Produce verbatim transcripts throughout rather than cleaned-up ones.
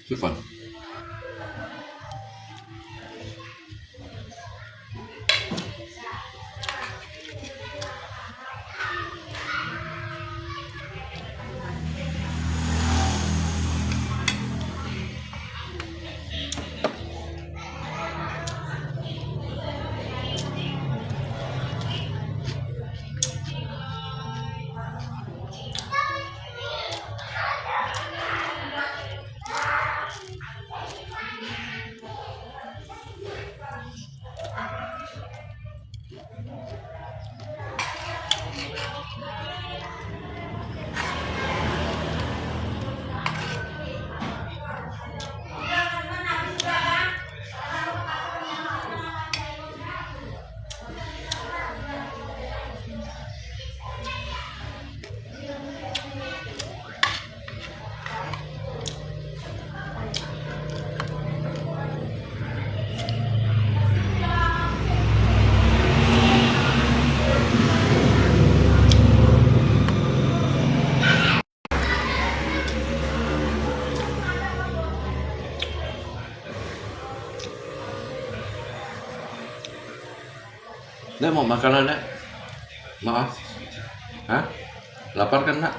食飯。 Nak mau makanan, Nak? Maaf. Hah? Lapar kan, Nak?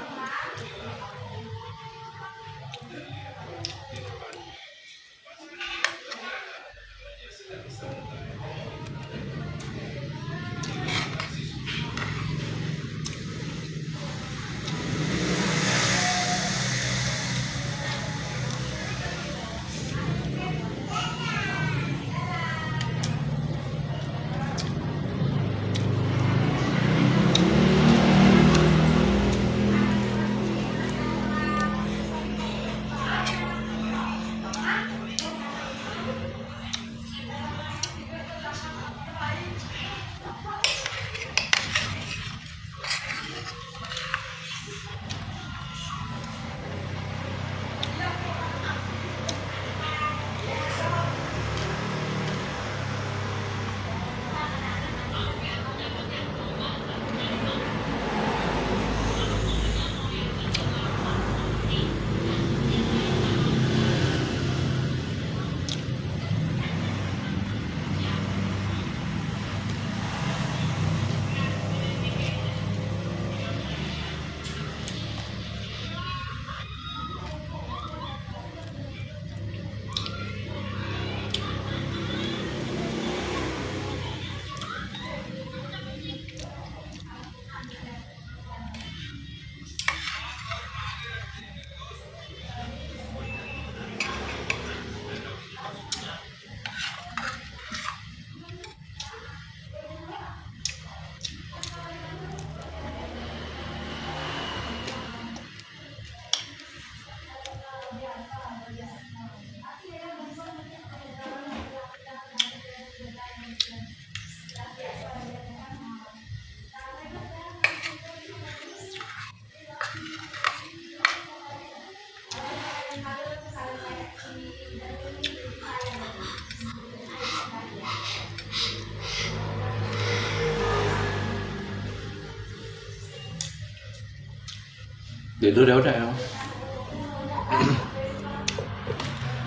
Tidur ya udah ya.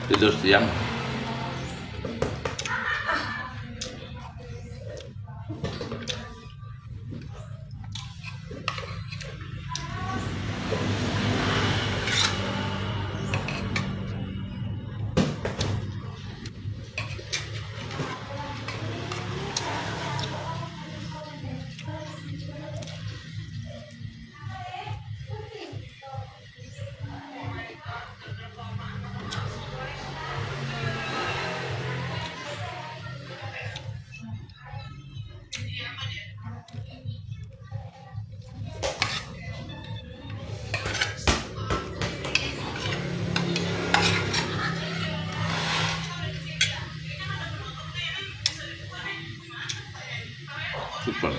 Tidur siang. Super.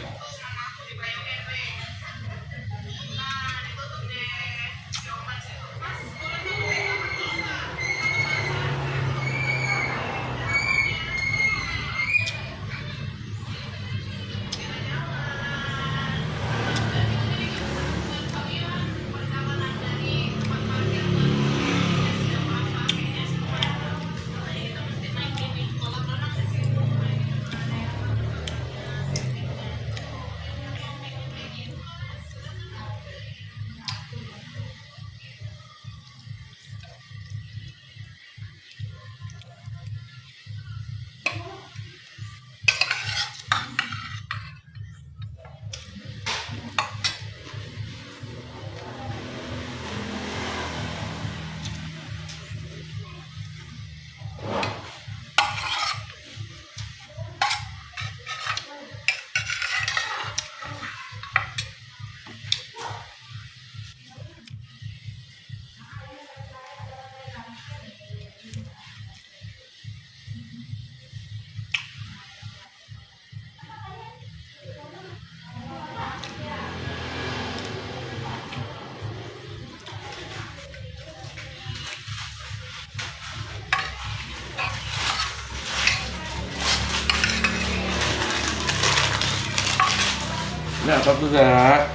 你阿爸做啥？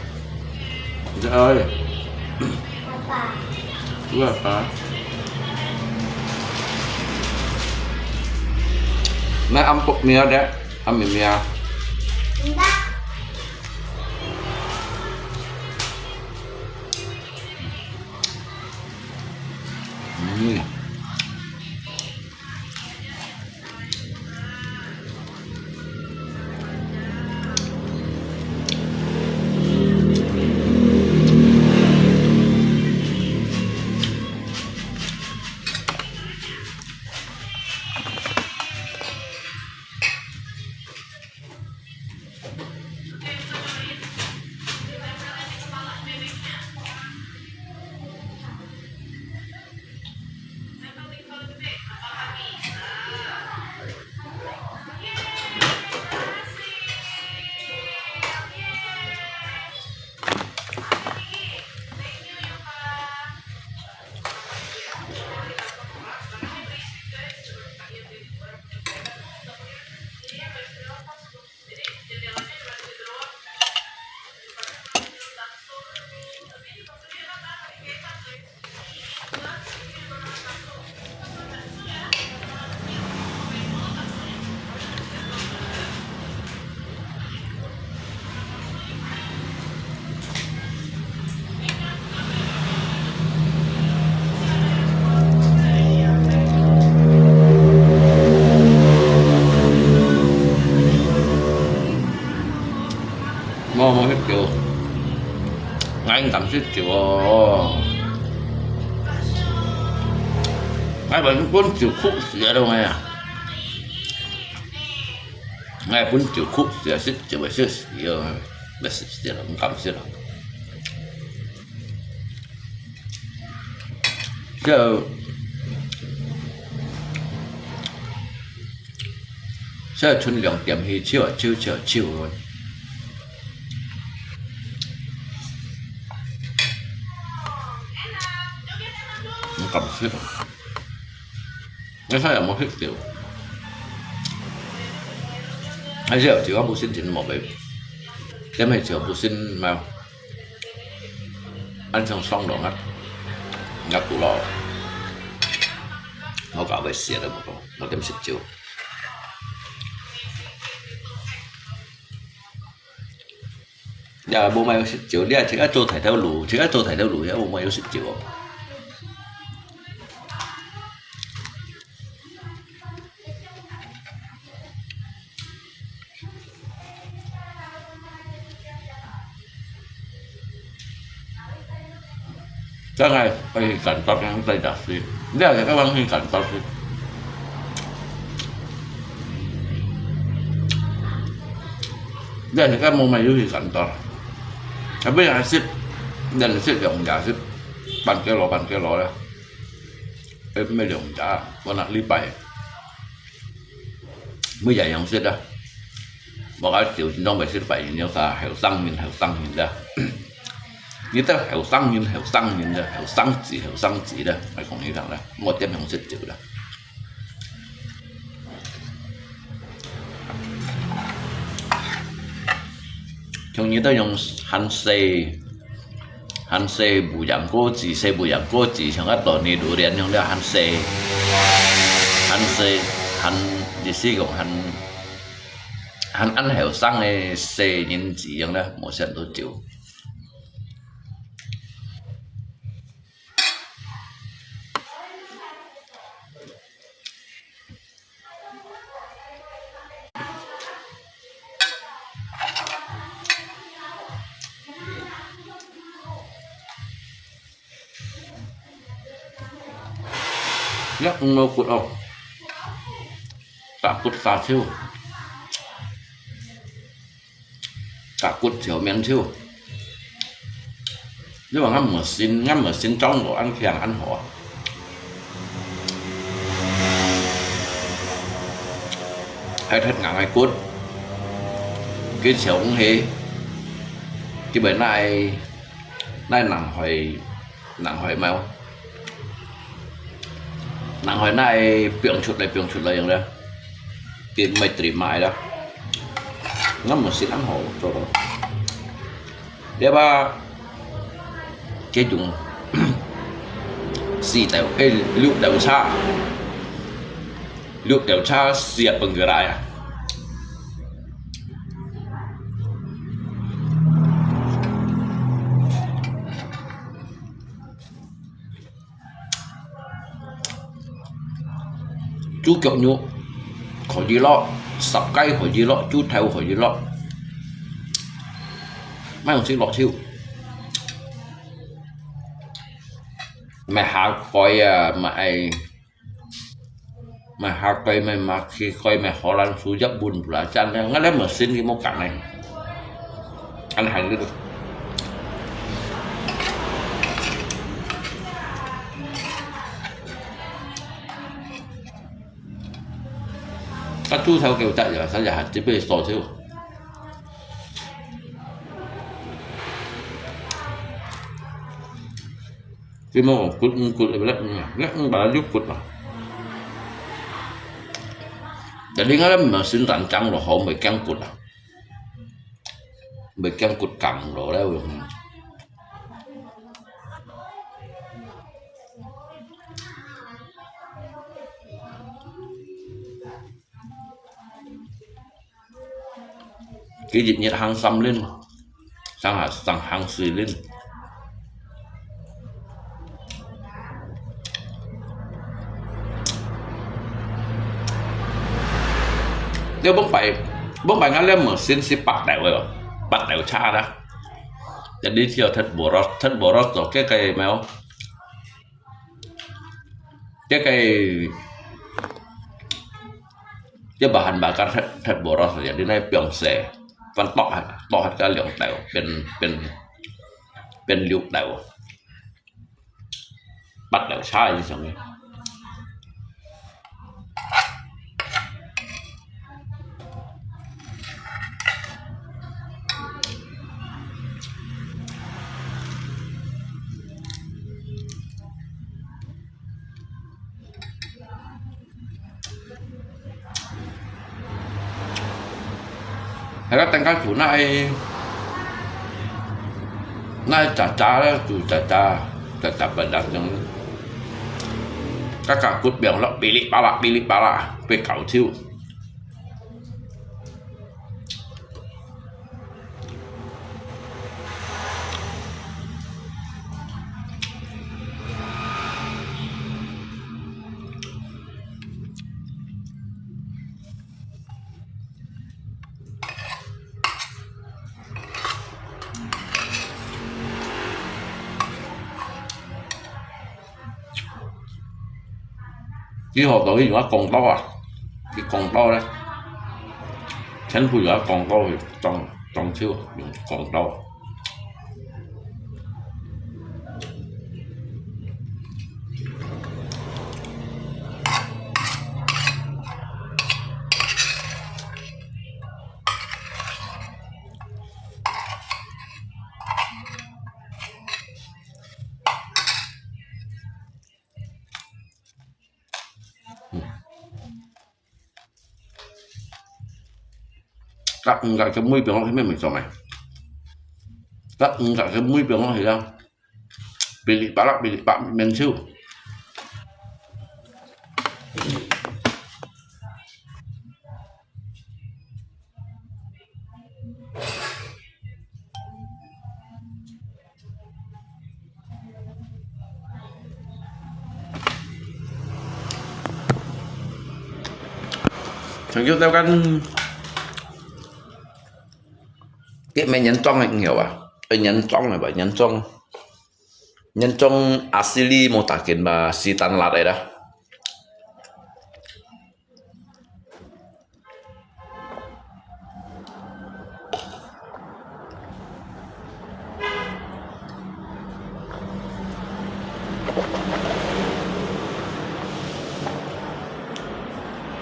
你在哪里？爸爸。你阿爸？你阿伯咩的？阿明咩啊？嗯。無，無食酒，𠊎毋敢食酒哦。𠊎分，分酒苦死啊，都𠊎啊！𠊎分酒苦死啊，食酒會食死哦，會食死了，毋敢食了。 就，就賰兩點去，手啊，手，手啊，手啊。毋敢食。你看有無食酒？還是有酒，我無心情，無買。點係酒無心嘛。 恁樣爽朗啊，若古老，我搞會死了，無講，無點食酒。也無買有食酒，你也自家做大頭路，自家做大頭路，也無買有食酒哦。 真係，愛去感覺，真係食水。你也係愛去感覺水。你也係愛無買有去感覺。後尾還食，人食用也食，半個羅，半個羅啦。 誒，毋係兩隻，我那禮拜，每日樣食啊。無啊，酒精當袂食，拜一樣啥，後生人，後生人啦。你兜後生人，後生人啦，後生子，後生子啦，愛講你聽啦，莫點樣食酒啦。像你兜樣還細， 還細無樣過子，細無樣過子，像个當年榴槤樣了，還細，還細，還，意思講還，還恁後生个細人子樣了，無食到酒。 這魚無骨哦，打骨打手，打骨手面手。 你話𠊎無信，𠊎無信中國恁強恁好啊！係忒硬个骨，佢就毋係，佢會拿，拿冷水，冷水挵，冷水拿放出來，放出來樣咧，佢毋會直接賣啦。𠊎無信恁好做到。對吧？這種四斗，欸，六斗茶，六斗茶四十分過來啊。 豬腳肉可以落，十雞可以落，豬頭可以落，毋使落手。買蝦蓋啊，買，買蝦蓋，買墨魚蓋，買荷蘭薯，一碗不啦，真个，𠊎連無心佢無講呢。 恁行个。該豬頭夠得呀，三隻還只杯燒酒。佢無講骨毋骨，毋骨，毋骨，把它有骨啊。Jadi ngala mesin rancang loh，好，毋會驚骨啊。 Bê kiang kut kang lo leh. Kì yit yit hàng sâm lên, sang hà, sang hàng sui lên. Nếu bông phải, bông phải ngã lem mà xin si bắt đầu rồi, bắt đầu cha đó. Jadi thiêu thịt bò rót, thịt bò rót rồi cái cây mèo. Cái cây, cái bà hành bà cắt thịt, thịt bò rót rồi, jadi nó piong xe. Văn tọ hạt, tọ hạt cái lượng tèo, bên, bên, bên liu tèo. Bắt đầu sai gì xong rồi. Hay là tăng cao chủ này, này chả chả đó, chủ chả chả, chả chả bật đặt trong. Các cả cút bèo lọ, bì lì bà lạ, bì lì bà lạ, bê cáo thiêu. Ký họp tổ yến có con tàu à? Cái con tàu đấy. Chính phủ có con tàu thì trong, trong thiếu những con tàu. Cắt ngặt cái mũi piang lót thì mẹ mình cho mày. Cắt ngặt cái mũi piang lót thì sao? Bì lì bạ lạ, bì lì bạ men siu. Thằng Dũng tao kan, cái mẹ nhắn trong này nhiều à? Ê, nhắn trong này, bà nhắn trong. Nhắn trong asili mô tả kiến bà si tan lạt đấy đó.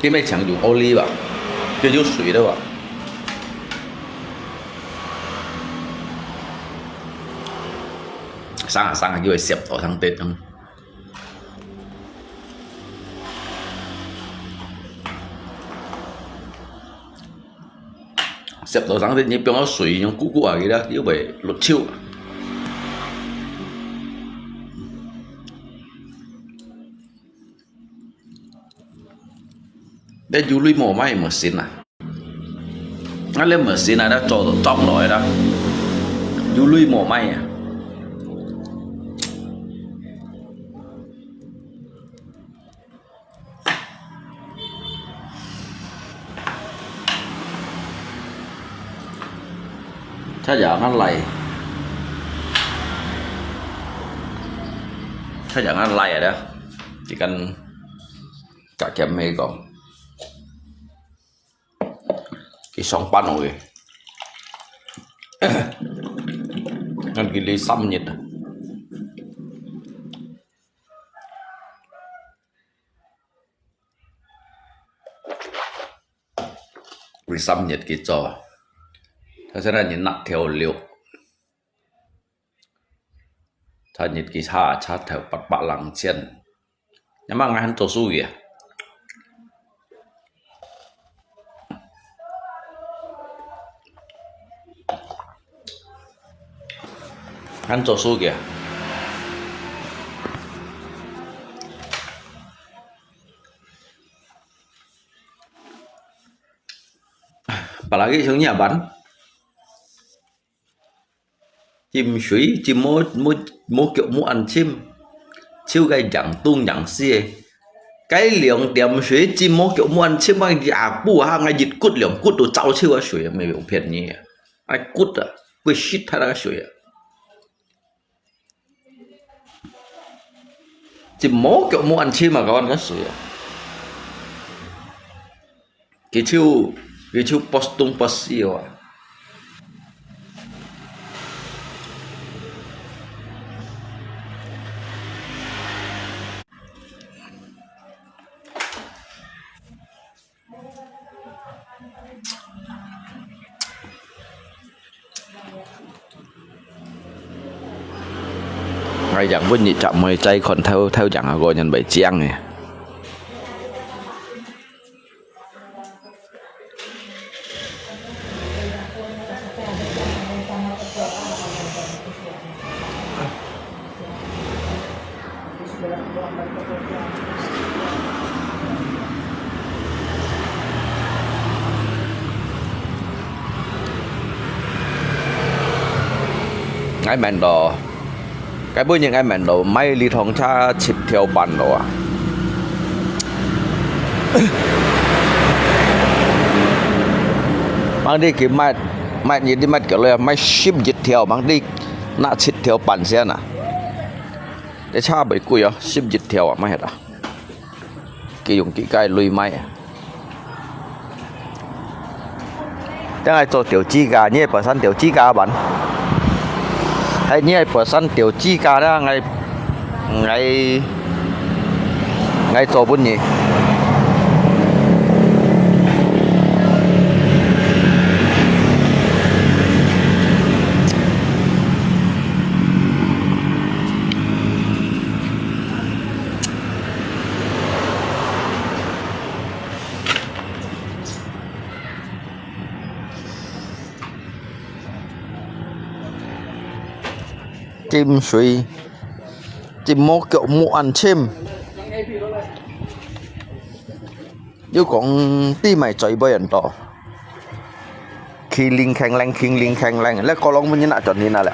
Cái mẹ chẳng dùng ô liu à? Cái dùng sủi đâu à? Sáng à, sáng à, vô xếp tổ thằng Tết không? 攝到上去，你放到水，用咕咕啊，佢啦，又會落手啊。你有鐳無買machine啊？啊，你machine啊，你做到裝落去啦，有鐳無買啊？ Cha ya ngan lai. Cha ya ngan lai ada. Ikan kakem hei kong. Ki song pan oi. Ngan ki li sam nyet. Vì xăm nhiệt kỹ cho. Thế sẽ là những nặng theo liệu. Tha nhiệt kỹ xa, xa theo bắt bạ lăng chen. Nhưng mà ngài hẳn cho su kìa. Hẳn cho su kìa. Apalagi sung nyaban. Chim sui, chim mo, mo, mo kiok mo ăn chim. Chiu cái yang tung yang si. Cái liang tiệm sui, chim mo kiok mo ăn chim, mà ya bu ha, ngay dịch cút liang cút đồ cháo chiu á sui, mấy ông phiền nhỉ. Ai cút à, quay shit thái đó sui à. Chim mo kiok mo ăn chim mà có ăn cái sui à. Kì chiu, kì chiu post tung post siu à. Ngai yang bun nyi chak moi chai kon thau, thau yang a ko nyan bai chiang e. Ngai men do. Cái bữa những ai men do, mai li thong cha chip theo bàn do à. Mang đi kì mai, mai nhị đi mai kiểu là mai ship dịch theo, mang đi nạ chip theo bàn xe nè. Để cha bị cùi à, ship dịch theo à, mai hết à. Kì dùng kì cái lui mai à. Chắc ai cho tiểu chi cả, nhé, bữa sẵn tiểu chi cả bạn. Hay nhé, bữa sẵn tiểu chi cả đó, ngày, ngày, ngày cho bún nhỉ. Chim sui, chim mô kiok mô ăn chim. Yû kông ti mai choi bơi ăn to. Khi ling kheng leng, khi ling kheng leng. Lê kô long mô nhi nạ chọn nhi nạ lẹ.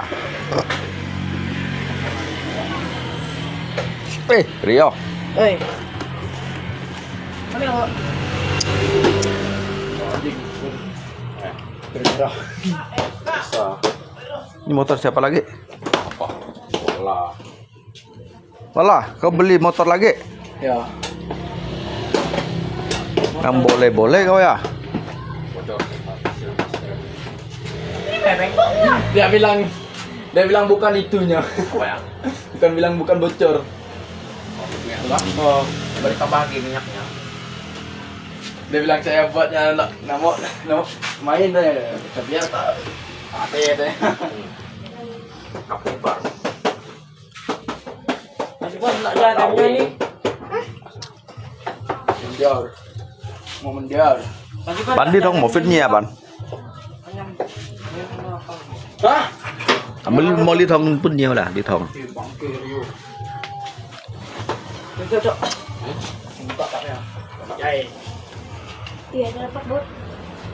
Ê, Rio. Ê. Nhi motor siapa lagi? Wala, kau beli motor lagi? Ya. Yang boleh-boleh kau ya? Dia bilang, dia bilang bukan itunya. Bukan bilang bukan bocor. Oh, balik tambah lagi minyaknya. Dia bilang saya buatnya nak, nak mau, nak mau main deh. Tapi ya tak, ada deh. Kapibar. Mendiar. Mau mendiar. Bạn đi trong một phút nhé bạn. 啊，無，無這桶分你啦，這桶。Iya, dapat bot.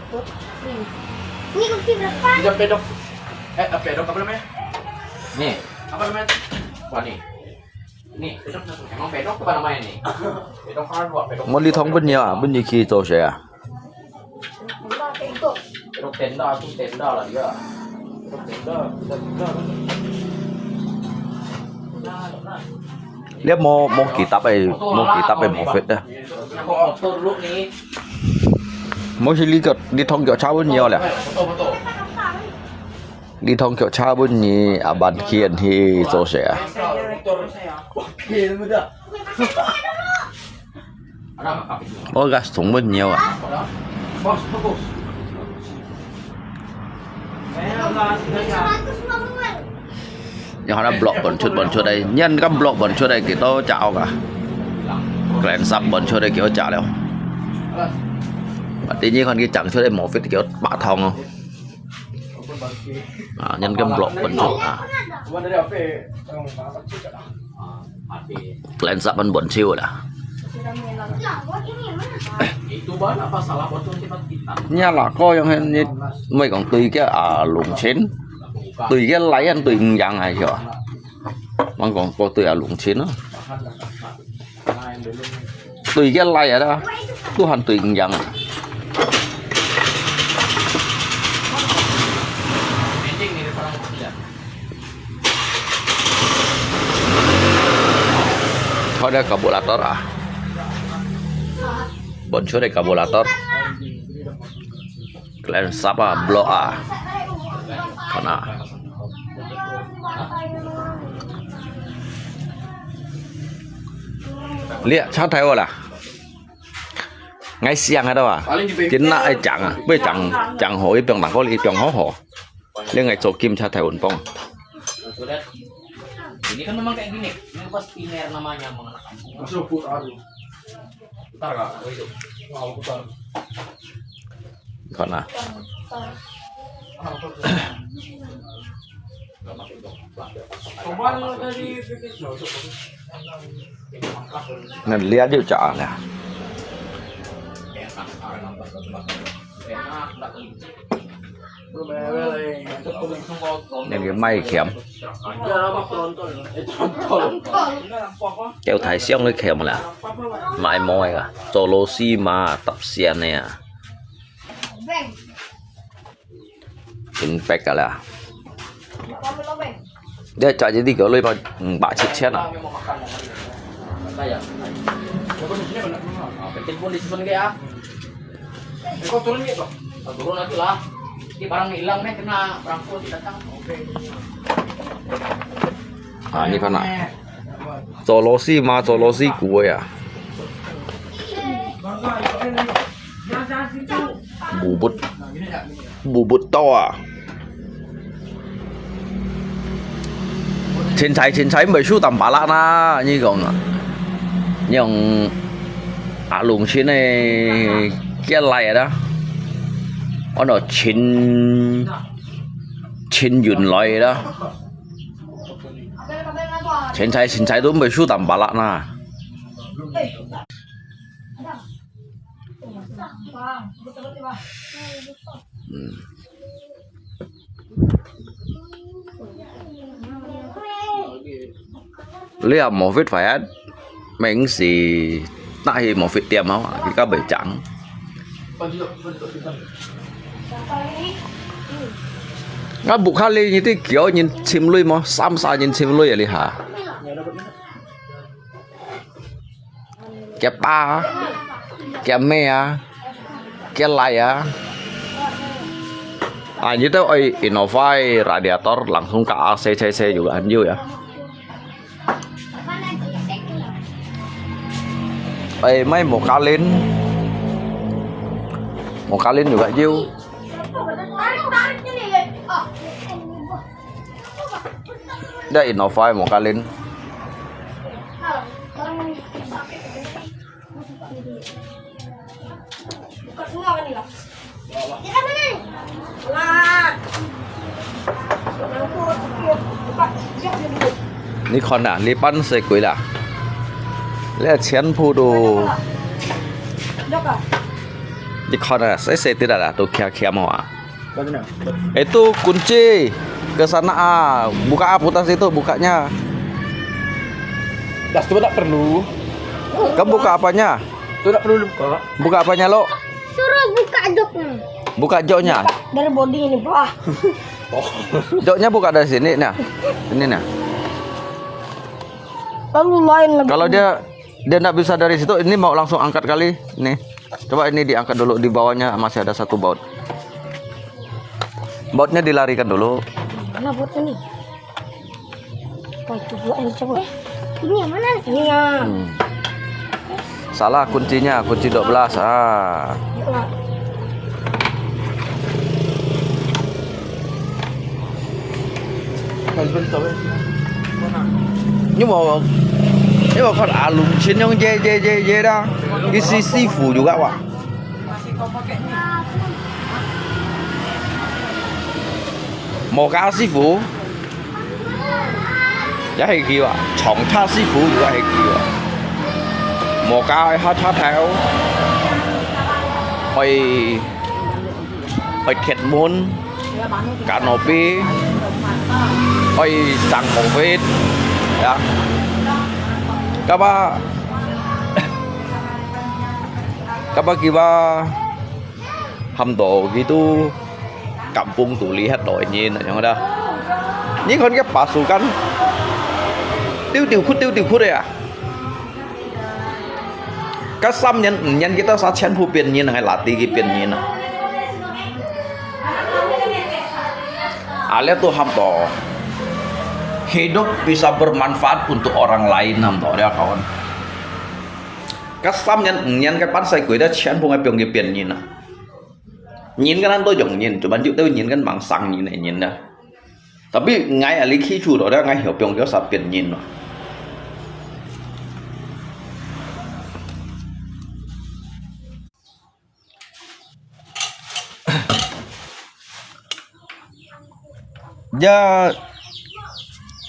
Bot. Ini. Ini kunci berapa? Bisa pedok. Eh, pedok apa namanya? Nih. Apa namanya? Wah, nih. Nih, pedok. Emang pedok apa namanya nih? Pedok kan buat pedok. 無這桶分你啊，分你去做事啊。 這無，無幾搭个，無幾搭个無fit啊。無係這個，這桶腳車分你了。這桶腳車分你，啊，慢去去做事啊。我个送分你啊。你看那block分出分出來，你看該block分出來幾多隻屋啊？Kênh sap分出來幾多隻了？啊，第二看佢整出來無fit幾多百桶哦。啊，你看該block分出啊。 Kênh sap分分手啦。你啊，哪個樣係你，毋係講對个啊，龍青，對个來人對毋贏啊，係吧？𠊎講過對啊，龍青啊。對个來啊，都還對毋贏啊。 Kau ada kabulator ah. Bonsu ada kabulator. Kênh sap ah, block ah. Kau na. Lihat, cha thai wala. Ngai siang ada wa. Kena ai chang ah. Bê chang, chang ho, i piang tang ko, i piang ho ho. Ini ngai cho kim cha thai wun pong. Ini kan memang kayak gini. Ini pasti mer namanya mengenakan. Masuk putar. Putar nggak? Oh, itu. Mau putar. Kau na. Nè, lihat yuk chả nè. Nên cái may khiếm. Kéo thái siêu cái khiếm là. Mai môi à. Cho lô xi mà tập xiên nè. Chín pek lah. Dia cak jadi kalau lepas, hmm, bak cik cian lah. Penting pun disimpan ke ah. Kau turun gitu. Kau turun lagi lah. Ini barang hilang nih, kena barang pun datang. Ah, ini panas. Cho lô xi mà, cho lô xi cũ vậy à. Bù bụt, bù bụt to à. Chín thai, chín thai, mày su tầm bả lạ na, như gọn à. Nhưng à, lùng chín này, kia lại đó. Ôn nó chín, chín yun lại đó. Chín thai, chín thai, tụi mày su tầm bả lạ na. Lia mò phết phải á, mình xì ta hi mò phết tiệm hả, cái cá bể trắng. Ngã bụk khá li như tí kiểu nhìn chim lui mà, xăm xa nhìn chim lui à li hả? Kia pa, kia me à, kia lai à. À, như tao ơi, innovai radiator langsung ka A C C C juga anju ya. Ơi, mai một cá lên. Một cá lên juga anju. Đây, innovai một cá lên. Buka semua kan ni lah. Dia kat mana ni? Alah. 你看啊，你搬水鬼啦，你全部都，你看啊，細細滴啦，都欠欠哦啊。Itu kunci ke sana ah, buka apa tas itu bukanya? Das tu tak perlu. Kamu buka apanya? Tu tak perlu buka. Buka apanya lo? Suruh buka joknya. Buka joknya. Dari body ini, Pak. Joknya buka dari sini nah. Ini nah. Lalu lain lagi. Kalau dia dia nggak bisa dari situ, ini mau langsung angkat kali. Nih. Coba ini diangkat dulu, di bawahnya masih ada satu baut. Bautnya dilarikan dulu. Mana bautnya nih? Wah, itu dua yang coba. Ini yang mana? Ini ya. Hmm. Salah kuncinya, kunci dua belas. Ah. Nhưng mà nhưng mà con à lùng chiến trong dê dê dê dê đó. Cái si si phủ dù gạo à. Mò cá si phủ. Giá hay kêu à, chọn tha si phủ dù hay kêu à. Mò cá hay hot hot theo. Ôi. Ôi thiệt muốn. Cá nổ pi. Ôi, sang mổ vết. Ya. Kapa. Kapa kiwa. Ham to gitu. Kampung tu lihat lo nyin, yang ada. Ni kon ke pasukan. Tiu tiu khut, tiu tiu khut ya. Ka sam nyan, nyan kita sa chen pu pian nyin, hai lati ki pian nyin. Ale tu ham to. Hidup bisa bermanfaat untuk orang lain ham to, ya kawan. Ka sam nyan, nyan ka pan sai kui da chen pu ngai piong ki pian nyin. Nyin ka nan to yong nyin, cuman yu teu nyin kan mang sang nyin nyin da. Tapi ngai ali khi chu to da ngai hiao piong ki sa pian nyin. Ya,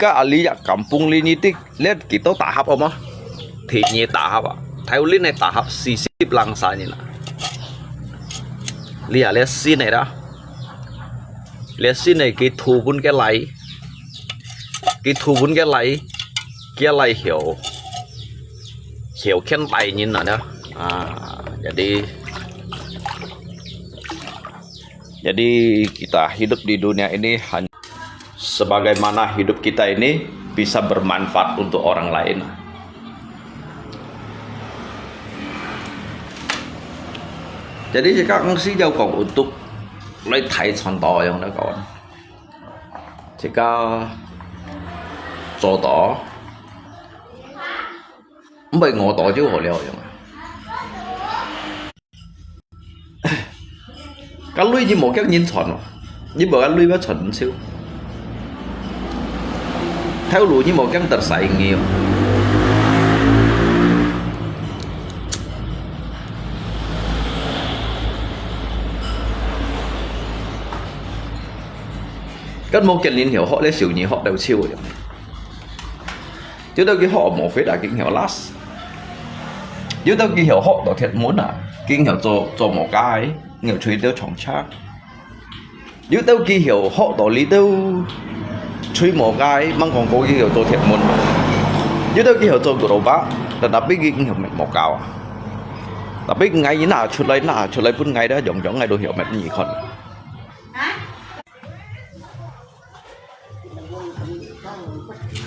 ka ali ya kampung li ni tik let kito tahap ama. Thi ni tahap a. Thai ulin ni tahap sisip langsa ni na. Lia le sin ni da. Le sin ni ki thu bun ke lai. Ki thu bun ke lai. Kia lai hiao. Hiao khen lai ni na da. Ah, jadi Jadi kita hidup di dunia ini hanya sebagaimana hidup kita ini bisa bermanfaat untuk orang lain. Jadi jika ngsi jau kong untuk lai thai contoh yang nak kawan. Jika contoh, mbai ngô to jiu hô liao yang. Ka lui nyi mò kiang nyin chòn, nyi mò ka lui ba chòn chiu. Thai lu nyi mò kiang tar sai ngi. Kan mò kiang nyin hiao hok le siu nyi hok dau chiu yang. Chiu tau ki hok mò phê ta kiang hiao las. Chiu tau ki hiao hok to thiệt muốn à, kiang hiao cho cho mò kai, ngiao chui teu chong cha. Chiu tau ki hiao hok to li teu chui mò kai, mang kong ko ki hiao cho thiệt muốn. Chiu tau ki hiao cho gro ba, ta tapi kiang hiao met mò kao. Tapi ngai na chut lai na chut lai pun ngai da yong yong ngai do hiao met nyi kon.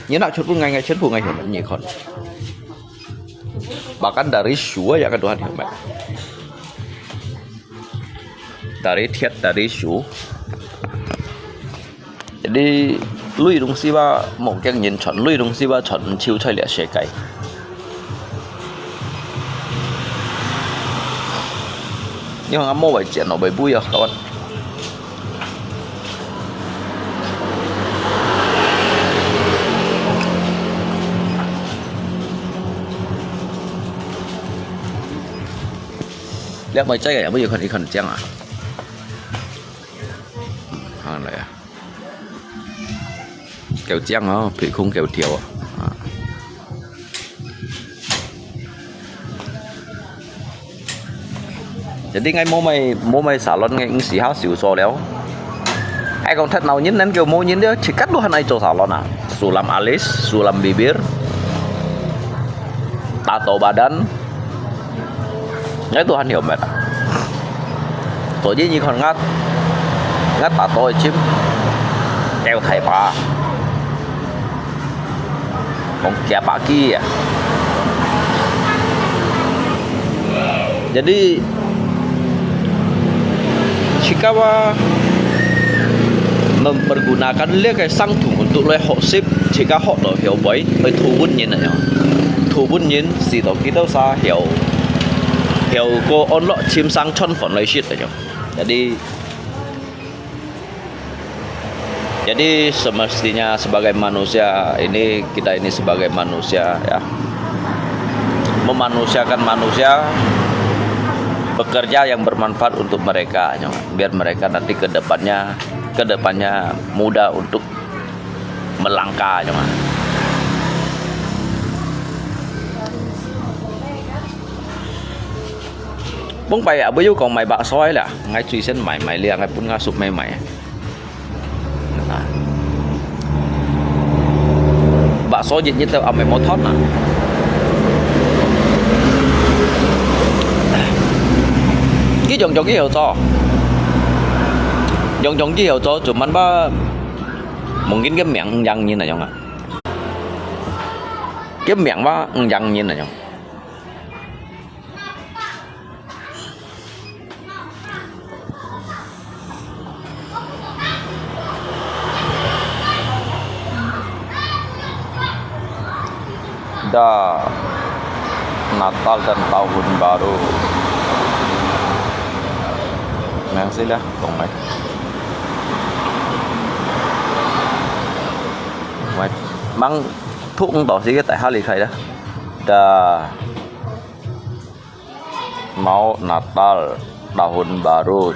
Nyi na chut pun ngai ngai chen pun ngai hiao met nyi kon. Bahkan dari sua ya keduhan hiao met. Dari thiat dari su. Jadi lui dong si ba mò kiang nyin chòn, lui dong si ba chòn chiu chai lia se kai. Ni hong amo bai jian lo bai bui ya kawan. Liak mai chai ya, bu yu kan ikan jiang ah. Hang lai ah. Kêu jiang oh, phi khung kêu thiao ah. Jadi ngai無mai無mai salon ngai ngsi ha siu so liao. Ai kong that nau nyin nan kêu mo nyin dia chikat lu han ai cho salon ah. Sulam alis, sulam bibir, tato badan. Ngai tuhan hiu met. To ji nyi khon ngat ngat tato chim. Kêu thai pa. Kong kia pagi ya. Jadi jika mempergunakan 這個生圖 untuk 來學習，自家學到曉背，愛圖文人啊樣。圖文人係到幾多儕曉曉過安樂尋生存分來食啊樣。Jadi Jadi semestinya sebagai manusia ini, kita ini sebagai manusia ya, memanusiakan manusia, bekerja yang bermanfaat untuk mereka, biar mereka nanti ke depannya ke depannya mudah untuk melangkah. Pung pai abu yu kong mai bakso ai lah, ngai chui sen mai mai liang ngai pun nga sup mai mai. Bakso jit jit tau amai mothot na. Ki jong jong ki heo cho. Jong jong ki heo cho, cuman ba mungkin ke miang yang nyin na yong a. Ke miang ba yang nyin na yong. Dah Natal dan Tahun Baru. Merci lah, kong mai. Mai, mang thuk ung to sige tai ha li khai dah. Dah. Mau Natal, Tahun Baru.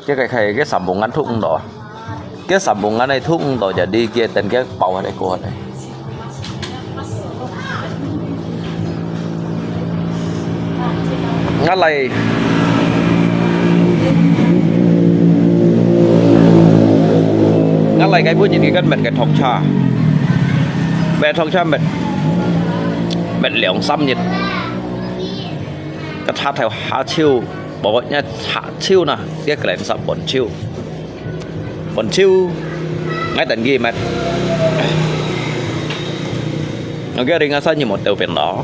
Cái cái cái cái sambungan thuk ung to. Cái sambungan này thuk ung to jadi cái tên cái bầu này của này. Ngalai ngalai cái bún nhìn cái mệt cái thok cha. Mệt thok cha mệt. Mệt liang sắm nhiệt. Cái cha theo há chiu, bảo nhá há chiu na, cái cái sắp bún chiu. Bún chiu, ngai tên gì mệt. Nó cái ring asa như một tàu biển đó.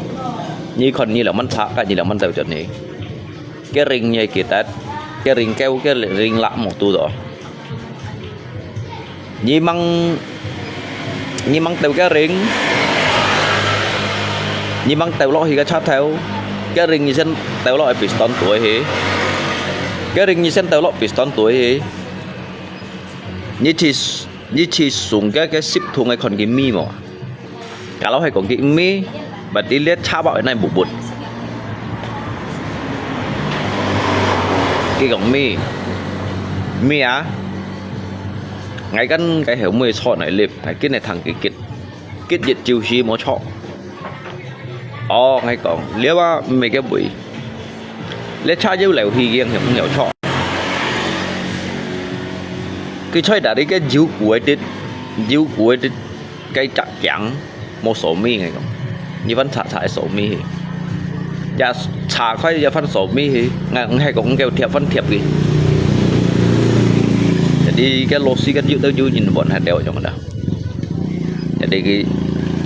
Như con như là món cha, cái như là món tàu chuẩn nhỉ. Cái ring như kỳ tết, cái ring kêu cái ring lạ một tu đó. Nyi mang nyi mang têu ke ring. Nyi mang têu lo hi ke cha thêu. Ke ring nyi sen têu lo piston tuai hi. Ke ring nyi sen têu lo piston tuai hi. Nyi chi nyi chi sung ke ke sip thung ai kon ki mi mo. Kalau hai kong ki mi, berarti lihat chapa nai bubut. Ki kong mi. Mi a. Ngai kan cái heo mui chọn nai lip, hai kit nai thang ki kit. Kit yit chiu si mo chọn. Ồ, ngai kong, lihat a mi ke bui. Lihat cha yau leo hi giang heo heo chọn. Ki choi dari ke jiu kuai tit, jiu kuai tit. Cái chak kiang, mô sổ mi ngai kong. Nyi phân chak chak sổ mi hi. Ya chak khoi ya phân sổ mi hi. Ngai ngai kong kêu thiệp phân thiệp hi. Jadi cái lô si kan yu tơ yu nhìn bọn hạt đeo trong đó. Jadi cái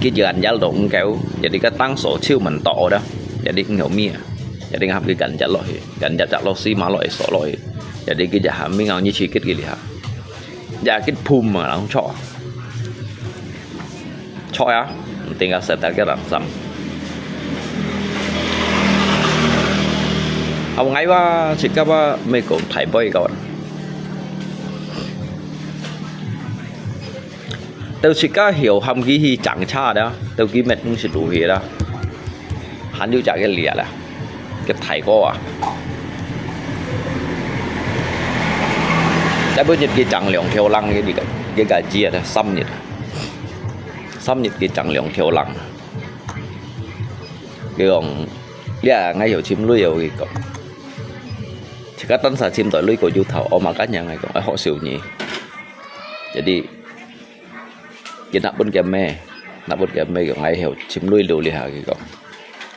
cái jalan jalan dong kêu. Jadi cái tăng số chiu mình tổ đó. Jadi kêu mi. Jadi ngap cái gan jalan lo hi. Gan jalan jalan lô si mà lo sổ lo hi. Jadi cái jalan mi ngau nyi chi kit cái li ha. Ya kit phum mà lòng chọn. Chok ya, tinggal setel ke rangsam. Awang ngai wa, chika wa, mei kong thai boy kawan. Tau chika hiu ham ki hi chang cha da, tau ki met nung si du hi da. Hàn yu chak ke lia la, ke thai ko a. Tại bữa nhật ki chang liang thiu lang ke di ke ke ka jia da, sam nhật. Sam nhật ki chang liang thiu lang. 佢講，你啊，𠊎曉尋鐳哦，佢講。自家單儕尋到鐳个由頭，哦，麼个人，𠊎講，愛學手藝。Jadi，佢拿分佢姆，拿分佢姆講，𠊎曉尋鐳了，你下，佢講。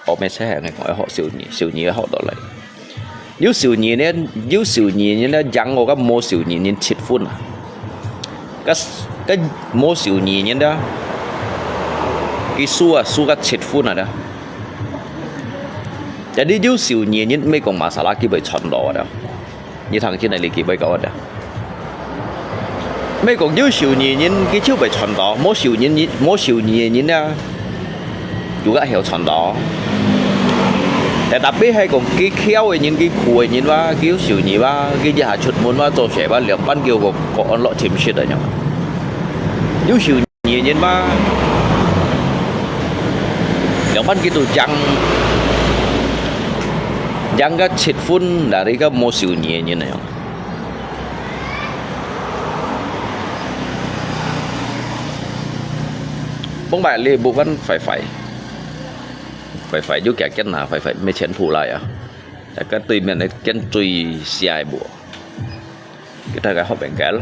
哦，毋使，𠊎講，愛學手藝，手藝愛學到來。有手藝呢，有手藝人呢，贏過个無手藝人七分啊。个个無手藝人呢，佢輸啊，輸个七分啊，Jadi有手藝人，毋係講masalah佢會賺到个。你聽真个，你佢會講个。毋係講有手藝人，佢就會賺到，無手藝人，無手藝人啊，又个曉賺到。Tetapi係講佢巧个人，佢苦个人哇，佢有手藝哇，佢一下出門哇，做事哇，兩班叫个个安樂temsit啊樣。有手 藝人嘛，兩班佢都贏，贏个七分，dari个無手藝人啊樣。Bông bai li bu kan phải phải, phải phải juga kan ha, phải phải mấy千phủ lại à. Cái đối面个間最細部。 Kita ka hop bengkel.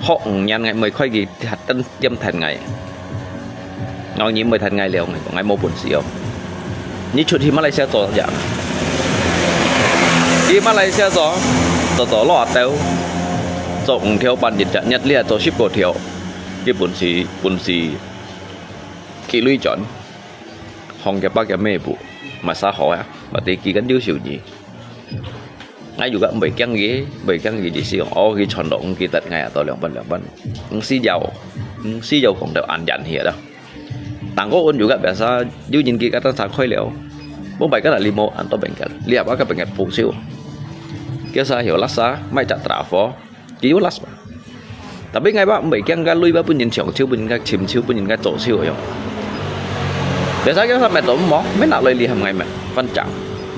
Hop nyan ngai mới khói ki hạt tân tiêm thần ngai. Ngau nyi mới thần ngai liao ngai, ngai mô bún siêu. Nyi chut hi Malaysia zo ya. Hi Malaysia zo, zo zo lo teu. Zo ung thiêu ban dit jat nyat lia zo ship ko thiêu. Ki bún si, bún si. Ki lui chọn. Hong kia pa kia mê bu. Mà xã hội á, mà tê ki gắn điếu siêu nyi. Ngai juga mbei kiang ye, mbei kiang ye di si ong, oh, ki chon dok, ki tat ngai ato liang ban, liang ban. Ng si jau, ng si jau kong dau an jan hia da. Tang ko un juga biasa, diu nyin ki katan sa khoi liao. Bông bai ka limo an to bengkel, liap ka bengkel pung siu. Kia sa hiu lasa, mai chat trafo, ki u las ba. Tapi ngai ba mbei kiang ka lui ba pun nyin chiong chiu, pun nyin ka chim chiu, pun nyin ka zo chiu yong. Biasa kia sa met to mo, met nak lui li ham ngai met, fan chang.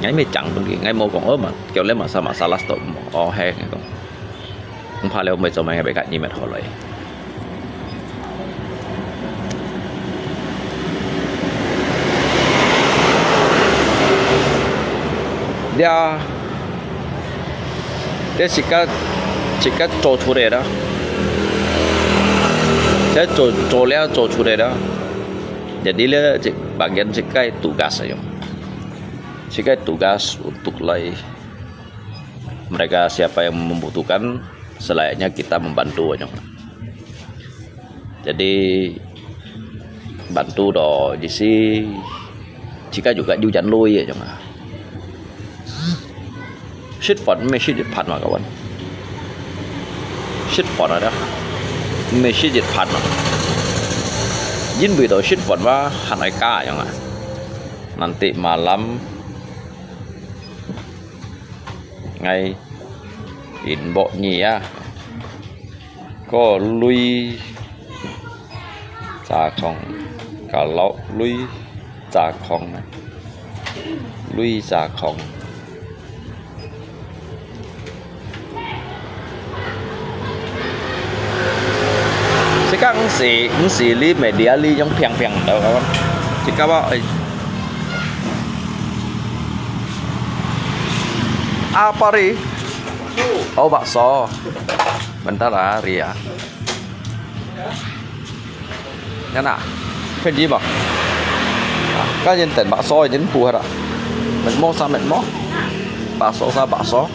Ngai met chang pun ki, ngai mo kong o ma. Kiau le masa masa las to mo. Oh, he, ngai kong. Ng pha le mo zo mai ngai be ka ni met ho loi. Dia, dia sika, sika zo chu de da. Dia zo, zo le zo chu de da. Jadi le, bagian sika tugas ayo. Sika tugas untuk lai mereka siapa yang membutuhkan, selayaknya kita membantu aja. Jadi, bantu do di si, jika juga di hujan lui aja. Shit fun, me shit fun mah kawan. Shit fun ada. Me shit fun mah. Jin bui do shit fun mah, han ai ka aja. Nanti malam ngai in bok nyi ya. Ko lui za kong, kalau lui za kong, lui za kong. Sekarang si, si li media li yang piang-piang tau kawan. Jika ba, eh. Apa ri? Oh, bakso. Bentar ah, Ria. Yan ah. Pwede ba? Ah, kan yan ten bakso yan buhat ah. Met mo sa met mo. Bakso sa bakso.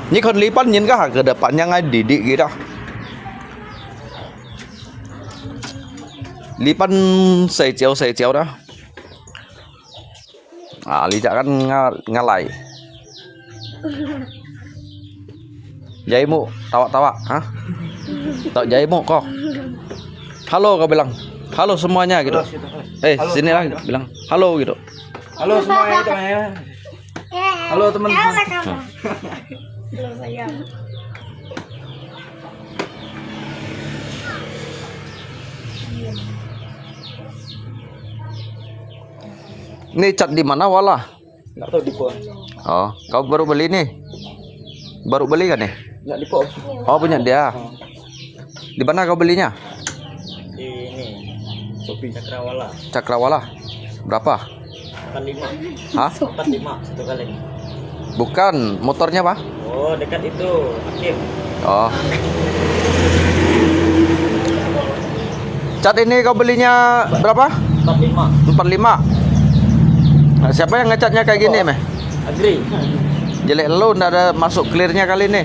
Ni kon lipan nyin ka ha ke depan yang ai didik kita. Lipan sejauh sejauh dah. Ah, lijak kan nga-, ngalai. Jaimu, tawa-tawa, ha? Tak jaimu kau. Halo kau bilang. Halo semuanya gitu. Halo, gitu. Eh, halo, sini lah semuanya. Bilang halo gitu. Halo semuanya, teman-teman. Halo, teman-teman. Halo, sayang. Ini cat di mana, Wala? Nggak tahu di bawah. Oh, kau baru beli nih? Baru beli kan nih? Nggak di bawah. Oh, punya dia. Oh. Di mana kau belinya? Di ini. Shopee. Cakrawala. Cakrawala. Berapa? Empat lima. Hah? Empat lima satu kaleng. Bukan, motornya apa? Oh, dekat itu, Hakim. Oh. Cat ini kau belinya berapa? Empat lima. Empat lima. Nah, siapa yang ngecatnya kayak gini, meh? Agri. Jelek lalu, ndak ada masuk clearnya kali ini.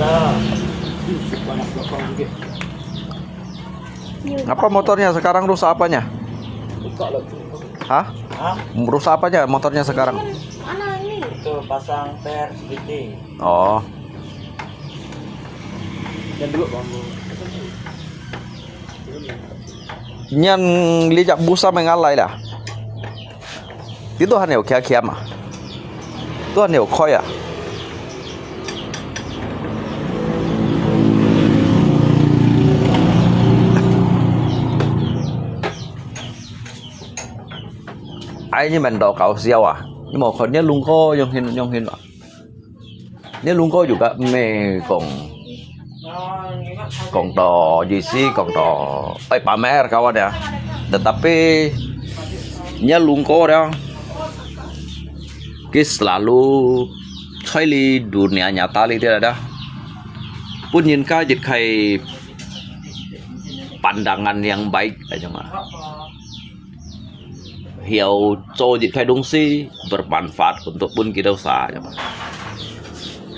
Ya. Apa motornya sekarang, rusak apanya? Buka lagi. Hah? Hah? Rusak apanya motornya sekarang? Mana ini? Itu pasang per sedikit. Oh. Yang dulu, Bang. Nyan li jak busa mengalai lah. Itu han有开开嘛？都还有开啊？哎，你们都搞笑啊！你没看你龙哥用心用心啊？ Ni lungko juga meh kong, kong to, J C kong to, ai pamer kawan ya. Tetapi nya lungko ya, ki selalu cari dunia nyata li tiada. Pun yin ka jit kai pandangan yang baik aja mah. Hiau cho jit kai dongsi bermanfaat untuk pun kita usaha aja mah.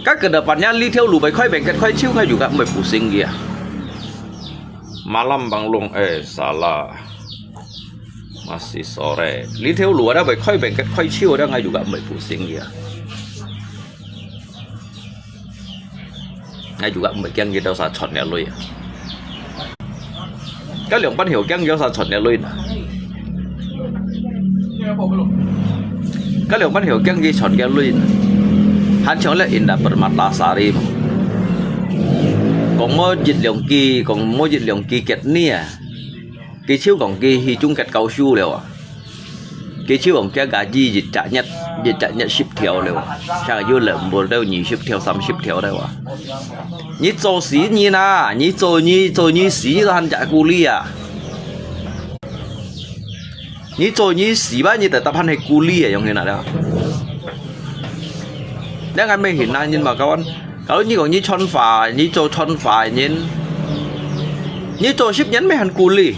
Ka kedepannya li thiau lu bai khoi bengket khoi chiu ngai juga mbai pusing kia. Malam banglung, eh, salah. Masih sore. Li thiau lu ada bai khoi bengket khoi chiu ada ngai juga mbai pusing kia. Ngai juga mbai kiang kita usaha chon ya lui. Ka liang pan hiau kiang yosa chon ke lui na. Ka liang pan hiau kiang ki chon ke lui na. Han chong le inda permata sari mo. Kong mo jit liang ki, kong mo jit liang ki ket ni a. Ki chiu kong ki hi chung ket kau shu liao a. Ki chiu ong kia gaji jit chak nyet, jit chak nyet sip thiau liao. Chak yu lem bol tau nyi sip thiau, sam sip thiau liao. Nyi cho si nyi na, nyi cho nyi, cho nyi si nyi han chak kuli a. Nyi cho nyi si ba nyi tetap han he kuli a, yong hin na liao. Liang an me hin na nyin ma kawan. Kalau nyi kong nyi chon fa, nyi cho chon fa nyin. Nyi cho sip nyin me han kuli.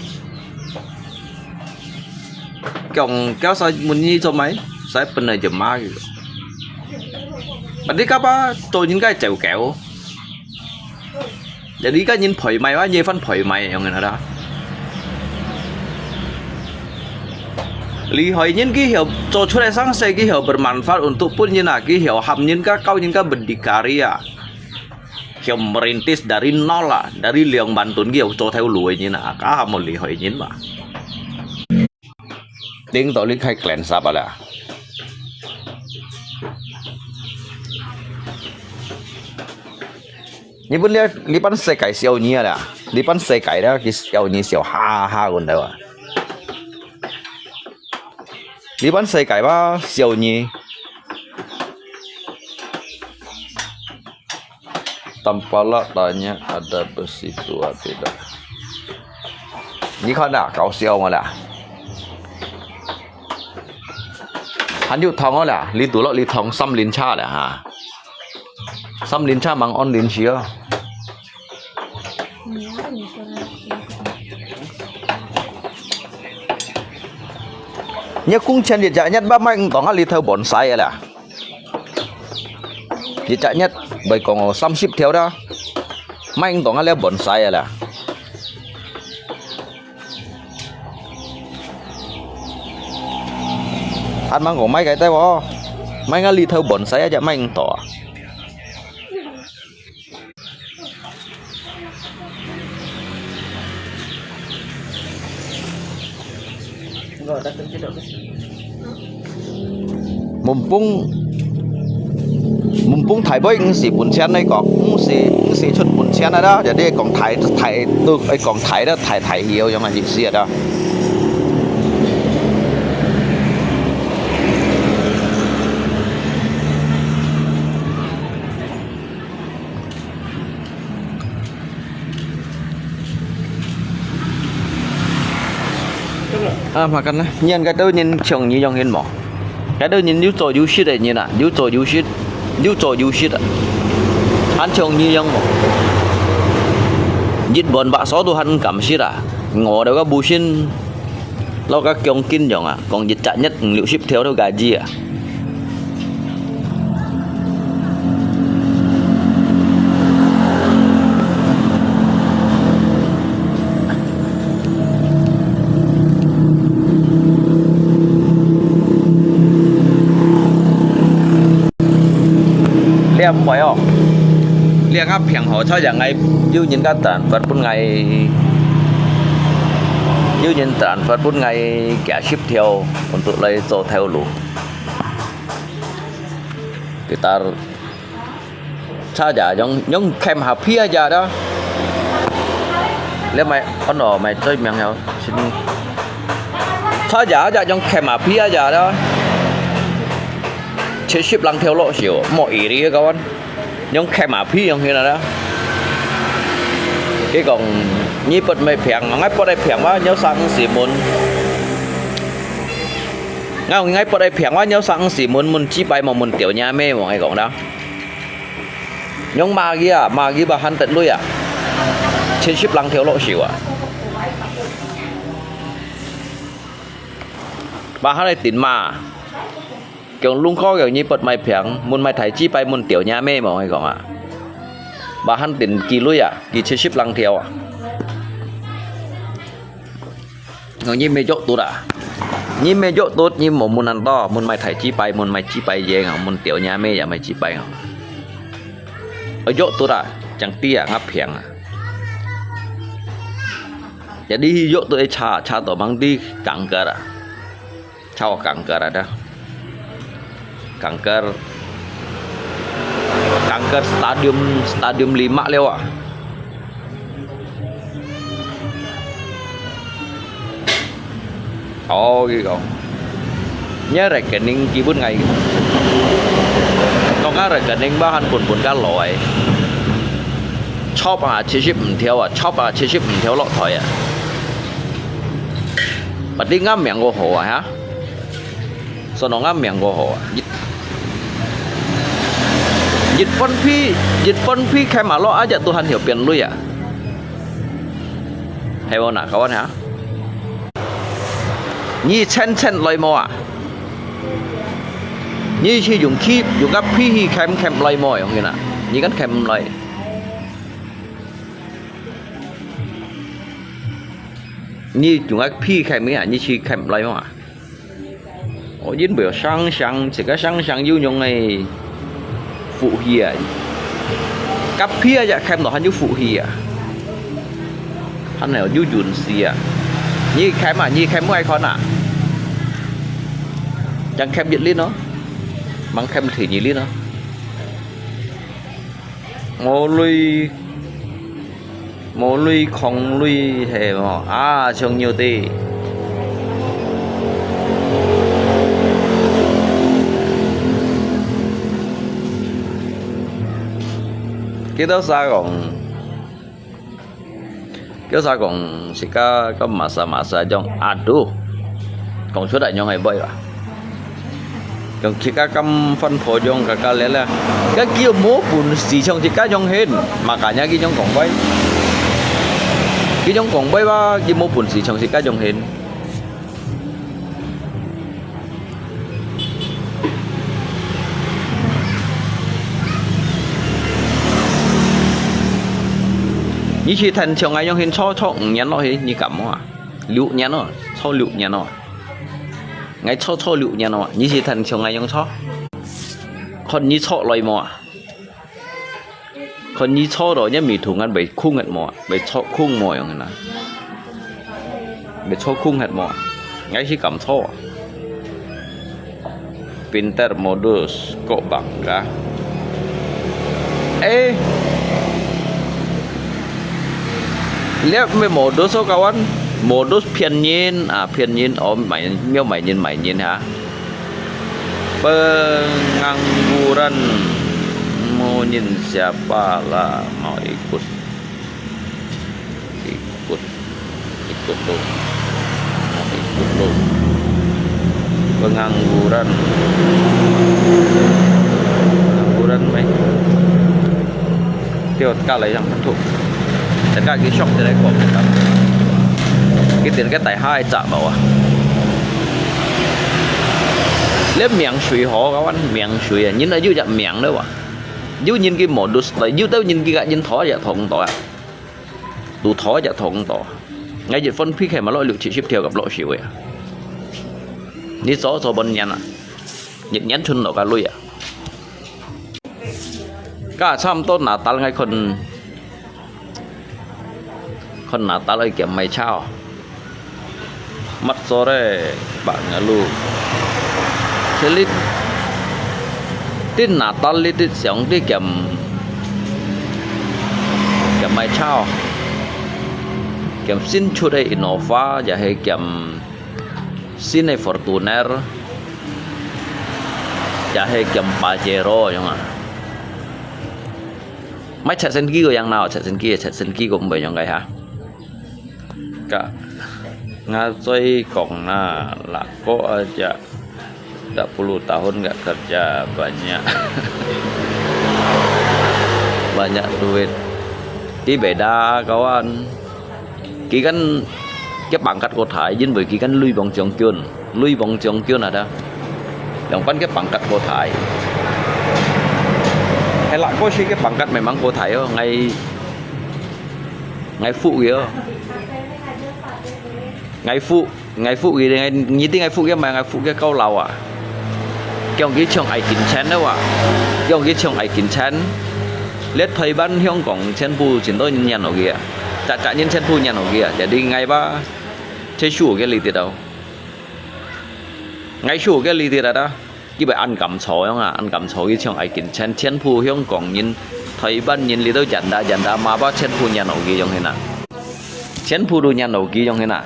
Kiong kéo sai mun nyi cho mai, sai pene je ma yu. Berarti kapa to nyin kai chèo kéo. Jadi ka nyin phoi mai wa nyi fan phoi mai yong ngen ada. Li hoi nyin ki hiau cho chut sang se ki hiau bermanfaat untuk pun nyin a ki hiau ham nyin ka kau nyin ka berdikari a. Hiau merintis dari nol a, dari liang bantun ki hiau cho theu lui nyin a, ka ham mo li hoi nyin ma. Ting to li khai klen sap ala. Ni pun lia li pan se kai siau ni ala. Li pan se kai da ki siau ni siau ha ha kun da wa. Li pan se kai ba siau ni. Tampala tanya ada besi tua tidak. Ni kau nak kau siau mana? Han yu thong la, li tu lo li thong sam lin cha la ha. Sam lin cha mang on lin chia. Nya kung chen ye ja nyat ba mai ngtong a li thau bonsai la. Ye ja nyat bai kong o sam sip thiau da. Mai ngtong a le bonsai la. An mang kong mai kai tai wo. Mai nga li thau bonsai a ja mai ngtong. Mumpung mumpung大杯五時半錢呢個，五時五時出半錢啊啦，就啲講大大都講大啦，大大要樣嘅意思啊啦。啊，makan啊，你看該兜人像你樣形無？該兜人有做有食个人啊，有做有食，有做有食啊，還像你樣無？一碗白燒都還毋敢食啊，餓到个無心，摎个強筋樣啊，講一隻月五六十條都gaji啊。 這毋會哦，這个平和菜樣个，有人家transfer分𠊎，有人transfer分𠊎幾十條，untuk來做頭路。 Kita cha ya yong yong kem ha phi ya da. Le mai ono mai choi miang yao. Sini. Cha ya ya yong kem ha phi ya da. Che ship lang theo lo siu. Mo iri kawan. Yong kem ha phi yong hina da. Cái còn nhi bật mai phiang, ngai bật ai phiang wa, nhau sang si mun. Ngau ngai bật ai phiang wa, nhau sang si mun, mun chi pai mo mun tiểu nha mê mo ngai gong da. Nhông ma gi à, ma gi ba han tết lui à. Chen ship lang theo lo siu à. Ba han ai tin ma. Kiong lung kho kiong nyi bật mai phiang, mun mai thai chi pai mun tiểu nha mê mo ngai gong à. Ba han tin ki lui à, ki chen ship lang theo à. Ngau nyi mê jok tut à. Nyi mê jok tut, nyi mo mun an to, mun mai thai chi pai, mun mai chi pai ye ngau, mun tiểu nha mê ya mai chi pai ngau. Ơ jok tut à, chang ti à, ngap phiang à. Jadi jok tut e cha, cha to mang ti kang kar à. Chau kang kar ada. Kang kar, kang kar stadium, stadium lima leo à. Ôi, kì kông. Nhớ rekening kì bút ngày. Tông á rekening bá hăn bùn bùn cá lòi. Chóp à, chi ship m̀ thiêu à, chóp à, chi ship m̀ thiêu lọ thòi à. Bật đi ngắm miệng của hồ à hả? Sao nó ngắm miệng của hồ à? Dịch, dịch phân phi, dịch phân phi khai mà lo á, dạ tụi hăn hiểu biển lui à? Hay vô nà, các bạn hả? Nyi chen chen lòi mò à? Nyi chi dùng khi, dùng gấp phi hi khem khem lòi mò, không kì nà? Nyi gắn khem lòi. Nyi dùng gấp phi khem mi à, nyi chi khem lòi mò à? Ôi, yên bèo sang sang, chỉ có sang sang yu nhung này. Phụ hi à. Gấp phi à, dạ khem đó hăn yu phụ hi à. Hăn này yu yun si à. Nyi khem à, nyi khem mua ai con à. Chẳng khem yết lít nó. Măng khem thì nyi lít nó. Mô lui, mô lui khong lui hè mò. À, chông nhiều tê. Cái đó sao còn Kiêu sa kông, sika kâm masa-masa jong, aduh. Kông sudah nyong ai boi lah. Kông sika kâm phân phối jong kaka lele. Ka kiêu mô bùn sì chông sika jong hên. Makanya ki jong kông boi. Ki jong kông boi ba, ki mô bùn sì chông sika jong hên. Nyi si thân chông ai yong hin cho cho ngàn lo hi, nyi cảm mò à? Lục ngàn lo, cho lục ngàn lo. Ngai cho cho lục ngàn lo, nyi si thân chông ai yong cho. Kon nyi cho loi mò à? Kon nyi cho đó, nhất mì thùng ăn bảy khung hạt mò, bảy cho khung mò yong na. Bảy cho khung hạt mò. Ngai si cảm cho. Pinter modus kok bangga. Eh. Lihat me modus so kawan. Modus phiền nhìn, à phiền nhìn, oh mày, miêu mày nhìn mày nhìn hả? Pengangguran, mau nyin siapa lah mau ikut. Ikut, ikut lu. Mau ikut lu Pengangguran. Pengangguran mai. Tiap kali yang tu. Teka kisok tidak kok kita. Kita ke tai hai cak bawa. Le miang sui ho kawan, miang sui ya. Nyin ayu jak miang le wa. Yu nyin ki modus, yu tau nyin ki ka nyin tho ya thong to ya. Tu tho ya thong to. Ngai jit phone pi khai ma lo lu chi sip thiau kap lo siu ya. Ni zo zo bon nyan a. Nit nyan chun lo ka lui a. Ka 差不多拿到 ngai khon, khon拿到 ai kiam mai chao. Mat sore ba ngalu. Selit. Tin 拿到 li tit siang ti kiam, kiam mai chao. Kiam sin chut ai Innova ya hai kiam sin ai Fortuner. Ya hai kiam Pajero yang a. Mai chat sen ki ko yang nao, chat sen ki, chat sen ki ko mbai yang kai ha. Ka, nga zoi kong na, lako aja. Dah puluh tahun nggak kerja, banyak, banyak duit. Ti beda kawan. Ki kan, ke pangkat ko thai, jin boi ki kan lui bong jong kyun, lui bong jong kyun ada. Yang pan ke pangkat ko thai. Hela ko si ke pangkat memang ko thai yo, ngai, ngai fu yo. Ngai fu, ngai fu ki ngai, nyi ti ngai fu ki mai ngai fu ki kau lau a. Kiong ki chong ai kin chen da wa. Kiong ki chong ai kin chen. Let thoi ban hiong kong chen pu chin to nyan o ki a. Cha cha nyin chen pu nyan o ki a. Jadi ngai ba che shu ke li ti dau. Ngai shu ke li ti da da. Ki bai an kam cho yong a, an kam cho ki chong ai kin chen chen pu hiong kong nyin. Thoi ban nyin li to jan da jan da ma ba chen pu nyan o ki yong hin a. Chen pu du nyan o ki yong hin a.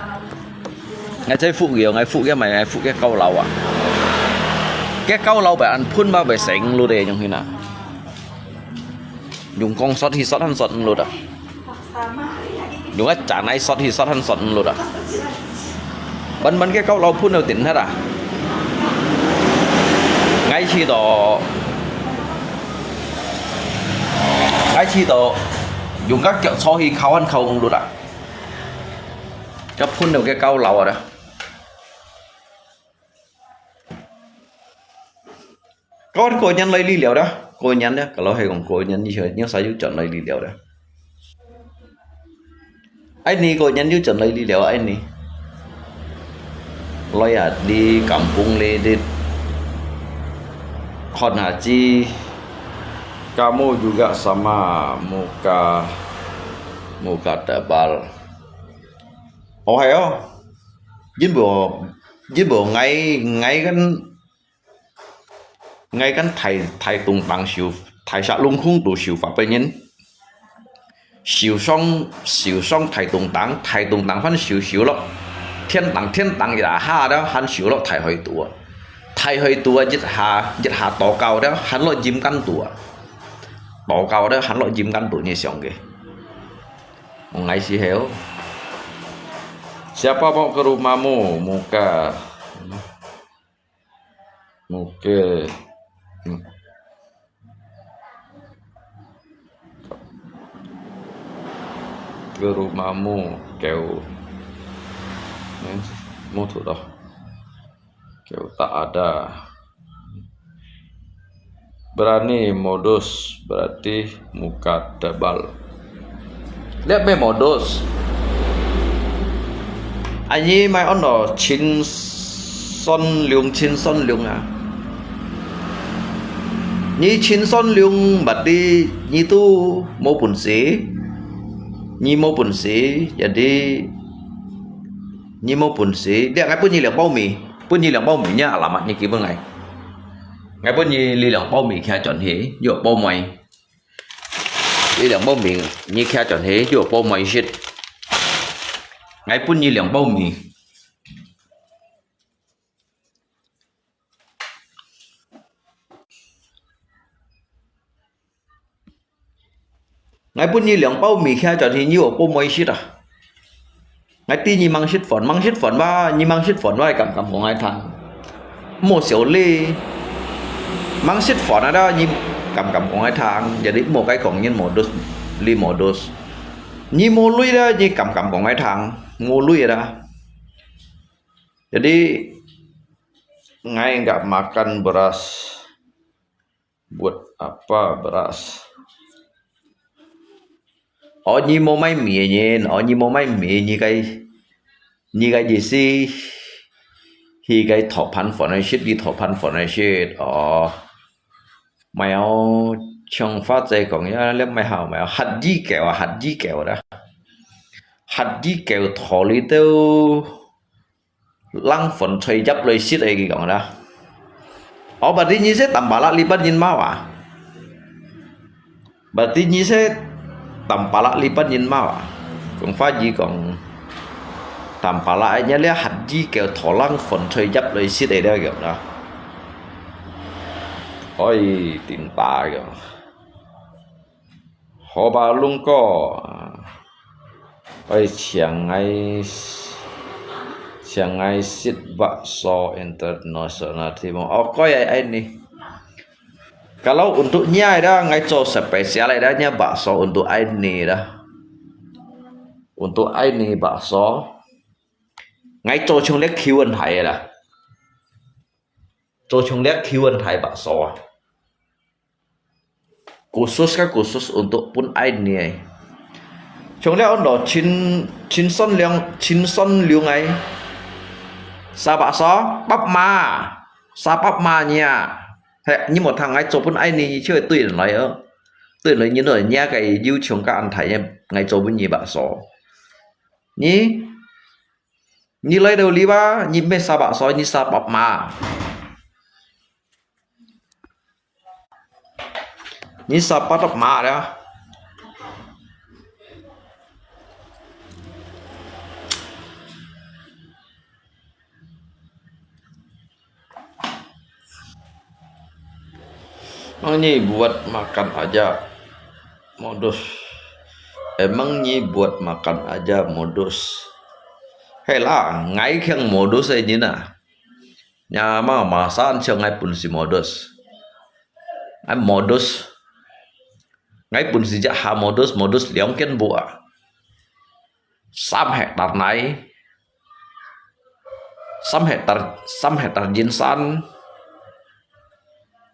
Ngai chai fu ki yong, ngai fu ki mai, ngai fu ki kau lau a. Ki kau lau bai an phun ba bai seng lu de yong hin a. Yung kong sot hi sot han sot lut a. Yung a cha nai sot hi sot han sot lut a. Ban ban ke kau lau phun neu tin hat a. Ngai chi to. Ngai chi to. Yung ka kiak cho hi khau han khau lut a. Ka phun neu ke kau lau a da. Kawan ko nyan lai li liao da, ko nyan da, kalau hai kong ko nyan ni sa, ni sa yu chọn lai li liao da. Ai ni ko nyan yu chọn lai li liao ai ni. Lai a di kampung le di. Khon ha chi. Kamu juga sama muka, muka tebal. Oh hai oh. Jin bo, jin bo ngai, ngai kan Ngai kan thai, thai tung tang siu, thai sa lung khung tu siu fa pe nyin. Siu song, siu song thai tung tang, thai tung tang phan siu siu lo. Thiên tang, thiên tang ya ha da han siu lo thai hoi tu a. Thai hoi tu a jit ha, jit ha to kau da han lo jim kan tu a. To kau da han lo jim kan tu nyi siong ke. Ngai si heo. Siapa mau ke rumahmu, muka. Muka. Ke rumahmu, kêu. Mu thu to. Kêu tak ada. Berani modus, berarti muka tebal. Lihat me modus. Anyi mai on lo chin son liung, chin son liung a. Nyi chin son liung berarti nyi tu mo pun si. Nyi mo pun si, jadi nyi mo pun si. Dia ngai pun nyi liang bao mi, pun nyi liang bao mi nya alamat nyi ki pun ngai. Ngai pun nyi li liang bao mi kia chọn hi, yo bao mai. Li liang bao mi, nyi kia chọn hi, yo bao mai shit. Ngai pun nyi liang bao mi. Ngai pun nyi liang bao mi kia chọn hi nyi wo po moi sit a. Ngai ti nyi mang sit phone, mang sit phone wa, nyi mang sit phone wa, kam kam ko ngai than. 無小利，吂食飯啊啦，你敢敢講𠊎聽，jadi無該講人modus，你modus。你無鐳啦，你敢敢講𠊎聽，無鐳啦。Jadi，𠊎nggak makan beras. Buat apa beras？哦，你無買米个人，哦，你無買米，你个，你个意思，去个討飯飯个食，你討飯飯个食，哦。毋係哦，像花姐講呀，你毋係好，毋係哦，乞衣狗啊，乞衣狗啦。乞衣狗討你兜 冷飯菜葉來食个，佢講啦。哦，berarti你係tampalak lipat人mau啊？Berarti你係tampalak lipat人mau啊？講華語講，tampalak nya了，乞衣狗討冷飯菜葉來食个了，佢講啦。哎，頂大个。 好吧，龍哥，愛請𠊎，請𠊎食bakso international timun。哦，該个恁呢。Kalau untuk nya啦，𠊎做spesial个啦，nya bakso untuk恁呢啦。Untuk恁呢bakso，𠊎做像這Q and A个啦，做像這Q and A bakso啊。 Khusus ka khusus untuk分恁呢个。像了安到盡，盡善良，盡善良个。Sa bakso，八碼，sa八碼nya。嘿，你無聽𠊎做分恁呢，你就會對人來哦。對人來，你來nya个有像个恁大个，𠊎做分你bakso。你，你來到這吧，你毋係sa bakso，你sa八碼。 你sa八碼了。Mang ni buat makan aja modus. Emang ni buat makan aja modus. Hei lah, ngai kheng modus ai ni na. Nya ma ma san siu ngai pun si modus. Ngai modus. Ngai pun si ja ha modus, modus liang ken bua. Sam hektar nai. Sam hektar, sam hektar jin san.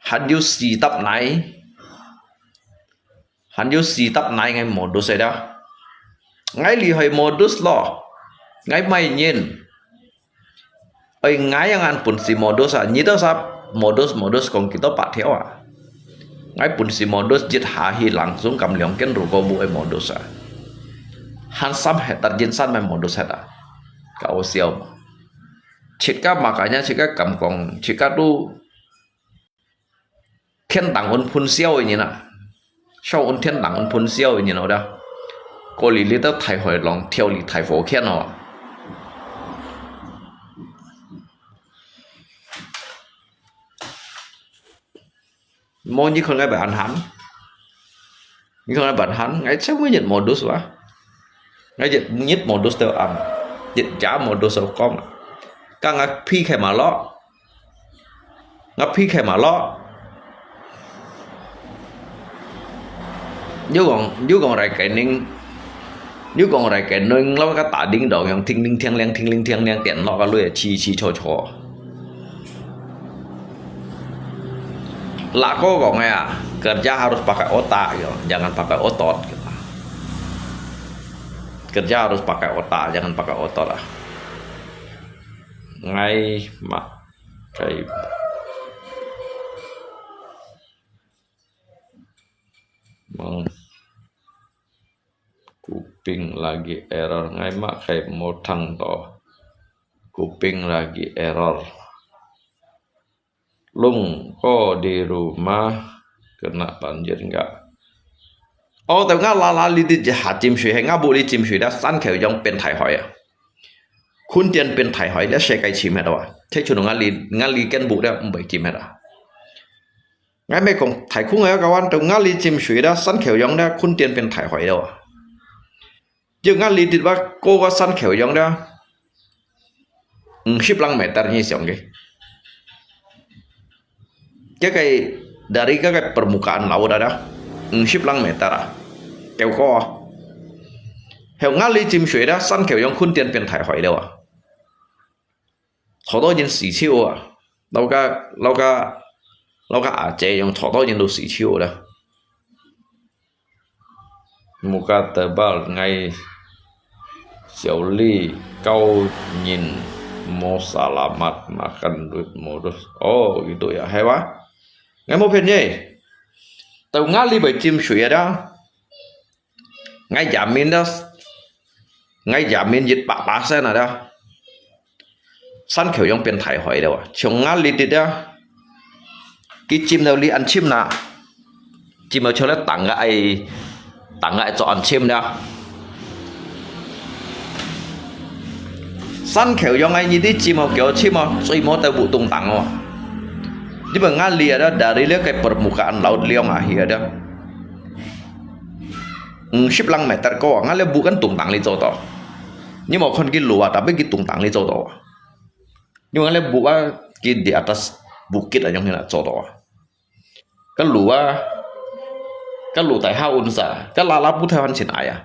Han yu si tap nai. Han yu si tap nai ngai modus ai da. Ngai li hoi modus lo. Ngai mai nyin. Oi ngai yang an pun si modus a. Nyi to sa modus modus kong kito pa thiau a. Ngai pun si modus jit ha hi langsung kam liang ken ru ko bu ai modus a. Han sam hektar jin san mai modus hektar. Kau siau. Chika makanya chika kam kong chika tu 天堂恩分銷个人啊，燒恩天堂恩分銷个人哦，這。過哩哩到大海浪，跳哩大火圈哦。無你看該白安寒，你看該白安寒，𠊎全部日modus哇，𠊎日日modus到暗，日夜modus到光啊，剛剛PK嘛咯。 Ngaphi khai malo. Nyu kong, nyu kong rai kening, nyu kong rai kening lo ka ta ding dong yang ting ling tiang liang ting ling tiang liang tian lo ka lui chi chi cho cho. Lah ko kong ya, kerja harus pakai otak yo, jangan pakai otot. Kerja harus pakai otak, jangan pakai otot lah. Ngai mak Khai mang kuping lagi error. Ngai mak khai modang to. Kuping lagi error. Lung ko di rumah kena banjir enggak? Ô, tao ngah lala li di jahat chim shui, hai ngah bu li chim shui dah san kheu yong pen thai hoi ah. Khun tian pen thai hoi dah sai kai chim hai dah. Thai chun ngah li, ngah li ken bu dah mbai chim hai dah. Ngai mai kong thai khung ya kawan tao ngah li chim shui dah san kheu yong dah khun tian pen thai hoi dah. Yong ngah li dit ba ko ka san kheu yong dah. Ung sip lang meter ni siong ke. 該个，dari該个permukaan laut ada，五十零meter啊，較高啊。後𠊎這浸水了，山口洋墾丁變大海了啊。吵到人死手啊，老家，老家，老家阿姐樣吵到人都死手了。 Muka tebal ngai siauli kau nyin mo salamat makan duit modus. Oh, gitu ya. Hai wa. Ngai mo phiền nhé. Tau ngali bai chim sui ada. Ngai jamin dah. Ngai jamin jit pak pasen ada. San khêu yong pian thai hoi deu, chiông ngã li dit deu. Ki chim deu li ăn chim na. Chim deu chiông leh tang gak ai, tang gak ai cho ăn chim deu. San khêu yong ai nyi di chim deu kiêu chim deu, chui mo teu bu tung tang deu. Di bơ ngã li ada, dari leh kai permukaan laut liong ahi ada. Ừm, sip lang meter ko, ngã leh bu kan tung tang li cho to. Nyi mo khon ki lua, tapi ki tung tang li cho to. Nyi ngã leh bu a, ki di atas bukit a yong hina cho to. Ka lua, ka lu tai ha unsa, ka la la bu thai han chin ai a.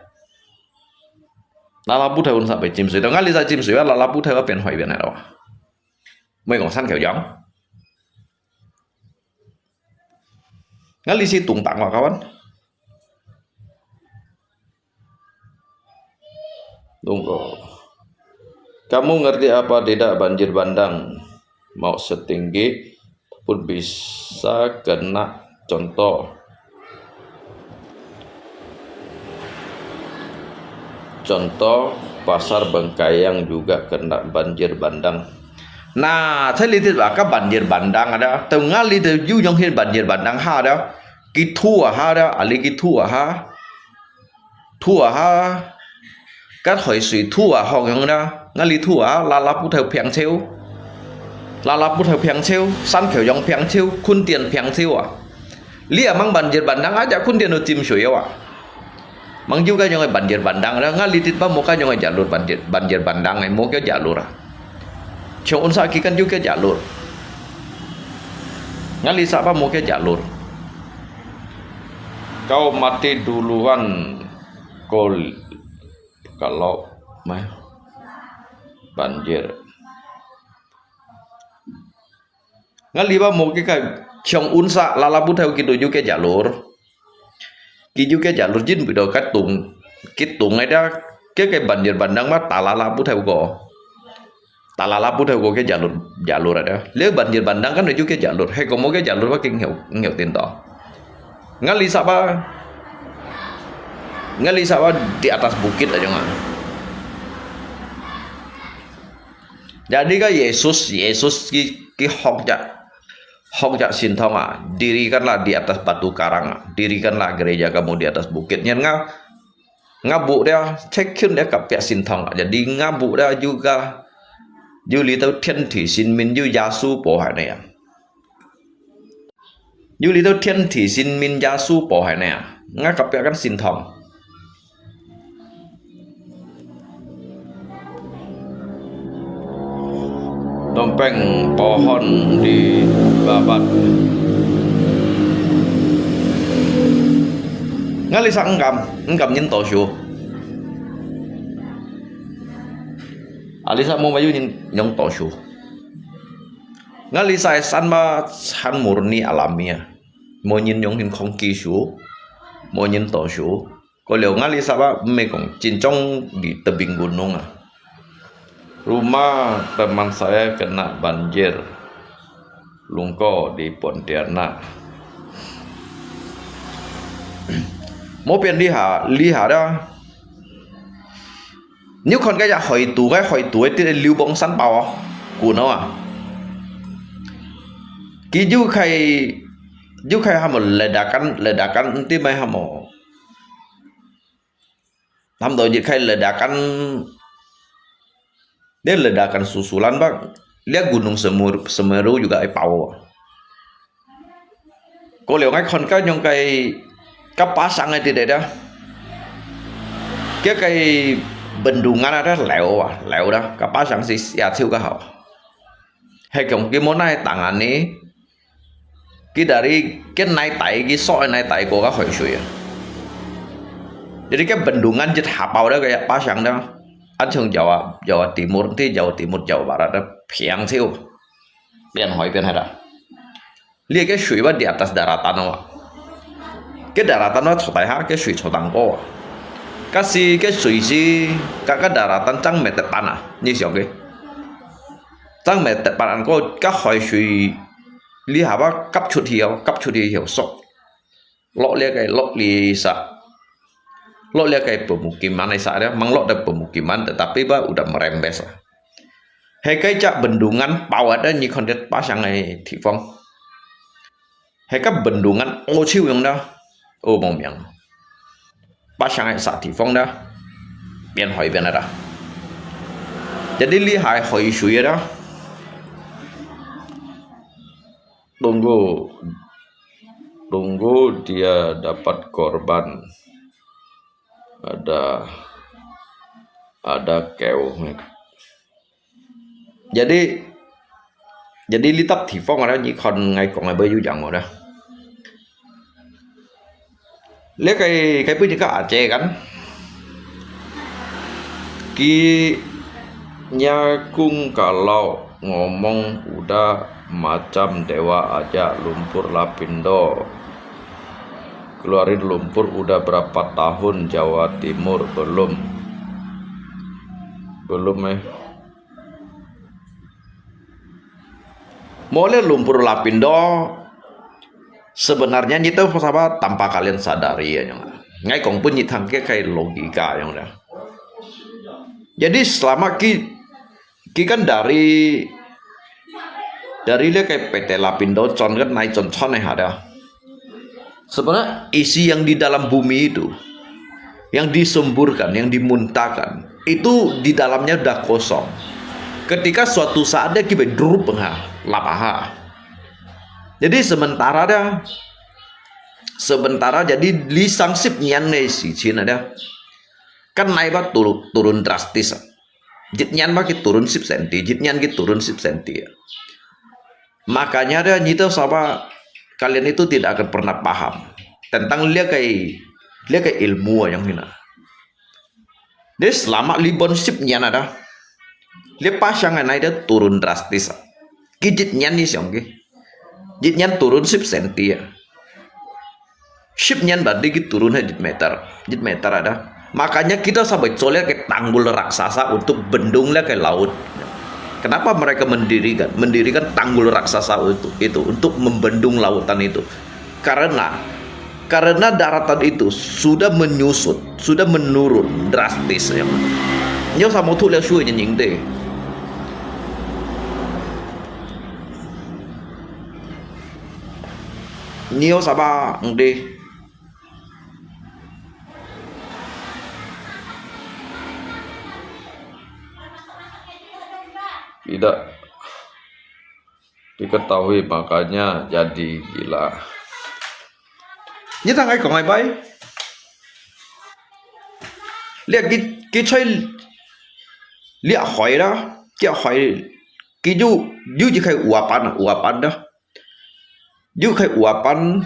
La la bu thai unsa bai chim sui, to ngã li sa chim sui, la la bu thai a pian hoi pian ai lo. Moi kong san khêu yong. Ngã li si tung tang wa kawan. Tunggu. Kamu ngerti apa tidak banjir bandang? Mau setinggi pun bisa kena contoh. Contoh, Pasar Bengkayang juga kena banjir bandang. Na, thai li dit ba ka banjir bandang ada. Teu ngã li dit yu yong hin banjir bandang ha ada. Ki thu a ha ada, ali ki thu a ha. Thu a ha. Kat hoi sui thu a hong yong ada. Ngã li thu a, la la bu thai phiang cheu. La la bu thai phiang cheu, san khêu yong phiang cheu, khun tian phiang cheu a. Li a mang banjir bandang aja khun tian no chim sui a. Mang yu ka yong ai banjir bandang, ngã li dit ba mo ka yong ai jalur banjir, banjir bandang ai mo ka jalur a. Chiông unsa ki kan yu ka jalur. Ngã li sa ba mo ka jalur. Kau mati duluan kau kalau mai banjir. Ngã li ba mo ke ka chiông unsa la la bu thai ki tu yu ke jalur. Ki yu ke jalur jin bi do ka tung. Ki tung ai da ke ke banjir bandang ma ta la la bu thai ko. Ta la la bu thai ko ke jalur, jalur ada. Leh banjir bandang kan yu ke jalur. Hai ko mo ke jalur ba king heo, heo tin to. Ngã li sa ba. Ngã li sa ba di atas bukit aja ngah. Jadi ka Yesus, Yesus ki, ki hok ja, hok ja sintong a, dirikanlah di atas batu karang a, dirikanlah gereja kamu di atas bukit. Nyan nga, nga bu dia, check in dia ka pia sintong a. Jadi nga bu dia juga, yu li tau thiên thủy sinh命yu Yesu po hai ne ya. Yu li tau thiên thủy sinh命Yesu po hai ne ya. Nga ka pia kan sintong. Tompeng pohon di babat. Ngã li sa engkam, engkam nyin to shu. Ali sa mo mayu nyin nyong to shu. Ngã li sa san ma san murni alami a. Mo nyin nyong hin khong ki shu. Mo nyin to shu. Ko liu ngã li sa ba me kong chin chong di tebing gunung a. Rumah teman saya kena banjir. Lungko di Pontianak. Mo pian li ha, li ha da. Nyu khon ka ya hoi tu, ka hoi tu, ti liu bong san pao a. Ku no a. Ki yu khai, yu khai ha mo ledakan, ledakan ti mai ha mo. Tam do jit khai ledakan, dia ledakan susulan ba, dia Gunung Semur-, Semeru juga ai pao. Ko liu ngai khon ka nyong kai, ka pasang ai ti dei da. Kia kai bendungan ada leu a, leu da, ka pasang si sia chiu ka hao. Hai kiong ki mo nai tangan ni, 佢dari佢哪底，佢所哪底過个海水啊。Jadi ke bendungan jit hapau dah kayak pasang dah. Ancung Jawa, Jawa Timur, nanti Jawa Timur, Jawa Barat dah, piang siu. Pian hoi pian hada. Lia ke sui ba di atas daratan awak. Ke daratan awak 坐底下, ke sui 坐頂高啊。Kasi ke sui si, ka, ka daratan 正 metepan ah, ni siang ke. 正 metepan ko, ka 海水 li haba kap 出去 oh, kap 出去 oh, sok. Lok lia ke, lok li sa. Lok lia ke pemukiman sa dia, mang lok da pemukiman, tetapi ba udah merembes lah. Hai ke cak bendungan pawat da ni khon det pasang ai 地方. Hai ke bendungan 屙臭 yang da. Oh, mong miang. Pasang ai sa 地方 da. Pian hoi pian ada. Jadi li hai hoi sui da. Tunggu, tunggu dia dapat korban. Ada, ada kêu. Jadi, jadi li tap 地方 ada ni khon ngai kong ai bai yu yang ada. Lia ke, ke pui ni ka Aceh kan. Ki nyakung kalau ngomong udah macam dewa aja lumpur Lapindo. Keluarin lumpur udah berapa tahun Jawa Timur belum? Belum eh. Mole lumpur Lapindo, sebenarnya nyi tau saba tanpa kalian sadari ya nyong. Ngai kong pun nyi thang ke kai logika nyong dah. Jadi selama ki, ki kan dari, dari le kai P T Lapindo con kan nai con con nai hada. Sebenarnya isi yang di dalam bumi itu, yang disemburkan, yang dimuntahkan, itu di dalamnya dah kosong. Ketika suatu saat dia kibai drup ha, lap ha. Jadi sementara dia, sementara jadi li sang sip nyan ne si chin ada. Kan nai ba turun, turun drastis. Jit nyan ba ki turun sip senti, jit nyan ki turun sip senti. Makanya dia nyi tau saba kalian itu tidak akan pernah paham tentang lia kai, lia kai ilmu yang hina. Dia selama li bon sip nyan ada. Lia pasang nai dia turun drastis. Ki jit nyan ni siang ki. Jit nyan turun sip senti ya. Sip nyan berarti ki turun hai jit meter. Jit meter ada. Makanya kita sampai colek ke tanggul raksasa untuk bendung le ke laut. Kenapa mereka mendirikan, mendirikan tanggul raksasa itu, itu untuk membendung lautan itu? Karena, karena daratan itu sudah menyusut, sudah menurun drastis ya. Nyo samo tu le shui nyen nying de. Nyo sama ngde. Tidak diketahui, makanya jadi gila. Nyi tang ai kong ai bai. Lia ki, ki choi lia hoi la, ki hoi, ki yu, yu ji khai uapan, uapan da. Yu khai uapan,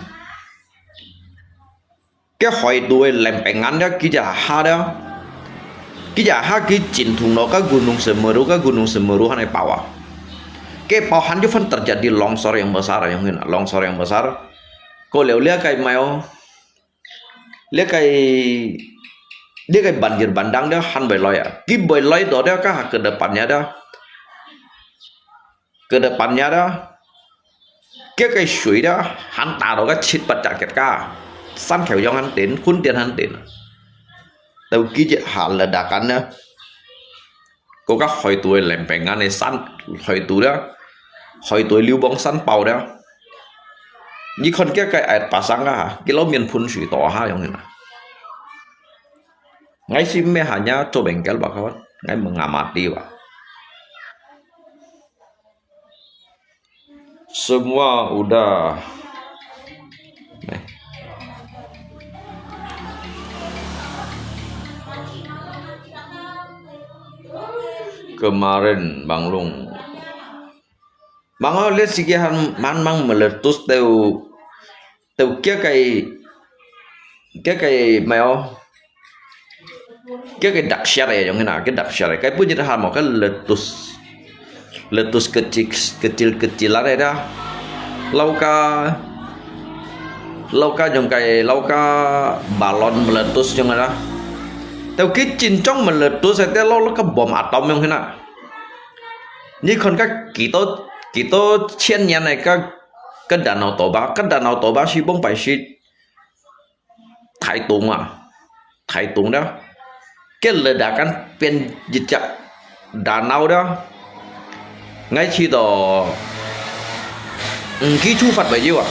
ke hoi tu ai lempengan da, ki ja ha da. Ki ja ha ki cin thung lo ka Gunung Semeru, ka Gunung Semeru han ai pau ah. Ke pau han yu fan terjadi longsor yang besar, yang hina, longsor yang besar. Ko leo lia kai mai o. Lia kai, lia kai banjir bandang da han bai loi ah. Ki bai loi do da ka ha ke depannya da. Ke depannya da. Ke kai sui da han ta do ka chit pat ja ket ka. San kheo yong han tin, khun tian han tin. Tau ki je ha ledakan da. Ko ka hoi tu ai lempengan ai san, hoi tu da. Hoi tu ai liu bong san pau da. Nyi khon ke kai ai pasang ka ha, ki lo mien phun sui to ha yong hina. Ngai sim me hanya cho bengkel ba kawan, ngai mengamati ba. Semua udah. Nih. Kemarin Bang Lung Mangga lihat sigi han man mang meletus teu, teu kia kai, kia kai mai o, kia kai dahsyat ya, yang kena kia dahsyat ya. Kai pun jadi han mau kia letus, letus kecil, kecil-kecilan ya dah. Lauka, lauka yang kai lauka balon meletus yang dah. Teu kia cincong meletus ya, teu lau lauka bom atom yang kena. Ni khon ka kito, kito cian nian ai ka, ka Danau Toba, ka Danau Toba si bông pai si Taitung ah, Taitung dah. Ke ledakan pian jejak danau dah. Ngai cito, engki chu fat bai jiu ah.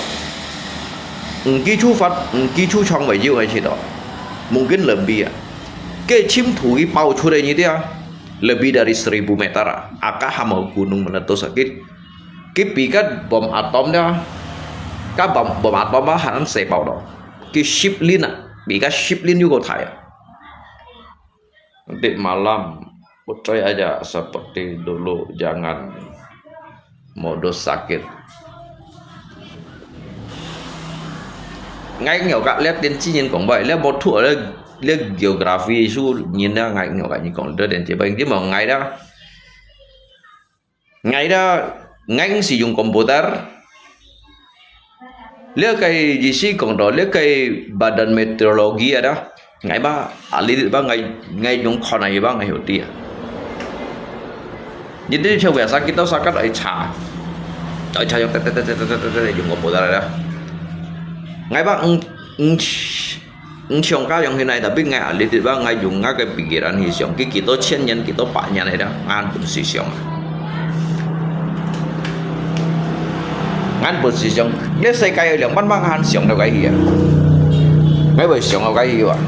Engki chu fat, engki chu chong bai jiu ngai cito. Mungkin lebih ah. Ke cim tu ki pau chu deh ni dia. Lebih dari seribu meter ah. Aka hamau gunung meletus sakit. Ki pikat bom atom dah. Ka bom, bom atom ah hanan sepau doh. Ki siplin ah. Pikat siplin juga thai ah. Nanti malam, ucoy aja seperti dulu, jangan modus sakit. Ngai ngau ka lihat 電視人講吧，lihat 無圖，lihat，lihat geografi su nyin dah ngai ngau ka nyin 講，lihat 電視吧，你莫ngai dah。 Ngai dah, ngai si dùng computer. Lihat kai isi kong do, lihat kai Badan Meteorologi ada. Ngai ba, ali ba ngai, ngai dùng khon ai ba ngai hoti ah. Jadi, siapa biasa kita sakat ai cha. Ai cha yang tet, tet, tet, tet, tet, tet, tet, dùng computer ada. Ngai ba, ng, ng, 你想家用現在，tapi ngai ahli tiba ngai dùng ngai ke pikiran hi想，佢幾多千年、幾多百年來了，ngan本事想啊。Ngan本事想，這世界有兩萬萬還想到該去啊？Ngai會想到該去啊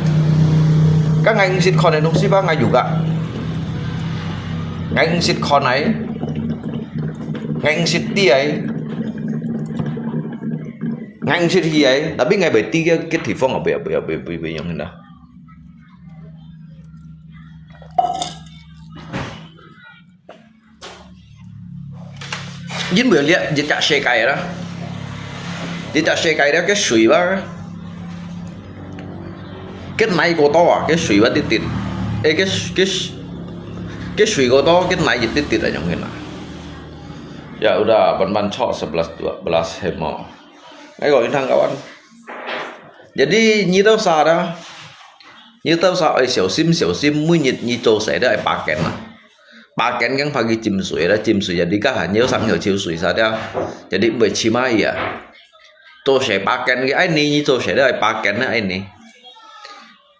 ？Kan ngai ngsit khon ai東西吧，ngai juga。Ngai ngsit khon ai，ngai ngsit ti ai。 Ngai ngsit hi ai, tapi ngai bai ti ke, ke 地方啊，不要，不要，不要，不要，不要用了。因為這，這隻世界啦，這隻世界啦，ke水吧，ke nai過多啊，ke水吧，滴滴，誒，ke，ke，ke水過多，ke nai一滴滴啊，用个啦。Ya udah, ban-ban chok sebelas dua belas hemo. Ngai ko intang kawan. Jadi, 你兜儕啦，你兜儕愛小心小心，每日你做事都愛把關啊。把關講怕佢浸水啦，浸水啊，你家下你有三條潮水啥的，jadi毋會浸啊。做事把關个，哎，你，你做事都愛把關啊，哎，你。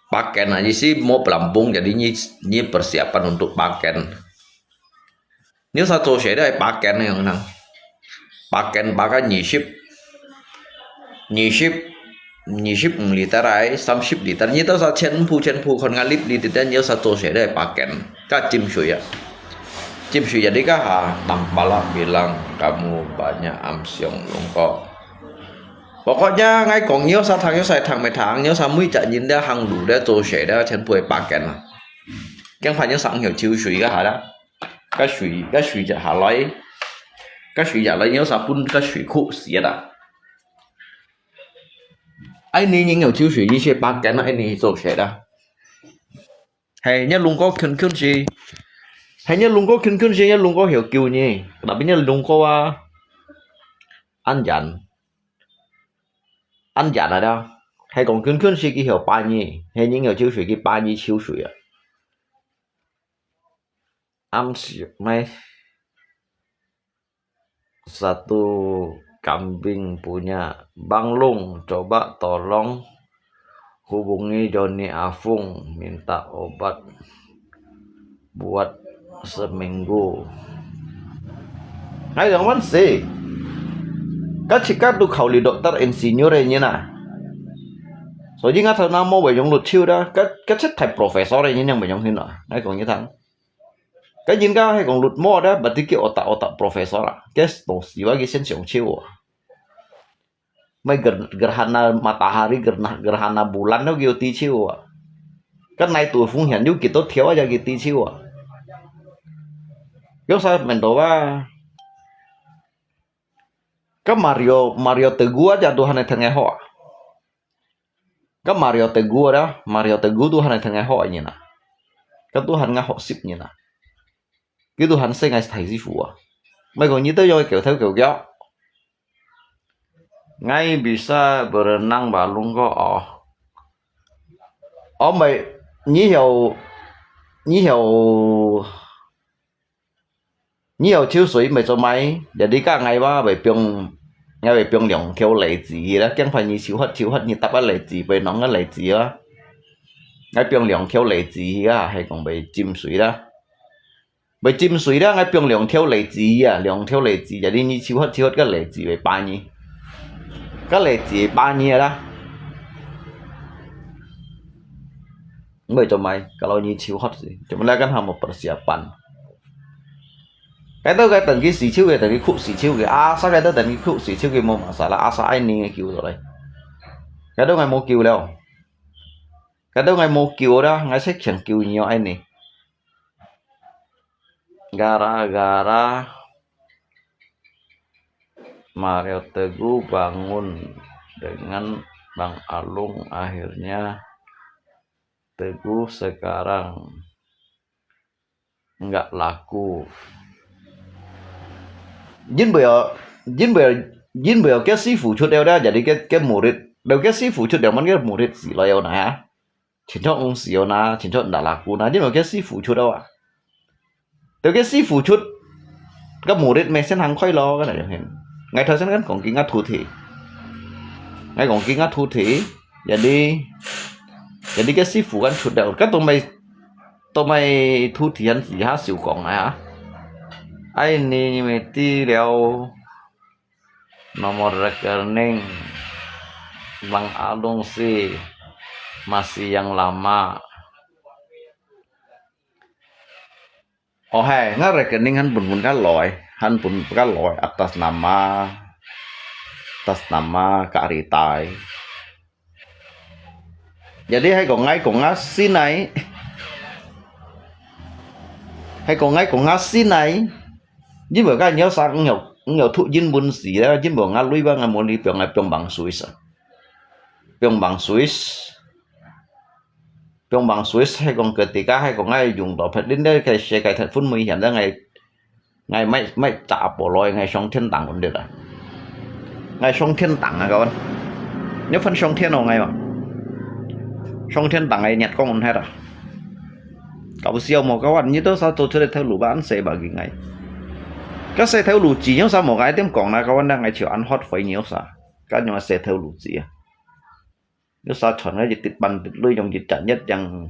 把關啊，意思莫pelambung，jadi你，你 persiapan untuk 把關。 你有啥做事都愛把關个，有人把關把个二十，二十，二十五liter來，三十liter，你兜儕全部全部看下立立的，你有啥做事都愛把關，个浸水啊，浸水啊，你个哈，tang pala bilang kamu banyak amsyong lungkok。Pokoknya，𠊎講，你有啥聽，有啥聽毋聽，你有啥每隻人咧行路咧做事咧，全部愛把關啊。驚怕你上有潮水个下啦。 該水，該水就下來，該水下來，有啥分該水庫死啦。哎，你人有潮水，一些把關啊，哎，你做事啦。嘿，你弄个圈圈是，嘿，你弄个圈圈是，你弄个有救呢，tapi你弄个啊，安然，安然啊啦。嘿，講圈圈是佢有把你，嘿，人有潮水，佢把你潮水啊。 Amsyong, mai. Satu kambing punya. Bang Long, coba tolong hubungi Johnny Afung, minta obat buat seminggu. Hai, yang mana sih? Kan cakap tu kau li doktor insinyur ini nah. 所以𠊎頭那無會用律師啦，該，該出太 professor个人樣會用去哪？𠊎講你聽，該人家係講律師啦，berarti佢otak-otak professor啦，該東西話佢先上手啊。Mai ger-，gerhana matahari，gerhana，gerhana bulan都佢有知手啊。該哪度風險有幾多條啊，也佢知手啊。有啥問題啊？該Mario，Mario Teguh啊，這都還係聽个好啊。該Mario Teguh啊，Mario Teguh都還係聽个好个人啊。該都還𠊎學習人啊。佢都還識𠊎大師傅啊。毋係講你兜愛狗頭狗腳。 Ngai bisa berenang balung ko oh. Oh，毋係，你曉，你曉，你曉泅水毋係做麼个？Jadi該𠊎嘛會放，𠊎會放兩條荔枝去啦，驚怕你泅發泅發，你搭个荔枝，會挵个荔枝啊。𠊎放兩條荔枝去啊，係講會浸水啦。 會浸水啦，𠊎放兩條荔枝啊，兩條荔枝，jadi你泅發泅發，該荔枝會巴你，該荔枝會巴你啦。毋會做麼个，kalau你泅發時，cuma kan kamu persiapan。該兜該等佢洗手个，等佢哭洗手个，啊，啥个都等佢哭洗手个，無masalah，啊，啥愛你个救落來。該兜𠊎無救了，該兜𠊎無救啦，𠊎識強救你哦，愛你。 Gara-gara Mario Teguh bangun dengan Bang Alung, akhirnya Teguh sekarang nggak laku. Jin bơi, jin bơi, jin bơi, cái sư phụ chút đeo đó, jadi cái, cái murid, đeo cái sư phụ chút đeo, món cái murid gì lo đeo nè. Chính xác毋使哦那，chính xác毋得laku那，因為該師傅出了啊。對該師傅出，該murid乜先行開咯，該樣形。𠊎頭先kan講緊𠊎徒弟，𠊎講緊𠊎徒弟，jadi，jadi該師傅kan出了，該都毋係，都毋係徒弟kan自家受講啊。哎，你，你乜知了。 Nomor rekening Bang Alung si masih yang lama. Oh hai, ngah rekening han pun pun kaloi, han pun kaloi atas nama, atas nama Kak Ritai. Jadi hai kong ngai kong ngah sinai. Hai kong ngai kong ngah sinai. Jin bơ ka nyo sa nyo nyo thu jin bun si la, jin bơ ngah lui ba ngah mo li piong ngai piong bang Swiss. Piong bang Swiss. Piong bang Swiss hai kong ketika hai kong ngai yung to phet lin de kai se kai that phun mui hiam de ngai 𠊎毋，毋，打無來，𠊎上天堂恁樣啊。𠊎上天堂啊，各位。你分上天哦，𠊎嘛。上天堂个月光恁黑啊。搞笑無，各位，你都啥做出來頭路吧，恁細吧，佢𠊎。該細頭路，只有啥無，𠊎點講啦，各位，𠊎就恁發揮，你有啥？該用細頭路子啊。有啥傳个一滴半滴，用一隻一樣。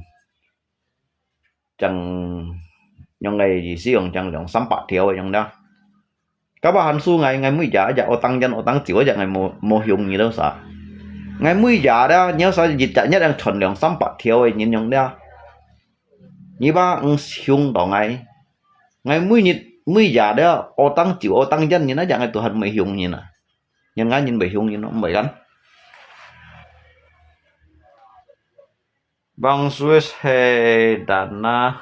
正用个意思用正兩三百條个樣啦。該把限數𠊎，𠊎每隻一隻學當人學當少一隻，𠊎無，無凶你兜啥。𠊎每隻啦，你兜啥一隻一隻傳兩三百條个人樣啦。你把毋凶到𠊎，𠊎每日，每隻啦，學當少學當人，你那隻𠊎都還無凶你啊。人家人無凶你咯，毋會kan。 Bang Swiss he dana,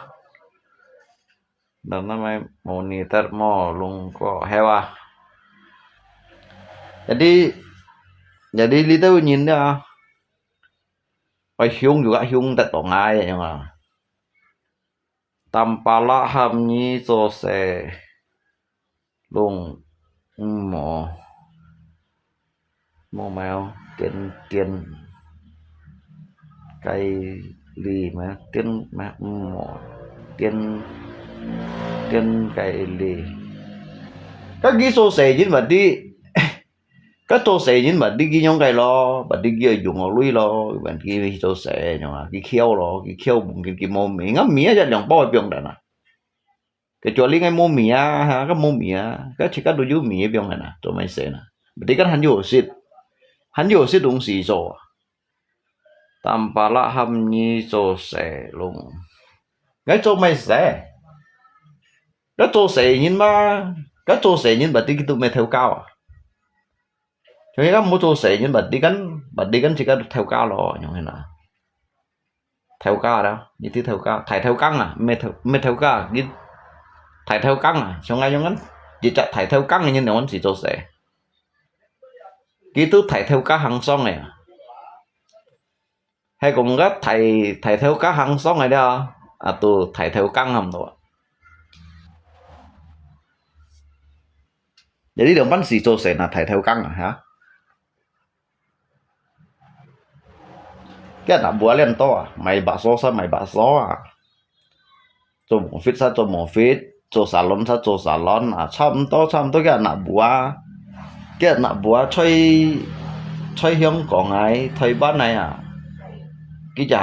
dana mai monitor mo lungko hewa. Jadi, jadi li tau nyin da. Oi hiung juga hiung tat tong ai yang ah. Tampalak ham nyi cho se lung mo mo mèo tiên tiên cài lì mà tiên mà mo tiên tiên cài lì. Các ghi số xe dính mà đi. Các tô xe dính mà đi ghi nhông cài lo, mà đi ghi ở dùng ở lui lo, bạn ghi tô xe nhông à, ghi khiêu lo, ghi khiêu bùng ghi ghi mô mì, ngắm mì á, dạy lòng bao biông đàn à. Cái chùa linh ai mô mì á, ha, các mô mì á, các chỉ các đồ dữ mì biông đàn à, tô máy xe nè. Mà đi các hẳn dữ xịt, hẳn dữ xịt đúng xì rồi. Tampalak ham nyi cho xe lung. Ngai cho mày xe. Ngai cho xe nhìn mà, ngai cho xe nhìn bật đi cái tụi mày theo cao à. Cho nên các mua cho xe nhìn bật đi gắn, bật đi gắn chỉ có theo cao lo, nhung hên à. Theo cao đó, như thế theo cao, thải theo căng à, mày theo, mày theo cao, cái thải theo căng à, cho ngay nhung ngắn. Chỉ chặt thải theo căng nhìn nó chỉ cho xe. 佢都大頭家行商个啊。係講个大，大頭家行商个了，啊，都大頭工差毋多啊。你兩班時做事哪大頭工啊，哈？佢若無啊，練到啊，賣白沙沙賣白沙啊。 做mufit sa做mufit，做salon sa做salon啊，差毋多差毋多，佢若無啊，佢若無啊，在在香港个，台灣个啊，佢就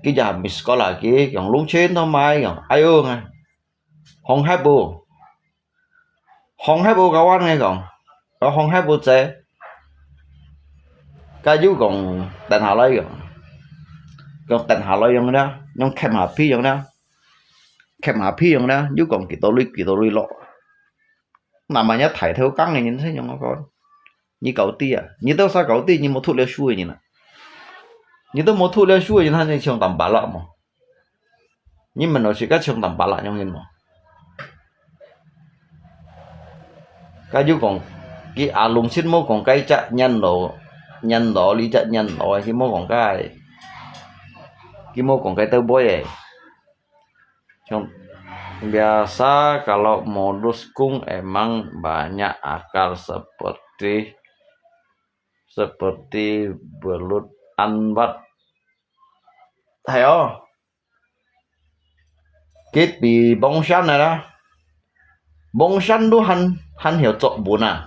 佢就miss call啊，佢講：「龍青，做麼个？」講：「哎喲，紅黑布，紅黑布教阮个講，紅黑布姐，該又講等下來講，講等下來用了，用欠下屁用了。 欠下屁用了，又講幾多鐳幾多鐳落。那麼人家大頭工个人係用个講，你搞對啊，你都啥搞對，你無讀了書个人啊，你都無讀了書个人，還係像淡白啦無？你問老師，該像淡白啦樣人無？該又講，佢阿龍親無講該隻年老，年老，你隻年老，佢無講該，佢無講該兜背个。 Cuma biasa kalau modus kung emang banyak akal seperti seperti belut anbat. Hai oh. Kit pi bongsan ada. Bongsan tu han han hiu cok bun ah.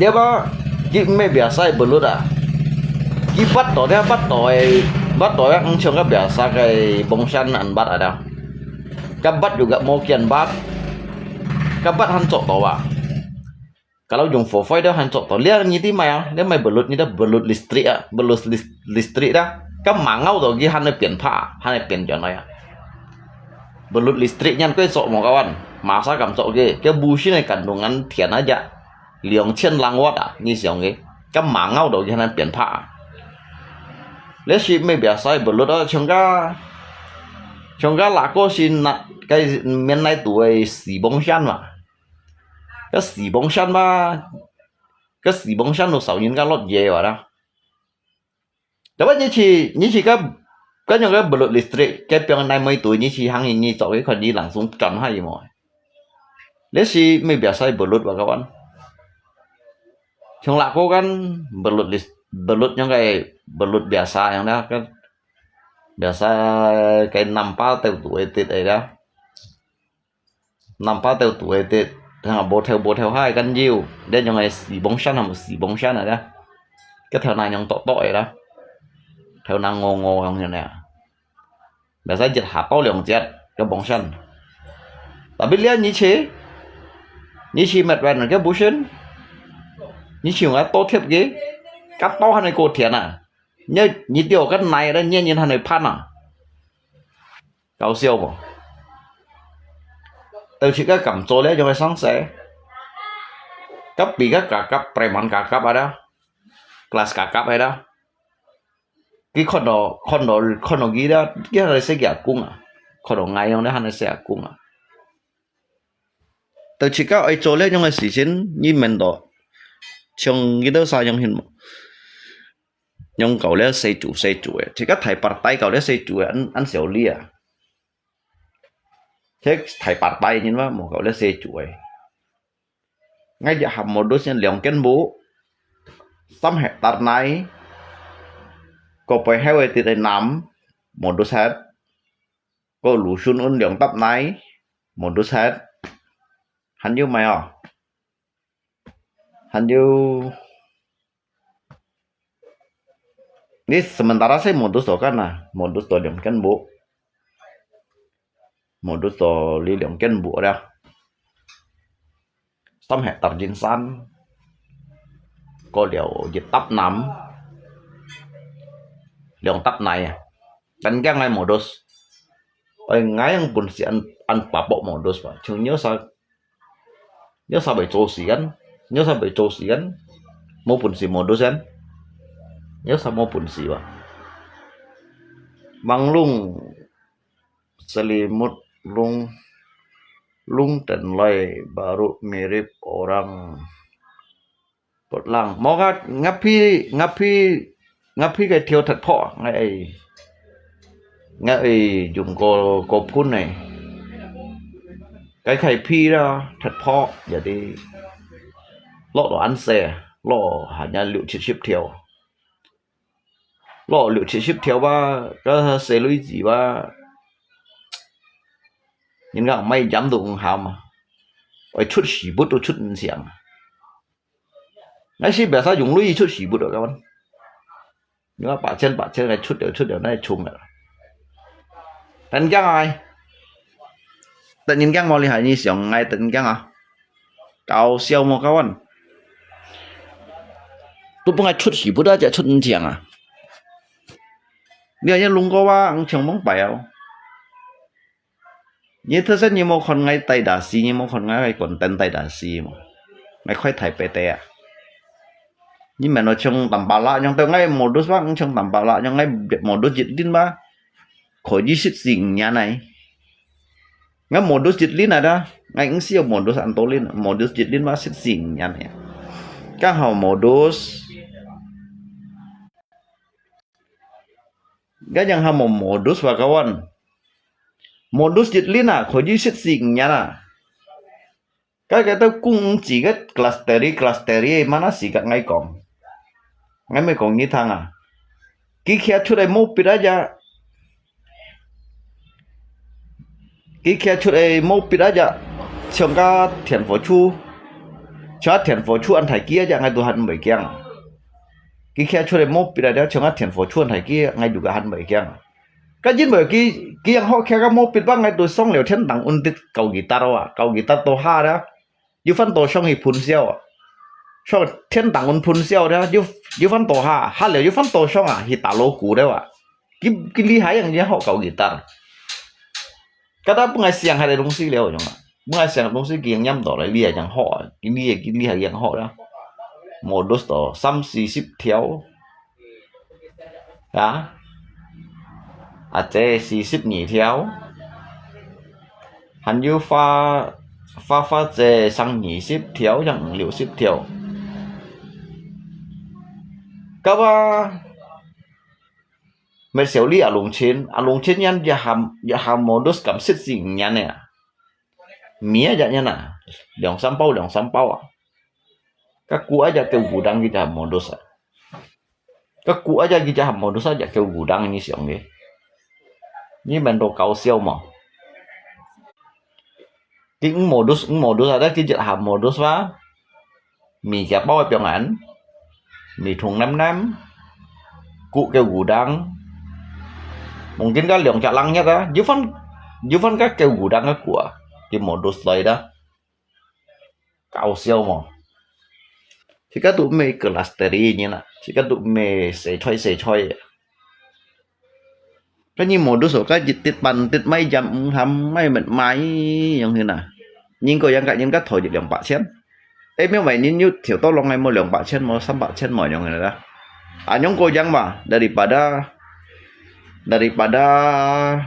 Dia ba, ki me biasa belut ah. Ki bat to dia, bat to ai, bat to yang chong ka biasa kai bongsan an bat ada. Ka bat juga mokian bat. Ka bat han cok to ba. Kalau yung fofoi dia han cok to. Lia ni ti mai ah, lia mai belut ni dia belut listrik ah, belut lis- listrik dah. Ka mangau to ki han ai pian pa, han ai pian jan ai ah. Belut listrik nyan kau cok mo kawan. Masa kam cok ke, ke busi nai kandungan tian aja. Liang chen lang wat ah, ni siang ke. Ka mangau to ki han ai pian pa. Lia si me biasa belut ah, chong ka, chong ka lako si na, kai men nai tu ai si bongsan ma. Ka si bongsan ma, ka si bongsan lo sao yin ka lot ye wa da. Tapi ni chi, ni chi ka, ka nyong ka belut listrik, ka piang nai moi tu ni chi hang ni cok ke kon ni langsung chan hai mo. Lia si me biasa belut wa kawan. Chong lako kan belut lis- belut nyong kai belut biasa nyong da kan. Biasa kai nampa teu tu ai tit ai da. Nampa teu tu ai tit, hang bo theu bo theu hai kan yiu, dia nyong ai si bongsan ham si bongsan ai da. Ka theu na nyong tok tok ai da. Theu na ngo ngo nyong nyong ne. Biasa jet ha to liang jet, ka bongsan. Tapi lia ni chi, ni chi met wan ka busen. Ni chi ngat to thiap ke. Ka to han ai ko tian ah. Ni, ni tio ka nai da, ni ni han ai pan ah. Kau siau mo. Teu chi ka kam cho lia nyong ai sang se. Ka pi ka ka kap, preman ka kap ada. Kelas ka kap ada. Ki kon do, kon do, kon do ki da, ki han ai se ki akung ah. Kon do ngai nyong lia han ai se akung ah. Teu chi ka ai cho lia nyong ai si chin, ni men do. Chong ki teu sa nyong hin mo. Nyong kau lia se chu, se chu eh. Chi ka thai partai kau lia se chu eh, an, an siau lia. Thek thai partai nyin wa, mo kau lia se chu eh. Ngai ya ham modus nyan liang ken bu. Sam hektar nai. Ko poi heo ai tit ai nam. Modus het. Ko lu sun un liang tap nai. Modus het. Han yu mai oh. Han yu. Ni sementara sai modus to kan ah. Modus to liang ken bu. Modus to li liang ken bu da. Sam hektar jin san. Ko liao jit tap nam. Liang tap nai. Kan kiang ngai modus. Oi, ngai ang pun si an, an papok modus pa. Chung nyo sa, nyo sa bai cho si kan. Nyo sa bai cho si kan. Mo pun si modus kan. Nyo sa mo pun si pa. Mang lung selimut lung. lung ten lai baru mirip orang Put lang. Mò ngah, ngah phi, ngah phi, ngah phi cái thiêu thật phó, ngah ai, ngah ai dùng cô, cô phun này. Cái khai phi đó thật phó, giờ đi. Lọ đồ ăn xe, lọ hả nhà lựu chít ship thiêu. Lọ lựu chít ship thiêu ba, cái xe lưới gì ba. Nhưng ngah mai dám đồ hả mà. Ôi, chút xì bút đồ chút xiang. Nãy xí biasa dùng lui chút xí bút rồi các bạn. Nhưng mà bả chân, bả chân này chút đều, chút đều này chung rồi. Tấn Giang ơi. Tấn Giang mau đi hả, như siang ngay Tấn Giang à. Cao siêu mà các bạn. Tôi bưng ai chút xí bút đó, chả chút xiang à. Nè, nè, lùng có ba, ang chồng mong bài à. Nhi thơ sét nhi mô khon ngai tai đa si, nhi mô khon ngai khuai content tai đa si mô. Ngai khuai thai pê tê à. Nhi mèn nô chông tăm pala, nhông tơ ngai modus bang chông tăm pala, nhông ngai modus jit lin ba. Khổ nhi sit sing nhan này. Ngai modus jit lin à da. Ngai ing siêu modus an tô lin, modus jit lin ba sit sing nhan này. Các hào modus. Gá yang ha mô modus wa kawan. Modus jit lin à, khổ nhi sit sing nhan à. Cái cái tao cũng chỉ cái clustery, clustery, mà nó xì cái ngay còn. Ngay mới còn như thằng à. Kí kia chút đây mô bịt á ya. Kí kia chút đây mô bịt á ya. Chông cá thiện phổ chu. Chông cá thiện phổ chu ăn thải kia ya ngay tụ hẳn mới kiang. Kí kia chua lê mô bịt à, chông á thiện phổ chuan thải kí ngay dụ cả hẳn bởi kiang. Cá jin bởi kí, kí yang hó kia cá mô bịt bác ngay tụ song liều thiên đẳng un tít cầu guitar à, cầu guitar tô ha đó. Yu phân tô song hi phun siêu à. Song thiên đẳng un phun siêu đó, yu, yu phân tô ha, ha liều yu phân tô song à, hi tả lô cú đó à. Kí, kí lý hái yang yang hó cầu guitar. Kata bưng ai siang hai đồng sĩ liao nhung à. Bưng ai siang đồng sĩ kiang nhắm đó lại lia yang hó, kí lia, kí lia yang hó đó. Modus đó, sắm xì xíp thiao. Hả? À, chế xì xíp nhị thiao. Hẳn yu pha, pha pha chế sang nhị xíp thiao, yang liu xíp thiao. Kaba, mệt xéo li à lùng chín, à lùng chín yan ya ham, ya ham modus cảm xúc gì nhan nè. Mía ya nhan à, 两三包, 两三包 à. Các cụ á ya kêu gù đăng kì ya modus à. Các cụ á ya kì ya ham modus à ya kêu gù đăng như siang kì. Như mình đồ cao siêu mà. Kì ung modus, ung modus à, đó kì ya ham modus wa. Mì kia bao piang ăn. Mì thùng năm năm. Cụ kêu gù đăng. Mungkin kah liang chak lang nhất á. Yu phân, yu phân kah kêu gù đăng kah kua. Kì modus lai đó. Cao siêu mà. Chỉ kah tụ mê clustery như nè. Chỉ kah tụ mê sê choi sê choi. Cái như modus sổ cái dịch tít bàn tít máy jam ung hăm máy mệt mỏi yang thế nè. Nhưng có yang cái những cái thôi dịch 两百千. Ê, nếu vậy nên như thiếu tao lòng ngày mua 两百千 mua 三百千 mua yang thế nè. À, những có yang mà, daripada, daripada,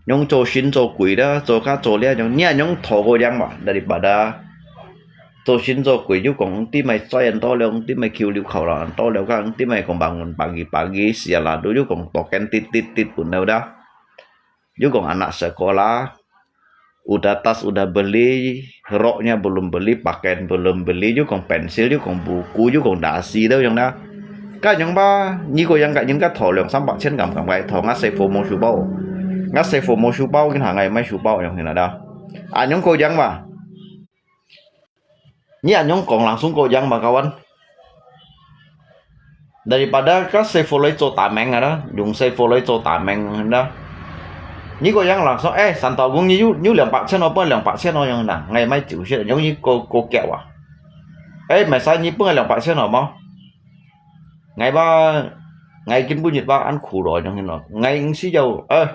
những cho xin cho quỷ đó, cho cá cho lia, những nia những thổ có yang mà, daripada, cho xin cho quỷ, yu còn tí mày choi ăn to liao, tí mày kêu liu khẩu là ăn to liao, cái tí mày còn bằng bằng gì, bằng gì, xìa là đủ yu còn to kén tít tít tít quần đâu đó. Yu kong anak sekolah, udah tas udah beli, roknya belum beli, pakaian belum beli, yu kong pensil, yu kong buku, yu kong dasi tu yang dah. Ka yang ba, ni ko yang ka nyin ka tho 两三百千 kam kam kai tho, nga se fo mo shu bao. Nga se fo mo shu bao, ngin ha ngai mai shu bao yang hin ada. Anyong ko yang ba. Nyi anyong kong langsung ko yang ba kawan. Daripada ka se fo loi cho tameng ada, yung se fo loi cho tameng ada. Nyi ko yang langsung, eh, san tau kong nyi yu, nyu 两百千 no, pun 两百千 no yang na, ngai mai chiu shi, yung nyi ko, ko kiao wa. Eh, mai sa nyi pun 两百千 no mo. Ngai ba, ngai kin bu nyit ba an khu lo yang hin no. Ngai ing si jau, eh,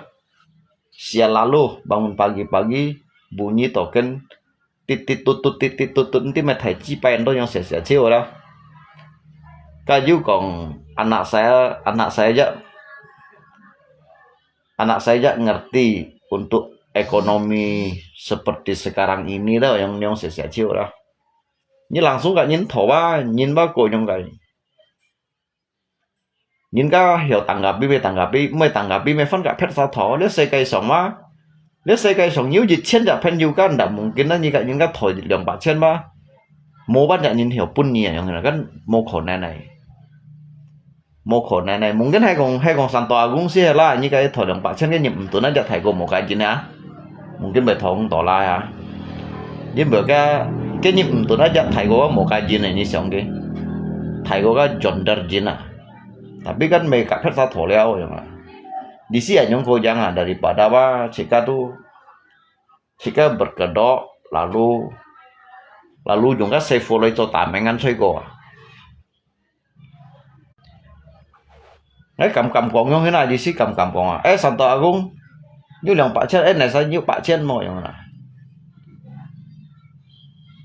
sia lalu, bangun pagi-pagi, bunyi token, tit tit tut tut, tit tit tut tut, nti mai thai chi pai ndo yang sia sia chiu da. Ka yu kong anak saya, anak saya ja, anak saya ja ngerti untuk ekonomi seperti sekarang ini lah, yang nyong sia-sia ciu lah. Ni langsung ka nyin thok ba, nyin ba ko nyong ka. Nyin ka hiau tanggapi me tanggapi, me tanggapi me fan ka phet sa thok, le 世界上 ma. Le 世界上有一千隻朋友 ka ndak mungkin lah, nyi ka nyin ka thok 两百千 ba. Mo ban jak nyin hiau pun nyi yang kan mo kho nai nai. Mo kho nai nai, mungkin hai kong, hai kong Santo Agung si lah, nyi ka thok 两百千 ke nyin mtun a jak thai ko mo ka jin ha. Mungkin bai thok to la ha. Jin bai ka, ke nyin mtun a jak thai ko mo ka jin ni siang ke. Thai ko ka jonder jin a. Tapi kan me ka phet sa thok liao yang a. Di si a nyong ko yang a, daripada ba, cika tu, cika berkedok, lalu, lalu nyong ka se follow cho tamengan choi ko a. Ngai kam kam kong nyong hina di si kam kam kong a. Eh, Santo Agung, nyu 两百千, eh, nai sa nyu 百千 mo yang na.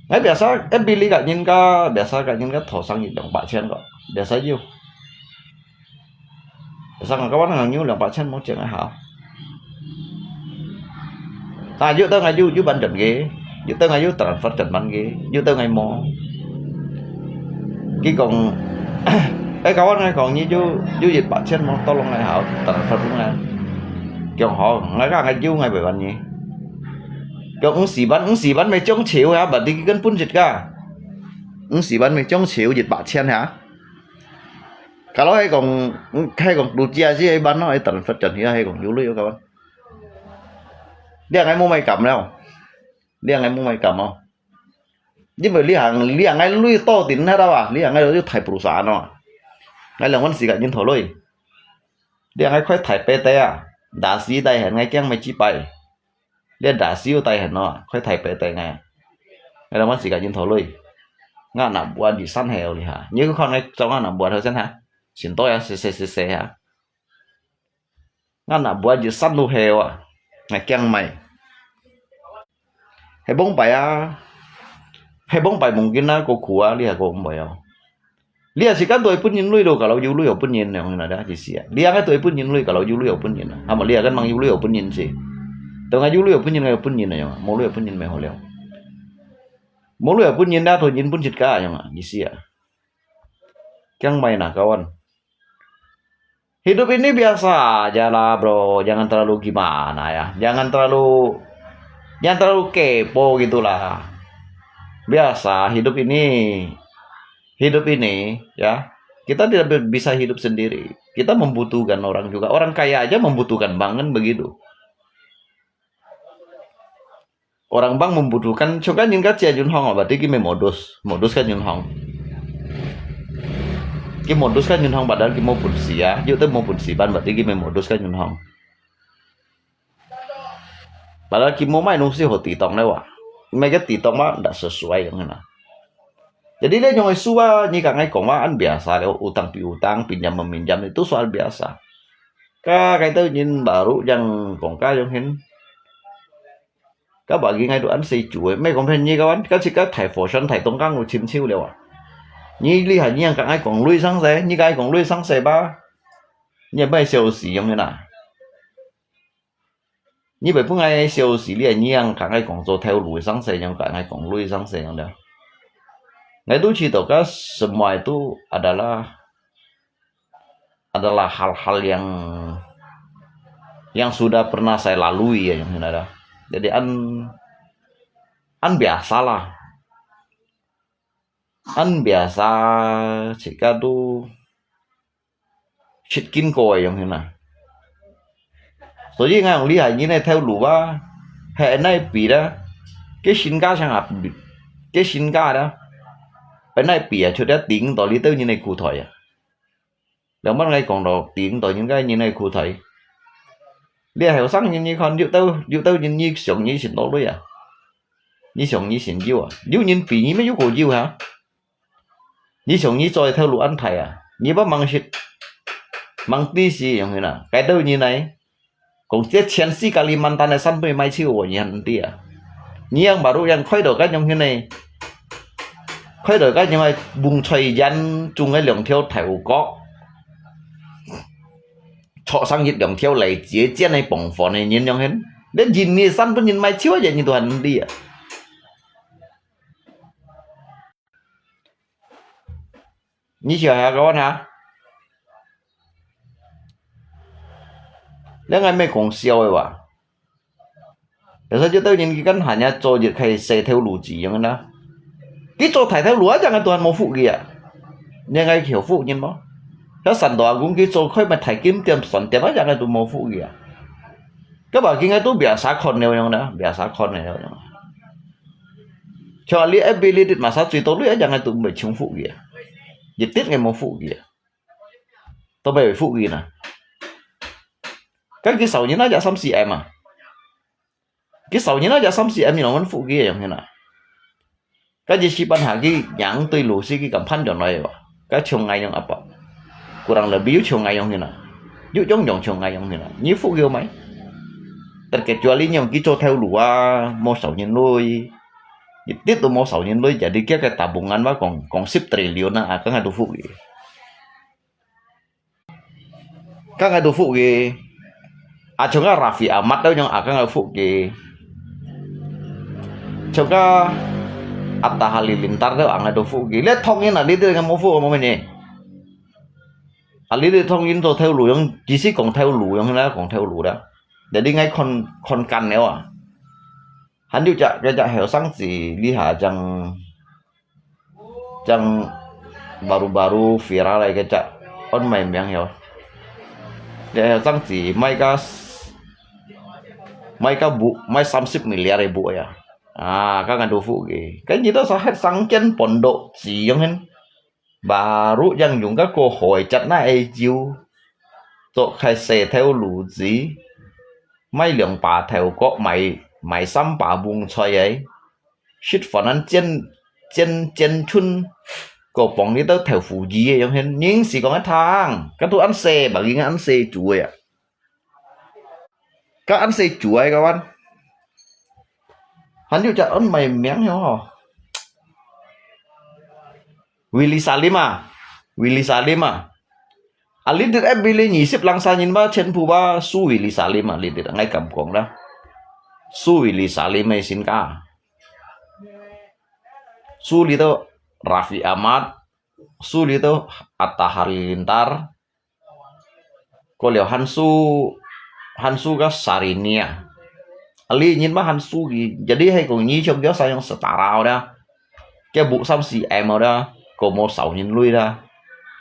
Ngai biasa, eh, bili ka nyin ka, biasa ka nyin ka thok sang 两百千 ko. Biasa yu. Biasa ngai kawan ngai nyu 两百千 mo cheng ai hao. Ta yu tau ngai yu, yu ban jan ke. Yu tau ngai yu transfer jan ban ke. Yu tau ngai mo. Ki kong, eh, kawan ngai kong nyi yu, yu 一百千 mo, tolong ngai hao, transfer ngai. Kiong hao, ngai ka ngai yu ngai bai ban nyi. Kiong 五十万, 五十万 me chong chiu ha, berarti ki kan pun jit ka. 五十万 me chong chiu 一百千 ha. Kalau hai kong, hai kong tu chia si hai ban no, hai transfer jan hia hai kong yu lui kawan. Dia ngai mo mai kam liao. Dia ngai mo mai kam o. Jin bai li hang, li hang ngai lui to tin ha da ba, li hang ngai lui thai perusahaan no. Ngai 两万四 ka nyin thok lui. Li hang ngai khoi thai PT a. Da si tai hen ngai kiang mai chi pai. Li da si u tai hen no, khoi thai PT ngai. Ngai 两万四 ka nyin thok lui. Nga na bua di san heo li ha. Nyi ko khon ngai chong nga na bua thau sen ha. Sin to ya se se se se ha. Nga na bua di san lu heo a. Ngai kiang mai. He bong pai a. He bong pai mungkin a, ko khu a, li ha ko bong pai a. Li ha si kan toi pun nyin lui lo, kalau yu lui ho pun nyin, yang na da, di si a. Li ha ngai toi pun nyin lui, kalau yu lui ho pun nyin. Hama li ha kan mang yu lui ho pun nyin si. Tau ngai yu lui ho pun nyin, ngai pun nyin a, yang. Mo lui ho pun nyin mai ho liao. Mo lui ho pun nyin da, toi nyin pun sit ka, yang a, di si a. Kiang mai na kawan. Hidup ini biasa aja lah, bro. Jangan terlalu gimana ya. Jangan terlalu, jangan terlalu kepo gitulah. Biasa hidup ini. Hidup ini, ya. Kita tidak bi- bisa hidup sendiri. Kita membutuhkan orang juga. Orang kaya aja membutuhkan bank, kan begitu. Orang bank membutuhkan, coba nyin ka chia Yun Hong, berarti ki me modus, modus ka Yun Hong. Ki modus ka Yun Hong, padahal ki mo pun si a, yu te mo pun si ban, berarti ki me modus ka Yun Hong. Padahal ki mo mai nung si ho ti tong le wa, mai ke ti tong ma ndak sesuai yang na. Jadi le nyong su a, nyi ka ngai kong wa an biasa le, utang piutang, pinjam meminjam itu soal biasa. Ka kai tau nyin baru yang kong ka yang hin. Ka bagi ngai tu an sei chu e, mai kong phen nyi kawan, ka si ka thai fo shan thai tong kang u chim chiu le wa. Nyi li ha nyi yang ka ngai kong lui sang se, nyi ka ngai kong lui sang se ba. Nyi bai siau si yang na. Nyi bai pun ngai siau si li nyi yang ka ngai kong cho thai lui sang se yang ka ngai kong lui sang se yang le. Ngai tu chi to ka semua itu adalah adalah hal-hal yang yang sudah pernah saya lalui ya yang ada. Jadi an an biasa lah. An biasa, jika tu shit kin ko yang hina. 所以 ngai ang li hai ni ne thau lu ba, hai nai pi da, ke shin ka sang ap, ke shin ka da, pe nai pi a, chu da ting to li tau ni ne khu thoi a. Liang ban ngai kong do ting to ni ngai ni ne khu thoi. Li hai sang ni ni khon yu tau, yu tau ni ni siong ni shin to lui a. Ni siong ni shin yu a. Yu ni pi ni me yu ko yu ha. Ni siong ni choi thau lu an thai a. Ni ba mang shit. Mang ti si yang hina. Kai tau ni nai. Kong chia chien si Kalimantan nai san tui mai chiu wo ni han ti a. Ni yang baru yang khoi do ka yang hina. Khoi do ka yang ai bung choi yan chung ai liang thiau thai u kok. Cho sang yit liang thiau lai chia chien ai bong fon ai nyin yang hin. 連印尼山分人買樹仔，你都還毋知啊？你曉得个話哈？這𠊎毋係講笑个哇。有時就對人佢跟閒呀做一開始細頭路子樣啦。佢做大頭路啊，正个都還無福氣啊。你𠊎曉福人無？該山東阿公佢做開麼大金店、船店啊，正个都無福氣啊。該把今个都biasa看了樣啦，biasa看了樣。像你F B裡底masa最多鐳啊，正个都毋係窮福氣啊，一滴也無福氣啊，都毋係福氣呢。該佢少人啊，也三四M啊。佢少人啊，也三四M，你摎𠊎福氣个樣形啊。該一時半下佢仰對路時佢敢判斷來个哇？該像𠊎樣阿伯，kurang lebih又像𠊎樣形啊，又樣樣像𠊎樣形啊，你福氣有無？但kecuali你樣佢做頭路啊，無少人鐳，一滴都無少人鐳，jadi佢个tabungan哇，講講十triliun啊，啊，該𠊎都福氣。 該𠊎都福氣。啊，像該Raffi Ahmad都樣啊，該𠊎福氣。像該Atta Halilintar都啊，𠊎都福氣。你當然啊，你都無福，無咩呢？啊，你都當然做頭路樣，只係講頭路樣啦，講頭路啦。Jadi𠊎看看慣了啊。還有隻，該隻後生仔，這下正 正baru-baru viral來个隻，安麼名喲？這正子賣个，賣个屋，賣三十miliar个屋呀！啊，該𠊎都福氣，該你都係核生煎飯落子樣形，baru正用該過河个節那个油，做開細頭路子，賣兩把頭角，賣賣三把蕹菜个。 食飯恁煎煎煎春，過傍你兜豆腐乳个樣形，人是講个聽，該都恁細，白人恁細煮个啊。該恁細煮个个碗，還有隻安麼名喲吼？Willy Salim啊，Willy Salim啊。啊，你兜F B裡二十零儕人吧，全部吧，輸Willy Salim啊，你兜，𠊎敢講啦，輸Willy Salim个身價。 輸這兜Raffi Ahmad，輸這兜Atta Halilintar，過了還輸，還輸个Syahrini啊。啊，這人嘛還輸佢，jadi係講你像佢sayang setara啦，佢屋三四M啦，過無少人鐳啦，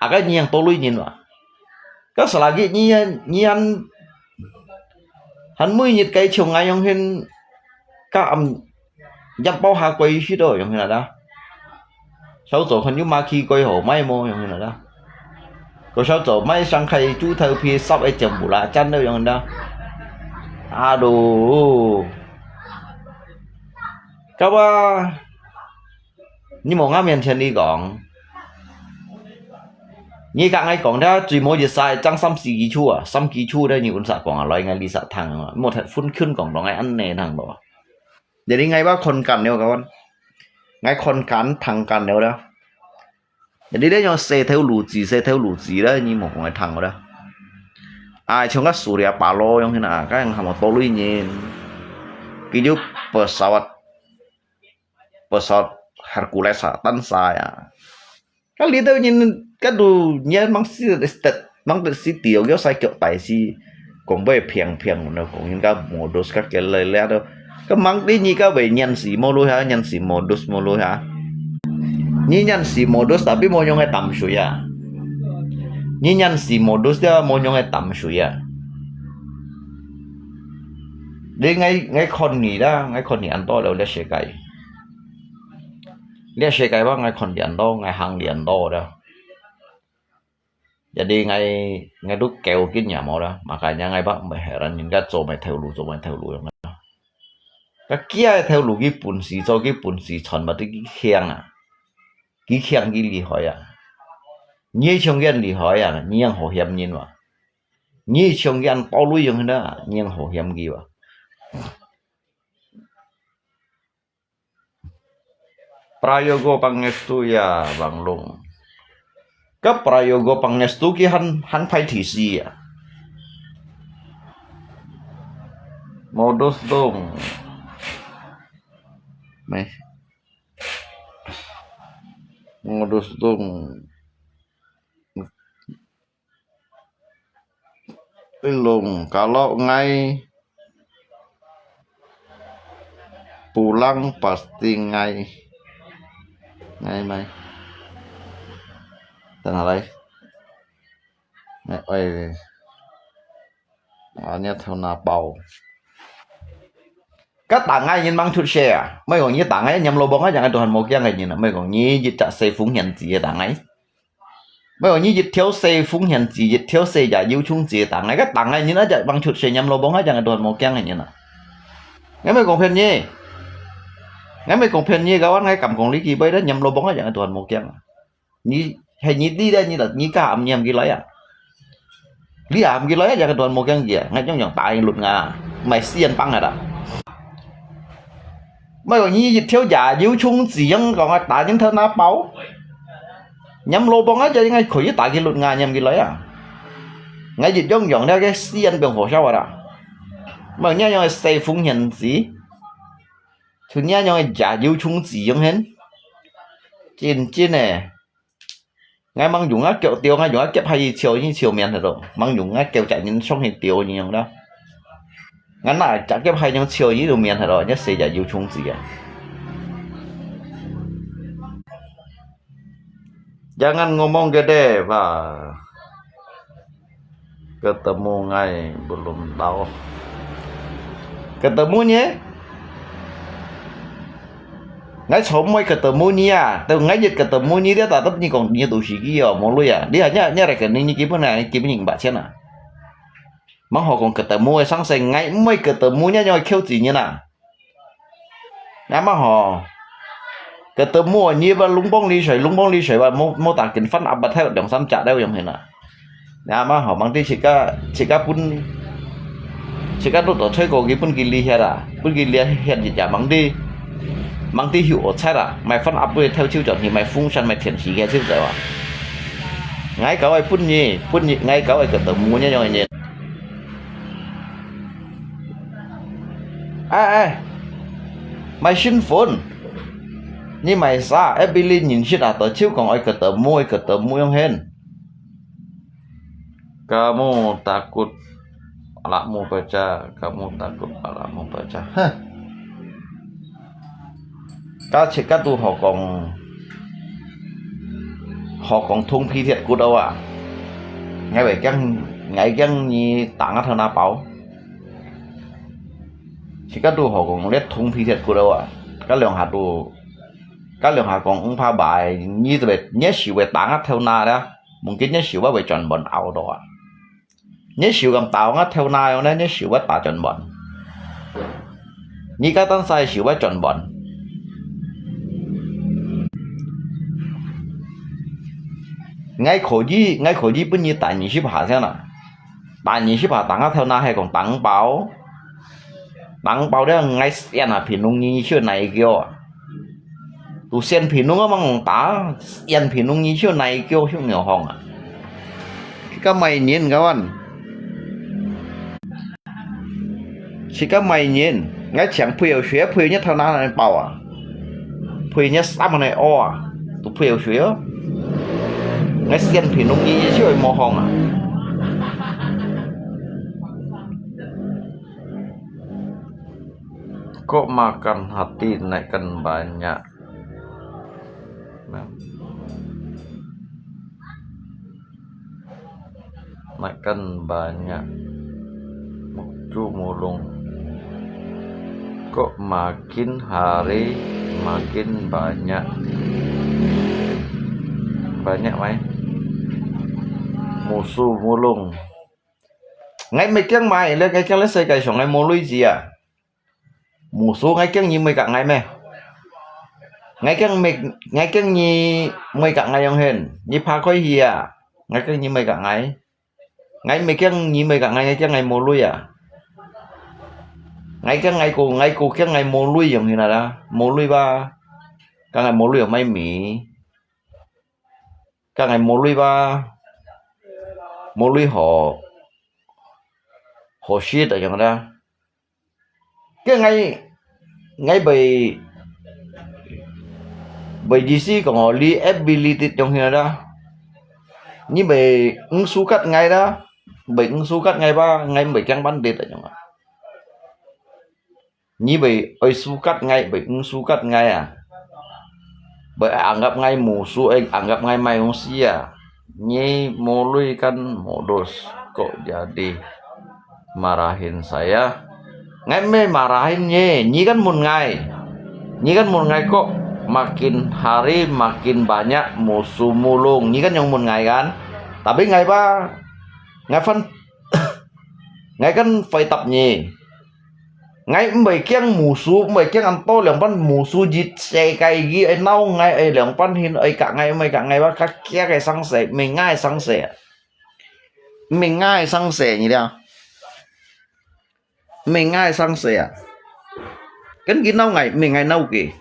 啊，該你樣多鐳人哇。該selagi你，你還，還每日該像𠊎樣形，該暗 一包下貴去到樣形啦。小組看有麼个貴好賣無樣形啦。個小組賣上開豬頭皮燒个全部啦，真个樣啦。Aduh，該話，你無𠊎面前你講，你甲𠊎講，這最無一儕爭三四支手啊，三支手咧，你搵煞講啊，來𠊎這煞聽啊，莫太分群講到𠊎恁呢聽無？ Jadi𠊎吧看慣了，kawan。𠊎看慣、聽慣了啦。Jadi咧，用細頭路子、細頭路子咧，你莫講𠊎聽个啦。啊，像該Surya Paloh樣形啊，該樣還無多類人，佢就pesawat，pesawat Hercules啊，單儕啊。 該這兜人，該都你還吂識得，吂得識得，有个使腳大事，講話平平，講人家modus，該个來了都，該吂得你該位認識無路下，認識modus無路下。你認識modus，tapi無用个淡水啊。你認識modus，無用个淡水啊。你𠊎，𠊎看你啦，𠊎看你恁多了，這世界。 這世界吧，𠊎看恁多，𠊎行恁多了。Jadi𠊎，𠊎都夠經驗無啦，makanya𠊎吧毋會heran人家做麼个頭路，做麼个頭路樣啦。該佢个頭路，佢本事做，佢本事賺，嘛對佢強啊，佢強佢厲害啊。你像佢恁厲害啊，你樣好嫌人哇？你像佢恁多鐳樣啦，你樣好嫌佢哇？ Prayogo Pangestu ya, Bang Long. Ka Prayogo Pangestu ki han, han phai thi si ya. Modus dong. Mai. Modus dong. Ilung, kalau ngai pulang pasti ngai. Ngai mai. Tan hal lai. Ngai oi. Ania thau na pau. Ka tang ngai nyin mang chut se a. Mai kong nyi tang ngai nyam lo bong a yang tuhan mo kiang ngai nyin a. Mai kong nyi yit chak se phung hian zi tang ngai. Mai kong nyi yit thiau se phung hian zi, yit thiau se ya yiu chung zi tang ngai. Ka tang ngai nyin a jak mang chut se nyam lo bong a yang tuhan mo kiang ngai nyin a. Ngai mai kong phian nyi. Ngai mai kong phian nyi ka wan ngai kam kong li ki bai da nyam lo bong a yang tuhan mo kiang a. Nyi, he nyi di da nyi da, nyi ka am nyam ki lai a. Li am ki lai a, ya ka tuan mo kiang ya, ngai yong yong tai lut nga, mai sian pang a da. Mai kong nyi yit thiau ya, yiu chung zi yang kong a, ta nyin thau na pau. Nyam lo bong a, ya ngai khoi ta ki lut nga nyam ki lai a. Ngai yit yong yong da ke sian biang ho siau a da. Mai kong nyi yong se phung hian zi. Chu nyi yong ya yiu chung zi yong hen. Chin chin e. Ngai mang yùng a kiok tiau, ngai yùng a kiap hai yi chiao, yi chiao mian hệt đó. Mang yùng a kiao chả nhìn song hệt tiau nhìn yong đó. Ngan na chả kiap hai yong chiao yi lu mian hệt đó, nhất sẽ chả yiu chung zi a. Jangan ngomong gede, và Ketemu ngai belum tahu. Ketemu nyi? Ngai chom moi ketemu nyi a, teu ngai yit ketemu nyi dia, ta tep nyi kong nyi tu si ki yo, mo lui a. Dia nya, nya rekening nyi kipen a, kipen nyi bak chien a. Mang ho kong ketemu e sang se ngai moi ketemu nya, nyo kiau zi nyi na. Ngama ho. Ketemu nyi ba lung bong li sui, lung bong li sui ba mo, mo ta kin fan ap ba thai yong sam cha dau yong hin a. Ngama ho, mang ti chika, chika pun, chika tu to choi ko ki pun ki li hiat a, pun ki li hiat yit ya mang ti, mang ti hiu o chai a, mai fan ap bui thai chiu chon hi, mai phung san, mai thian si hiat chiu zai wa. Ngai kau ai pun nyi, pun nyi, ngai kau ai ketemu nyi yong nyi. Ai, ai, mai sin phone. Nyi mai sa, ai bili nyin sit a, to chiu kong oi ketemu, oi ketemu yong hen. Kamu takut alatmu pecah, kamu takut alatmu pecah. Heh. Ka chit ka tu ho kong, ho kong thung phi thiet kut au a. Ngai wei kiang, ngai kiang nyi tang a thau na pau. Chit ka tu ho kong liet thung phi thiet kut au a. Ka liang ha tu, ka liang ha kong ung pha bai, nyi tu wei, nyi siu wei tang a thau na da. Mungkin nyi siu wei wei chon bon au do a. Nyi siu kam tao nga theu na yong ne, nyi siu wat ta chon bon. Nyi ka tan sai siu wat chon bon. Ngai kho yi, ngai kho yi pun nyi ta nyi sip ha siang na. Ta nyi sip ha tang a theu na he kong tang pao. Tang pao de ngai sian ha phin nung nyi siu nai kio a. Tu sian phi nung a mang ta, sian phi nung nyi siu nai kio hiu ngiao hong a. Chit ka mai nyin ka wan. Chit ka mai nyin, ngai chiang phui au shui, phui nyi thau na nai pao a. Phui nyi sam nai o a. Tu phui au shui o. Ngai sian phi nung nyi siu mo hong a. Kok makan hati naikkan banyak. Nah. Naikkan banyak. Mukcu mulung. Kok makin hari makin banyak. Banyak mai. Musu mulung. Ngai mai kiang mai, le ngai kiang le sai kai siong ngai mo lui zi a. Musu ngai kiang nyi mai kak ngai me. Ngai kiang mai, ngai kiang nyi mai kak ngai yong hen. Nyi pha khoi hi a. Ngai kiang nyi mai kak ngai. Ngai mai kiang nyi mai kak ngai, ngai kiang ngai mo lui a. Ngai kiang ngai ko, ngai ko kiang ngai mo lui yong hin a da. Mo lui ba. Ka ngai mo lui yong mai mi. Ka ngai mo lui ba. Mo lui ho. Ho shit a yong da. Ke ngai, ngai bai, bai意思講哦，你ability用去哪啦？你bai sukat ngai啦，bai sukat ngai ba，ngai bai kiang pandit用啊。你bai oi sukat ngai，bai sukat ngai啊。Bai anggap ngai musuh，oi anggap ngai mai hong si ah. Nyi molui kan modus kok jadi marahin saya. Ngai meh marahin nyi, nyi kan mun ngai. Nyi kan mun ngai kok makin hari makin banyak musuh mulung. Nyi kan yong mun ngai kan. Tapi ngai ba, ngai fan, ngai kan phải tập nyi. Ngai mbai kiang musuh, mbai kiang ăn to liang pan musuh jit se kai gi ai nau ngai ai liang pan hin ai kak ngai mbai kak ngai ba kak kia kai sang se, mbai ngai sang se. Mbai ngai sang se nyi liang. Mbai ngai sang se ah. Kan ki nau ngai, mbai ngai nau ki.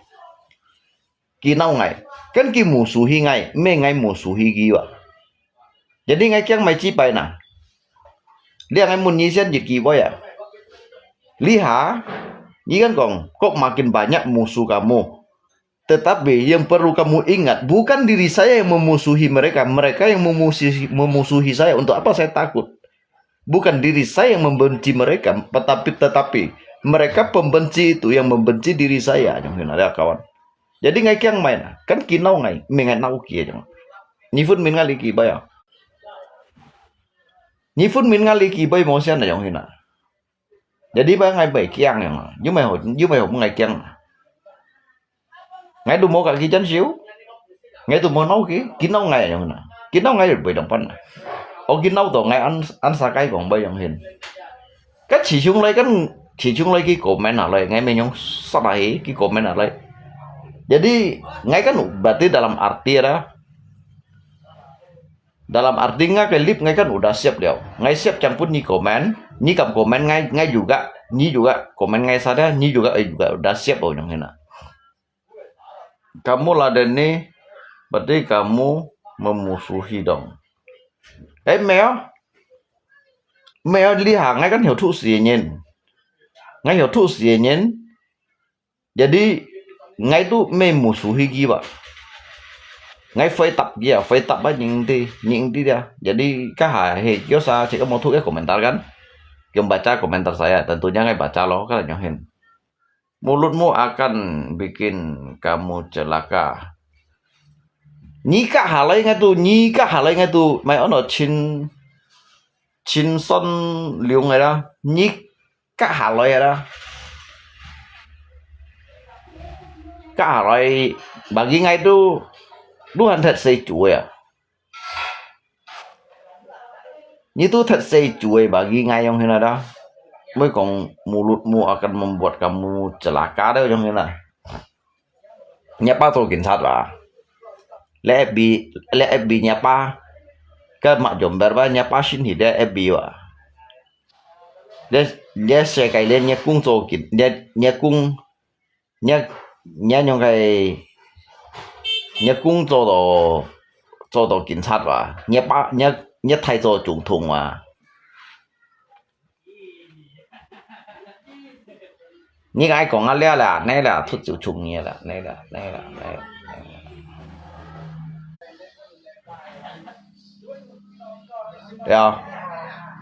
Ki nau ngai. Kan ki musuh hi ngai, mbai ngai musuh hi ki ba. Jadi ngai kiang mai chi pai na. Liang ngai mun nyi sian jit ki bai ah. Liha, nyi kan kong, kok makin banyak musuh kamu. Tetapi yang perlu kamu ingat, bukan diri saya yang memusuhi mereka, mereka yang memusuhi, memusuhi saya. Untuk apa saya takut? Bukan diri saya yang membenci mereka, tetapi, tetapi mereka pembenci itu yang membenci diri saya. Yang hina dia kawan. Jadi ngai kiang mai na, kan ki nau ngai, mbai ngai nau ki yang. Nyi phun min ngai li ki bai ah. Nyi phun min ngai li ki bai mo sian na yang hina. Jadi ba ngai bai kiang yang, yu mai ho, yu mai ho ngai kiang. Ngai tu mo ka ki chan siu. Ngai tu mo nau ki, ki nau ngai yang na. Ki nau ngai bai dong pan. O ki nau to ngai an, an sa kai kong bai yang hin. Ka chi chung lai kan, chi chung lai ki comment ah lai, ngai meh nyong sa lai ki comment ah lai. Jadi ngai kan berarti dalam arti ada. Dalam arti ngai ke lip ngai kan udah siap liao. Ngai siap chang pun nyi comment, nyi kam comment ngai, ngai juga, nyi juga comment ngai sada, nyi juga, eh, juga udah siap oh nyong hina. Kamu ladeni, berarti kamu memusuhi dong. Eh, meh oh. Meh oh liha ngai kan hiu thu si nyin. Ngai hiu thu si nyin. Jadi, ngai tu meh musuhi ki ba. Ngai phải tập ki ah, phải tập ba nying ti, nying ti dia. Jadi, ka ha he, kyo sa, cek mo thu ke komentar kan. Kyo baca komentar saya, tentunya ngai baca lo, kan nyong hin. Mulutmu akan bikin kamu celaka. Nyi ka ha lai ngai tu, nyi ka ha lai ngai tu, mai ono chin, chin son liu ngai la. Nyi 隔下來啊啦，隔下來，bagi ngai tu，Tuhan that say cuy啊。Ni tu that say cuy bagi ngai yang hina dah. Moi kong mulutmu akan membuat kamu celaka dah yang hina. Nyapa to kinsat ba. Le F B, le F B nyapa. Ka mak jomber ba nyapa shin hi de F B ba. Dia, dia sekai le nyekung to kin, dia nyekung, nya, nya nyong kai, nyekung to to, to to kinsat ba. Nyapa, nya, nya thai to chung thung ba. 你愛講啊了啦，你啦，出就出你啦，你啦，你啦，你啦。對啊，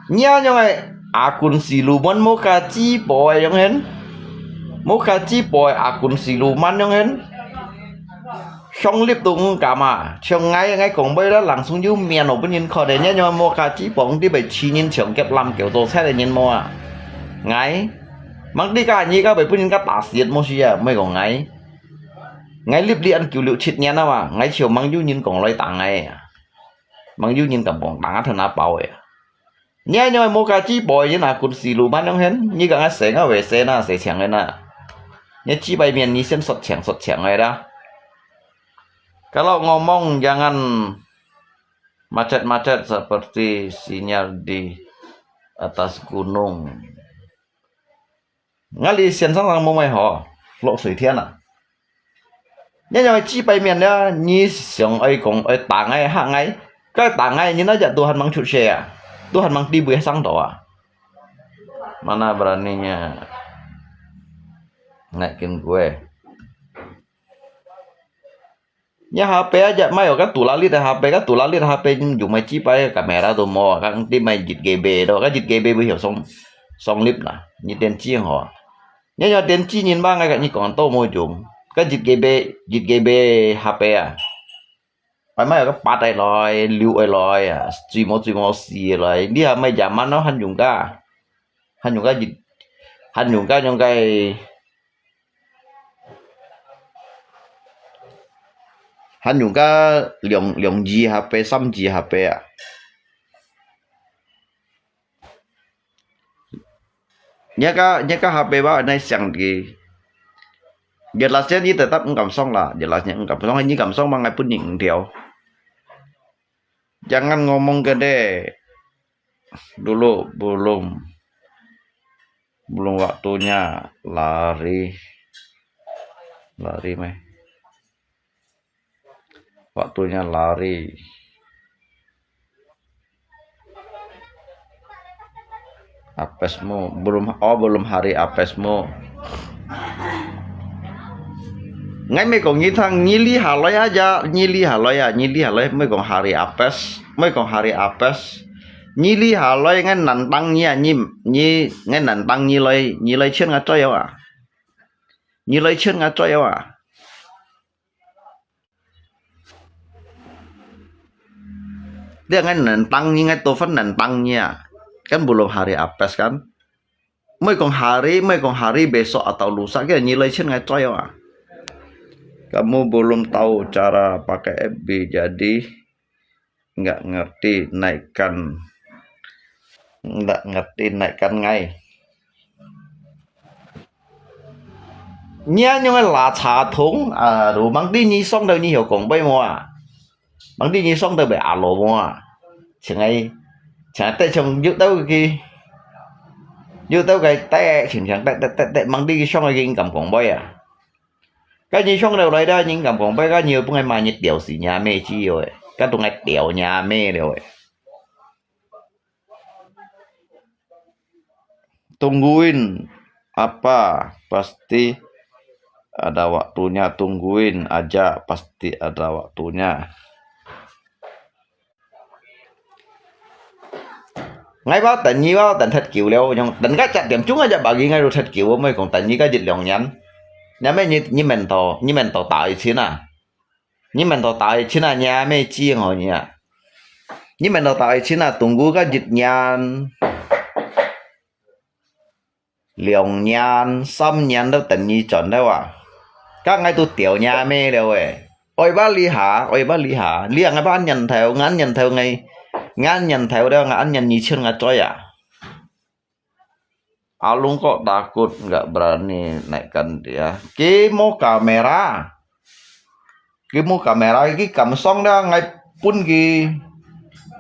你啊，樣个阿君siluman無ka直播个樣，無ka直播个阿君siluman樣。 Sông lip tu ngkam à, chiang ngai ngai kong bai la langsung yu mian lo pun yin kho de nya nya mo ka chi pong ti bai chi yin chiang kep lam kêu to chai de yin mo à. Ngai, mang ti ka nyi ka bai pun yin ka ta siet mo si à, mai kong ngai. Ngai lip li an kiu liu chit yin à, ngai chiu mang yu yin kong lai ta ngai à. Mang yu yin kam kong ta ngai thân à bao à. Nya nya mo ka chi poi yin a kun siluman yong hen, ni ka nga se nga we se na se chiang na. Nya chi bai mian ni sen sot chiang sot chiang ai da. Kalau ngomong jangan macet-macet seperti sinyal di atas gunung. Nga li sian sang sang mo mai ho, lo sui thian a. Nya nya chi bai mian lia, ni siang ai kong ai ta ngai ha ngai. Ka ta ngai ni na ja Tuhan mang chut se a. Tuhan mang ti bui sang to a. Mana beraninya. Ngai kin kuai. Nya H P aja mai ka tulalit H P, ka tulalit H P yung mai chibai kamera tu mo, ka ti mai jit G B tu, ka jit G B bu hiu song song lip na, ni tian chi ho. Nya nya tian chi nyin ba ngai ka ni kong to mo yung. Ka jit G B, jit G B H P a. Pai mai ka pat ai loi, liu ai loi a, chui mo chui mo si ai loi. Ni ha mai jaman no han yung ka. Han yung ka jit, han yung ka yung ka han yung ka 兩，兩G H P、三G H P啊。你个，你个H P吧，那想的。Jelasnya你tetap 毋敢上啦，jelasnya 毋敢上，你敢上嘛，𠊎分你五條。Jangan ngomong gede. Dulu belum, belum waktunya lari. Lari mai. Waktunya lari. Apesmu, belum, oh, belum hari apesmu. Ngai mai kong nyi thang, nyi li haloi aja, nyi li haloi a, nyi li haloi, mai kong hari apes, mai kong hari apes. Nyi li haloi ngai nantang nyi a, nyi, nyi, ngai nantang nyi loi, nyi loi chien nga choi a. Nyi loi chien nga choi a. Dia ngai nantang nyi, ngai tohphan nantang nyi a. Kan belum hari apes kan. Mai kong hari, mai kong hari besok atau lusa, kaya nyi loi chien ngai choi a. Kamu belum tahu cara pakai F B, jadi nggak ngerti naikkan, nggak ngerti naikkan ngai. Nya nyong la cha thong, a, lu mang ti nyi song tau nyi hiu kong bai mo a. Mang ti nyi song tau bai a lo mo a. Cheng ai, cheng ai te cheng yu tau ki, yu tau kai te, cheng cheng te, te, te, te, mang ti song ai ki ngam kong bai a. Ka nyi song tau lai da, ngam kong bai ka nyi pung ai ma nyi tiau si nya me chi yo e. Ka tung ai tiau nya me liu e. Tungguin apa, pasti ada waktunya. Tungguin aja, pasti ada waktunya. Ngai ba, tần nyi ba, tần thật kiu liu, nyong, tần ka chặt điểm chung aja bagi ngai ru thật kiu, mai kong tần nyi ka jit liong nyan. Nya me nyi, nyi men to, nyi men to tai chin a. Nyi men to tai chin a, nya me chi ngo nya. Nyi men to tai chin a, tunggu ka jit nyan. Liong nyan, sam nyan tau tần nyi chon tau a. Ka ngai tu tiau nya me liu e. Oi ba li ha, oi ba li ha. Li ngai ba an nyan thau, ngan nyan thau ngai. Ngan nyan thau tau ngai an nyan nyi chun ngai choi a. Alung kok takut, nggak berani naikkan dia. Ki mo kamera. Ki mo kamera, ki kam song da ngai pun ki,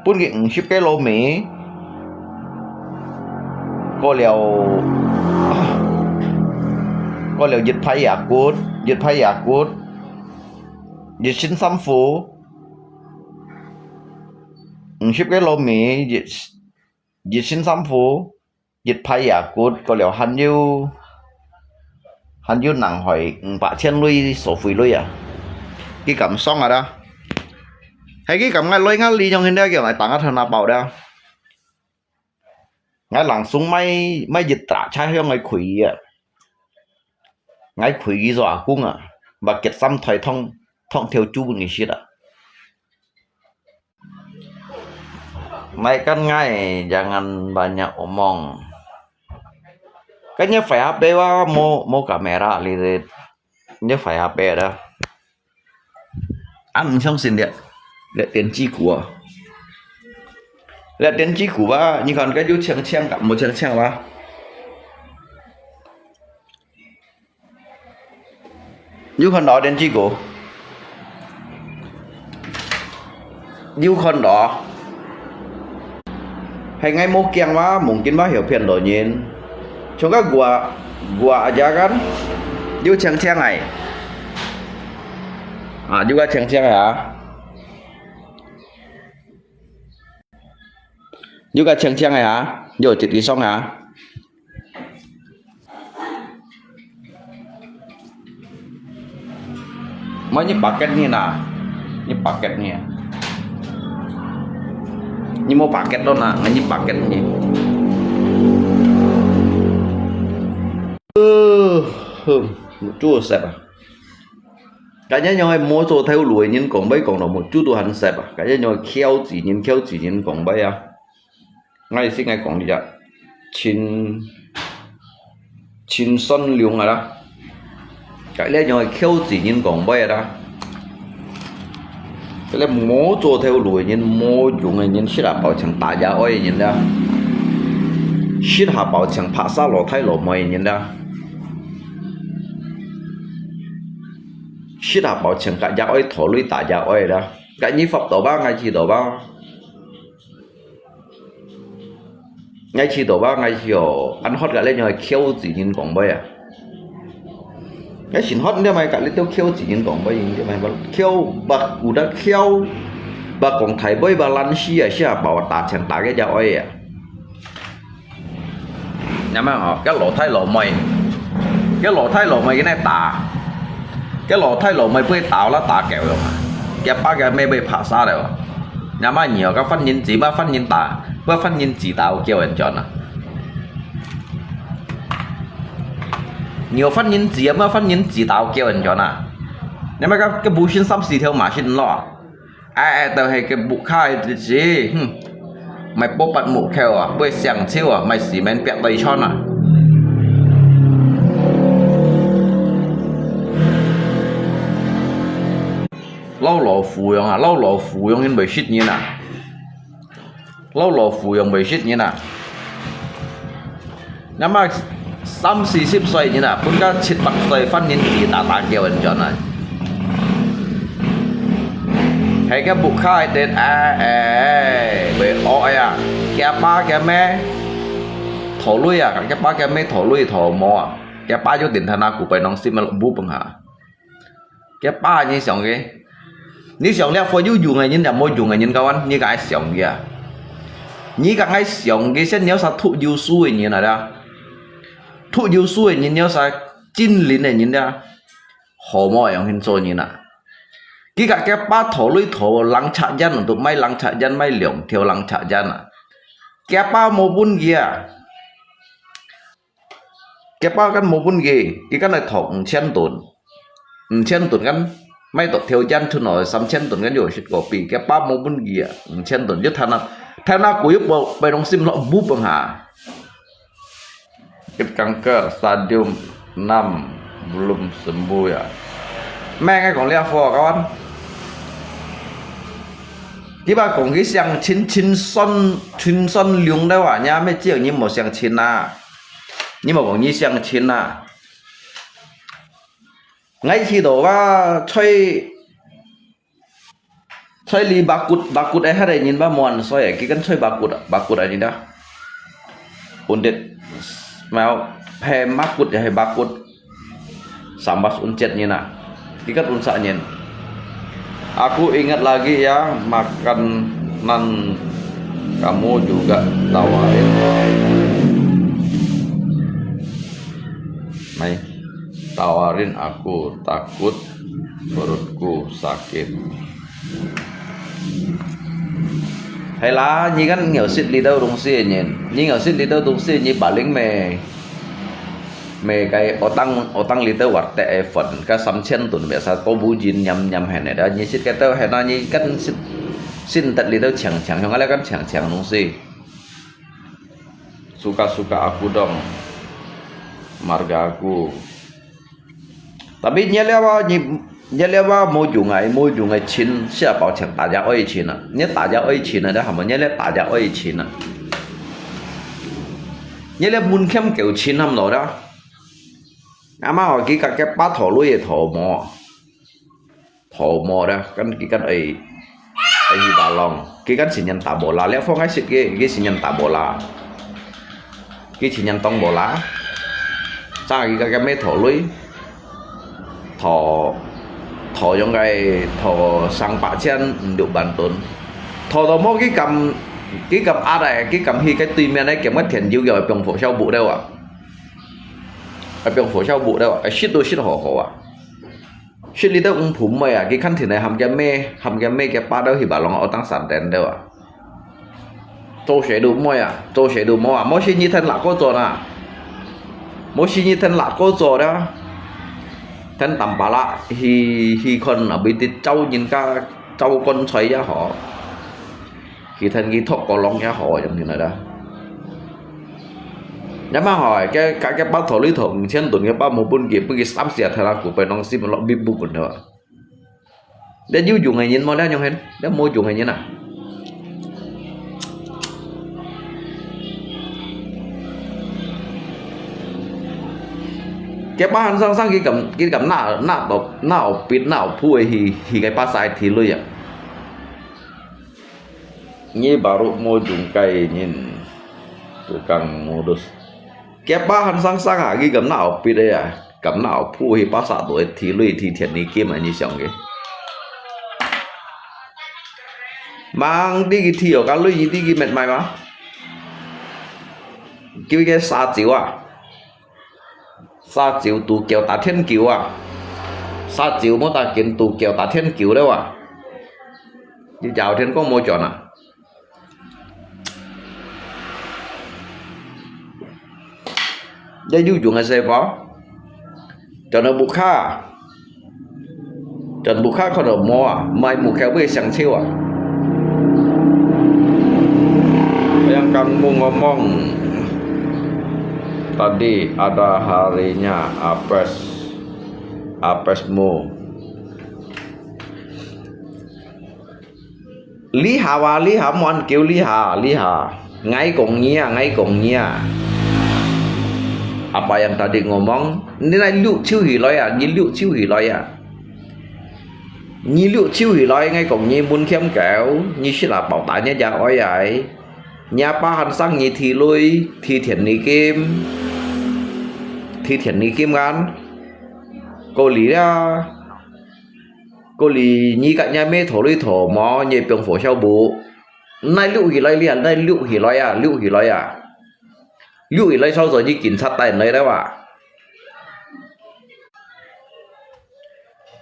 pun ki 五十 kilo mi. Ko liao, ko liao jit phai yakut, jit phai yakut. Jit sin sam fu. 五十 kilo mi, jit, jit sin sam fu. Jit phai yakut, ko liao han yu, han yu nang hoi 五百千 lui số費 lui a. Ki kam song a da. Hai ki kam ngai loi ngai li nyong hin da kiao ngai tang a than a pao da. Ngai langsung mai, mai jit tra cha hiong ngai khui a. Ngai khui ki zo a kung a. Ba kiet sam thoi thong, thong thiau chu bun ngi shit a. Mai kan ngai, jangan banyak omong. Kan nya phải H P wa, mo, mo kamera li de. Nya phải H P da. An 相信的，的电击鼓啊。的电击鼓吧，你看，该就轻轻的，没轻轻吧。 有看到電子歌？有看到？係𠊎無驚嘛，mungkin嘛有騙到人。像个我，我阿姐kan，有青青个。啊，有个青青个啊。有个青青个啊，有一支爽啊。Mai ni paket ni na, ni paket ni. Ni mo paket lo na, ngai ni paket ni. Uh, hmm, chu sep ah. Kaya nyong mo cho theo lui nyin kong bai kong lo mo chu tu han sep ah. Kaya nyong khiao zi nyin, khiao zi nyin kong bai ah. Ngai si ngai kong li ah. Chin, chin son liung ah la. Kaya nyong khiao zi nyin kong bai ah la. Kaya mo cho theo lui nyin, mo yung nyin, sit ha bao chang ta ya oi nyin la. Sit ha bao chang pha sa lo thai lo moi nyin la. Sit ha bao chang ka ya oi tho lui ta ya oi la. Kaya ni fap to ba, ngai chi to ba. Ngai chi to ba, ngai chi yo, an hot ka le nyoi khiao zi nyin kong bai ah. Ngai sin hot ndia mai ka le teo khiao zi nyin kong bai ndia mai ba khiao ba ku da khiao ba kong thai bai ba lan si ah, si ah bao ta chang ta ke ja oi ah. Nyaman ho, ke lo thai lo moi, ke lo thai lo moi ke ne ta, ke lo thai lo moi bai ta la ta keo yo, ke pa ke me bai pha sa le. Nyaman nyo, ke fan nyin zi ma fan nyin ta. Bơ fan nyin zi tao kiêu en chọn à. Nhiều fan nyin zi, bơ fan nyin zi tao kiêu en chọn à. Nè mà cái, cái bu xin sắm xì theo mà xin lo. Ai, ai, tao hay cái bu khai zi. Hm. Mày bố bắt mũ kheo à, bơi siang chiêu à, mày xì men piak tay chọn à. Lâu lò phù yong à, lâu lò phù yong hin bơi shit nyin à. Lâu lò phù yong bơi shit nyin à. Nè mà sắm xì sip soi nyin à, bun ka chit bak soi fan nyin zi ta ta kiêu en chọn à. Hay cái bu khai tên à, ê, bơi o à, kia pa kia me, thổ lui à, kia pa kia me thổ lui thổ mò à, kia pa yô tỉnh thân à, cú bơi nong sim mà bu bưng hả. Cái pa nhi xiong ke. Nhi xiong liak phua yu yung ngai nyin, ya mo yung ngai nyin kawan, nhi ka ai xiong ke. Nhi ka ngai xiong ke, sen nyo sa thuk yu su ngai nyin a da. Thuk yu su ngai nyin nyo sa chin lin ngai nyin da. Ho mo yong hin cho nyin a. Ki ka cái pa thổ lui thổ lăng chak yan, tu mai lăng chak yan, mai liong thiêu lăng chak yan a. Cái pa mo bun kia. Cái pa kan mo bun ge, ki kan ai thok 五千 tun. 五千 tun kan, mai tok theo yan chun no 三千 tun kan yo shit kopi. Cái pa mo bun ge, 五千 tun. Yo thana, thana ku yo po, pai dong sim lo bu peng ha. Cái kanker stadium năm belum sembuh ya. Mẹ ngai kong lia pho kawan. Ki ba kong ki siang chin chin son, chin son liung da wa nya, mẹ chiang ni mo siang chin na. Ni mo kong ni siang chin na. Ngai chi do wa choi, choi li bakut, bakut ai ha dai nyin ba muan soi, ki kan choi bakut, bakut ai ni da. Undit, mau, phe bakut ya hai bakut. Sambas uncet nyin na. Ki kan unsa nyin. Aku ingat lagi ya, makanan kamu juga tawarin. Mai, tawarin aku, takut perutku sakit. Hai la, nyi kan ngèo sit li tau dong si nyin. Nyi ngèo sit li tau dong si nyi baling me. Me cái otang, otang li tau wat te e phone, ka 三千 tun me sa to bu jin nyam nyam hai ne da. Nyi sit cái tau hai na nyi kan sit, sin tat li tau chang chang, hiong ala kan chang chang dong si. Suka-suka aku dong, marga aku. Tapi nyi liawa, nyi, nyi liawa mo yung ai, mo yung ai chin, sia bao chang ta ya oi chin a. Nyi ta ya oi chin a, da hamo nyi lia ta ya oi chin a. Nyi lia mun kem keu chin ham lo da. Ama ho ki ka ke pa tho lui e tho mo. Tho mo da, kan ki kan ai, ai hi ba long. Ki kan sin nyan ta bo la, lia phong ai sit ki, ki sin nyan ta bo la. Ki sin nyan tong bo la. Sa ki ka ke me tho lui. Tho, tho yong kai, tho sang pa chian, nduk ban tun. Tho tho mo ki kam, ki kam a dai, ki kam hi cái tui mian ai, kem ka thian yu yau, piong pho xiao bu deu a. Ai piong pho xiao bu deu a, ai sit tu sit ho ho a. 去里肚五步妹啊，佢看天來喊佢妹，喊佢妹佢爸兜去把lòng哦當閃電兜啊。做事都妹啊，做事都妹啊，莫去你聽哪個做啊，莫去你聽哪個做啦。聽淡巴拉，去去看啊，為得招人家招棺材也好。佢聽佢托過lòng也好，樣樣來啦。也蠻好啊，該該該把頭里頭五千噸个把無分佢，分佢三四台啦，古白弄死落邊不滾了。這有用个人無？這樣係，這無用个人啊！該把還生生佢敢佢敢拿拿到拿有筆拿有簿个去去該把晒地雷啊！ Nyi baru mo jungkai nyin tukang modus. Kiapa han sang sang ah, ki gamna opit eh ah, gamna opu hi pasa tu eh, thi lui thi thian ni kim ah, nyi siang ki. Mang ti ki thi yo, ka lui nyi ti ki met mai ma. Ki ke sa chiu ah. Sa chiu tu kiau ta thian kiu ah. Sa chiu mo ta kin tu kiau ta thian kiu leu ah. Nyi jao thian kong mo chon ah. Yai yu yung ai se pa. Chon ah bu kha. Chon bu kha khon ah mo ah. Mai mu kheu bu siang chiu ah. Yang kang mu ngomong. Tadi ada harinya apes. Apes mu. Li ha wa, li ha, muôn kiu li ha, li ha. Ngai kong nyi ah, ngai kong nyi ah. Apa yang tadi ngomong? Ni nai liu chiu hi loi ah, nyi liu chiu hi loi ah. Nyi liu chiu hi loi, ngai kong nyi mun khiam keu, nyi shi la pao ta nyi ja oi ai. Nyi apa han sang nyi thi lui, thi thian ni kim. Thi thian ni kim kan. Ko li la. Ko li nyi kat nyi me tho lui tho mo, nyi piong fo xiao bu. Nai liu hi loi li ah, nai liu hi loi ah, liu hi loi ah. Liu hi loi sao zo nyi kin chat tai nai leu ah.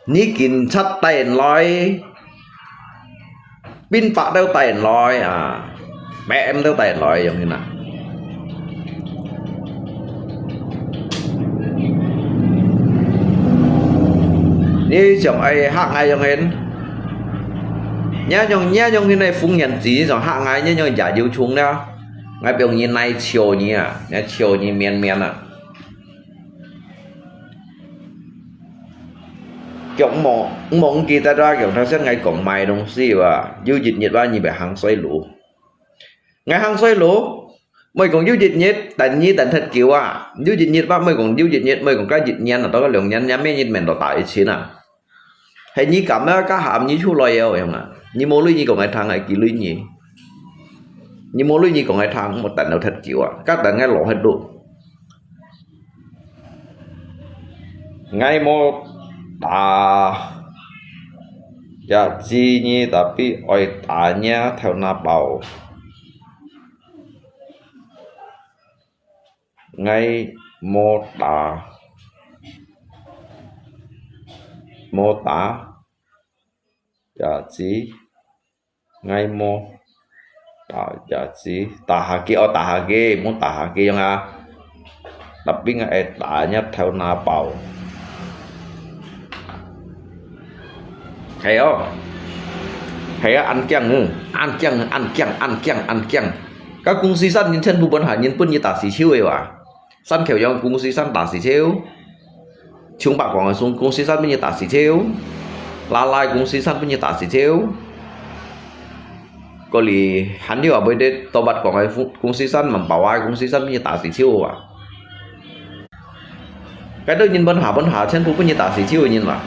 Nyi kin chat tai loi. Pin pa deu tai loi ah. Mẹ em deu tai loi yong hin ah. Ni siang ai hak ngai yong hin. Nya yong, nya yong hin ai phung yan zi siang hak ngai, nya yong ya yu chung na. Ngai piong nyi nai chiu nyi ah, nya chiu nyi mian mian ah. Kiok mo, mong ki ta da kiok thao sen ngai kong mai dong si wa, yu yit nyit wa nyi bai hang soi lu. Ngai hang soi lu, moi kong yu yit nyit, tan nyi tan thet kiu wa, yu yit nyit wa moi kong yu yit nyit, moi kong ka yit nyan, to ka liong nyan, nyan me nyit men to ta yit chin ah. Hai nyi kam na ka ham nyi chu loi yeo yong ah. Nyi mo lui nyi kong ngai thang ai ki lui nyi. Nyi mo lui nyi kong ngai thang, mo tan lo thet kiu wa, ka tan ngai lo het lu. Ngai mo ta ya zi nyi tapi oi ta nya thao na pao. Ngai mo ta. Mo ta. Ya zi. Ngai mo ta ya zi, ta ha ki, o ta ha ki, mo ta ha ki yong ah. Tapi ngai ai ta nya thao na pao. Hai o. Hai ah, an kiang, an kiang, an kiang, an kiang, an kiang. Ka kung si san nyin chen bu bon ha, nyin pun nyi ta si chiu e wa. San kheu yong kung si san ta si chiu. Chung pa kong sung kung si san bu nyi ta si chiu. La lai kung si san bu nyi ta si chiu. Ko li han liu a bui de to bat kong ai kung si san man pao ai kung si san bu nyi ta si chiu wa. Kai deu nyin bon ha bon ha chen bu bu nyi ta si chiu nyin wa.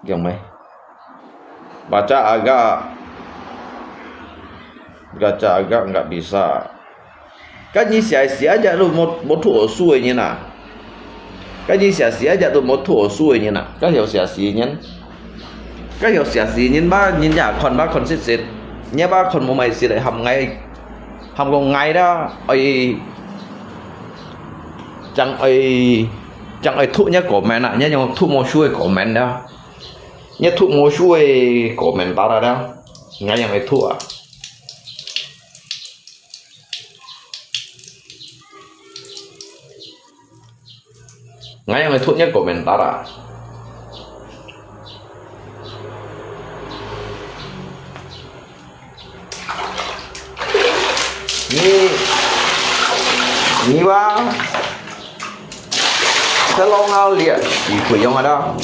Yong mai. Baca agak. Baca agak nggak bisa. Kan nyi sia sia aja tu mo mo tu o su nyi na. Kan nyi sia sia aja tu mo tu o su nyi na. Kan yo sia si nyi. Kan yo sia si nyi ba nyi ya kon ba kon sit sit. Nyi ba kon mo mai sit ham ngai. Ham kong ngai da. Oi. 正愛，正愛讀若comment啊，若用讀無書个comment啊，若讀無書个comment打啦，𠊎正愛讀啊。𠊎正愛讀若comment打啦。你，你話，這老鳥咧，死鬼樣啊啦！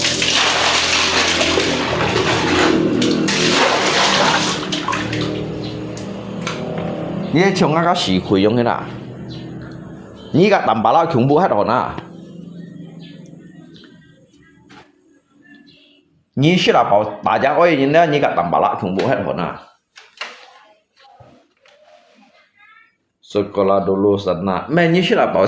你係像該个死鬼樣个啦！你个Tampalak全部歇好哪！ 你識啊包打隻哀人咧，你个Tampalak全部歇好哪！Sekolah dulu sana，咩？你識啊包，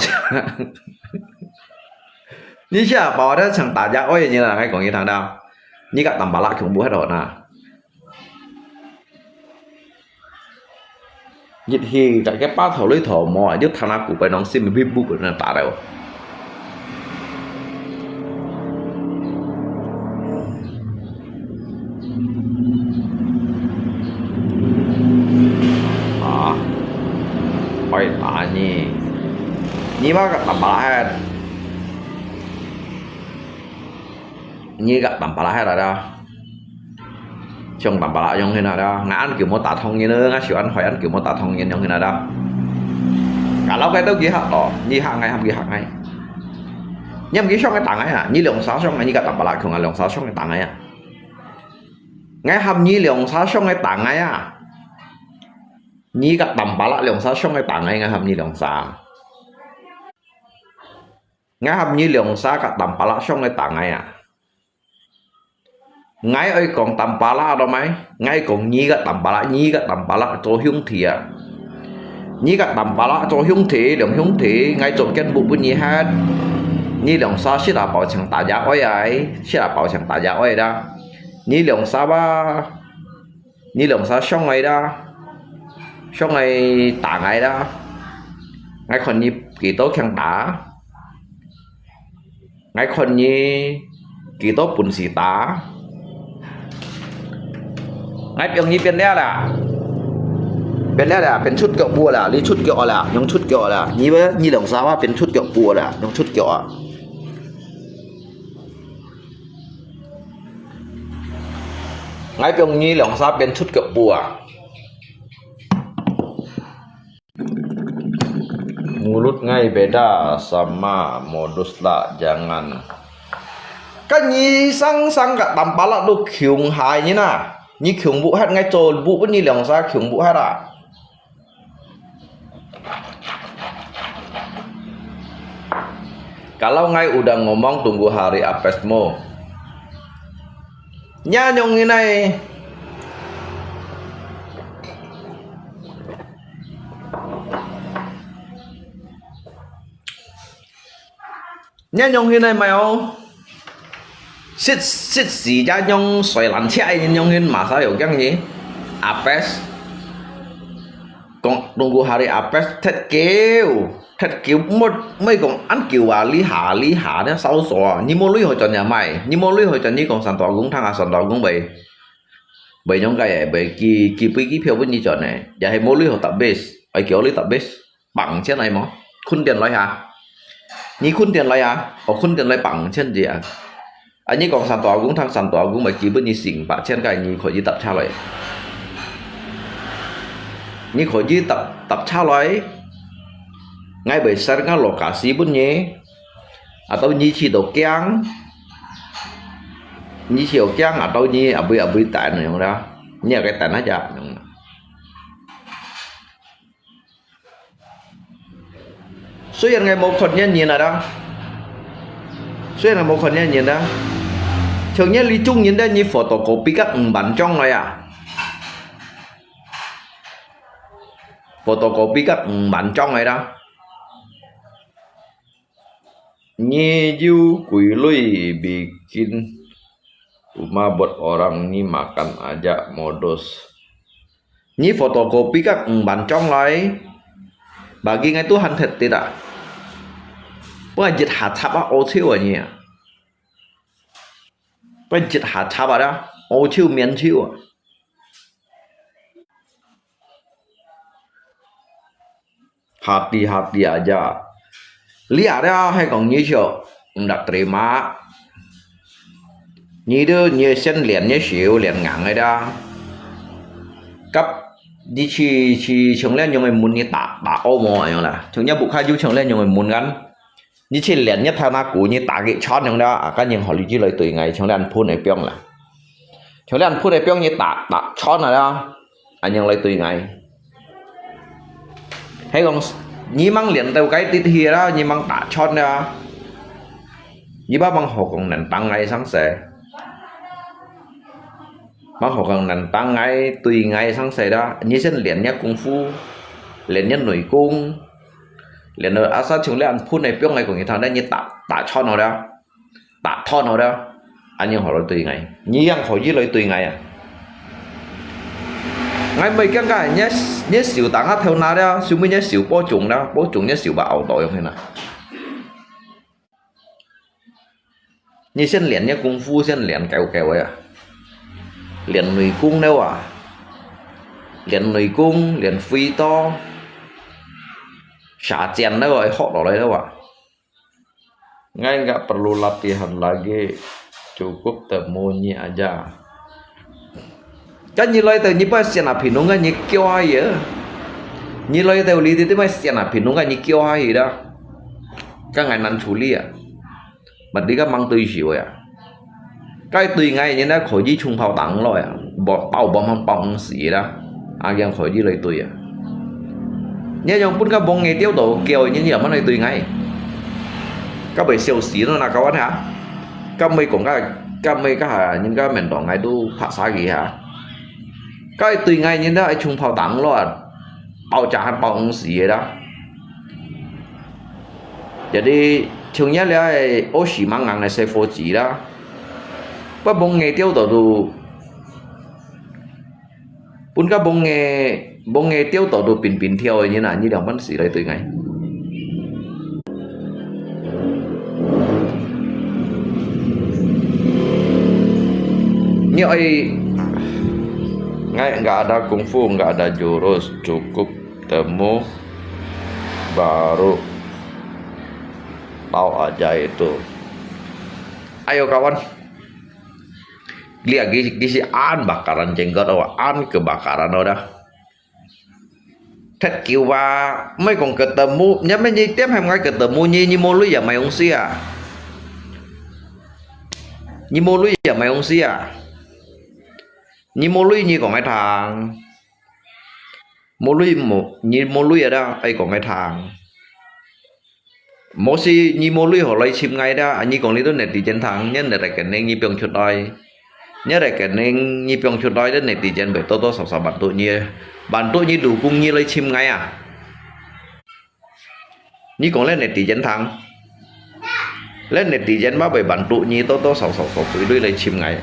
你識啊包咧，像打隻哀人啊！𠊎講你聽啦，你个Tampalak全部歇好哪！ 入去，大家巴頭裡頭無啊，就聽下古怪東西，咪不不不那打了。啊，愛打你，你嘛个打巴拉，你个打巴拉還來了。 像Tampalak樣形啊啦，𠊎恁久無打痛人了，𠊎手恁壞恁久無打痛人樣形啊啦。Kalau該都佢嚇哦，你嚇𠊎，喊佢嚇𠊎。你喊佢想个打𠊎啊，你兩儕想个，你个Tampalak強啊，兩儕想个打𠊎啊。𠊎喊你兩儕想个打𠊎啊。你个Tampalak兩儕想个打𠊎，𠊎喊你兩儕。𠊎喊你兩儕个Tampalak想个打𠊎啊。 𠊎愛講Tampalak咯，毋係？𠊎講你个Tampalak，你个Tampalak做兄弟啊！你个Tampalak做兄弟，兩兄弟，𠊎做見不分你歇。你兩儕識啊包像打隻哀啊，識啊包像打隻哀啦！你兩儕啊，你兩儕想𠊎啦，想𠊎打𠊎啦！𠊎看你幾多強打！ 𠊎看你幾多本事打。𠊎用你變了啦，變了啦，變出腳步啦，你出腳啦，用出腳啦，你，你兩儕啊變出腳步啦，用出腳啊。𠊎用你兩儕變出腳步啊。 Mulut ngai beda sama modus lah, jangan. Kan你生生个Tampalak都窮下人啊，你窮不歇，𠊎做不分你兩儕窮不歇啊。Kalau ngai udah ngomong tunggu hari apes mo. Nya nyong nginai. Nya nyong hin ai mai ô. Sit sit si ja nyong soi lan chia ai nyong hin ma sa yo kyang hi. Apes. Kong tunggu hari apes thet kiu. Thet kiu mut mai kong an kiu a li ha li ha ne sao so. Ni mo lui ho chon ya mai. Ni mo lui ho chon ni kong san tua gung thang a san tua gung bai. Bai nyong kai ai bai ki ki pui ki phiu pun ni chon ai. Ya he mo lui ho tabis. Ai kiu li tabis. Pang chen ai mo. Khun tian lai ha. Ni khun tian lai ha. O khun tian lai pang chen ji a. Ai ni kong san tua gung thang san tua gung bai ki pun ni sing pa chen kai ni khoi ji tap cha lai. Ni khoi ji tap tap cha lai. Ngai bai ser nga lo ka si pun ni. Atau ni chi do kiang. Ni chi do kiang atau ni abui abui tan nyong da. Ni a kai tan ha ja nyong. Suyan ngai mo khon nyan nyan ada. Suyan ngai mo khon nyan nyan da. Chong nyan li chung nyan da ni photocopy kak ng ban chong lai a. Photocopy kak ng ban chong lai da. Nyi yu kui lui bikin rumah buat orang ni makan aja modus. Nyi photocopy kak ng ban chong lai. Bagi ngai Tuhan thet tidak. 分一下插啊，屙臭啊你啊！分一下插啊啦，屙臭面臭啊！下地下地啊呀！你啊了，還講你笑，毋得terima。你都你先練你手，練硬个啦。甲你去去像恁樣个門，你打打惡魔樣啦，像你屋下有像恁樣个門kan。 你去練一頭那鼓，你打佢穿樣了，啊，該人學你之類對𠊎，像恁噴个兵啦。像恁噴个兵，你打打穿了啦，啊，人來對𠊎。係講，你吂練到該滴血啦，你吂打穿啦。你把吂好講能打𠊎上勢，吂好講能打𠊎對𠊎上勢啦。你先練你功夫，練你內功， 然後啊，像恁噴个兵个講，你頭那你打打穿好了，打斷好了，恁樣好來對𠊎，你樣可以來對𠊎啊！𠊎毋會驚个，你你手打下頭那了，收尾你手保重了，保重你手把拗到樣去啦。你先練你功夫，先練夠夠个啊，練內功了啊，練內功，練飛刀。 射箭了啊，學落來了啊。Nggak perlu latihan lagi, cukup temuni aja. Kan你來到你把線啊平弄啊，你叫下去啊。你來到你這把線啊平弄啊，你叫下去啦。Kan nggak難處理啊。 Mati ka mang tui siu ya. Kai tui ngai ni na kho yi chung phao tang lo ya. Bo tao bom hang pao ang si da. A yang kho yi lei tui ya. Ni yang pun ka bong nge tiau do kêu ni ni man lei tui ngai. Ka bai siau si no na kawan ha. Ka mei kong ka ka mei ka ha ni ka men dong ngai du pha sa gi ha. Kai tui ngai ni na ai chung phao tang lo ya. Pao cha han pao ang si da. Jadi, chung ya le ai ô si mang ngang ai sai pho chi da. Ba bong nge tiau do du. Pun ka bong nge, bong nge tiau do du pin pin tiau ni na, ni liang ban si lai tui ngai. Ni ai, ngai nggak ada kungfu, nggak ada jurus, cukup temu, baru tahu aja itu. Ayo kawan. Lia gisi, gisi an bakaran jenggot awa, an kebakaran awa dah. Thét kiu ba, mai kong ketemu, nya mai ni tiêm hem ngai ketemu ni, ni mô lui ya mai ung sia. Ni mô lui ya mai ung sia. Ni mô lui ni kong ai thang. Mô lui mô, ni mô lui ya da, ai kong ai thang. Mô si ni mô lui ho lai chim ngai da, ani kong li tu netizen thang, nyan netizen keng ni piong chut ai. Nyan netizen keng ni piong chut ai, dan netizen bai to to sao sao bantu ni. Bantu ni du kung ni lai chim ngai a. Ni kong le netizen thang. Le netizen ma bai bantu ni to to sao sao sao pui lui lai chim ngai.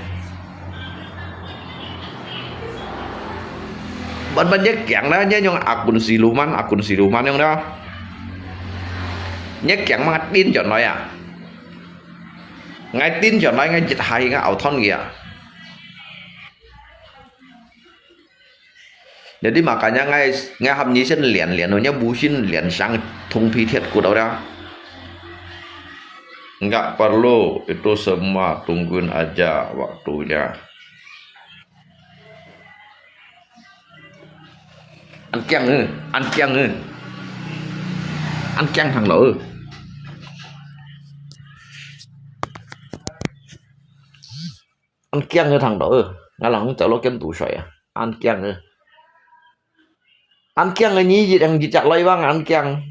Ban ban ye kiang da, ye yong akun siluman, akun siluman yong da. Ye kiang ma tin chon lai a. Ngai tin chon lai ngai jit hai ngai au thon ya. Jadi makanya ngai, ngai ham ni sen lian lian, nya bu sin lian sang thung phi thiat kut au da. Nggak perlu, itu semua tungguin aja waktunya. An kiang ư, an kiang ư. An kiang thang lo ư. An kiang ư thang lo ư. Nga lang chau lo ken tu soi a. An kiang ư. An kiang ư ni yit ang yit chak loi bang an kiang.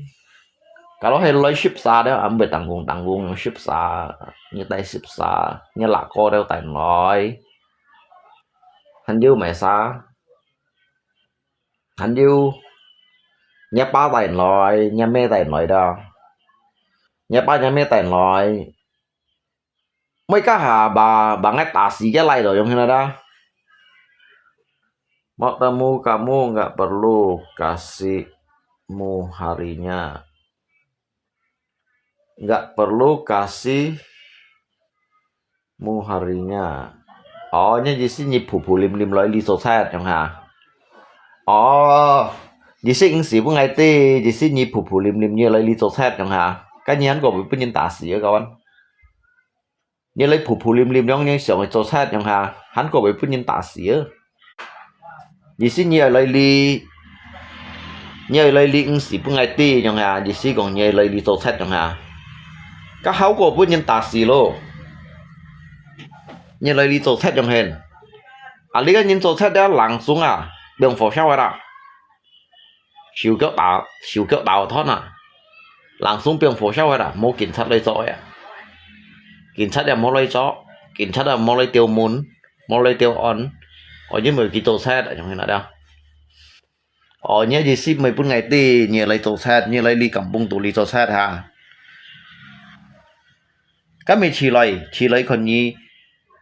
Kalau hai loi sip sa da, am bai tang kung tang kung yang sip sa. Ni tai sip sa. Ni la ko deu tai loi. Han diu mai sa. Hàn yu, ngiê pa tai lòi, ngiê me tai lòi da. Ngiê pa ngiê me tai lòi. Mui ka ha ba, ba ngai ta si ya lai do yong hin da. Mau temu kamu nggak perlu kasihmu harinya. Nggak perlu kasihmu harinya. 哦，你意思你普普淋淋來這做賊，樣哈？哦，意思毋係分𠊎知，意思你普普淋淋你來這做賊，樣哈？該你還過會分人打死啊，kawan？你來普普淋淋樣，你想去做賊，樣哈？還過會分人打死啊？意思你愛來這，你愛來這毋係分𠊎知，樣哈？意思講你愛來這做賊，樣哈？該好過分人打死咯。你來這做賊，樣嘿？啊，你个人做賊了，langsung啊，變火燒个啦。手腳打，手腳打斷啊，langsung變火燒个啦，無警察來做个啊。警察也無來做，警察也無來調門，無來調案，哦，因為佢做賊啊，樣嘿那了。哦，你意思毋係分𠊎知，你來做賊，你來這kampung肚這做賊哈？該毋係起來，起來看你，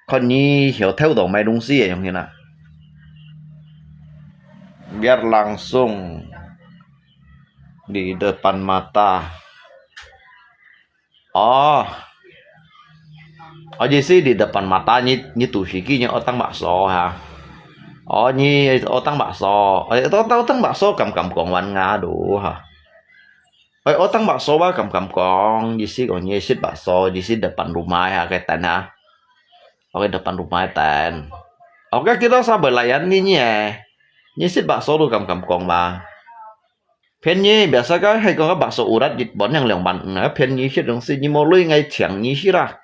看你曉偷到麼東西个，樣嘿那。Biar langsung di depan mata. 哦，哦，意思你depan mata，你，你肚屎機，你愛當白所哈？哦，你愛當白所，哎，愛當，愛當白所敢敢講完啊，都哈？哎，愛當白所啊，敢敢講，意思講你食白所，意思depan rumah哈，該等哈。OK，depan rumah等。OK，kita sabar lah ya，你，你，你食白所都敢敢講吧？ 便宜，biasa个，係講个白所有啦，一本兩兩萬五啊，便宜食東西，你無鐳，𠊎請你食啦。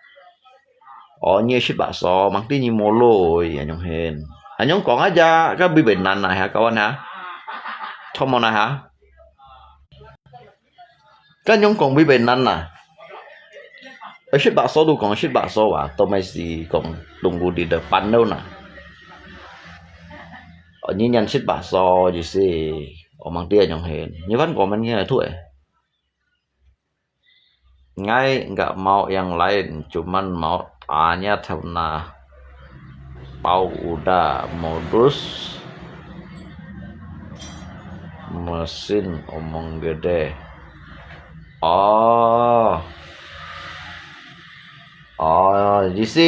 哦，你食白所，mangdi你無鐳，恁樣形。恁樣講啊，呀，該會會難啊，哈，kawan哈？Come on啊，哈？該樣講會會難啊？ 哎，食白所都講食白所啊，都毋係講tunggu di depan都那。哦，你人食白所，意思，哦，mangdi恁樣形，你還過問你个tuh誒。Ngai enggak mau yang lain, cuman mau tanya tentang Pau Uda modus mesin omong gede. Oh. Oh, 意思，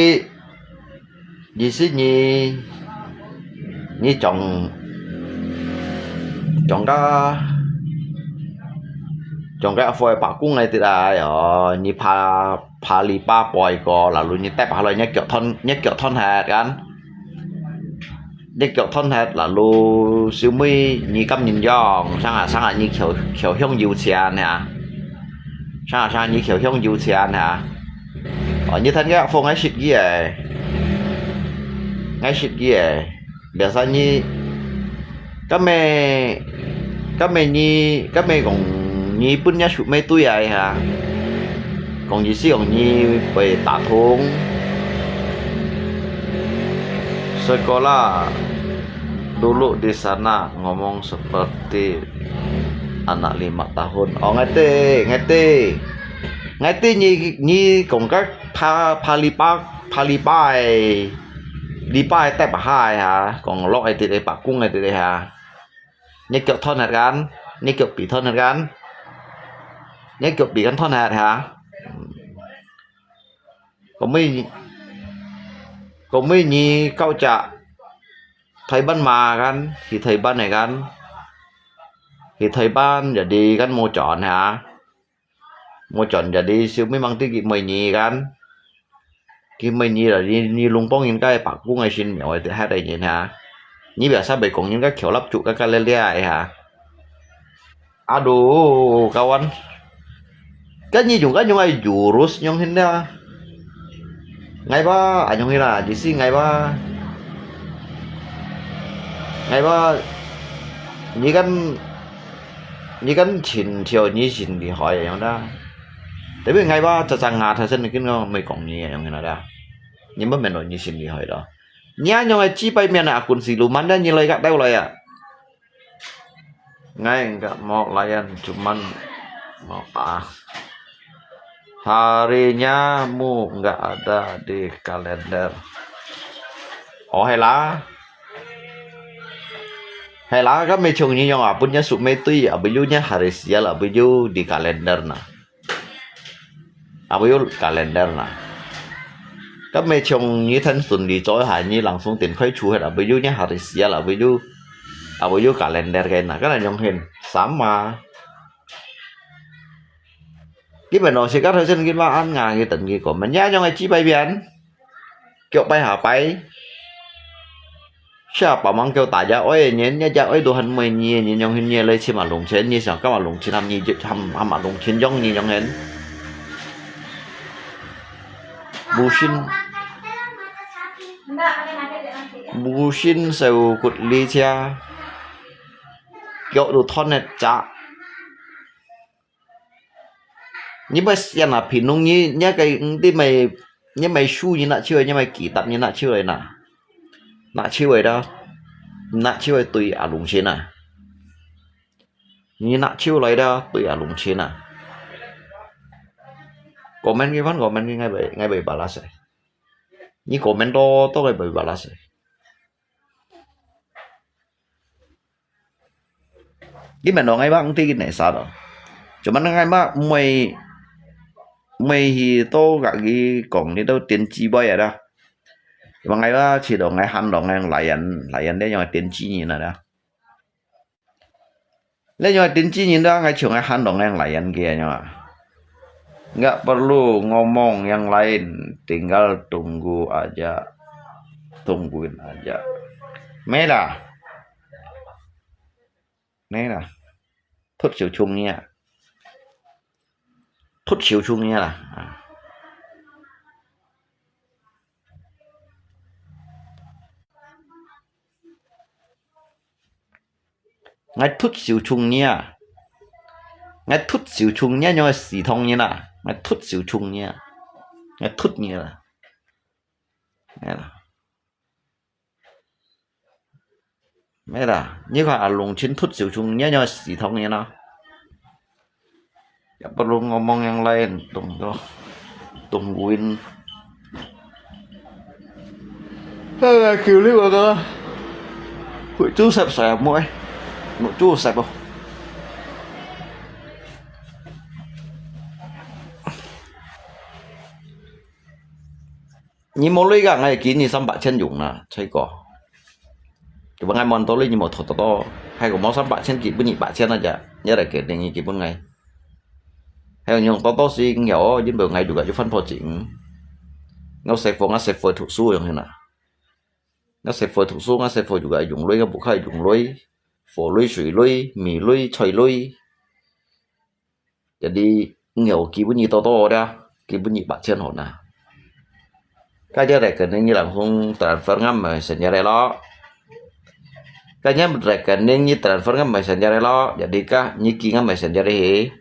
意思你，你將，將个，將个阿輝白工个得啊，哦，你爬，爬籬笆背過，lalu你跌下來，你腳斷，你腳斷忒，kan？ 你腳斷忒，lalu收尾你敢認樣，生啊生啊，你橋，橋向右斜呢？生啊生啊，你橋向右斜呢？哦，你聽个風，𠊎識佢誒，𠊎識佢誒，biasa你，敢會，敢會你，敢會講你分人sup咩對啊？講意思講你會打通。Sekolah dulu di sana ngomong seperti anak lima tahun. Oh, ngerti, ngerti. Ngerti你，你講个爬，爬籬笆，爬籬笆个，籬笆个跌下个哈，講落个跌个，白工个跌个哈。你腳斷忒kan？你腳髀斷忒kan？你腳髀kan斷忒哈？嗯。 Kami, kami ni kau cak Thailand ma kan, hi Thailand ni kan, hi Thailand jadi kan mau chọn ha, mau chọn jadi siu memang ti ki mai ni kan, ki mai ni lah ni, ni lung pong in kai pak kung ai sin miao ai ti hai dai ni ha, ni biasa bai kong in kai kiao lap cuk kai kai le le ai ha. Aduh, kawan. Kan ni jung kan jung ai jurus nyong hin da. Ngai ba, a nyong hin da, ji si ngai ba. Ngai ba, ni kan, ni kan chin thiao ni chin lihai nyong da. Tapi ngai ba, cacang nga tha sen kin ngo mai kong ni nyong hin da. Ni ba men lo ni chin lihai da. Ni a nyong ai chi pai mian a kun si lu man da ni lai ka dau lai a. Ngai enggak mau layan, cuman mau ah. Harinya mu enggak ada di kalender. Oh, hai lah. Hai lah, kan mai chung ni nyong a, pun nya suk mai tui, a, baju nya hari sial, a, baju di kalender na. 啊，會有calendar nah。該毋係像你聽順利做一下，你langsung電開出去啦，會有你下日時啊啦，會有，啊，會有calendar个nah，該哪樣形？Sama。基本上，自家頭先佢話恁樣，佢等佢講，乜一樣个幾百遍，腳擺下擺。 Siapa mang kêu ta ya oi nyen, ya ya oi Tuhan moi nyi nyen yong hin nyi lai chim alung chen, nyi siang kam alung chen ham nyi ham ham alung chen yong nyi yong hen. Busin, busin seu kut li chia. Kiok tu thon net cha. Nyi bai sian a phi nung nyi, nyi cái, nyi mai, nyi mai su nyi nak chiu, nyi mai kitab nyi nak chiu lai nah. Nak chiu lai đó. Nak chiu lai tui alung chen nah. Nyi nak chiu lai đó, tui alung chen nah. Comment cái văn comment cái ngay bai, ngay bai balas ai. Nyi comment to, to ngay bai balas ai. Cái mình nói ngay bác không tin cái này sao đó. Cuma ngay bác mày, mày thì to gak cái còn đi đâu tiên tri boy à đó. Cuma ngay bác chỉ đó ngay han đó ngay layan, layan đấy nhưng mà tiên tri nhìn là đó. Lẽ nyoi tín chỉ nhìn đó ngay chung ngay han đó ngay layan kia nyoi. Nggak perlu ngomong yang lain, tinggal tunggu aja. Tungguin aja. Mera. Mera. Thut siu chung nia. Thut siu chung nia lah. Ngay thut siu chung nia. Ngay thut siu chung nia, nhoi si thong nia na. Ngay thut siu chung nia. Ngay thut nia. Ngay la. Mera, nyi kha alung chin thut siu chung nia, nhoi si thong nia na. Ya perlu ngomong yang lain, tung to, tungguin. Hei, kiu liu ka. Hui chu sep sai mo ai. Mo chu sep bo. Nyi mo lui ka ngai ki nyi sam ba chen yung na, chai ko. Kiba ngai mon to lui nyi mo tho to to. Hai ko mo sam ba chen ki bu nyi ba chen na ja. Nya da ke ding nyi ki bu ngai. Hai ko nyong to to si ngi heo, yin bo ngai du ka ju fan pho ching. Ngau sai pho, ngau sai pho thu su yong hina. Ngau sai pho thu su, ngau sai pho ju ka yung lui, ngau bu khai yung lui. Pho lui, sui lui, mi lui, choi lui. Jadi, ngi heo ki bu nyi to to da, ki bu nyi ba chen ho na. Ka ja rekening nyi lang hung transfer ngam mai sen ja re lo. Ka nya rekening nyi transfer ngam mai sen ja re lo. Jadi ka nyi ki ngam mai sen ja re he.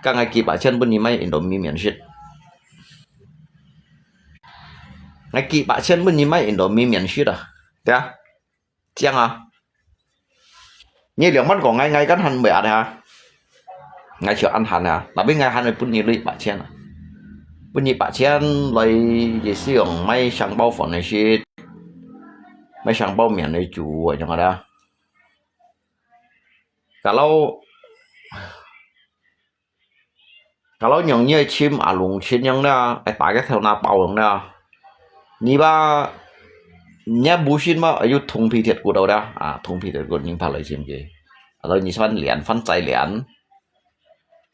Ka ngai ki ba chen bu nyi mai Indomie mian shit. Ngai ki ba chen bu nyi mai Indomie mian shit a. Tia. Chiang a. Nyi liang man ko ngai ngai kan han mui a ha. Ngai chiu an han ha. Tapi ngai han bu nyi lui ba chen a. Bu nyi ba chen lai ye si yong mai shang bao phone nai shit. Mai shang bao mian nai chu a yong a da. Kalau Kalau nyong nyi chim a lung chin yong na, ai ta ke thau na pao yong na. Nyi ba, nyi bu shin ma, ayu thung phi thiat kut au da. A, thung phi thiat kut ning pha lai chim ke. Alo nyi san lian, fan zai lian.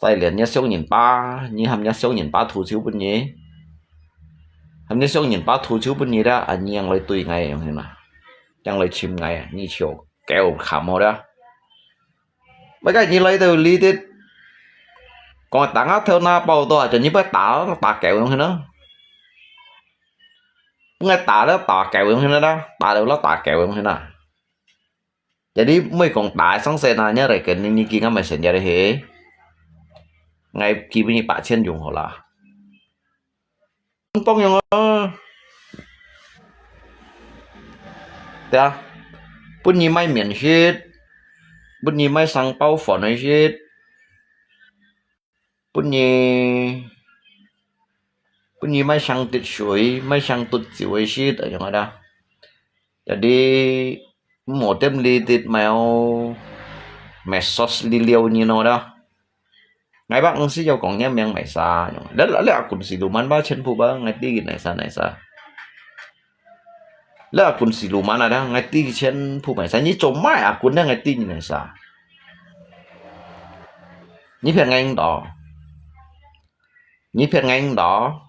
Zai lian nyi siong nyin pa, nyi ham nyi siong nyin pa thu chiu bun nyi. Ham nyi siong nyin pa thu chiu bun nyi da, a nyi yang lai tui ngai yong hin na. Yang lai chim ngai, nyi chiu keo kham ho da. Bai ka nyi lai tau li tit. Kong ta nga thau na pao to, cho nyi bai ta, ta keo yong hin na. Ngai ta da, ta keo yong hin na da. Ta da la ta keo yong hin na. Jadi, mui kong ta sang se na, nya re ken nyi ki nga mai sen ja re he. Ngai ki bu nyi ba chen yung ho la. Tong yong a. Tia. Bun nyi mai mian shit. Bun nyi mai sang bao phone ai shit. Bun nyi, bun nyi mai sang tit shui, mai sang tut chiu ai shit, a yong a da. Jadi, mo tem li tit mai au. Mesos li liu nyi no da. Ngai ba ngsi yau kong nyam miang mai sa, yong. Leh, leh akun siluman ba chen phu ba ngai ti nai sa, nai sa. Leh akun siluman ada ngai ti chen phu mai sa. Ni cho mai akun ngai ti nai sa. Ni phian ngai ndo. Ni phian ngai ndo.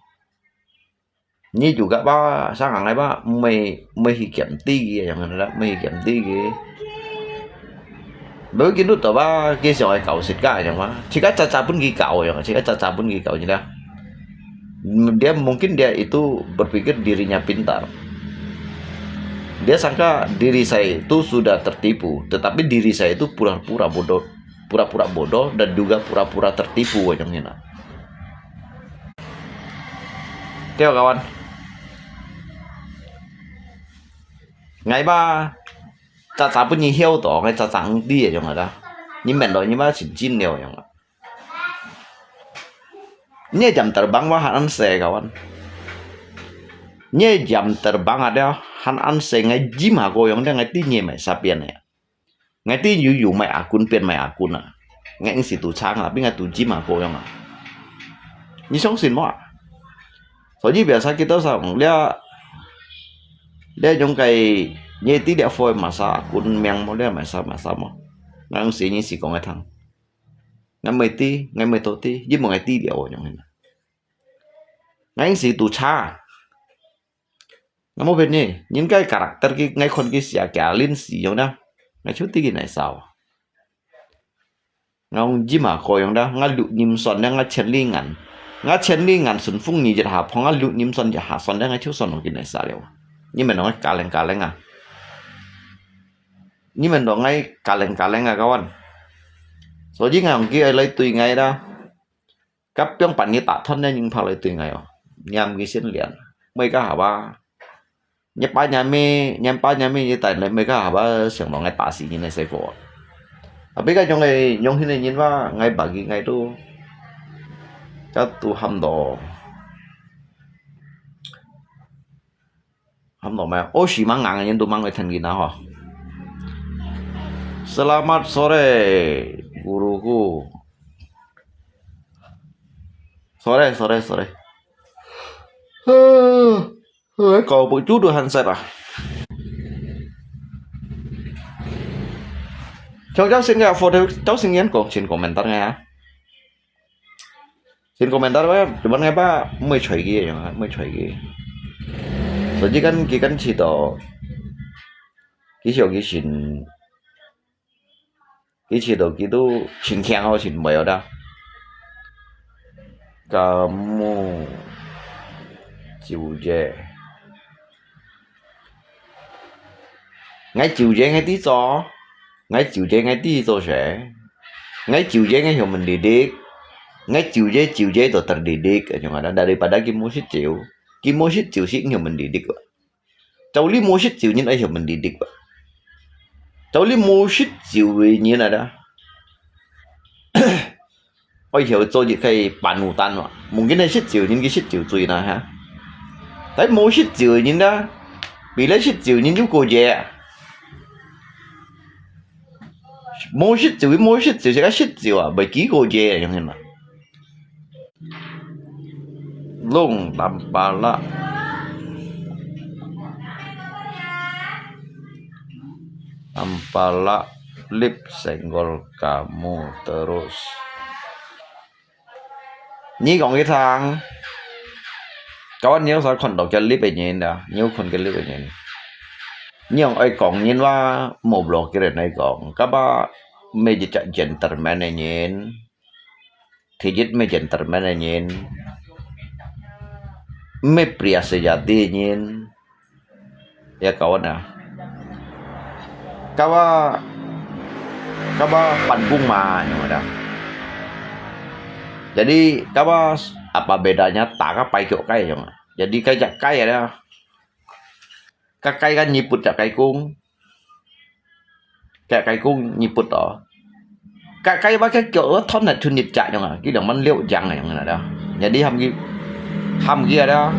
Ni juga ba, sang ang ba, mei, mei hi kiam ti gi, yang ada, mei hi kiam ti gi. Beu ki lut to ba, ki siang ai kau sit ka, yang ba. Cika caca pun ki kau, yang, cika caca pun ki kau, ni dah. Dia mungkin dia itu berpikir dirinya pintar. Dia sangka diri saya itu sudah tertipu, tetapi diri saya itu pura-pura bodoh, pura-pura bodoh dan juga pura-pura tertipu, yang ni nah. Tiap kawan. Ngai ba, caca pun ni hiau to, ngai caca ang ti, yang ada. Ni men lo, ni ba sin jin liao, yang. Ni jam terbang wa han an se kawan. Ni jam terbang ada han an se ngai jim ha ko yong de ngai ti ni mai sa pian ya. Ngai ti yu yu mai akun pian mai akun a. Ngai ing si tu chang a, pi ngai tu jim ha ko yong a. Ni song sin mo a. So ji biasa kita sa ong lia lia yong kai ni ti lia foi masa akun miang mo lia masa masa mo. Ngai ing si ni si kong ai thang. Ngai mei ti, ngai mei to ti, yim mo ngai ti liao yong hin. Ngai ing si tu cha. Ngai mo phen ni, nyin kai karakter ki ngai khon ki sia kia lin si yong da. Ngai chu ti ki nai sao. Ngai ong jim ha ko yong da, ngai lu nim son da, ngai chen li ngan. Ngai chen li ngan sun fung ni jet ha phong, ngai lu nim son jet ha son da, ngai chu son ong ki nai sa liao. Ni men ong ka leng ka leng a. Ni men ong ngai ka leng ka leng a kawan. So ji ngai ong ki ai lai tui ngai da. Kap piang pan ni ta thon ne ning phak lai tui ngai o. Niam ki sien lian. Mei ka ha ba. Ni pa niam mi, niam pa niam mi ni tai ne mei ka ha ba siang lo ngai ta si ni ne se ko. Tapi ka yong e, yong hin ne nin ba ngai ba ki ngai tu. Ka tu ham do. Ham do mai. O si mang ngang nin tu mang ngai then ki na ho. Selamat sore, guruku. Sore, sore, sore. Huh, huh, kau bu chu tu han set ah. Chau chau sin ngai photo, chau sin ngai kong sin komentar ngai ah. Sin komentar ba, cuman ngai ba, mei choi ki, yang mei choi ki. So ji kan, ki kan chi to, ki siau ki sin, ki chi to ki tu, sin kiang ho sin mei ho da. Kamu, jiu ye. Ngai jiu ye ngai ti cho, ngai jiu ye ngai ti cho se, ngai jiu ye ngai hiu men didik, ngai jiu ye jiu ye to terdidik, ayong ada daripada ki mo sit jiu, ki mo sit jiu si hiu men didik ba. Chau li mo sit jiu nin ai hiu men didik ba. Chau li mo sit jiu nin ada. Oi hiu cho ji kai pan u tan wa. Mungkin ai sit jiu nin ki sit jiu chui na ha. Tai mo sit jiu nin da. Bi le sit jiu nin yu ko ye. Mo sit jiu, mo sit jiu, se ka sit jiu a, bai ki ko ye yang hin na. Lung tampala. Tampala lip senggol kamu terus. Ni kong ki thang. Kawan ni sa khon dok ke lip e nyin da, ni khon ke lip e nyin. Ni ong ai kong nyin wa mo blok ke ren ai kong. Kaba me ji cha gentleman e nyin. Thijit me gentleman e nyin. Me pria sejati e nyin. Ya kawan ya. Kaba, kaba pan kung ma nyong ada. Jadi kaba apa bedanya ta ka pai kiok kai nyong. Jadi kai jak kai ada. Ka kai kan nyiput jak kai kung. Kek kai kung nyiput to. Kek kai ba kek kiok thon na chun nit chak nyong a, ki dang man liu jang nyong na da. Jadi ham ki, ham ki ada.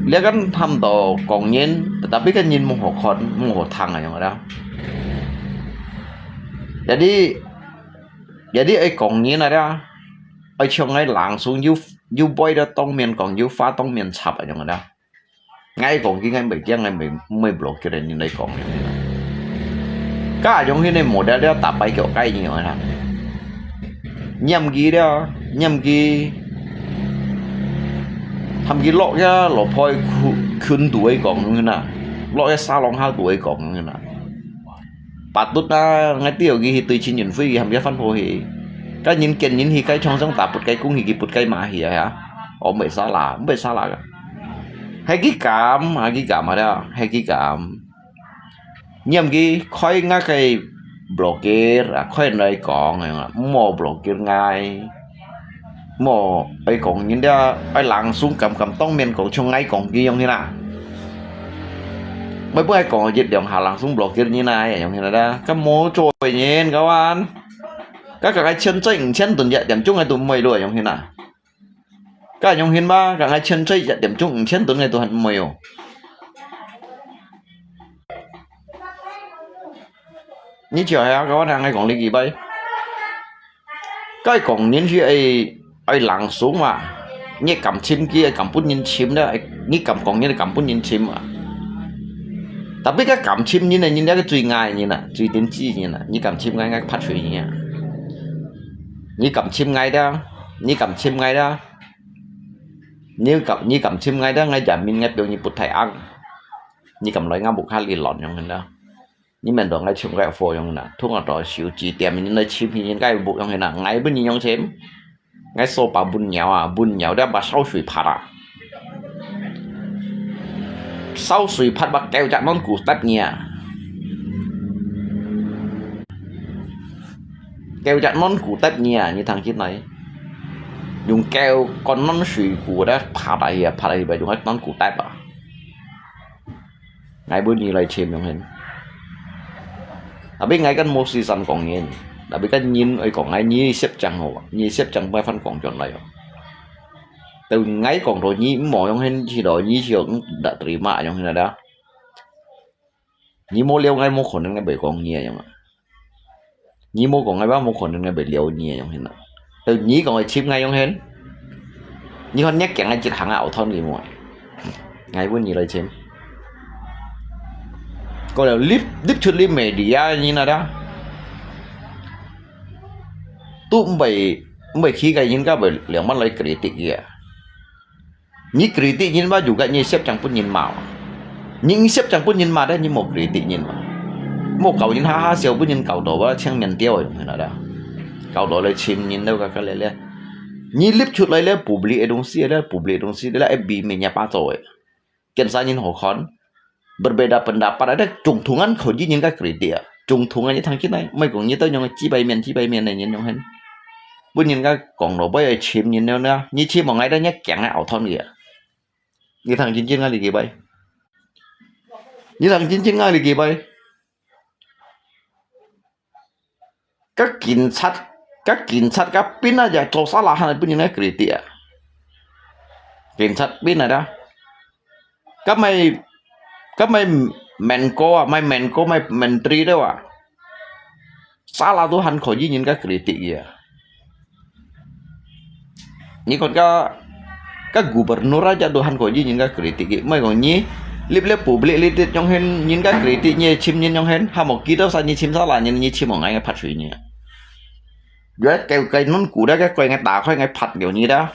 Lia kan ham to kong nyin, tetapi kan nyin mung ho khon, mung ho thang nyong ada. Jadi, jadi ai kong nyin ada. 愛像𠊎冷靜又，又背得當面講，又話當面插恁樣个啦。𠊎講佢，𠊎毋會驚，𠊎毋會，毋會block佢个人來講。該種形个無聊了，打跛腳雞樣啦。黏佢了，黏佢，喊佢落个落配群，群肚个講啦，落个沙龍下肚个講啦。 Patut啊，𠊎知佢去對陳雲輝佢喊佢番婆去。該人見人去，該場上打不該恭喜佢不該罵去啊！哦，毋會salah，毋會salah个。係佢敢，啊佢敢啊了，係佢敢。你毋去開𠊎个blogger啊，開人來講啊，莫blogger𠊎。 無，愛講人家，愛langsung敢敢當面講，像𠊎講佢樣形啦。毋會分𠊎講一兩下langsung block佢人啊，樣形啦。該無做个人，kawan。該个𠊎欠債五千盾，一點鐘𠊎都毋會咯，樣形啦。該樣形嘛，該𠊎欠債一點鐘五千盾，𠊎都還毋會哦。你就係啊，𠊎聽𠊎講你幾擺。 該講人去愛，愛langsung嘛，你敢尋佢，敢分人尋了，你敢講人，敢分人尋嘛。Tapi該敢尋人个人，該个最𠊎个人啊，最頂知人啊，你敢尋𠊎，𠊎拍碎你啊。你敢尋𠊎的，你敢尋𠊎的，你敢，你敢尋𠊎的，𠊎jamin𠊎表你不太硬。你敢來𠊎屋下裡亂用的。 你免同𠊎尋該貨用啦，同𠊎到手機店人來尋人該屋用啦，𠊎分你用尋。𠊎掃把分鳥啊，分鳥了把燒水拍啊。燒水拍把狗隻non古搭你啊。狗隻non古搭你啊，你聽見來？用狗con non水古咧拍下去啊，拍下去，用該non古搭啊。 𠊎分你來尋樣形。Tapi𠊎kan無時間講人，tapi kan人愛講𠊎，你攝像好啊，你攝像擺番講轉來哦。Tau𠊎講到你毋好樣形去咯，你就毋得terima樣形啦。你無了𠊎，無可能𠊎會講你啊樣啊。 你無講𠊎話，無可能𠊎會了你个樣形啊。Tau你講愛尋𠊎樣形，你看你驚𠊎一行啊，後頭你無？𠊎分你來尋。過了，立，立出你media人啊，都毋會，毋會去个人家會兩萬來kritik佢啊。 你kritik人話，又个你攝像分人罵。你攝像分人罵咧，你無kritik人嘛。莫搞人哈哈笑，分人搞到啊，青面鳥个樣啦。搞到來尋人了，个个咧咧。你立出來咧，public个東西咧，public个東西咧，FB面也巴做个。見啥人好看？ Berbeda pendapat ada，總統恁可以人家kritik啊，總統啊，你聽起來，莫講你兜樣个幾百面、幾百面个人樣形，分人家講到尾愛尋人了呢，你尋望𠊎兜，你驚𠊎拗斷佢啊！你聽真真啊，你幾擺？你聽真真啊，你幾擺？ 該警察，該警察，該兵啊，也做salah還分人家kritik啊。警察兵啊，該，該賣，該賣Menko啊，賣Menko，賣menteri了啊。Salah都還可以人家kritik佢啊。 你看該，該gubernur aja都還可以人家kritik佢，莫講你，立立public立立樣形，人家kritik你，尋人樣形，還無幾多儕你尋salah人，你尋望𠊎，𠊎拍碎你啊！Yo，該，該nonku，該，該，該，𠊎打開，𠊎拍了你啦！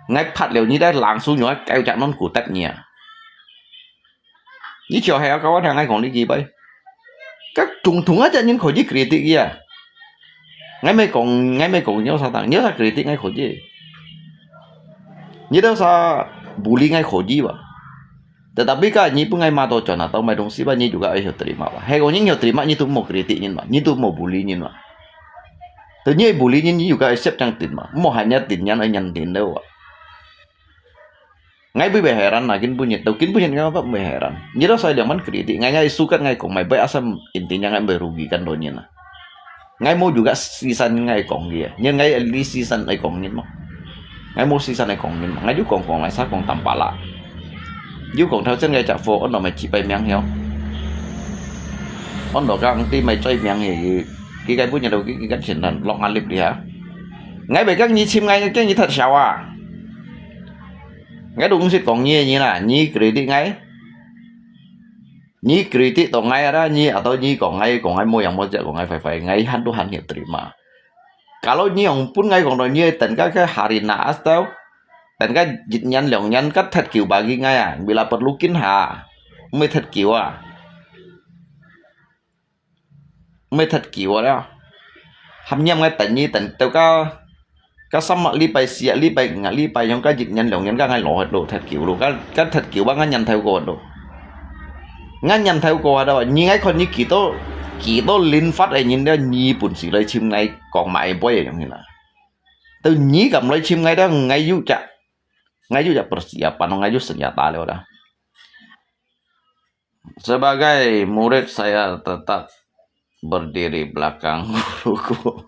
𠊎拍了你，再langsung用該狗隻nonku答你啊！你就係啊，搞到𠊎講你幾擺。該總統啊，隻人可以kritik佢啊！𠊎毋係講，𠊎毋係講你有salah，你有salah kritik𠊎可以。你有salah bully𠊎可以哇。 Tetapi kan你分𠊎罵到轉啊，到買東西吧，你juga愛曉terima吧。係講你曉terima，你都莫kritik人嘛，你都莫bully人嘛。Tau你bully人，你juga愛攝像定嘛，莫喊人定人愛人定了啊。𠊎毋會heran啊，根本人，到根本人𠊎毋會heran。你都sai兩萬kritik，𠊎，𠊎suka𠊎講，買baik asal intinya𠊎毋會rugikan到人啊。 𠊎無juga時間𠊎講佢啊，因為𠊎時間愛講人嘛。𠊎無時間愛講人嘛，𠊎就講講來，儕講淡薄啦。又講頭先𠊎隻貨，安到買幾百名曉。安到講知麼个罪名个，佢个本人都佢佢个前頭落壓力哩哈。𠊎毋係講你尋𠊎，驚你忒少啊。𠊎都毋識講你个人啦，你credit𠊎，你credit到𠊎啊啦，你atau你講𠊎講𠊎無樣無隻講𠊎壞壞，𠊎還都還曉terima。Kalau你用分𠊎講到你等个个hari naas tau，等个一年兩年个忒久bagi𠊎啊，bila perlu kin ha，毋係忒久啊。 毋係忒久啊了。含念𠊎等你等到个，个三個禮拜、四個禮拜、五個禮拜，用个一年兩年，个𠊎老忒咯，忒久咯，个个忒久啊，𠊎念頭過咯。𠊎念頭過啊，你𠊎看你幾多幾多輪發个人了，你本事來尋𠊎講買杯个樣啦。到你敢來尋𠊎了，𠊎有隻，𠊎有隻persiapan，𠊎有senjata了啦。 Sebagai murid saya tetap berdiri belakang guruku.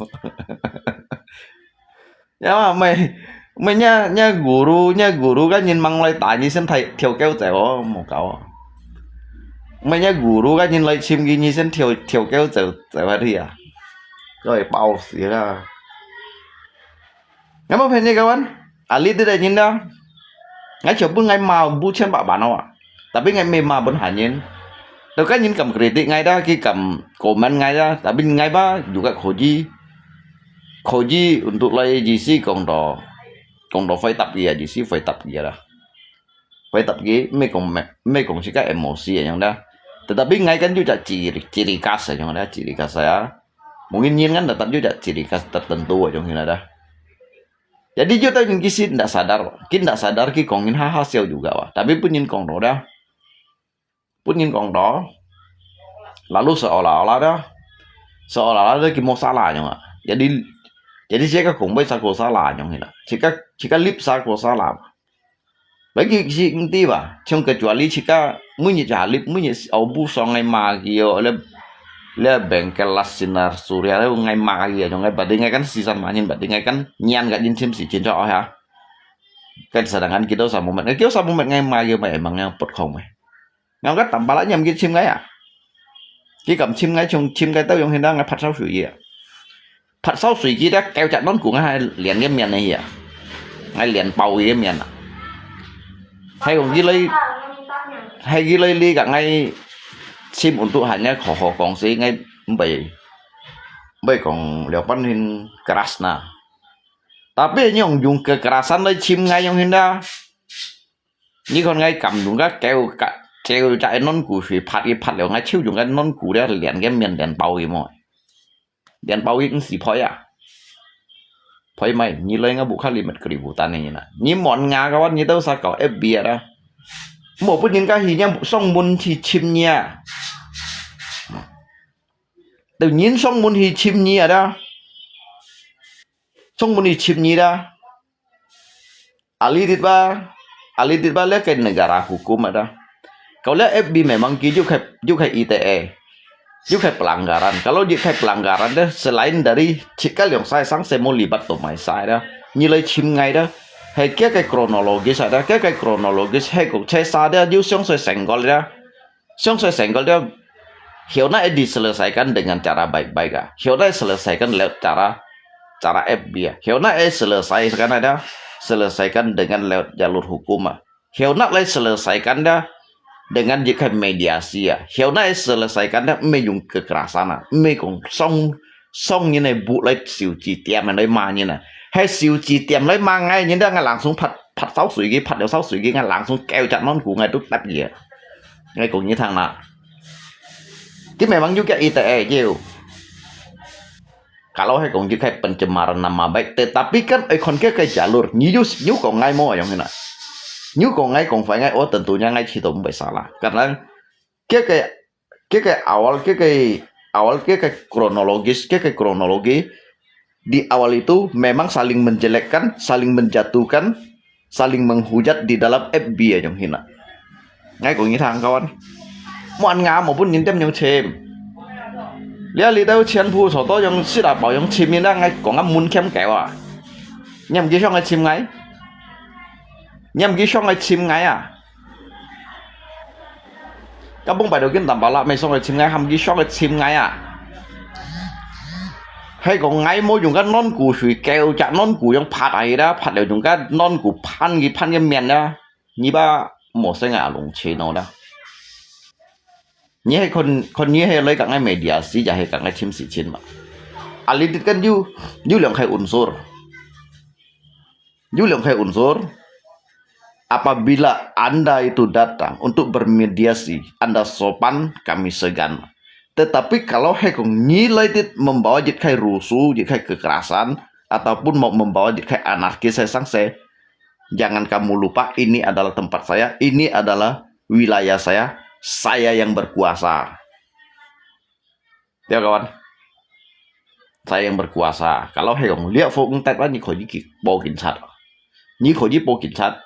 Ya, mah，毋係，毋係，若若guru，若guru个人吂來打你先跳跳狗走哦，無搞哦。毋係，若guru个人來尋佢，你先跳跳狗走走下去啊，該會爆死啦。 𠊎無騙你kawan，啊，你這個人啦，𠊎全部𠊎罵五千八萬哦，tapi𠊎毋係罵分閒人。Tau該人敢kritik𠊎dah，佢敢comment𠊎dah，tapi𠊎吧juga可以，可以untuk來意思講到，講到回答佢啊，意思回答佢啊，回答佢，毋係講，毋係講自家emosi樣dah。Tetapi𠊎kan juga ciri, ciri khas樣dah，ciri khas saya。 Mungkin nyin kan tetap juga ciri khas tertentu ayong hina dah. Jadi juga tau nyin kisi ndak sadar, kin ndak sadar ki kong nyin haha siau juga wah. Tapi pun nyin kong do dah. Pun nyin kong do. Lalu seolah-olah dah. Seolah-olah dah ki mo salah ayong ah. Jadi, jadi sia ka kong bai sa ko salah ayong hina. Sia ka, sia ka lip sa ko salah. Bagi si ngerti ba, 像 kecuali 自家每日就下力，每日哦，不爽个罵佢哦，了了bengkel las sinar surya，了𠊎罵佢啊，用个，berarti𠊎kan sisan manin，berarti𠊎kan nyan kat jin sim si jin cho ha. Kan sedangkan kita samumet, kita samumet ngai ma yo mai emang yang pot khong mai. Ngau kat tampala nyam ki chim ngai ah. Ki kam chim ngai chung chim ngai tau yong hin da ngai phat sau sui ye. Phat sau sui ki da kêu chak non ku ngai hai lian ke mian ne hi ah. Ngai lian pau ke mian ah. Hai kong ki lei, hai ki lei li ka ngai chim untuk hanya kho kho kong si ngai mbai, mbai kong liao pan hin keras na. Tapi nyong yung kekerasan lei chim ngai yong hin da. Ni kon ngai kam yung ka kêu ka kêu chak non ku sui phat i phat liao ngai chiu yung ka non ku da lian ke mian lian pau i mo. Lian pau i si poi ah. Poi mai, ni lei nga bu kha li met kri bu tan ni na. Ni mon nga ka wan ni tau sa kau F B da. Mo pun nin ka hi nyam song mun chi chim nia. Tau nin song mun hi chim nia da. Song mun hi chim nia da. Ali dit ba, ali dit ba le ke negara hukum ada. Kau le F B memang ki juk hai, juk hai I T E. Juk hai pelanggaran. Kalau juk hai pelanggaran deh, selain dari chika liong sai sang semo libat to mai sai dah. Nilai chim ngai dah. Hai kia kai kronologis ada, kia kai kronologis hai kok chai sa dah, juk siong sai senggol dah. Siong sai senggol dah. Hiau na diselesaikan dengan cara baik-baik ah. Hiau na selesaikan lewat cara, cara F B ah. Hiau na selesaikan ada, selesaikan dengan lewat jalur hukum ah. Hiau nak lai selesaikan dah dengan jikai mediasi ah. Hiau nak lai selesaikan dah mei yung kekerasan ah. Mei kong song, song nyin ai bu lai siu ji tiam lai ma nyin ah. Hai siu ji tiam lai ma ngai nyin dah ngai langsung phat, phat sau sui ki, phat liao sau sui ki ngai langsung kêu chak non ku ngai tu tap ye. Ngai kong nyi thang na. Ki memang juga I T E jiu. Kalau hai kong juk hai pencemaran nama baik, tetapi kan ai kon kia kai jalur, nyu nyu kong ngai mo ayong hina. Nyu kong ngai kong fai ngai, oh tentunya ngai chi to mbai salah. Karena kia kai, kia kai awal, kia kai awal, kia kai kronologis, kia kai kronologi di awal itu memang saling menjelekkan, saling menjatuhkan, saling menghujat di dalam F B ayong hina. Ngai kong nyi thang kawan. Muan nga mo pun nyin tem nyong chim. Lia li tau chien phu so to yong sit a pao yong chim nyin da ngai kong a mun kem kêu ah. Nyam ki shong ai chim ngai. Nyam ki shong ai chim ngai ah. 該幫擺到見Tampalak，毋係上去尋𠊎，喊佢上去尋𠊎啊！係講𠊎無用該軟骨水，狗隻軟骨樣拍下去啦，拍了用該軟骨盤佢盤个面啦，你吧無使𠊎阿龍錢哦啦。你係看看你係來講个mediasi，也係講个尋事情嘛？啊，你跟有有兩個unsur。 有兩個unsur. Apabila anda itu datang untuk bermediasi, anda sopan, kami segan. Tetapi kalau hai kong nyi lai dit membawa jit khai rusuh, jit khai kekerasan, ataupun mau membawa jit khai anarkis hai sang se, jangan kamu lupa ini adalah tempat saya, ini adalah wilayah saya, saya yang berkuasa. Tiap kawan, saya yang berkuasa. Kalau hai kong liak fo ng tet ba, nyi kho nyi ki po kinsat. Nyi kho nyi po kinsat.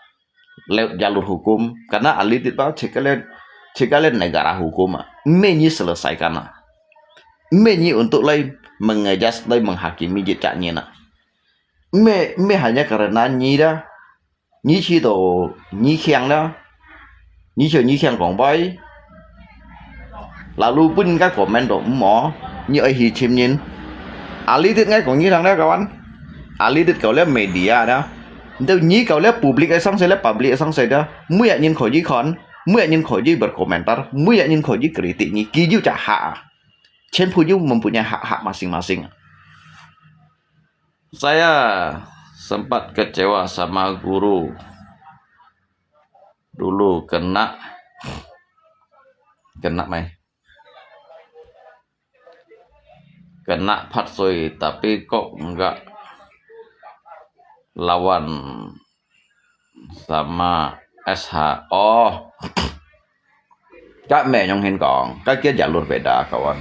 Lewat jalur hukum. Karena ahli tit ba, cek kalian, cek kalian negara hukum ah. Mme nyi selesaikan ah. Mme nyi untuk lai mengejas, lai menghakimi jit cak nyi na. Mme, mme hanya karena nyi dah. Nyi chhì-tó nyi khiang dah, nyi chhì-tó nyi khiang kông pai. Lalu pun ka comment-tó mò, nyi oi hì chhìm nyin. Ahli tit ngai kông nyi thang dah kawan. Ahli tit kau liak media dah. Ntu nyi kau liak public ai sang se liak public ai sang se dah. Muya nyin kho nyi khon, muya nyin kho nyi berkomentar, muya nyin kho nyi kritik nyi kiyu cak hak. Chen pu yu mempunyai hak-hak masing-masing. Saya sempat kecewa sama guru. Dulu kena, kena mai. Kena patsoi, tapi kok enggak lawan sama S H. Oh. Ka mè nyong hin kong, ka kia jalur beda, kawan.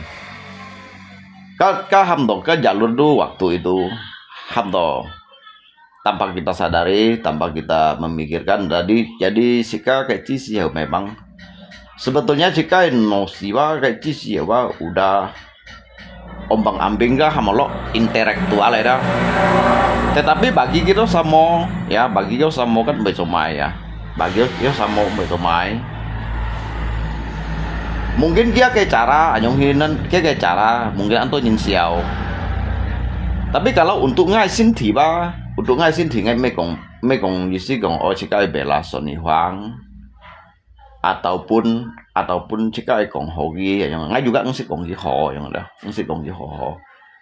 Ka, ka ham to, ka jalur tu waktu itu ham to. Tanpa kita sadari, tanpa kita memikirkan, jadi, jadi sika kayak ci siau memang. Sebetulnya sika no siwa kayak ci siwa udah ombang-ambing ka hamolo intelektual dah. Tetapi bagi kita samo, ya, bagi kita samo kan besomai ya. Bagi kita samo besomai. Mungkin kia ke cara, anyong hinan kia ke cara, mungkin anto nyin siau. Tapi kalau untuk ngai sinti ba, untuk ngai sinti ngai mekong, mekong isi kong oh cika bela soni huang. Ataupun, ataupun cika kong hogi, yang ngai juga ngsi kong ki ho, yang dah, ngsi kong ki ho ho.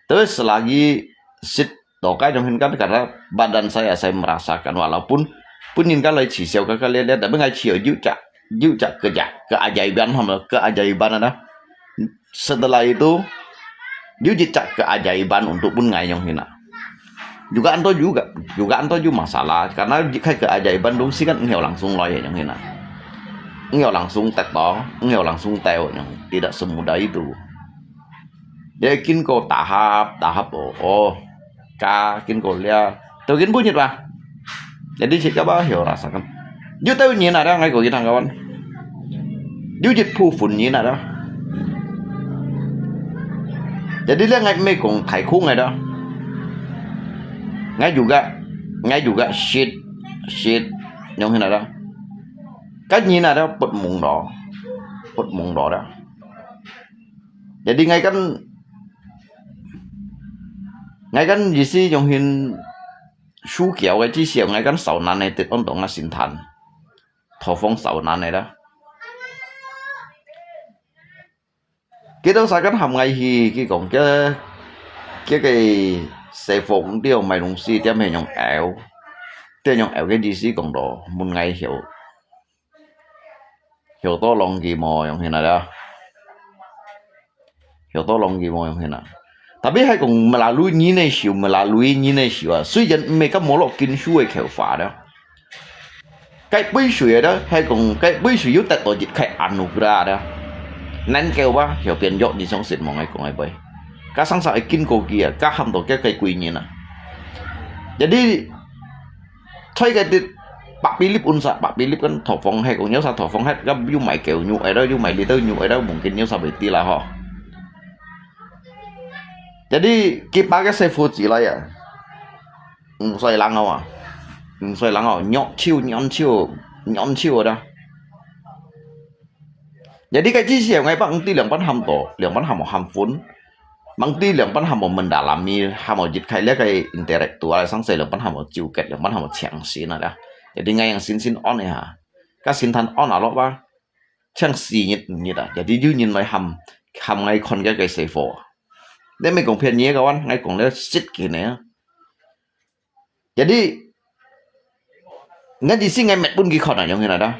Tapi selagi sit to kai dong hin kan karena badan saya, saya merasakan walaupun pun yin kan lai ci siau ka ka lihat, tapi ngai ci yu cak, yu cak keja, keajaiban ham, keajaiban ada. Setelah itu, yu cak keajaiban untuk pun ngai nyong hina. Juga anto juga, juga anto ju masalah, karena kai keajaiban dong si kan ngau langsung lai nyong hina. Ngau langsung tet to, ngau langsung teo nyong, tidak semudah itu. Dia kin ko tahap, tahap oh, oh. Ka kin ko lia. Teu kin punyit ba. Jadi cik apa yo rasakan. Yu teu nyin ada ngai ko kitang kawan. Yu jit pu fun nyin ada. Jadi lia ngai mekong thai khung ngai dah. Ngai juga, ngai juga shit, shit nyong hin ada. Kan nyin ada put mung do. Put mung do dah. Jadi ngai kan, ngai kan isi nyong hin su kiau ke, ci siau ngai kan sau nan ne tit on tong a sin than. Tho phong sau nan ne dah. Kita sa kan ham ngai hi, ki kong kia, kia ke se phong dia mai dong si tiam he nyong eu. Dia nyong eu ke isi kong do, mun ngai hiau. Hiau to long ki mo nyong hin ada. Hiau to long ki mo nyong hin a. Tapi hai kong melalui nyi ne siu, melalui nyi ne siu a. Sui jan me ka mo lo kin su e kheu fa da. Kai pui sui da, hai kong kai pui sui yu tat to jit kai anugerah da. Nan keu ba, hiau pian yok ni song sit mo ngai kong ai bai. Ka sang sa e kin ko ki a, ka ham to kia kai kui nyi na. Jadi, Thoi ke tit, Pak Philip unsa, Pak Philip kan thopong hek, nyo sa thopong hek, gam yu mai keu nyu, ai da yu mai li teu nyu, ai da mungkin nyo sa beti lah ho. Jadi, kipa ke sefu ci lai ya. Ng soi lang awa. Ng soi lang awa. Nyok ciu, nyon ciu, nyon ciu da. Jadi該之前，𠊎捌毋知兩班喊到，兩班喊無喊分，毋知兩班喊無mendalami，喊無一開這个intelektual，上世兩班喊無糾結，兩班喊無清醒啊啦。Jadi𠊎yang心心安一下，該心態安下落啊，像四日五日啊，jadi有人來喊，喊𠊎看該个師傅。你毋係講便宜个話，𠊎講了實个呢。 Jadi，𠊎意思𠊎搣分佢看啊，樣形來的。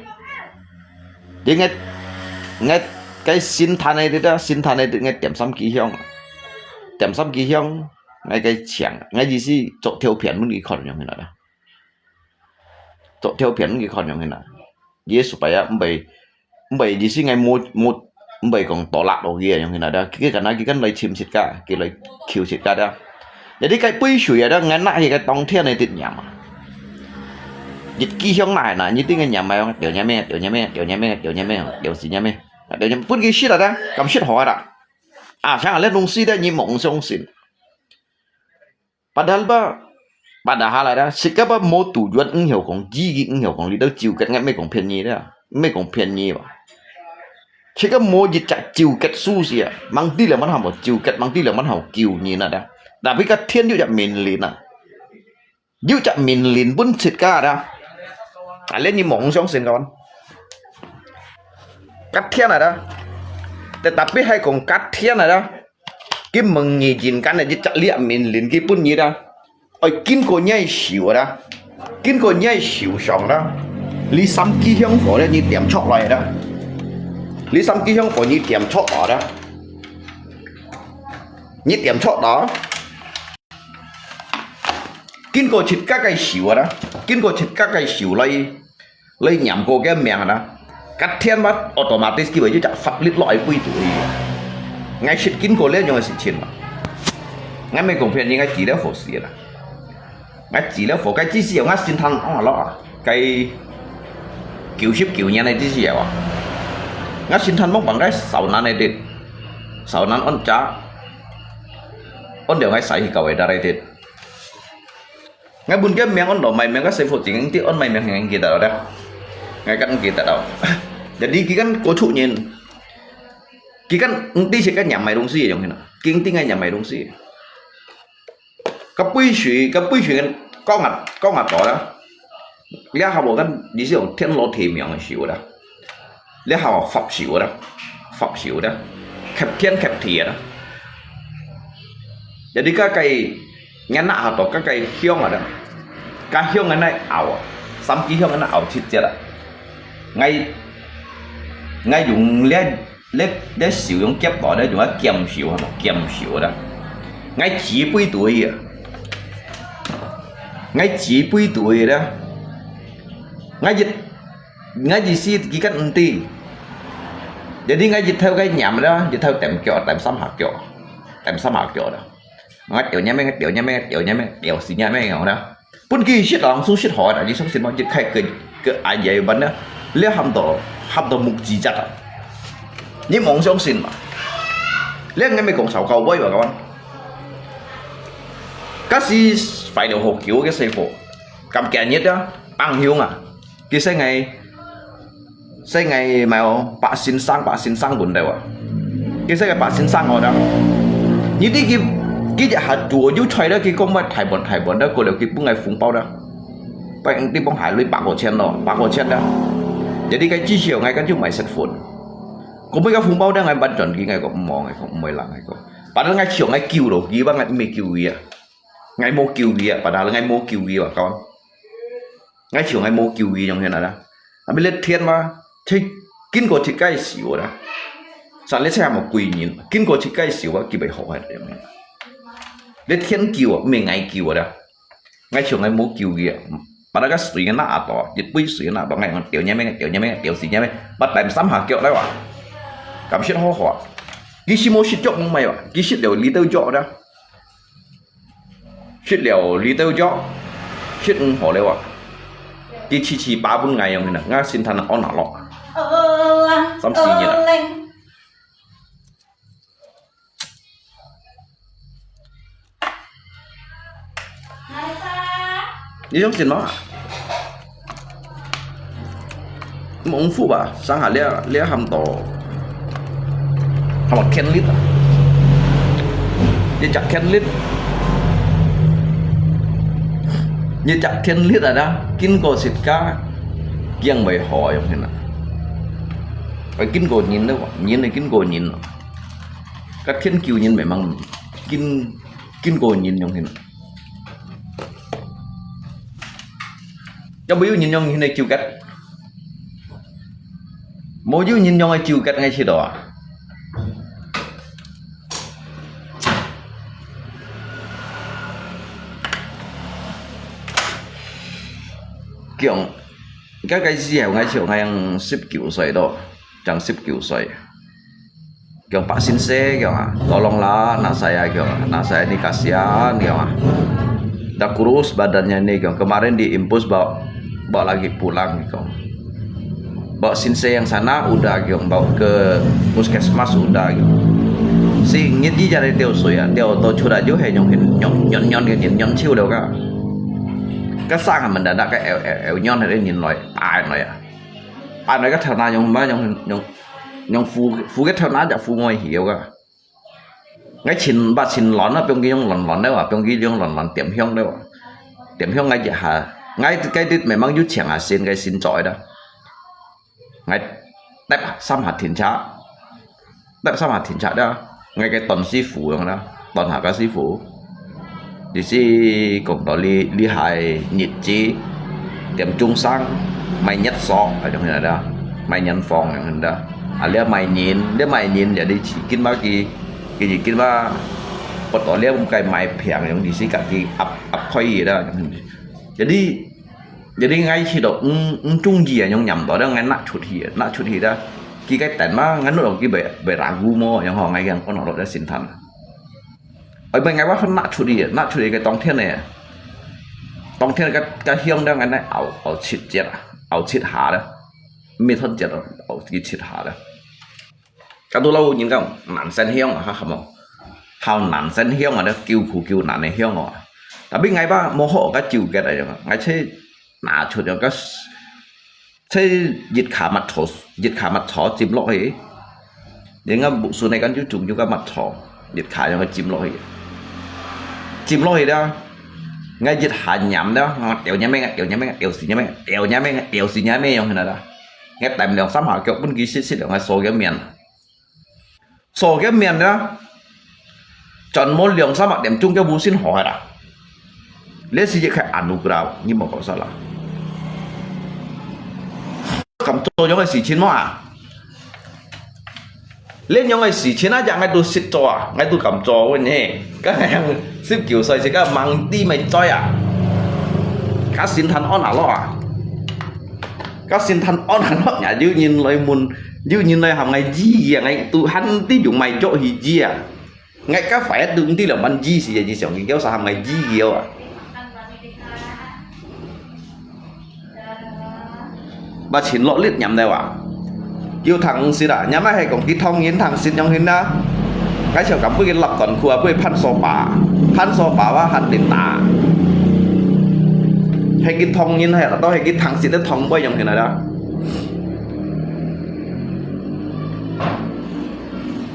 Jadi𠊎，𠊎該心態呢，這个心態呢，𠊎點三支香，點三支香，𠊎該請，𠊎意思做條片分佢看，樣形來的。做條片分佢看，樣形來。Yesus supaya毋會 毋係，意思𠊎無，無，毋係講倒落落去啊，樣形來的。佢敢若佢敢來尋自家，佢來求自家的。Jadi該杯水啊，𠊎拿去該當天个直念啊。一支香拿去拿，一定个念啊，掉念咩，掉念咩，掉念咩，掉念咩，掉死念咩，掉念，分佢食了的，敢食好啊啦。啊，像這東西的，你莫相信。 Padahal ba, padahal ada, sikap ba mo tujuan，毋曉講，意義毋曉講，你兜糾結，𠊎毋係講便宜的，毋係講便宜吧。Sikap mo一隻糾結事情啊，mang知兩班喊無糾結，mang知兩班喊無救人啊的。Tapi該天有隻命令啊，有隻命令分自家的。啊，連你莫相信个。該天啊的，tetapi係講該天啊的。 佢問你人間个一隻這命令，佢分你啦，愛經過你个手啦，經過你个手上啦，你三支香火咧，你點出來啦，你三支香火你點出來啦，你點出來，經過自家个手啦，經過自家个手來 來念過个名啦，該天嘛automatic佢會有隻法律落去背肚去。𠊎識經過這樣个事情嘛。𠊎毋係講騙你，𠊎治了火死啦。𠊎治了火，該至少𠊎心態安落啊，該九十九年个至少啊。𠊎心態望望該受難个啲，受難安家，安了𠊎使去教會得來啲。 𠊎分个名安到，賣名个師傅正經啲，安賣名還記得了的。𠊎敢記得了。Jadi佢kan có chút人，佢kan毋知係該念賣東西个樣形啊，佢毋知𠊎念賣東西。該杯水，該杯水kan講啊，講啊到啦。這下無kan，你係用天羅地網个時候啦。 這下發燒啦，發燒啦，吸天吸地啦。Jadi該个，𠊎拿下到該个香啊啦，該香个那拗啊，三支香个那拗七節啊。𠊎，𠊎用這，這，這手用夾到咧，用啊劍手啊，劍手啦。𠊎指背對啊，𠊎指背對啦。𠊎一 𠊎意思佢kan毋知。Jadi𠊎一頭該念啦，一頭踮腳，踮三下腳，踮三下腳啦。𠊎掉念咩，掉念咩，掉念咩，掉死念咩樣啦。分佢識人，識好啦，你相信無？一開个，个阿爺班啦，這喊到，喊到目之疾啊！你莫相信嘛？這𠊎毋係講燒交杯嘛，各位。該時快樂好久个師傅，咁今日啊，放香啊！ 佢識𠊎，識𠊎買哦，白先生，白先生問到啊。佢識个白先生哦，你知佢，佢一下做又出來，佢講買大盤大盤，過了佢分𠊎紅包啦。分你講下鐳百塊錢咯，百塊錢啦。Jadi該至少𠊎該就買食飯。講買个紅包咧，𠊎還轉佢，𠊎講毋好，𠊎講毋會啦，𠊎講。Padahal𠊎想𠊎救咯，佢話𠊎毋係救佢啊。 𠊎無救佢啊，padahal𠊎無救佢啊，講。𠊎想𠊎無救佢樣形啊啦。Tapi這天嘛，佢經過自家个手啦。Salah saya無歸人，經過自家个手啊，佢會好个樣形。這天救啊，毋係𠊎救啊啦。𠊎想𠊎無救佢啊，padahal該水个那大，一杯水个那大，𠊎講掉念咩，掉念咩，掉死念咩，八百三下腳來哇。敢識好好啊？佢係無識腳毋買哇，佢識了你兜腳啦。 食了你兜藥，食毋好了啊！佢七七八分𠊎樣呢，𠊎心態安哪落？三四日啊！你相信嗎？ 蒙福吧，上下了了喊到，係無？天律啊！一隻天律，一隻天律啊！經過自家，驚會好樣形啊！愛經過人了，人愛經過人啊！該天救人，memang經經過人樣形啊！要無有人樣形个救个，無有人樣个救个，𠊎試著啊！ 講，該个時候，𠊎想𠊎正十九歲咯，正十九歲。講百姓世講啊，tolonglah anak saya講啊，anak saya ni kasihan講啊。Dah kurus badannya ni講，kemarin diinfus bawa bawa lagi pulang講。Bawa sinse yang sana udah giong, bawa ke puskesmas udah giong. Si ngit ji jadi têu sui ah, têu tô chut ah ju he nyong hin nyong nyon nyon ke nyin nyon chiu deu ka. Ka sang ha mendadak ke eu eu eu nyon he nyin loi, pai loi ah. Pai loi ka thao na nyong ma nyong nyong nyong fu fu ke thao na ja fu ngoi hiu ka. Ngai chin ba chin lon na, piong ki yong lon lon deu ah, piong ki yong lon lon tiêm hiong deu ah. Tiêm hiong ngai ji ha, ngai kai dit memang yu chiang ha sin, ngai sin choi da. Ngai tep sam ha thin cha, tep sam ha thin cha da. Ngai kai ton si fu yong da, ton ha ka si fu. Di si kong to li li hai nyit ji, tiêm chung sang, mai nyet sok, ai yong hin da, mai nyan phong yong hin da. A lia mai nyin, lia mai nyin ya di chi kin ba ki. Ki ji kin ba, pot to lia um kai mai phiang yong di si ka ki ap ap khoi yi da. Jadi jadi ngai chi do ung ung chung ji yong nyam do da ngai nak chut hi, nak chut hi da. Ki kai tan ma ngai nu do ki be be ragu mo yong ho ngai yang kon lo da sin than. Oi be ngai wa nak chut hi, nak chut hi kai tong thien ne. Tong thien ka ka hiong da ngai nai au au chit jet, au chit ha da. Mi thon jet au ki chit ha da. Ka tu lau nyin kang nan sen hiong ha ha mo. Hao nan sen hiong ah, kiu khu kiu nan ne hiong ah. Tapi ngai ba mo ho ka chiu ke da yong, ngai che na chut yong ka che yit kha mat cho, yit kha mat cho chim lok hi. Yeng a bu su ne kan ju chung ju ka mat cho, yit kha yong ka chim lok hi. Chim lok hi da. Ngai yit ha nyam da, ngai teo nyam me, ngai teo nyam me, ngai teo si nyam me, ngai teo nyam me, ngai teo si nyam me yong hin da. Ngai tem liang sam ha kiok pun ki sit sit liang ngai so ke mian. So ke mian da. Chon mo liang sam ha tem chung ke bu sin ho ha da. Lê si ye khai anugerah, ni mo ko sa la. Kam to yong ngai si chin mo ah. Len yong ngai si chin a, ya ngai tu sit to ah, ngai tu kam to wen he. Ka ngai yang sip kiu soi si ka mang ti mai choi ah. Ka sin than on a lo ah. Ka sin than on a lo, ya yu nyin loi mun, yu nyin loi ham ngai ji ah, ngai tu han ti yung mai jo hi ji ah. Ngai ka phải tu ti lo man ji si ya ji siang kiu sa ham ngai ji kiu ah. Ba chin lo lit nyam deu ah. Kiu thang sit ah, nyam a he kong ki thong yin thang sit yong hin na. Ngai chao kam bui ki lap kon khu a bui phan so pa. Phan so pa wa han tin ta. He ki thong yin he la to he ki thang sit de thong bui yong hin na da.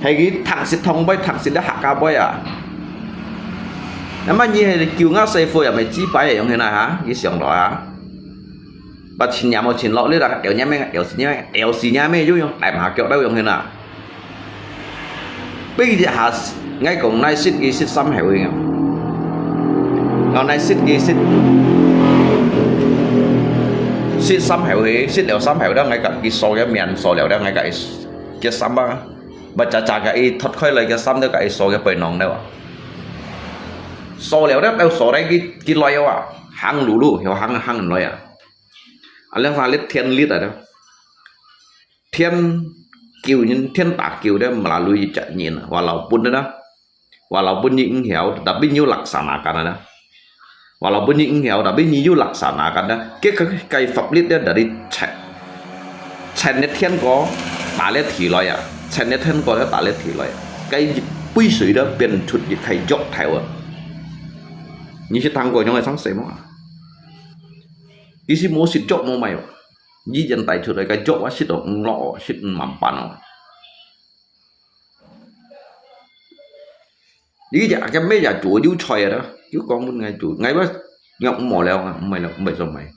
He ki thang sit thong bui, thang sit de ha ka bui ah. Nyam a nyi he kiu nga sei fu ya mai chi pai yong hin na ha, ki siang lo ah. Ba chin nyam mo chin lo li da, teo nyam me, teo si nyam me, teo si nyam me, yu yong, tai ma kiok dau yong hin na. Bi ji ha, ngai kong nai sit ki sit sam heu hi. Ngau nai sit ki sit, sit sam heu hi, sit liao sam heu da ngai ka ki so ke mian, so liao da ngai ka ki sam ba. Ba cha cha ka i thot khoi loi ke sam da ka i so ke poi nong da wa. So liao da tao so da ki ki loi wa. Hang lu lu, hiu hang hang loi ah. A liang sa lit thien lit ah da. Thien kiu nyin, thien ta kiu de melalui chak nyin, walaupun de na. Walaupun nyi eng hiau, tapi nyi laksanakan de na. Walaupun nyi eng hiau, tapi nyi yu laksanakan de. Ke ke kai fap lit de dari chet. Chet ne thien ko, ta le thi loi ah. Chet ne thien ko de ta le thi loi ah. Kai pui sui de pian chut yi kai jok thai wa. Nyi si thang ko nyong ai sang se mo ah. Isi mo sit jok mo mai wa. Nyi jen tai chut ai kai jok wa sit ong lo, sit mam pan wa. 佢就个咩就做有菜啊，佢講分𠊎做，𠊎話若無了啊，毋係了，毋係做咩。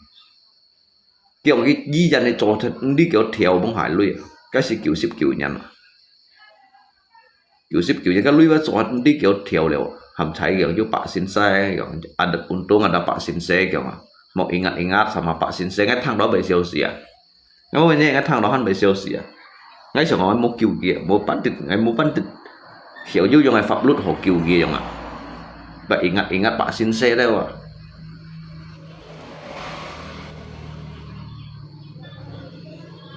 叫佢以前你做出，你叫條幫下鐳啊，該係九十九年啊。九十九年个鐳話做出，你叫條了，含彩樣有百先生樣，ada untung ada百先生樣啊，莫ingat-ingat sama百先生，𠊎聽到袂消息啊。 𠊎每日𠊎聽到還袂消息啊。𠊎想講𠊎無救佢啊，無辦得，𠊎無辦得，曉得用个法律好救佢用啊。Ba ingat-ingat百先生了啊。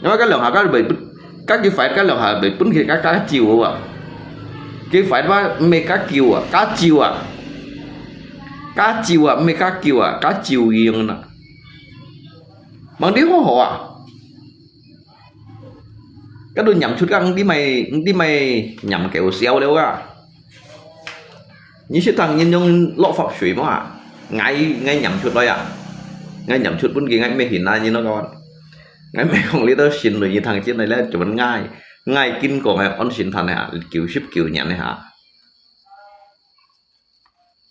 因為該兩下該袂分，該佢快該兩下袂分佢該該救啊。佢快話毋係該救啊，該救啊。該救啊，毋係該救啊，該救佢用啊。 Mang di好好啊。該都念出个，你咪，你咪念夠少了啊。你識聽人用落法水無啊？𠊎，𠊎念出來啊。𠊎念出本佢，𠊎毋係現代人咯，kawan。𠊎毋係講你兜新類人聽進來咧，就問𠊎，𠊎經過个安心談个下，九十九年个下。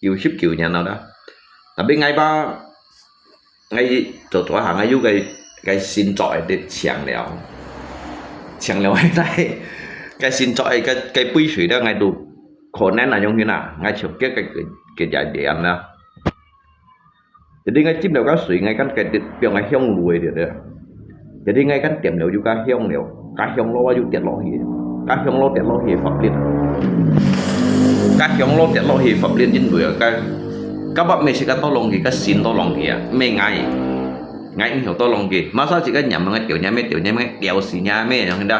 九十九年了啦。Tapi𠊎吧，𠊎做大下，𠊎有个，个新作个啲請了，請了个在，个新作个，个，个背水了，𠊎都可能啊，用去啦，𠊎就个，个，个，个也这样啦。Jadi𠊎浸了个水，𠊎感覺放个香爐个，對不對？ Jadi𠊎kan點了就較香了，較香咯就跌落去，較香咯跌落去法律，較香咯跌落去法律因為啊，該，該把咩事个tolong佢，該神tolong佢啊，咩𠊎，𠊎毋曉tolong佢，masa自家念个掉念个掉念个掉死念个樣个，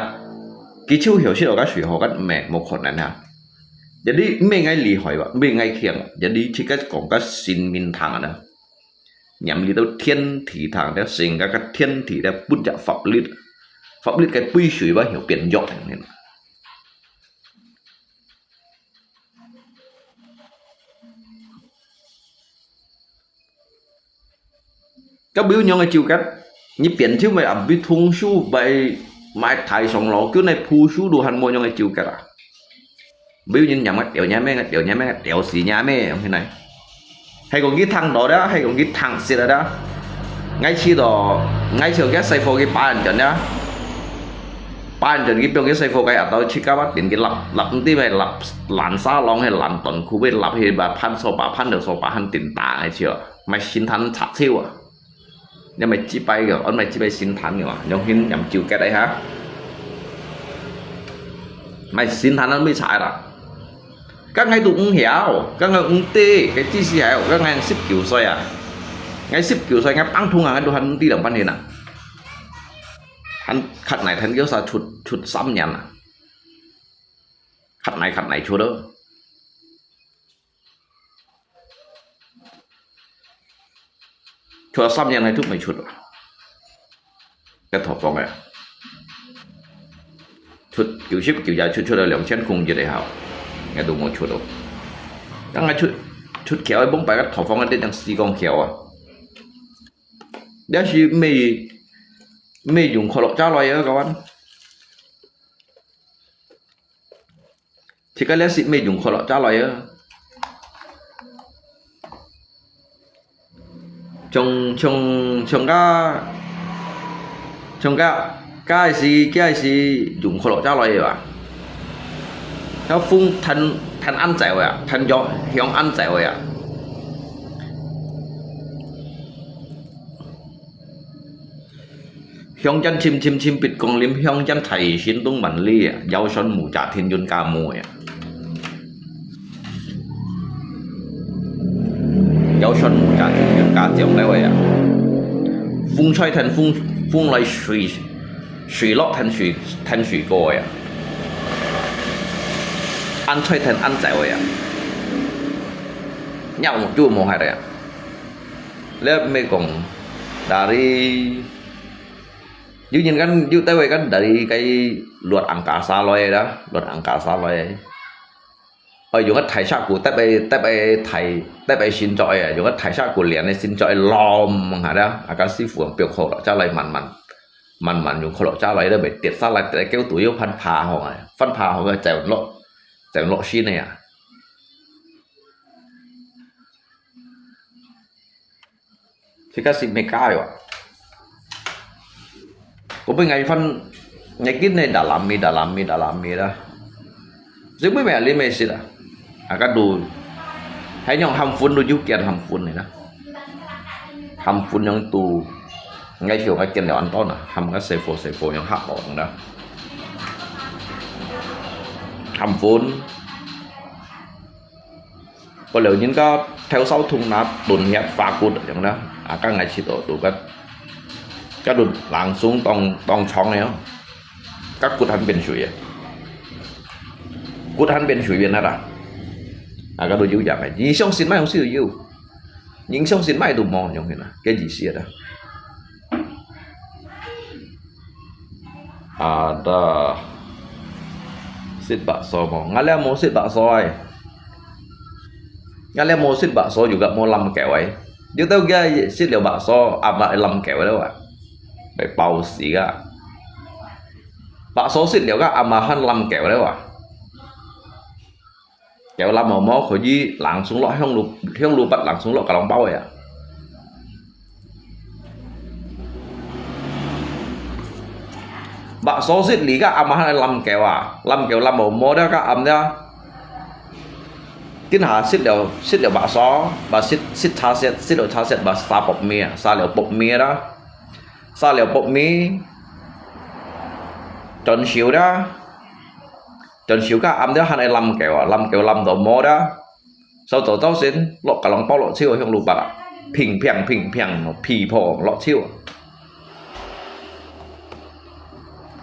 佢就曉識到該水好个咩，無可能啊。Jadi咩𠊎厲害吧，咩𠊎強，jadi自家講个神明堂啊。 念你兜天地堂了，成个个天地了，不入法律，法律个背水吧，有变弱呢。該比如样个酒格，你变酒咪啊，比通书咪买台上老君个铺书都还冇样个酒格啊。 Biu nyin nyam ngak tiau nyam me, ngak tiau nyam me, ngak tiau si nyam me, yong hi nai. Hai kong ki thang do da, hai kong ki thang sit da. Ngai chi do, ngai chiu kia sai fo ki pan chon da. Pan chon ki piong ki sai fo kai atau chi ka bat tin ki lap, lap nti mai lap lan sa long he lan ton khu bi lap he ba phan so ba phan do so ba han tin ta ngai chiu. Mai sin than chak chiu a. 你係咪知跛个？我咪知跛先談个嘛，用心飲酒嘅你下。咪先談都未踩啦。該𠊎都毋曉，該𠊎毋知，該知識係，該𠊎十九歲啊。𠊎十九歲，𠊎放通啊，𠊎都還毋知兩半天啊。還，較耐，還叫啥出，出三年啊。較耐，較耐出咯。 出三年來都未出啊。該套房个，出九十九也出，出了兩千空一个好，𠊎都無出咯。當𠊎出，出橋个，往擺个套房个，這張時光橋啊。這係毋係，毋係用可樂車來个，kawan。 自家這時乜用可樂車來啊。像，像，像个，像个，該時，該時用可樂車來个吧。該風彈，彈恁濟位啊，彈響，響恁濟位啊。 鄉間親親親別講，臨鄉間大神東萬里啊，遙山無價天雲家母啊。遙山無價天雲家長了啊。風吹天風，風來水，水落天水，天水過啊。恁吹天恁走啊。鳥就無害了啊。 這乜講，dari，有人kan，有單位kan dari cái luật angkasa來啦，luật angkasa來。哦，用个大石鼓，特別，特別大，特別新作个，用个大石鼓連个新作个摎下啦，啊，該師傅用標好了，再來慢慢，慢慢用可樂，再來都袂跌下來，跌到肚又翻爬好啊，翻爬好个再落，再落新个啊。自家食咩个喲。Kopi ngai phan ngai kin ne dalami dalami dalami da. Sing bui me ali me sit a. Aka du. Hai nyong ham phun du yu kian ham phun ni na. Ham phun nyong tu. Ngai hiu ngai kian liao an to na. Ham ka se fo se fo nyong hak ong da. Ham phun. Có lẽ những cái theo sáu thùng nát tuần hiệp phá cột chẳng đó. À, các ngài chỉ tổ tụ các các đột láng xuống tòng tòng chóng này. Các cột hẳn bên suối. Cột hẳn bên suối biển hả? À, các đột dữ dàng này. Nhìn xong xin mai không xíu dữ. Nhìn xong xin mai tụ mò nhung hả? Cái gì xí đó. Ada. Sit bakso mo. Ngaleh mo sit bakso ai. Ngaleh mo sit bakso juga mo lam kèo ai. Yu tau kia sit liu bakso ama lam kèo ai wa. Bai pau si ga. Bakso sit liu ga ama han lam kèo ai wa. Kéo lâm màu mó khỏi dí láng xuống lọ hiông lù hiông lù bật láng xuống lọ cả lòng bao ya. Bạc số xịt lý các âm hai lâm kéo à, lâm kéo lâm màu mó đó các âm đó. Tin hà xịt liều xịt liều bạc số, bà xịt xịt cha xịt xịt liều cha xịt bà sa bột mì, sa liều bột mì đó, sa liều bột mì, tròn xíu đó. Tròn xíu các âm đó hai lâm kéo à, lâm kéo lâm đầu mó đó. Sau tổ tao xin, lọ cả lòng bao lọ chiêu hiông lù bạc à. Phing phèng phing phèng nó phì phò lọ chiêu.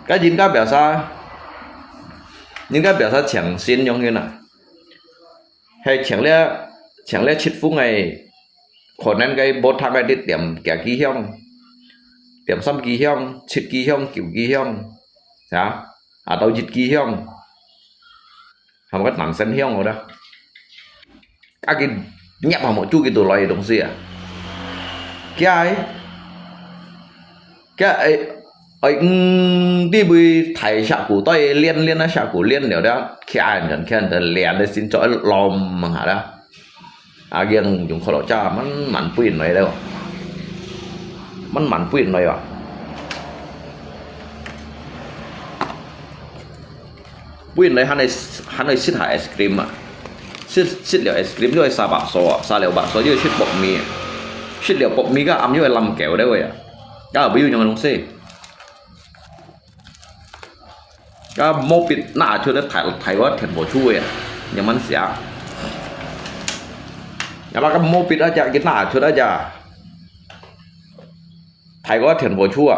Cái dính cái biểu sa, dính cái biểu sa chẳng xin nhung như nào. Hay chẳng lẽ, chẳng lẽ chít phú ngày, khỏi nên cái bố thang cái đít điểm kẻ ký hiông, điểm xăm ký hiông, chít ký hiông, kiểu ký hiông. Hả? À, tao chít ký hiông. Hàm cái nắng sen hiông rồi đó. Các cái nhập hàng một chút cái tụ loại đồng xí à. Cái ai? Cái ai? Ai, ừm, đi bùi thải xạ củ tôi liên liên á, xạ củ liên liao đó. Khi ai nhận khen thì liền để xin cho lòm mà hả đó. À, giang dùng khó lọ cha, mắn mắn bùi nói đâu. Mắn mắn bùi nói à. Bùi nai hàn nai, hàn nai sit hà ice cream à. Sit, sit liao ice cream yoi sa bạc số à, sa liao bạc số yoi sit bột mì. Sit liao bột mì các âm yoi lâm kéo đấy vậy à. Các bùi yoi nhung nông xí. Các mô bịt nạ chuột đấy thải, thải qua thiện bổ chu vậy à. Nhung mắn xí à. Nhà bác các mô bịt á chả cái nạ chuột á chả. Thải qua thiện bổ chu à.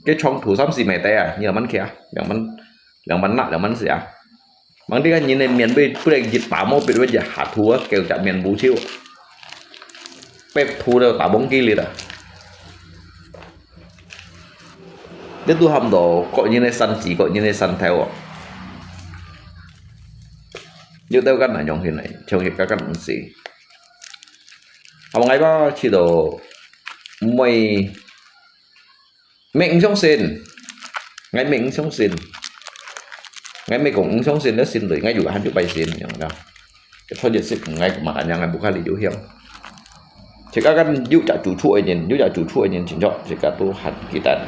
Cái trong thủ xăm xì mày té à, nhung mắn kia. Nhung mắn 兩萬六，兩萬四啊。吂知个人个面會，不然一百毛筆會一下塗啊，叫隻面無手。白塗到大崩機裂啊！這都喊到個人个身子，個人个身體哦。有兜个哪樣去呢？像佢个个毋是。後𠊎吧，去到每 Mẹ毋相信，𠊎mẹ毋相信，𠊎mẹ講毋相信，你信對，𠊎有還有拜信，樣个。初一十五，𠊎嘛恁樣，𠊎屋下裡有香。自家kan有隻主廚个人，有隻主廚个人，真正自家都還記得。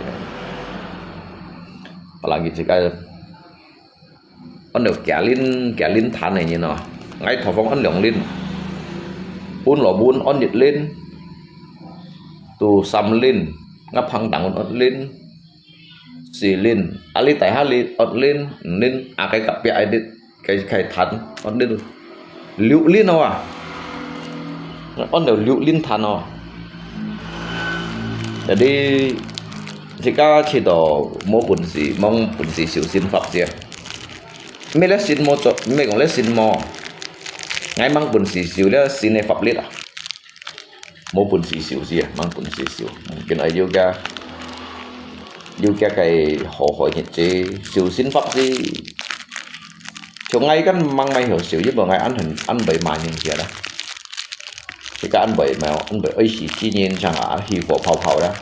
Apalagi自家 安了幾輪，幾輪攤个人哦，𠊎頭放安兩輪，本來本安一輪，都三輪，𠊎旁當安一輪，四輪，啊，你底下輪安輪，五輪，啊，該隔壁个輪，該，該攤安輪，六輪哦啊，安了六輪攤哦。Jadi，自家試到無本事，無本事修身法啫。 毋係咧信無做，毋係講咧信無。𠊎吂本事修咧信个法律啊。無本事修是啊，吂本事修。嗯，今日有个，有个个好好日子，修身法是。像𠊎kan吂買好修，因為𠊎恁很，恁會罵人个啦。 自家恁會，毋係，恁會愛死死人像啊，起火泡泡啦。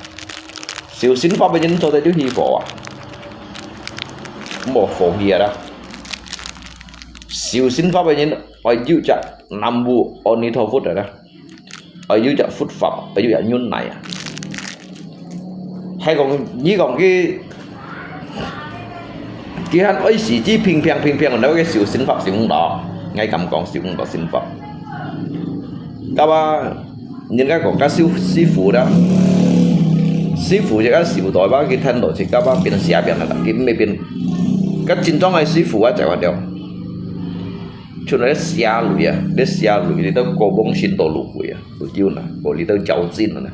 修身法个人做得就起火啊，無火氣啊啦。修身法个人愛有隻南無阿彌陀佛个啦。愛有隻佛法，愛有隻忍耐啊。還講，你講佢，佢還愛時時平平平平，那個修心法修毋到，𠊎敢講修毋到心法。該話，人家講該修，師父啦，師父這個修道吧，佢聽到自家吧變邪變了，佢毋係變，該真正个師父啊，在話了。 像那个蛇類啊，那蛇類，你到過往生到輪迴啊，有救啦，哦，你到妖精啦，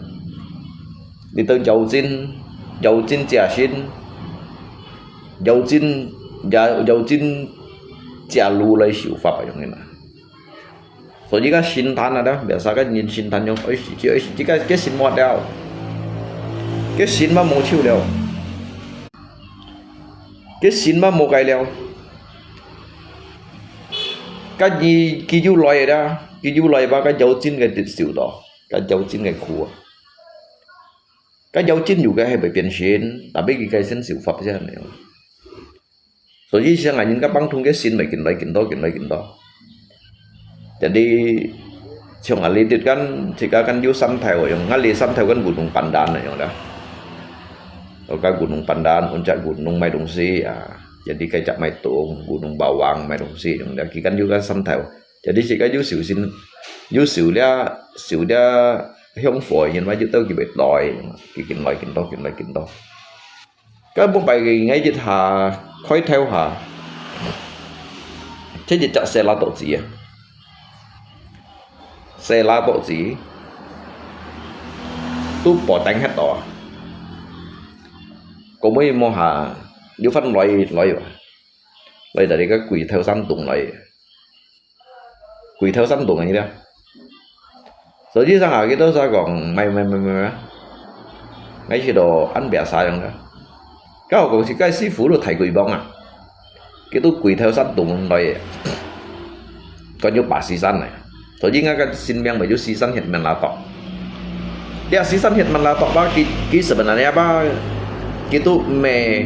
你到妖精，妖精之身，妖精，妖，妖精之路來修法啊，用个啦。所以个神壇啊，biasa个人神壇用，哎，這，哎，這个，个神沒了，个神嘛無手了，个神嘛無个了。 該佢，佢又來啦，佢又來吧，該妖精个得受到，該妖精个苦啊。該妖精有个係會變身，tapi佢个身受法先樣。所以像人家幫同个身會緊來緊多，緊來緊多。Jadi像啊，你哋kan，自家kan有三頭用，啊，你三頭kan gunung Pandan用啦。哦，該gunung Pandan，puncak gunung買東西啊。 Jadi該隻賣東，gunung Bawang賣東西，用了佢kan有个三頭。Jadi自家有修身，有修了，修了香火，因為有到佢會來，佢緊來緊多，緊來緊多。該每擺个𠊎一下，開頭下，這一隻細拉肚子啊，細拉肚子，都破頂忒到啊。過尾無下，又翻來，來啊。 來，dari該鬼頭山洞來，鬼頭山洞个啦。所以上下佢都在講，買，買，買，買，買，買去到安別啥樣个。該我講是該師傅都大鬼幫啊，佢都鬼頭山洞來，佢就巴西山來。 所以𠊎个神明咪就四散血面拉到。Ya四散血面拉到吧，佢，佢sebenarnya吧，佢都毋係，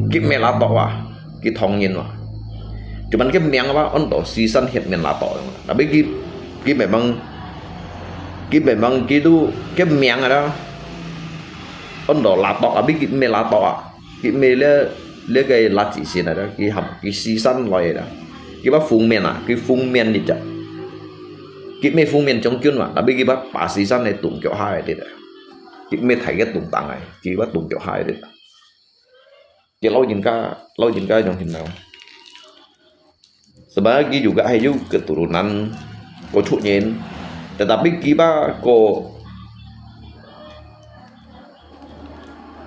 佢毋係拉到啊，佢唐人啊。Cuman佢名吧，安到四散血面拉到。Tapi佢，佢memang，佢memang佢都，佢名啊啦，安到拉到，tapi佢毋係拉到啊。 佢毋係這，這个垃圾身啊，佢含，佢四散來个啦。佢把封面啊，佢封面一隻。佢毋係封面將軍嘛，tapi佢把巴西山个洞腳下个滴啊。佢毋係大个洞頂个，佢把洞腳下个滴啊。佢老人家，老人家用心了。 Sebenarnya佢juga係有keturunan，過出人，tetapi佢把過，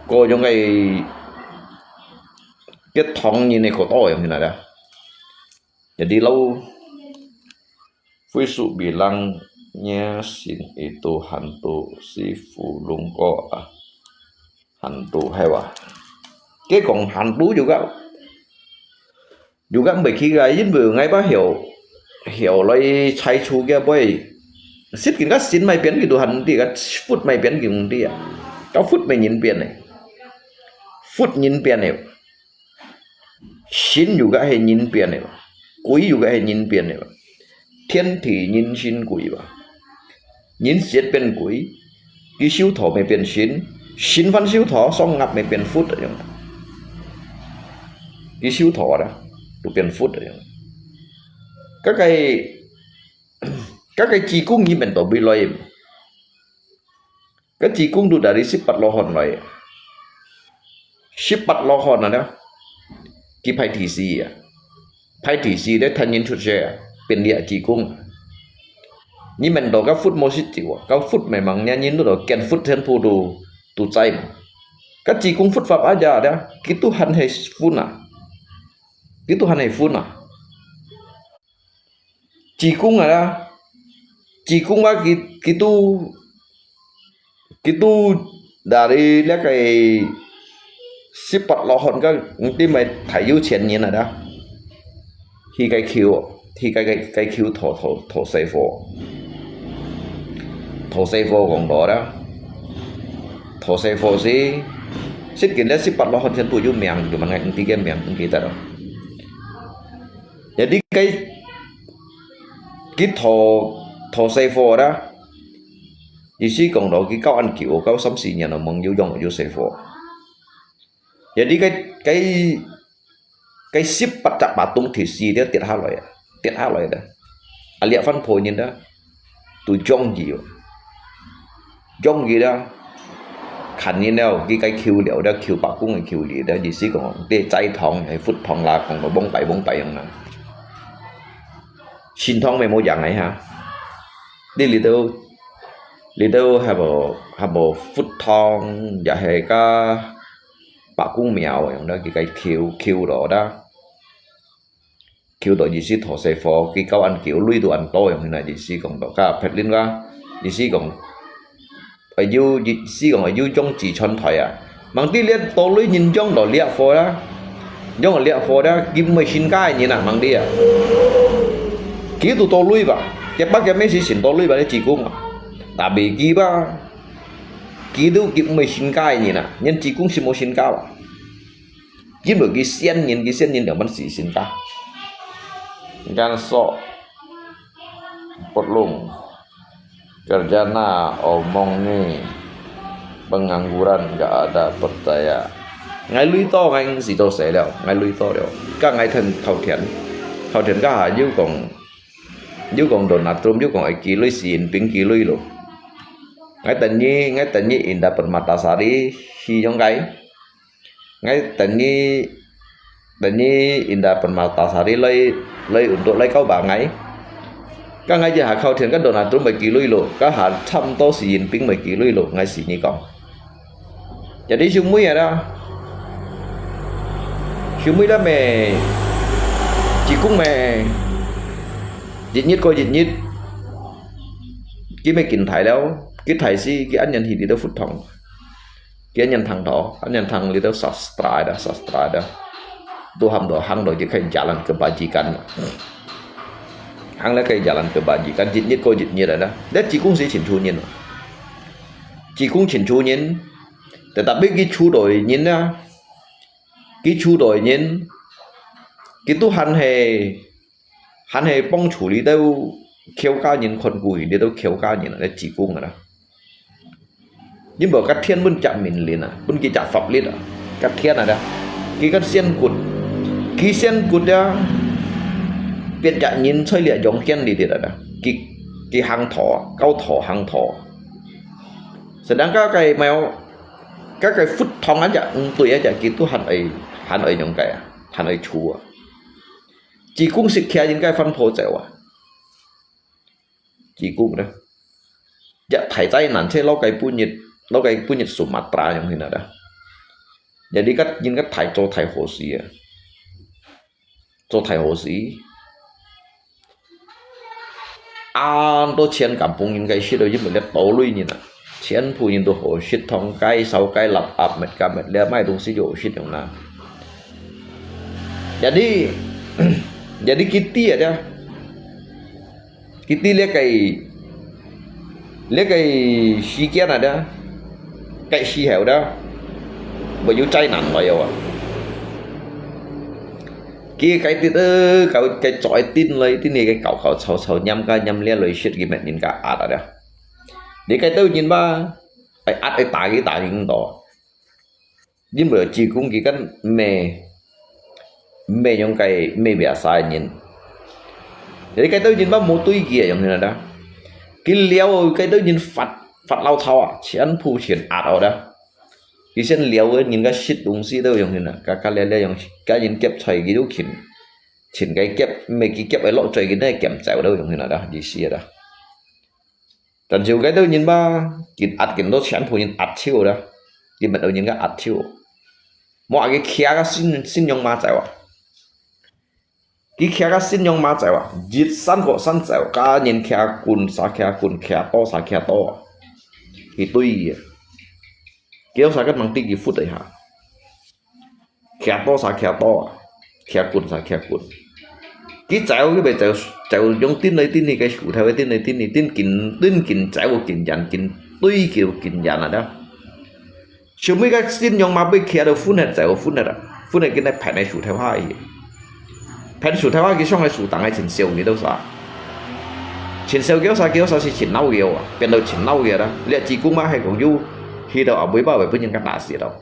過用个，个唐人个過多用起來了。Jadi老，Fui su bilang nya sin itu hantu si Fulung ko ah. Hantu係哇。佢講hantu juga，juga毋係佢个，因為𠊎把曉，曉來猜出个會。Sit緊个sin mai變佢都還毋知，个佛mai變佢毋知啊。个佛咪人變个，佛人變个。 神juga係人變个，鬼juga係人變个，天地人神鬼吧。人邪變鬼，佢修道咪變神，神還修道，上壓咪變佛樣。佢修道啊，都變佛樣。該个，該个濟公佢面到位來， 該濟公都dari十八羅漢來。十八羅漢啊，佢排第四啊，排第四咧，天人出世啊，變這濟公。你問到該佛無識走啊，該佛memang人人都見佛全部都，都知嘛。該濟公佛法啊，佢都還係佛啊，佢都還係佛啊。 濟公啊啦，濟公啊，佢，佢都，佢都dari這个十八羅漢个，毋知麼大有錢人啊啦。去該求，去該，該，該求討，討，討細貨。討細貨講到啦，討細貨時，實際這十八羅漢全部有名，有麼个毋知个名，毋記得了。 Jadi該，佢討，討細貨啦，意思講到佢搞恁久，搞三四年了，吂有用，有細貨。Jadi該，該，該十八隻batu跌死，跌，跌下來啊，跌下來了。啊，這番婆人啊，都中意哦，中意了，看人了，佢該求了，了求伯公个求了，了意思講，這齋堂係佛堂啦，講到蒙拜蒙拜樣啦。 神堂乜無樣个哈。你這兜，這兜還無，還無佛堂，也係个伯公廟樣啦，佢个求，求到啦。求到意思討細貨，佢搞恁久，鐳都恁多樣，那意思講到，个別人个，意思講， 會有，意思講會有種子傳代啊。吂知這多鐳人種到這貨啦，種到這貨啦，佢毋係神家个人啊，吂知啊。佢都多鐳吧，佢把佢咩事神多鐳吧，這子公啊。Tapi佢吧，佢都，佢毋係神家个人啊，連子公係無神家吧。 因為佢先人，佢先人兩班時先家。Kan sok, Potlung, kerjana omong ni, pengangguran, nggak ada percaya.𠊎鐳多，𠊎毋使做事了，𠊎鐳多了。該𠊎聽頭天，頭天該下又講，又講Donald Trump，又講會寄鐳，習近平寄鐳咯。𠊎等於，𠊎等於Indah Permatasari，去用該。 𠊎等於，等於Indah Permatasari來，來untuk來交吧𠊎。該𠊎一下靠天，該Donald Trump會寄鐳咯，該下差毋多習近平會寄鐳咯，𠊎試你講。Jadi收尾啊啦，收尾啦咩，子公咩，一日過一日，佢乜緊大了，佢大時，佢恁樣去這兜佛堂。 佢恁樣聽到，恁樣聽這兜sastra ada，sastra ada。Tuhan都行到佢kaya jalan kebajikan。行了kaya jalan kebajikan，一日過一日啊，這子公係清楚人啊。子公清楚人，tetapi佢處到人啊，佢處到人，佢都還係，還係幫助這兜客家人，看顧這兜客家人啊，這子公啊啦。 因為該天分隻命令啊，分佢隻法律啊，該天啊，佢个仙骨，佢仙骨啊，別隻人在這陽間裡底啊，佢，佢行道啊，教徒行道啊。Sedangkan該廟，該个佛堂啊，隻毋對啊，隻佢都還愛，還愛用个啊，還愛處啊。子公識佢應該翻破走啊。 子公呢，一大災難，這老該本日，老該本日Sumatra樣形啊。Jadi該，應該大做大禍事啊，做大禍事。恁多錢kampung應該食到，因為這多類人啊，全部人都好食，糖雞、燒雞、臘鴨，乜个乜，這賣東西就好食樣啦。Jadi，jadi佢知啊，這。 佢知這个，這个時間啊，這，該時候這，會有災難來哦啊。佢該知，呃，該，該做一定來，一定个搞搞吵吵，拈个拈咧來食，佢乜人家壓啊這。你該兜人吧，愛壓愛打佢打人到。 因為子公佢个毋係，毋係用該，毋係biasa个人。Jadi該兜人嘛無對佢个樣形啊，佢了該兜人發，發牢騷啊，全部全壓哦啦。佢先了个人个食東西都樣形啊，該，該了了樣，該人夾菜佢都勤，勤个夾，毋係佢夾个落嘴，佢都係夾走都樣形啊啦，意思啊啦。 但是有該兜人嘛，佢壓緊到全部人壓手啦，佢乜有人个壓手。無啊，佢騎个信，信用馬走啊。佢騎个信用馬走啊，一山過山走，个人騎棍，啥騎棍，騎刀，啥騎刀啊。佢對啊。佢有啥个能力佢付得下？ 騎刀啥騎刀啊，騎棍啥騎棍。佢走佢咪走，走用釘來釘去，个樹頭个釘來釘去，釘緊，釘緊走緊遠，緊追求緊遠啊啦。後尾个信用馬被騎到昏忒，走昏忒啊，昏忒緊來跛个樹頭下去。跛樹頭下去，上个樹頂个真笑，你都啥？盡少噭儕，噭儕係盡惱噭啊，變到盡惱噭啦。這濟公嘛係講有去到後尾把會分人家打死咯。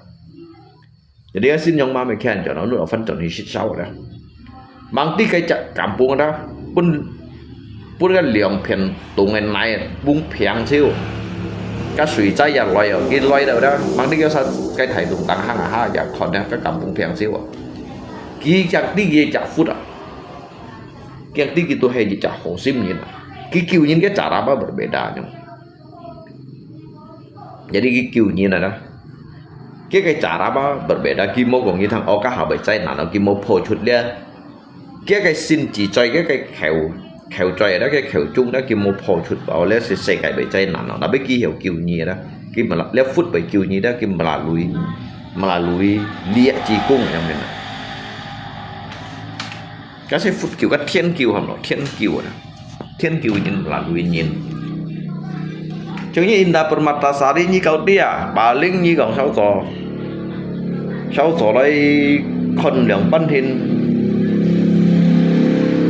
Jadi信仰嘛，每天就拿路翻轉去食燒啦。吂知該隻甘榜啦，分分該兩片洞个泥，分平手，該水災也來哦，佢來了啦，吂知噭儕該大洞當行啊下也看了，該甘榜平手啊。佢正知佢隻佛啊，正知佢都係一隻好心人啊，佢救人个責任啊，berbeda樣。Jadi佢救人啊啦。佢个責任啊，berbeda，佢無講佢通，哦，該下會災難哦，佢無破出了。佢个身子災，佢个口口災，該个口中，該佢無破出，哦，這係世界會災難哦。Tapi佢曉救人啦，佢毋啦，這佛會救人啦，佢毋啦累，毋啦累，這濟公樣面啊。該係佛救，該天救，係無？天救啊！ 天救人，lalu人。Contohnya Indah Permatasari nyi kau dia, paling nyi kong sao co. Sao co lai khon liang pan hin.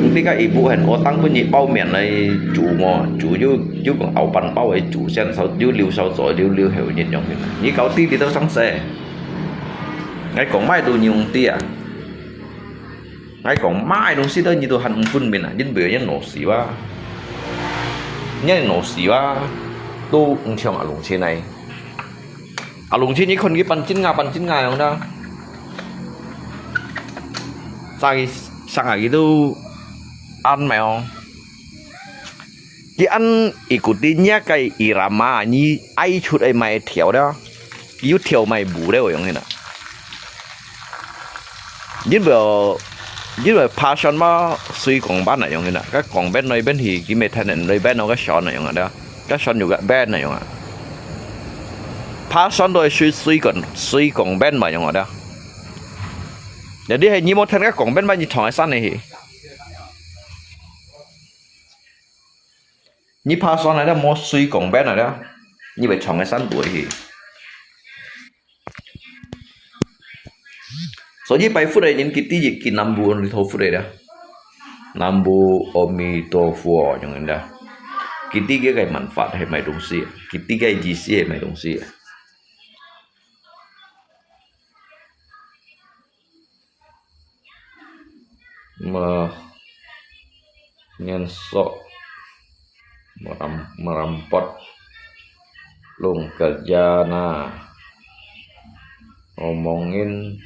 Nti ka ibu hen otang pun nyi bao mian lai chu mo, chu yu, yu kong au pan bao ai chu sian sao, yu liu sao co, liu liu heu nyin yong hin. Nyi kau ti di tau sang se. Ngai kong mai tu nyi ung ti a. Ngai kong mai nung si tau nyi tu han ung pun min a, yin bui yin no si wa. Nyi no si wa, tu ung chiang a lung chi nai. A lung chi nyi khon ki pan chin nga, pan chin nga yong da. Sa ki, sa nga ki tu an mai ong. Ki an ikuti nya kai irama nyi ai chut ai mai thiau da. Ki yu thiau mai bu da yong hin a. Yin bui, yin bui pa son ma sui kong ban a yong hin a. Ka kong ban noi ban hi ki me than noi ban no ka son a yong a da. Ka son yu ka ban a yong a. Pa son doi sui sui kong, sui kong ban ma yong a da. Jadi hai nyi mo than ka kong ban ma nyi chong ai san ne hi. Nyi pa son a da mo sui kong ban a da. Nyi bai chong ai san bui hi. So nyi bai phut ai nyin kiti yi ki nam bu ni tho phut ai da. Nam bu Amitofo yong hin da. Kiti ke kai manfaat hai mai dong si. Kiti ke ji si hai mai dong si. Me-, ngensok, meram-, merampot, lung kerja na, omongin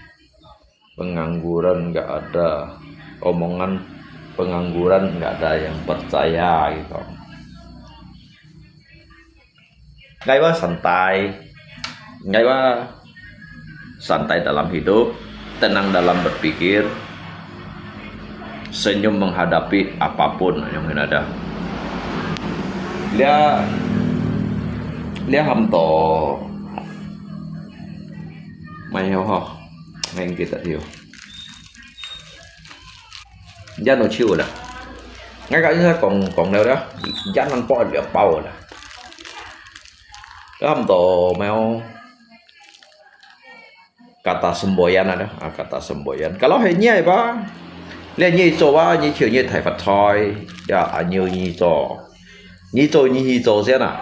pengangguran nggak ada, omongan pengangguran nggak ada yang percaya gitu. Ngai wa santai. Ngai wa santai dalam hidup, tenang dalam berpikir, senyum menghadapi apapun yang ada. Lia, lia ham to. Mai ho ho. Ngai kita tiu. Yan no chiu da. Ngai ka yin sa kong, kong leo da. Yan nan po leo pao da. Ka ham to mai ho. Kata semboyan ada, ah, kata semboyan. Kalau hai nyi ai ba, lia nyi cho ba, nyi chiu nyi thai fat thoi, ya, a nyi nyi cho, nyi cho nyi hi cho sian a.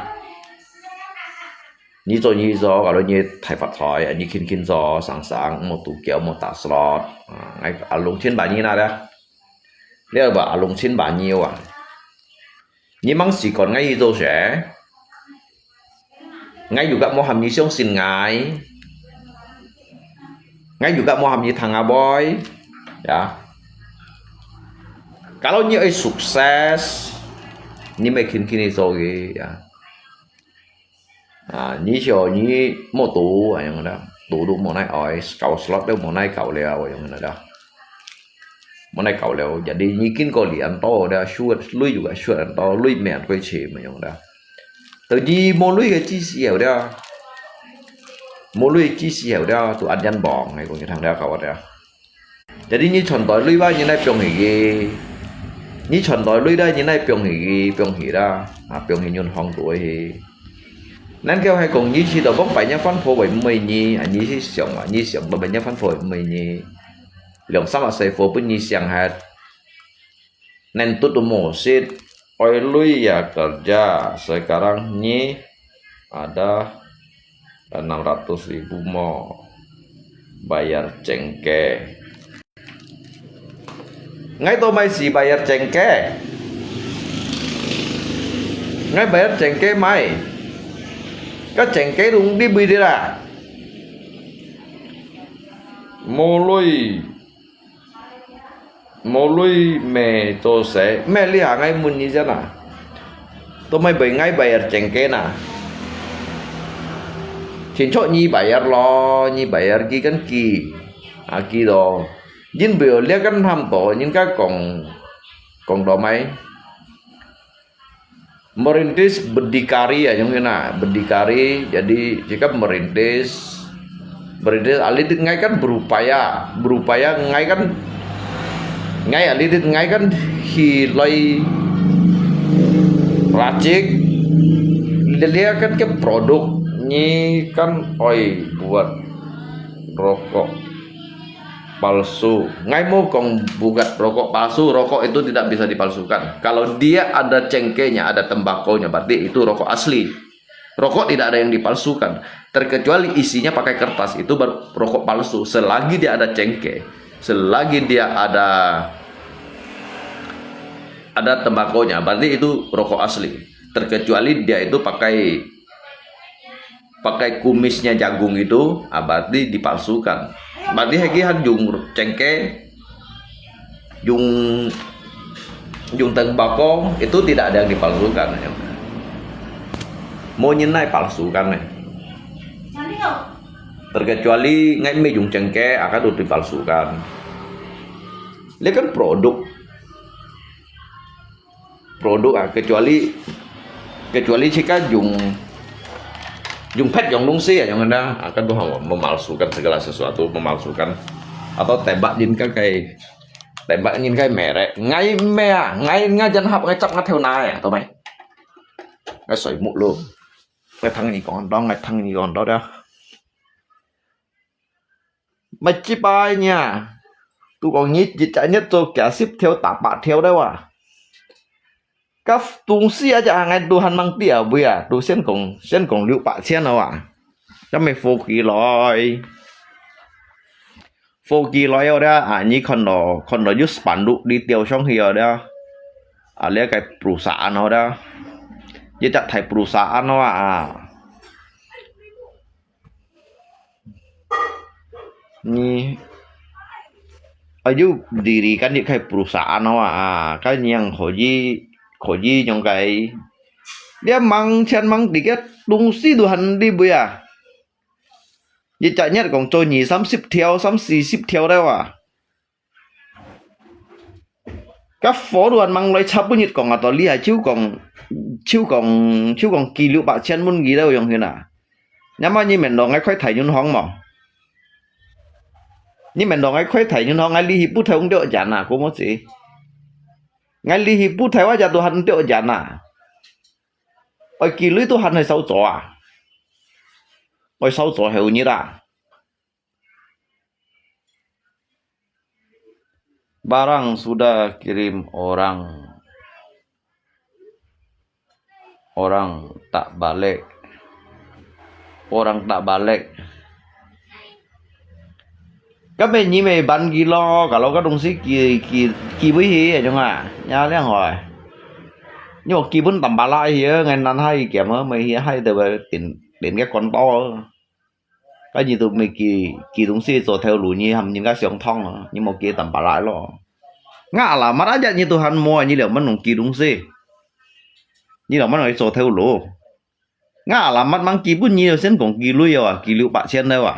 Nyi cho nyi cho, kalau nyi thai fat thoi, a nyi kin kin cho, sang sang, mo tu kiao, mo ta slot. Ah, ngai, a lung chin ba nyi na da. Lia ba, a lung chin ba nyi wa. Nyi mang si kon ngai hi cho se. Ngai yu ka mo ham nyi siong sin ngai. Ngai yu ka mo ham nyi thang a boy. Ya. Kalau nyi ai sukses, nyi mai kin kin nyi cho ki, ya. A, nyi sio nyi mo tu, a, yong da. Tu tu mo nai oi, kau slot tu mo nai kau leo, yong da. Mo nai kau leo. Jadi nyi kin ko li an to da, shuat, lui yu ka shuat an to, lui mian koi chi ma yong da. Tu nyi mo lui ke chi si heo da. Mo lui chi si heo da, tu an yan bong, ngai kong nyi thang da kau da. Jadi nyi chon toi lui wa nyi nai piong hi ki. Nyi chon toi lui da nyi nai piong hi ki, piong hi da. A, piong hi nyun hong tu hi. Nan kêu hai kong nyi chi to bong bai nya fan pho bai mui nyi, a, nyi si siang wa, nyi siang to bai nya fan pho bai mui nyi. Liang sam a sai pho bun nyi siang hat. Nan tut tu mo sit. Oi lui ya kerja, sekarang ni ada enam ratus ribu mo, bayar cengke. Ngai to mai si bayar cengke. Ngai bayar cengke mai. Ka cengke rung di bui di la. Mo lui. Mo lui me to se. Me li ha ngai mun ni jan a. To mai bai ngai bayar cengke na. Chin cho ni bayar lo, ni bayar ki kan ki. A ki do. Jin bui lia kan ham to, jin ka kong, kong do mai. Merintis berdikari ya, yung yun na, berdikari, jadi jika merintis, merintis alit ngai kan berupaya, berupaya ngai kan, ngai alit ngai kan hilai racik, lia kan ke produk ni kan oi buat rokok palsu. Ngai mo kong buat rokok palsu, rokok itu tidak bisa dipalsukan. Kalau dia ada cengkenya, ada tembakonya, berarti itu rokok asli. Rokok tidak ada yang dipalsukan. Terkecuali isinya pakai kertas, itu baru rokok palsu. Selagi dia ada cengke, selagi dia ada ada tembakonya, berarti itu rokok asli. Terkecuali dia itu pakai pakai kumisnya jagung itu, ah, berarti dipalsukan. Berarti hegi han jung cengke, jung jung tembakau itu tidak ada yang dipalsukan. Mo nyin nai palsukan eh. Terkecuali ngai me jung cengke akan tu dipalsukan. Ini kan produk produk ah, kecuali kecuali jika jung jung pet yang dong si ya, yang ada akan tu memalsukan segala sesuatu, memalsukan atau tembak jin ka kai tembak jin kai merek ngai me ah, ngai ngai jan hap ngai cap ngai theo nai, to mai. Ngai soi muk lo. Ngai thang ni kong dong, ngai thang ni kong dong dah. Mai chi pai nia. Tu kong ni, ji cha nyet cho kia sip theo ta pa theo dah wa. Ka tung si aja ngai tu han mang tia bui a, tu sian kong, sian kong liu pa chian a wa. Ka mai fo ki loi. Fo ki loi a dah, a ni kon lo, kon lo yus pan du di tiao siong hi a dah. A lia kai perusahaan a dah. Ye chak thai perusahaan a wa a. Ni, ayu diri kan di kai perusahaan a wa a, kan yang kho yi, kho yi nyong kai. Dia mang chian mang di kia dong si tu han di bui a. Ye chak nyet kong cho ni sam sip theo, sam si sip theo dah wa. Ka fo duan mang loi chap bu nyit kong a to li a chiu kong chiu kong chiu kong ki liu pa chian mun gi dau yong hin a. Nya ma ni men dong ngai khoi thai nyun hong mo. Ni men dong ngai khoi thai nyun hong ngai li hi bu thai hong deo jan a ko mo chi. Ngai li hi bu thai wa ja tu han deo jan a. Oi ki lui tu han hai sau zo a. Oi sau zo heu nyit a. Barang sudah kirim orang, orang tak balik, orang tak balik. Ka me ni me ban ki lo, ka lo ka dong si ki ki ki bui hi a jong a, nya liang hoi. Ni mo ki bun tam ba la hi, ngai nan hai kiam a, me hi hai de ba tin tin ke kon to. Ka ni tu me ki ki dong si zo theo lu ni ham ni ka siong thong a, ni mo ki tam ba la lo. Nga alamat aja ni tu han mo ni liao man nong ki dong si. Ni liao man nong zo theo lu. Nga alamat mang ki bun ni liao sian kong ki lui a, ki liu pa chian liao a.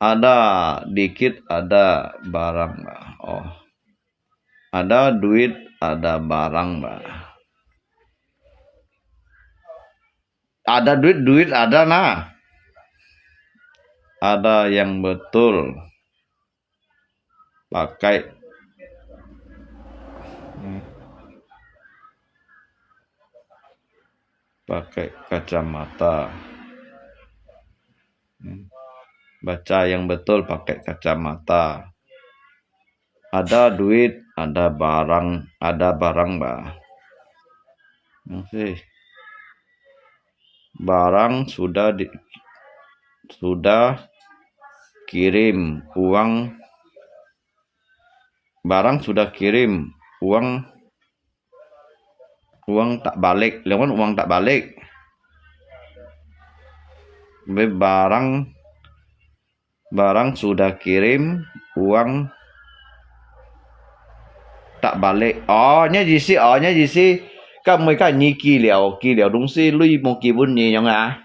Ada dikit ada barang. Oh. Ada duit ada barang ba. Ada duit duit ada na. Ada yang betul. Pakai pakai kacamata. Baca yang betul pakai kacamata. Ada duit ada barang, ada barang ba. Masih. Barang sudah di, sudah kirim, uang, barang sudah kirim, uang, uang tak balik. Liang uang tak balik. Barang, barang sudah kirim, uang tak balik. Ò, 你意思，ò，你意思，該毋係該你寄了，寄了東西，鐳無寄分你樣啊？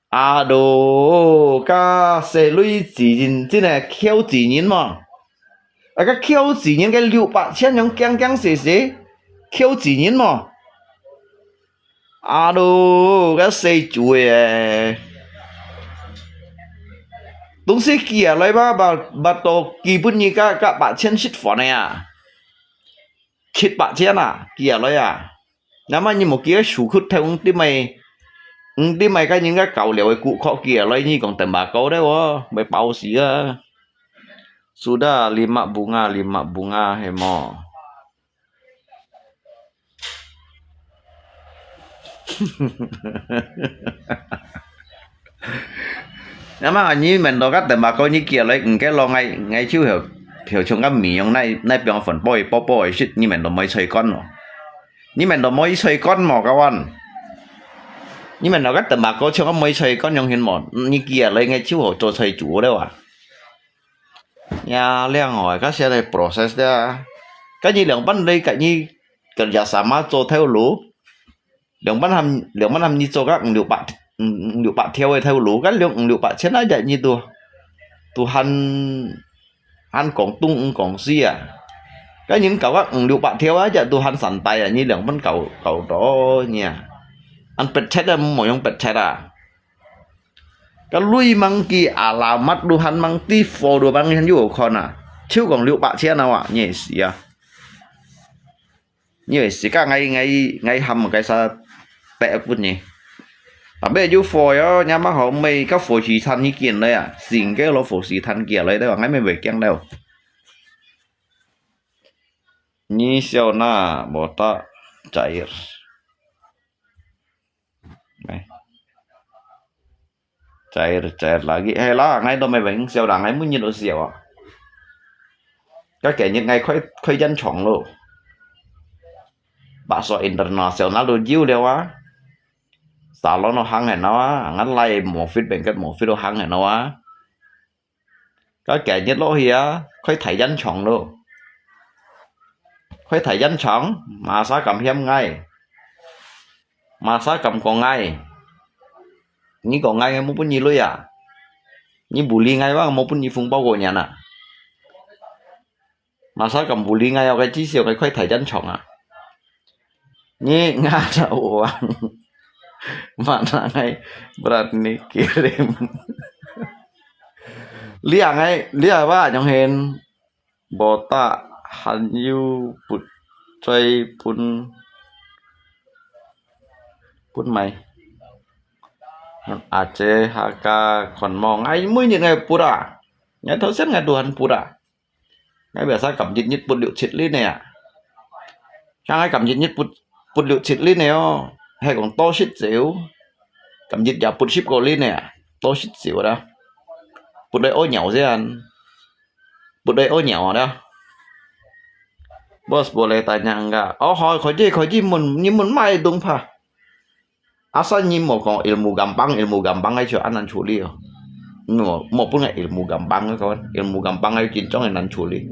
啊都，該細鐳寄人，真个扣寄人無？啊，該扣寄人个六百千樣驚驚死死，扣寄人無？ 啊都，該細豬仔！東西寄下來吧，把，把到寄分你个，个八千食飯个啊！七八千啊，寄下來啊！那麼你莫寄个手骨頭，你對面，你對面个人家搞了个骨殼寄下來，你講等下搞了哦，會飽死啊！Sudah lima bunga，lima bunga，係無？ 那麼你問到个等下，你寄來，你个老，𠊎，𠊎就曉，曉像个米樣，那，那邊粉波一波波个食，你問到梅菜乾無？你問到梅菜乾無，kawan？你問到个等下，像个梅菜乾樣形無？你寄來，𠊎就好做菜煮了啊！ Ya，這樣哦，該現在process个啊。該你兩班來，該你kerja sama做頭路，兩班喊，兩班喊你做个五六百，五，五六百條个頭路，該兩五六百千啊，這你都，都喊，喊廣東五廣西啊。該人搞个五六百條啊，這都喊三代啊，你兩班搞，搞到你啊。Ăn pet chat啊，無用pet chat啊。 Ka lui mang ki alamat Tuhan mang ti fo do bang han yu kon a. Chiu kong liu pak chien a wa, nye si a. Nye si ka ngai, ngai, ngai ham kai sa pe pun nye. Tapi yu fo yo, nya ma ho mei ka fo si than hi kien le a. Sing ke lo fo si than kia le de wa, ngai mei wei kiang de. Ni siau na, bota cair. Ngai. Cair, cair lagi. Hei la, ngai to mei beng siau la, ngai mun nyi lo siau a. Ka ke nyi ngai khoi, khoi jan chong lo. Ba so international lo jiu liao a. Salon lo hang hen a, ngan lai mo fit beng kat mo fit lo hang hen a. Ka ke nyi lo hia, khoi thai jan chong lo. Khoi thai jan chong, ma sa kam hiam ngai. Ma sa kam ko ngai. Nyi ko ngai mo pun nyi lui a. Nyi buli ngai wa mo pun nyi phung bao ko nyan a. Ma sa kam buli ngai o kai chi siau kai khoi thai jan chong a. Nyi nga ta uang. Ma na ngai berat ni kirim. Lia ngai, lia wa nyong hen. Bota han yu put choi pun, pun mai. Ache Haka kon mo. Ngai mui nyi ngai put a. Ngai thau sen ngai Tuhan put a. Ngai biasa kam jit nyit put liu chit li ne a. Chang ngai kam jit nyit put, put liu chit li ne o. Hai kong to sit ziu. Kam jit ya put sip ko li ne a. To sit ziu da. Put dai o nyau zian. Put dai o nyau da. Bos boleh tanya enggak? O, hoi, kho ji, kho ji mun, nyi mun mai dung pha. Asal nyi mo kong ilmu gampang, ilmu gampang ai chua anan chuli o. Mo, mo pun ngai ilmu gampang kawan. Ilmu gampang ai jin chong anan chuli.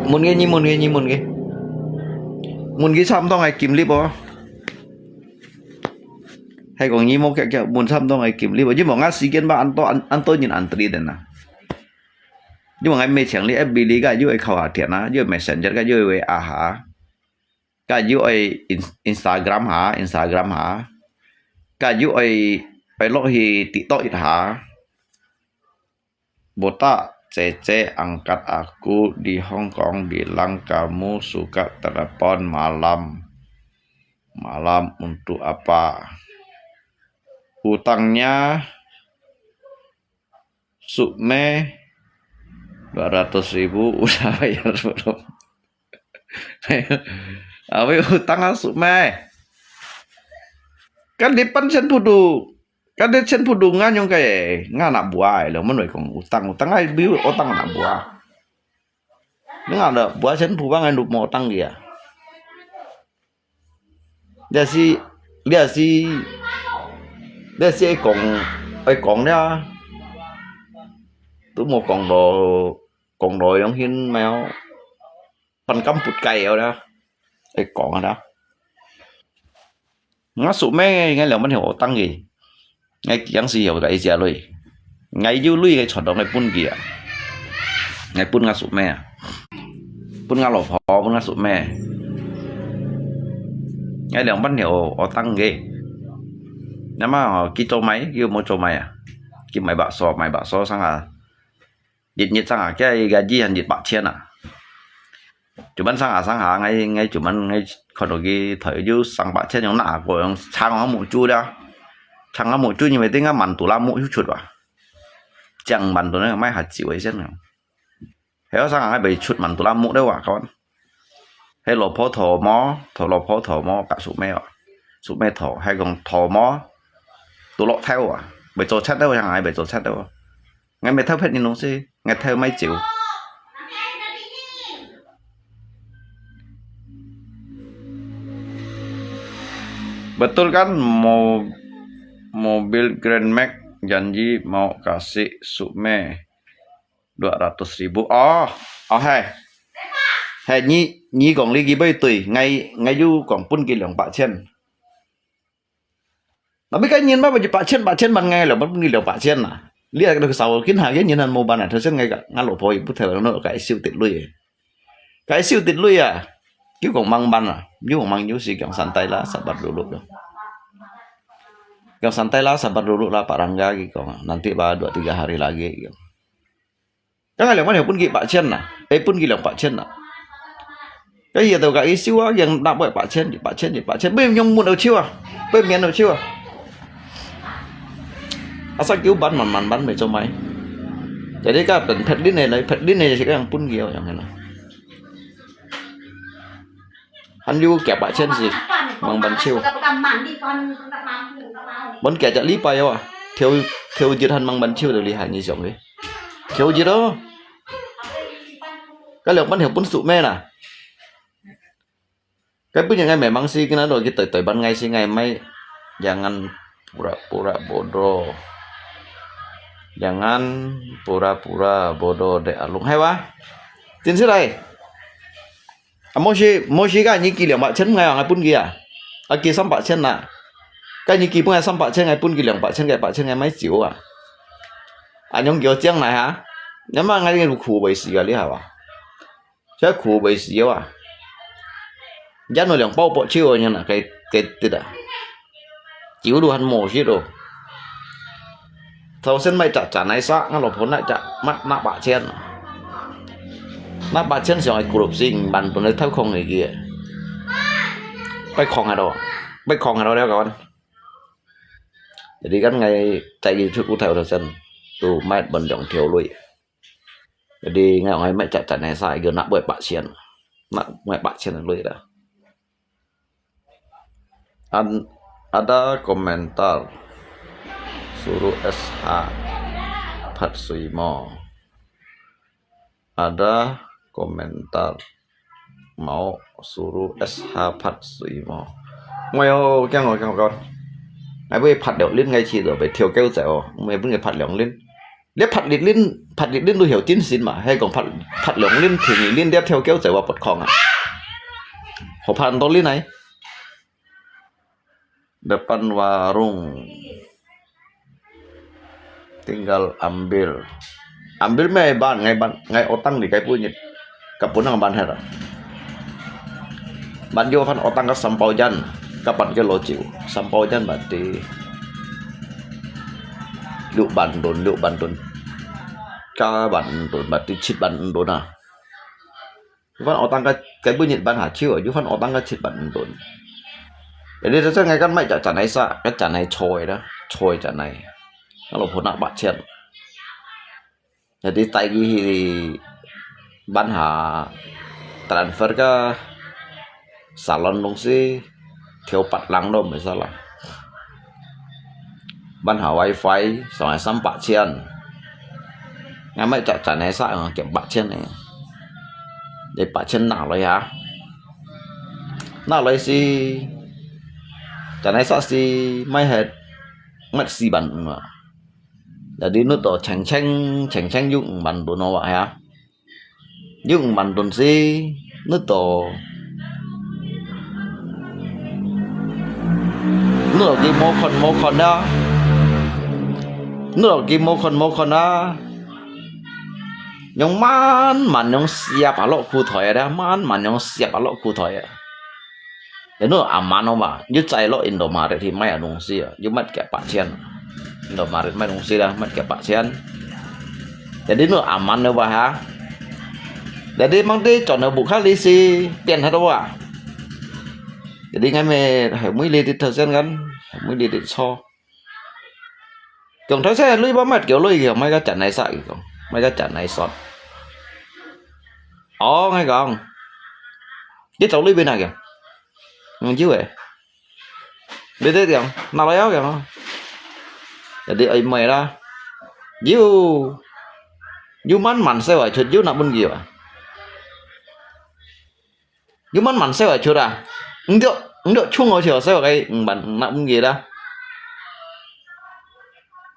Mun ge, nyi mun ge, nyi mun ge. Mun ge cham tong ai kim lip o. Hai kong nyi mo kia kia mun cham tong ai kim lip o. Nyi mo nga si gen ba an to, an, an to nyin an tri den na. Nyi mo ngai mei cheng li F B li ka yu ai khau ha tian na, yu ai Messenger ka yu ai we a ha. Ka yu ai In-, Instagram ha, Instagram ha. Ka yu ai, ai lo hi TikTok it ha. Bota, Cece angkat aku di Hong Kong bilang kamu suka telepon malam. Malam untuk apa? Utangnya Sukme Dua ratus ribu udah bayar belum? Awi utang asuh meh. Kan di pan sen pudu, kan di sen pudu nganyong kai, nga nak buah lo, menoi kong utang, utang ai biu utang nak buah. Nga nak buah sen pudu bang ai lup mo utang dia. Dia si, dia si, dia si ai kong, ai kong dia. Tu mo kong do, kong do yong hin mèo. Pan kam put kai yo da. Ai kong da. Nga su me ngai liang ban hiu otang ge. Ngai kiang si hiu ka isia lui. Ngai yu lui ngai chon dong ngai pun ki a. Ngai pun nga su me a. Pun nga lo pho, pun nga su me. Ngai liang ban hiu otang ge. Nama ki cho mai, ki mo cho mai a. Ki mai bak so, mai bak so sang a. Nhit nhit sang a, kia i ga ji han nhit bak chien a. Cuman sang a sang a, ngai, ngai cuman ngai khon ki thoi ju sang bak chien yong na ko yong chang a mu chu da. Chang a mu chu ni me ting a man tu la mu chu chut wa. Chang man tu ne mai ha chi wei sen. He sang a ngai bai chut man tu la mu de wa kon. He lo pho tho mo, tho lo pho tho mo ka su me wa. Su me tho, he kong tho mo. Tu lo thai wa. Bai cho chat de wa, sang a bai cho chat de wa. Ngai mê thâu phét ni nung si, ngai thâu mai chiu. Betul kan mo-, mobil Grand Max janji mau kasih Sukme dua ratus ribu. Oh, oh hai. Hai, ni, ni kong li ki bai tui, ngai, ngai yu kong pun ki liang bak chien. Tapi cái nhìn mà bây giờ bạc千, bạc千bạn nghe là bạn nghĩ là bạc千à. Lý là cái sao kin hà cái nhìn anh mua bạn à, thôi xin ngay cả ngã lộp hồi bút theo nó cái siêu tiệt lui. Cái siêu tiệt lui à. Chứ còn mang bạn à, chứ còn mang như si còn sẵn tay lá, sắp bắt lụt lụt. Còn sẵn tay lá, sắp bắt lụt lụt là parang gak gitu. Nanti ba dua tiga hari lagi gitu. Kan ngai liang ban hiu pun ki bak chien na, eh, pun ki liang bak chien na. Kan hiu tau ka i siu a, yang nak buat bak chien, bak chien, bak chien. Bai nyong mun au chiu a, bai mian au chiu a. Asa kiu ban man man ban mei cho mai. Jadi ka pen phet lin ne lai, phet lin ne si ka yang pun ki yang na. Hàn liu kiap bak chien si, mang ban chiu. Bún kiap chak li pai a, thiu, thiu jit hàn mang ban chiu liu li hàn nyi siong li. Thiu jit o. Ka liang ban hiu bún su me na. Ka bún yang ngai me mang si kena do ki toi toi ban ngai si ngai mai. Jangan pura-pura bodoh. Jangan pura-pura bodoh dek alung. Hai wa. Tin si lai. A mo si, mo si ka nyi ki liang bak chien ngai ang ai bun ki a. A ki sam bak chien na. Ka nyi ki bun ai sam bak chien ngai bun ki liang bak chien ngai bak chien ngai mai chiu a. A nyong kiu chiang nai ha. Nyam ma ngai lu khu bai si a li ha wa. Sia khu bai si a wa. Yan no liang bao po chiu a nyang na kai, kai ti da. Chiu lu han mo si lo. Thâu sen mai chak chak nai sa, ngã lộp hôn nai chak, mah, nã bak chien. Nã bak chien siang ai group sing, ban tun nai thâu khong ngai kia. Bai khong hà đó. Bai khong hà đó đeo kawan. Jadi kan ngai, tại vì trước u thâu thâu sen. Tu mai ban dòng thiu lui. Jadi ngai ngai mai chak chak nai sa, gơ nã bai bak chien. Nã mai bak chien lui đó. An-, ada komentar suruh S H Phat Sui Mo. Ada komentar mau suruh S H Phat Sui Mo. Ngoi ô, kiang ô, kiang ô, kon. Ngai bui phat liao lin ngai chi rồi, bai thiu kêu chạy ô. Ngai bui ngai phat liao lin. Lihat phat lit lin, phat lit lin lu hiu tin sin ma, he kong phat, phat liao lin, thing lin, lihat thiu kêu chạy wa pot khong à. Hộp phan to lin này. Depan warung. Tinggal ambil. Ambil me ban, ngai ban, ngai otang di kai punyit. Ka punang ban hera. Ban yo phan otang ka sampau jan. Ka ban ke lo chiu. Sampau jan ban ti. Lu ban dun, lu ban dun. Ka ban dun, ban ti chit ban dun na. Yu phan otang ka, kai punyit ban ha chiu, yu phan otang ka chit ban dun. Jadi sa ngai kan mai chak chak nai sa, ka chak nai choi da, choi chak nai. Ka lo pho na bak chien. Jadi帶佢去辦下transfer个salon東西，頭八零都毋會使啦。辦下WiFi，上下三百千。𠊎買隻Jenaisak啊，減八千呢。你八千拿來啊，拿來是，Jenaisak是買忒，買四萬五啊。Jadi你都清清清清有五萬多哦，哇呀！ 有五萬東西，你都，你都佢無看無看啊，你都佢無看無看啊，用慢慢用瀉啊落褲袋啊，慢慢用瀉啊落褲袋啊。 Eno aman哦嘛，又再落Indomaret去買東西啊，又買幾百千。Indomaret買東西啦，買幾百千。Jadi no aman了吧哈？Jadi mang đi轉到屋下裡是變下了啊。Jadi ngai me hai mươi lít thau sen kan, hai mươi lít cho. Kiòng thau sen lui ba mat kiòng lui kiòng mai ka chặt nai sa kiòng, mai ka chặt nai sọt. Ồ, ngai kiòng. Cái cháu lui bên nào kiòng? Ngai chiu eh. Đi đi kiòng, nào lại kiòng. Jadi ai mai la. Chiu. Chiu man man sai wa chut chiu nak bun kiòng. Yuk man man sai wa chut a. Ngiok, ngiok chung o cheu sai wa kai man nak mung ge da.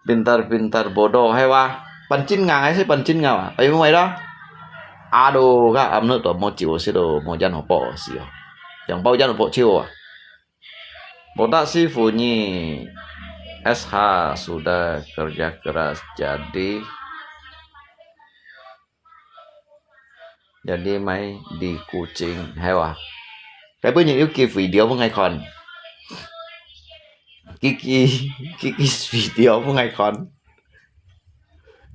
Pintar pintar bodoh hai wa. Pan chin nga ngai sai pan chin nga wa. Ai mai da. Ado ka am no to mo chiu si do mo jan ho po si o. Yang pau jan ho po chiu a. Botak sifu ni S H sudah kerja keras jadi Jadi mai đi Kuching hai wa. Cái bữa nhìn yêu kỳ video với ngày còn. Kỳ kỳ kỳ kỳ video với ngày còn.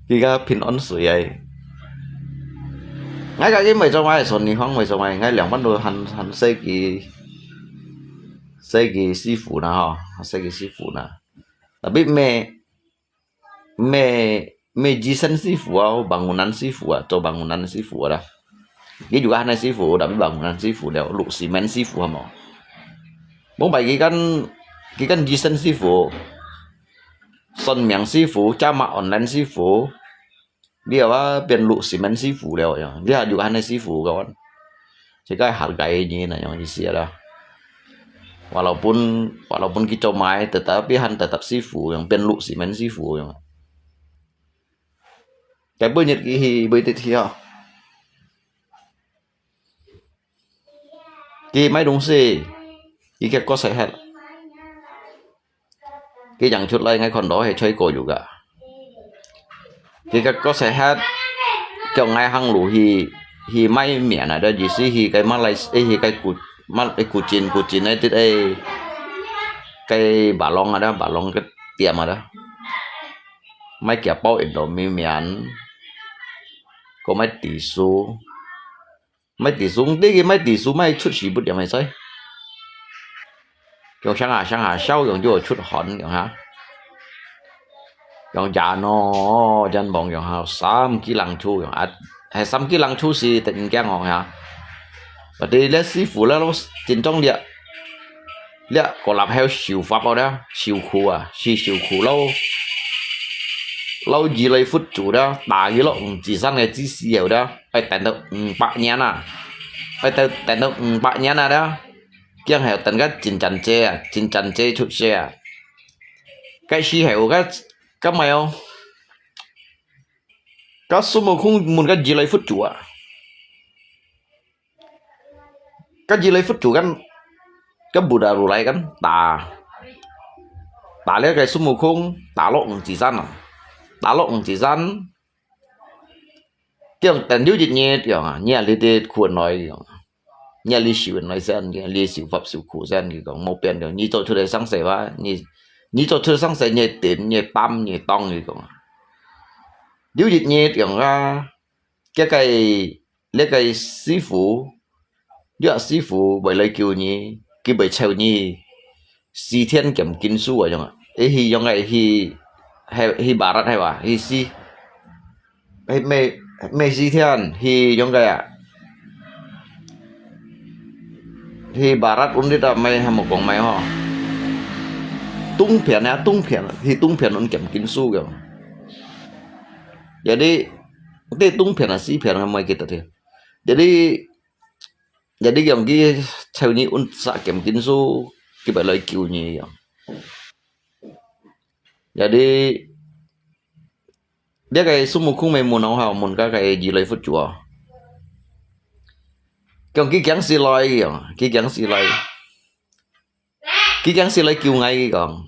Kỳ ga pin on sui ai. Ngay cả cái mày cho mày son ni hong mày cho mày ngay lẻng bắt đầu hẳn hẳn xe kỳ xe kỳ sifu na ho, xe kỳ sifu na. Tapi mẹ Mê, mê Jisan sifu au, bangunan sifu a, cho bangunan sifu a da. Ki juga hanai sifu, tapi bangunan sifu liao, lu simen sifu hamo. Mông pai ki kan, ki kan Jisan sifu, son miang sifu, camak online sifu, liao a, pian lu simen sifu liao ya. Dia juga hanai sifu kawan. Sekai hargai ni na yang isi ada. Walaupun walaupun kita mai, tetapi han tetap sifu yang pian lu simen sifu yang. Cái bữa nhật kỳ hi bơi tết hi ha. Ki mai dong si. Ki kẹt có sai hết. Ki yang chut lai ngai khon đó he choi ko juga. Ki kẹt có sai hết. Cho ngai hang lu hi hi mai mian na đó gì si hi cái Malay hi cái cu mal cái cu chin cu chin ai tít ai cái bà long à đó bà long cái tiệm à đó. Mai kia bao in đó mi mian. Có mai tỷ số. Mai tỷ số, đi cái mai tỷ số mai chut si bút ya mai sai. Kiòng sang hà sang hà sao kiòng cho chut hòn kiòng ha. Kiòng ya no, yan bong kiòng ha, sam ki lang chu kiòng at. Hai sam ki lang chu si tết kiang hong ha. Và đi lẽ sifu lẽ lo, chính trong địa. Liak ko lap heo siu fap ao da, siu khu a, si siu khu lau. Lau yi lai phut chu da, ta yi lo ng chi san ngai chi si heo da, ai tan tau ng pak nyan a. Ai tau tan tau ng pak nyan a da. Kiang heo tan ka chin chan che a, chin chan che chut che a. Kai si heo ka, ka mai ao. Ka su mo khung mun ka yi lai phut chu a. Ka yi lai phut chu kan, ka bu da ru lai kan, ta. Ta le kai su mo khung, ta lo ng chi san a. Ta lo ng chi san. Kiang tan yu jit nye tiang a, nye li te khu noi tiang. Nye li siu noi san, nye li siu fap siu khu san ki kong, mo pian tiang, ni cho chu le sang se wa, ni, ni cho chu le sang se nye tin, nye tam, nye tong ki kong. Yu jit nye tiang a, Cái cái, lẽ cái sifu, yua sifu, bai lai kiu ni, ki bai cheu ni, si thiên kiểm kinh su a yong a. Ê hi yong a hi, hi, hi barat hai wa, hi si. 係美，美西天，去仰个啊？去Barat Undin啊，毋係，還無講毋係吼。東片啊，東片，去東片恁檢經書个。Jadi，該東片啊，西片啊，毋會記得去。Jadi，jadi佢講佢尋你恁煞檢經書，佢會來救你樣。Jadi，這个孫悟空乜問哦，吼，問該个如來佛祖哦。講佢驚死來，佢講，佢驚死來，佢驚死來救𠊎，佢講。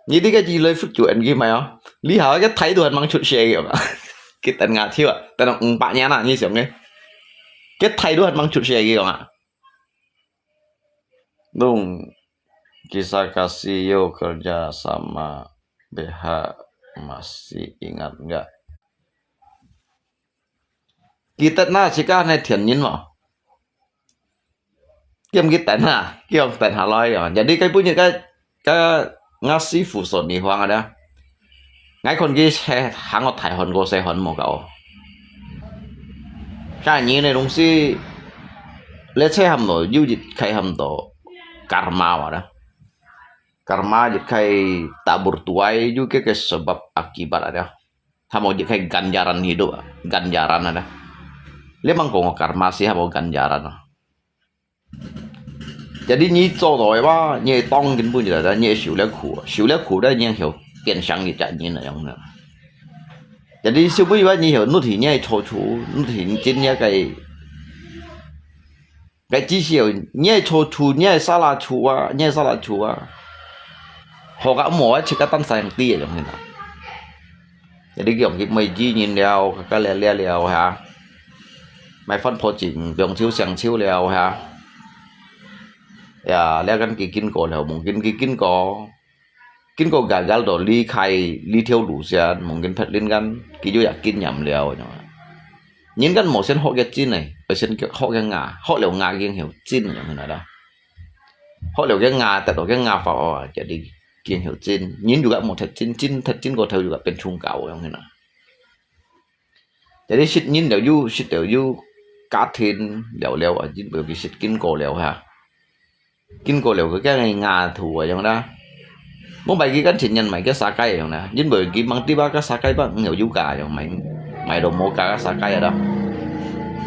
你這个如來佛祖，恁佢毋係哦，這下个態度還吂出世，佢講啊。佢等𠊎跳啊，等到五百年啊，你想个，个態度還吂出世，佢講啊。 Nung, kisah kasih yo kerja sama, B H masih ingat nggak? Kita na cika ne tian yin mo. Kiam kita na, kiam tan halai ya. Jadi kai punya kai 該吾師父說你ฟัง啊，𠊎看佢係行到大漢過細漢無夠。該人个東西，列車喊到，有一個喊到karma啊，karma一個tabur tuai，有個个sebab akibat啊，他們一個ganjaran hidup啊，ganjaran啊，你吂講過karma係喊到ganjaran啊？ Jadi你做到个話，你个當根本就係你个受了苦，受了苦了，你曉變成一隻人那樣的。Jadi所以話你曉努力你个錯處，努力你真个个，个至少你个錯處，你个salah處啊，你个salah處啊，學个無啊，自家當生知个樣个啦。 Jadi佢用佢每日人了，佢个了了了哈，買飯泡錢，用手上手了哈。Ya，了跟佢經過了，mungkin佢經過，經過gagal到離開這條路線，mungkin別人kan，佢就有經驗了。人kan無先學个真个，愛先學个牙，學了牙經曉真个，明白啦？學了个牙，得到个牙法哦，jadi經曉真。人就个無忒真，真忒真過頭就个變宗教樣个啦。 Jadi識人了有，識了有家庭了了啊，因為佢識經過了哈。經過了佢个牙土啊樣啦。無買佢跟前人買个沙雞樣啦，因為佢吂知啊个沙雞吧，有有價樣買，買到無價个沙雞啊啦。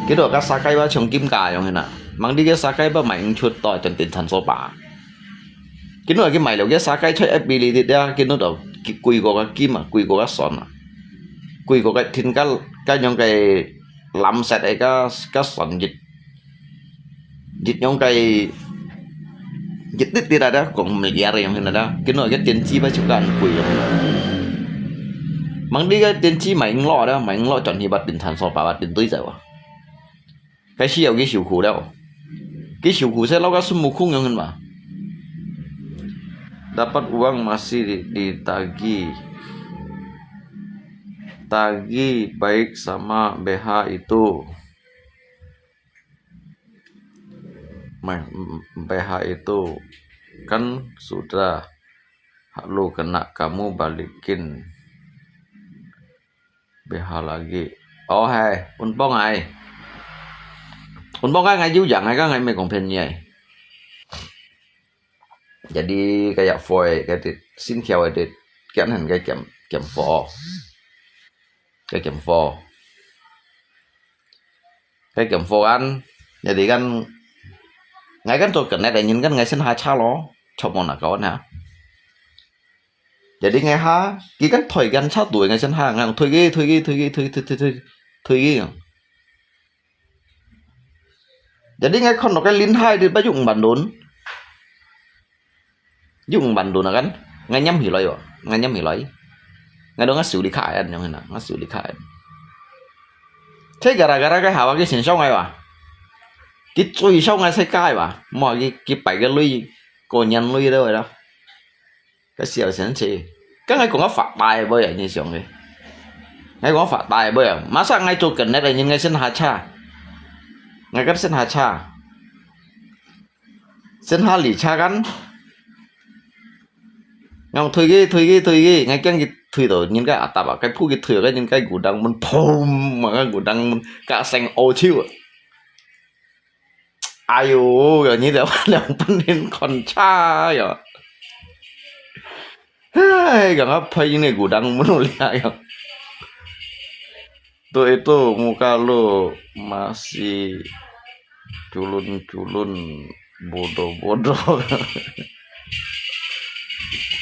佢到个沙雞吧像金價樣啦，吂知个沙雞吧買毋出到，等等賺數吧。 今日佢買了个沙雞在F B裡底啊，今日就貴過个金啊，貴過个船啊，貴過个天个，个樣个藍色个个个船一，一樣个一滴滴啊，講miliar樣个啦。今日个電池吧就恁貴樣啦。吂知个電池買五六啦，買五六轉去吧，電產所吧，電堆在哇。 該時候佢受苦了。佢受苦，係摎个孫悟空樣嘛。Dapat uang masih di-, ditagih. Tagih baik sama B H itu. Ma-, B H itu kan sudah lalu kena kamu balikin. B H lagi. Ôi hai, ôn bóng ai. Ôn bóng ai ngai jiu yang ai, ka ngai mê kong phen ngai. Jadi kayak foy, cái thịt, xin chào cái thịt, cái ăn hẳn cái kiểm, kiểm phó. Cái kiểm phó. Cái kiểm phó ăn, jadi kan, ngai kan cho kênh này nhìn kan ngai xin hai cha lo, cho mong là có nè. Jadi ngai ha, ki kan thoi kan cha tu ngai sen ha, ngai thoi ki, thoi ki, thoi ki, thoi, thoi, thoi, thoi, thoi ki. Jadi ngai khon cái linh hai di ba yung ban đồn. Yung ban đồn kan. Ngai nhắm hì loi wa, ngai nhắm hì loi. Ngai dong ngai siu li khai an, yang na, ngai siu li khai an. Thế gara-gara cái hào ki xin sao ngai wa. Ki chui sao ngai sai kai wa. Mo ki, ki pai cái lui, cô nhắn lui đâu rồi đó. Cái siêu sen chi. Cái ngai cũng có phạt tài bơi à, như siêu ngai. Ngai cũng có phạt tài bơi à. Masa ngai cho kênh này là nhìn ngai sen hà cha. Ngai cắt sen hà cha. Sen hà lì cha kan. Ngai thoi ki, thoi ki, thoi ki. Ngai kiang ki 推到人家阿搭啊，該鋪佢推到該人家古當門，砰，嘛該古當門，該聲屙手啊。哎喲，你兩兩本人看差呀。唉，感覺拍人个古當門了呀。Tuh itu muka lu masih culun-culun, bodoh-bodoh.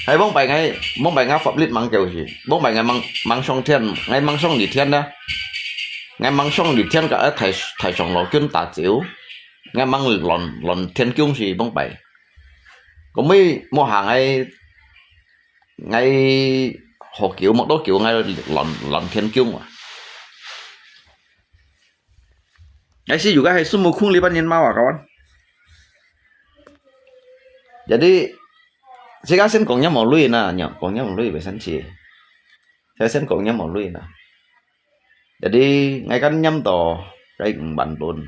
Hai mong pai ngai, mong pai ngai public mang kêu si. Mong pai ngai mang mang song thian, ngai mang song li thian da. Ngai mang song li thian ka ai thai thai song lo kyun ta chiu. Ngai mang lon lon thian kyung si mong pai. Ko mui mo ha ngai ngai ho kiu mok do kiu ngai lon lon thian kyung wa. Ngai si juga hai sumu khung li ban yin ma wa kawan. Jadi, sika sen kong nyam mo lui na, nyam kong nyam mo lui be san chi. Sika sen kong nyam mo lui na. Jadi, ngai kan nyam to, kai ngban tun.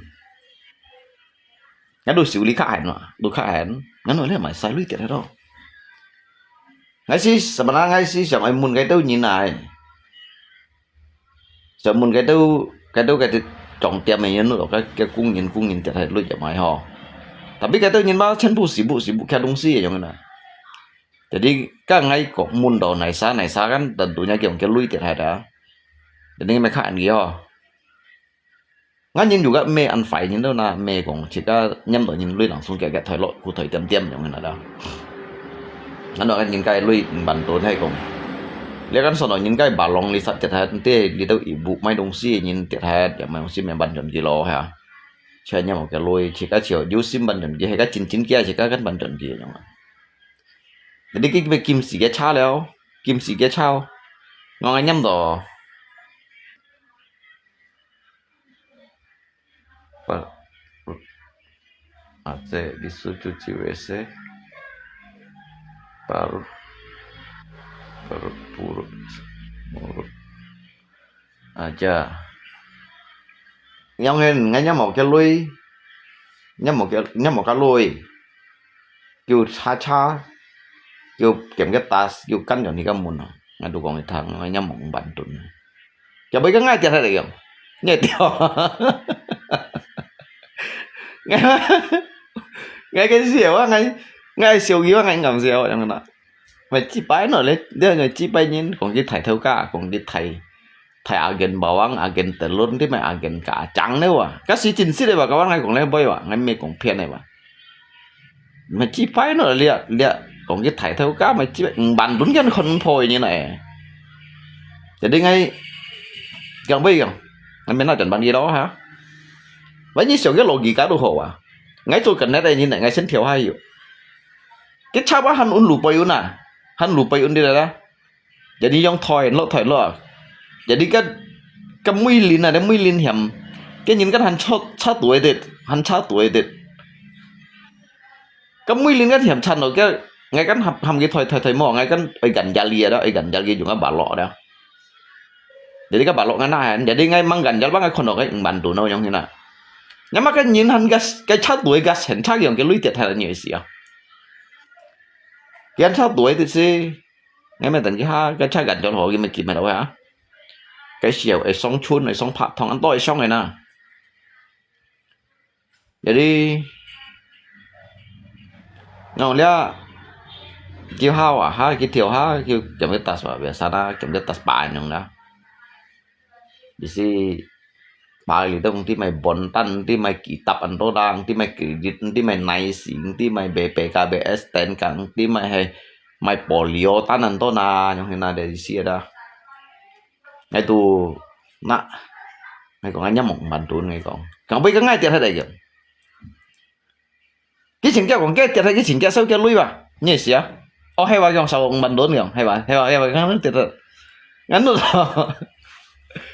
Ngai du siu li kha hen wa, du kha hen. Ngai no le mai sai lui tiet do. Ngai si, sebenarnya ngai si siang ai mun kai tau nyin ai. Siang mun kai tau, kai tau kai trong tiam ai nyin no, kai kai kung nyin kung nyin tiet hai lui tiet mai ho. Tapi kai tau nyin ma chen bu si bu si bu kia dong si yong na. Jadi, ka ngai kok mun do nai sa, nai sa kan, tentunya kiong kia lui tiet hai da. Jadi, ngai mai kha an gi ho. Ngan yin juga me an fai yin do na, me kong, chika nyam do yin lui langsung kia kia thoi lo, khu thoi tiam tiam yong na da. Ngan do kan yin kai lui ban to hai kong. Lia kan son do yin kai ba long li sat tiet hai, te li tau i bu mai dong si yin tiet hai, ya mai dong si me ban jon ki lo ha. Chia nyam kia lui, chika chia, yu sim ban jon ki, hai ka chin chin kia, chika kan ban jon ki yong. Jadi ki me kim si kia cha leo, kim si kia cha. Ngong ngai nyam do. Pa, ate, di su chu chi we se. Parut, parut, purut, murut. Aja. Yong hen, ngai nyam mo kia lui. Nyam mo kia, nyam mo kia lui. Kiu cha cha. Kiu kem kia tas, kiu kan yong ni ka mun. Ngai du kong ni thang, ngai nyam mo ban tun. Kia bai ka ngai tiat hai le yong. Ngai tiat. Ngai, ngai cái gì á, ngai, ngai siêu gì á, ngai ngậm siêu á, yong na. Mai chi pai no le, dia ngai chi pai nyin, kong ki thai thâu ka, kong ki thai, thai agen bawang, agen telun, ti mai agen ka, chang ne wa. Ka si chin si le wa, ka wa ngai kong le boi wa, ngai me kong phian le wa. Mai chi pai no le, le, kong ki thai thâu ka, mai chi pai, ban dun kan khon poi nyin na e. Jadi ngai, kiang boi kiang, ngai me na jan ban ki lo ha. Wa nyi siêu ke lo ki ka du ho wa. Ngai zo kan na de nyin na, ngai sen thiau ha yu. Ke cha wa han un lu poi un na, han lu poi un di la la. Jadi yong thoi lo thoi lo. Jadi ka, ka mui lin na, de mui lin hiam. Ke nyin kan han cha, cha tuai det, han cha tuai det. Ka mui lin kan hiam chan lo, ke ngai kan ham, ham ki thoi, thoi, thoi mo, ngai kan oi gan yal ye da, oi gan yal ye yung ka ba lo da. Jadi ka ba lo ngai na han, jadi ngai mang gan yal ba ngai khon lo ngai ban tu no yong hin na. Nyam ma ka nyin han gas, ka cha tuai gas hen cha yong ke lui tiat hai ni si a. Yan cha tuai ti si. Ngai me tan ki ha, ka cha gan yal ho ki me ki me lo ha. Ka siêu, e song chun, e song pha thong, an to e song e na. Jadi, ngau lia, kiu ha wa ha, ki thiau ha, kiu kiam ki tas wa, biasa na, kiam ki tas pa nyong na. Bisi, pa li dong, ti mai bon tan, ti mai ki tap an to dang, ti mai ki dit, ti mai nai sing, ti mai be pe ka be es ten kang, ti mai hai, mai polio tan an to na, nyong hina de isi da. Ngai tu, na, ngai kong ngai nyam mok ban tun ngai kong. Kang bui ka ngai tiat hai dai kiu. Ki ching kia kong kia tiat hai ki ching kia sau kia lui ba. Nyi sia. O hai ba kiu sau kong ban tun kiu. Hai ba, hai ba, hai ba kang tiat hai. Ngan tu.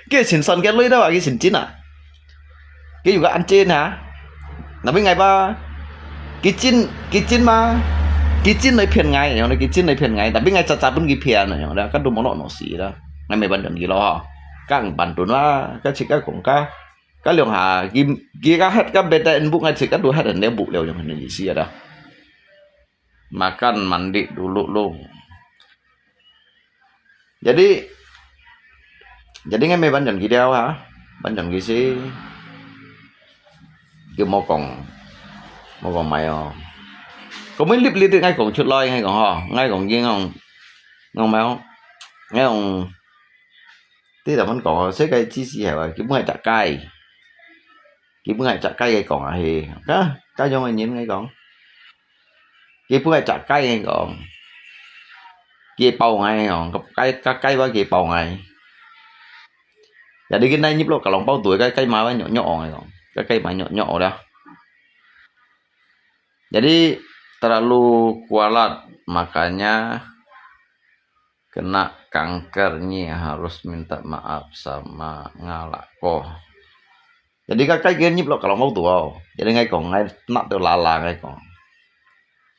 Ki ching son kia lui da ba ki ching chin a. Ki yu ka an chin ha. Na bi ngai ba. Ki chin, ki chin ma. Ki chin lai phian ngai, yong ki chin lai phian ngai. Tapi ngai cha cha pun ki phian, yong da. Ka du mo no no si da. Ngai me ban tun ki lo ha. Kang ban tun wa, ka chik ka kong ka. Ka liang ha, ki, ki ka het ka beta en buk ngai chik ka du het en le buk liao yong hen isi da. Makan mandi dulu lu. Jadi, jadi ngai meh ban chon ki liao ha, ban chon ki si, ki mo kong, mo kong mai o. Ko mui lip lip ngai kong chut loi ngai kong ho, ngai kong ki ngong, ngong mai o, ngai kong, ti da man kong ho, se kai chi si hai wa, ki mui chak kai, ki mui chak kai ngai kong a he, ka, ka yong ngai nyin ngai kong. Ki pun ngai chak kai ngai kong. Ki pau ngai kong, kai, ka kai wa ki pau ngai. Jadi ki nai nyip lo ka long pau tu, kai, kai ma wa nyok nyok ngai kong. Kai, kai ma nyok nyok da. Jadi terlalu kualat, makanya kena kanker ni harus minta maaf sama ngalako. Jadi ka kai ki nyip lo ka long pau tu o. Jadi ngai kong ngai nak tu la la ngai kong.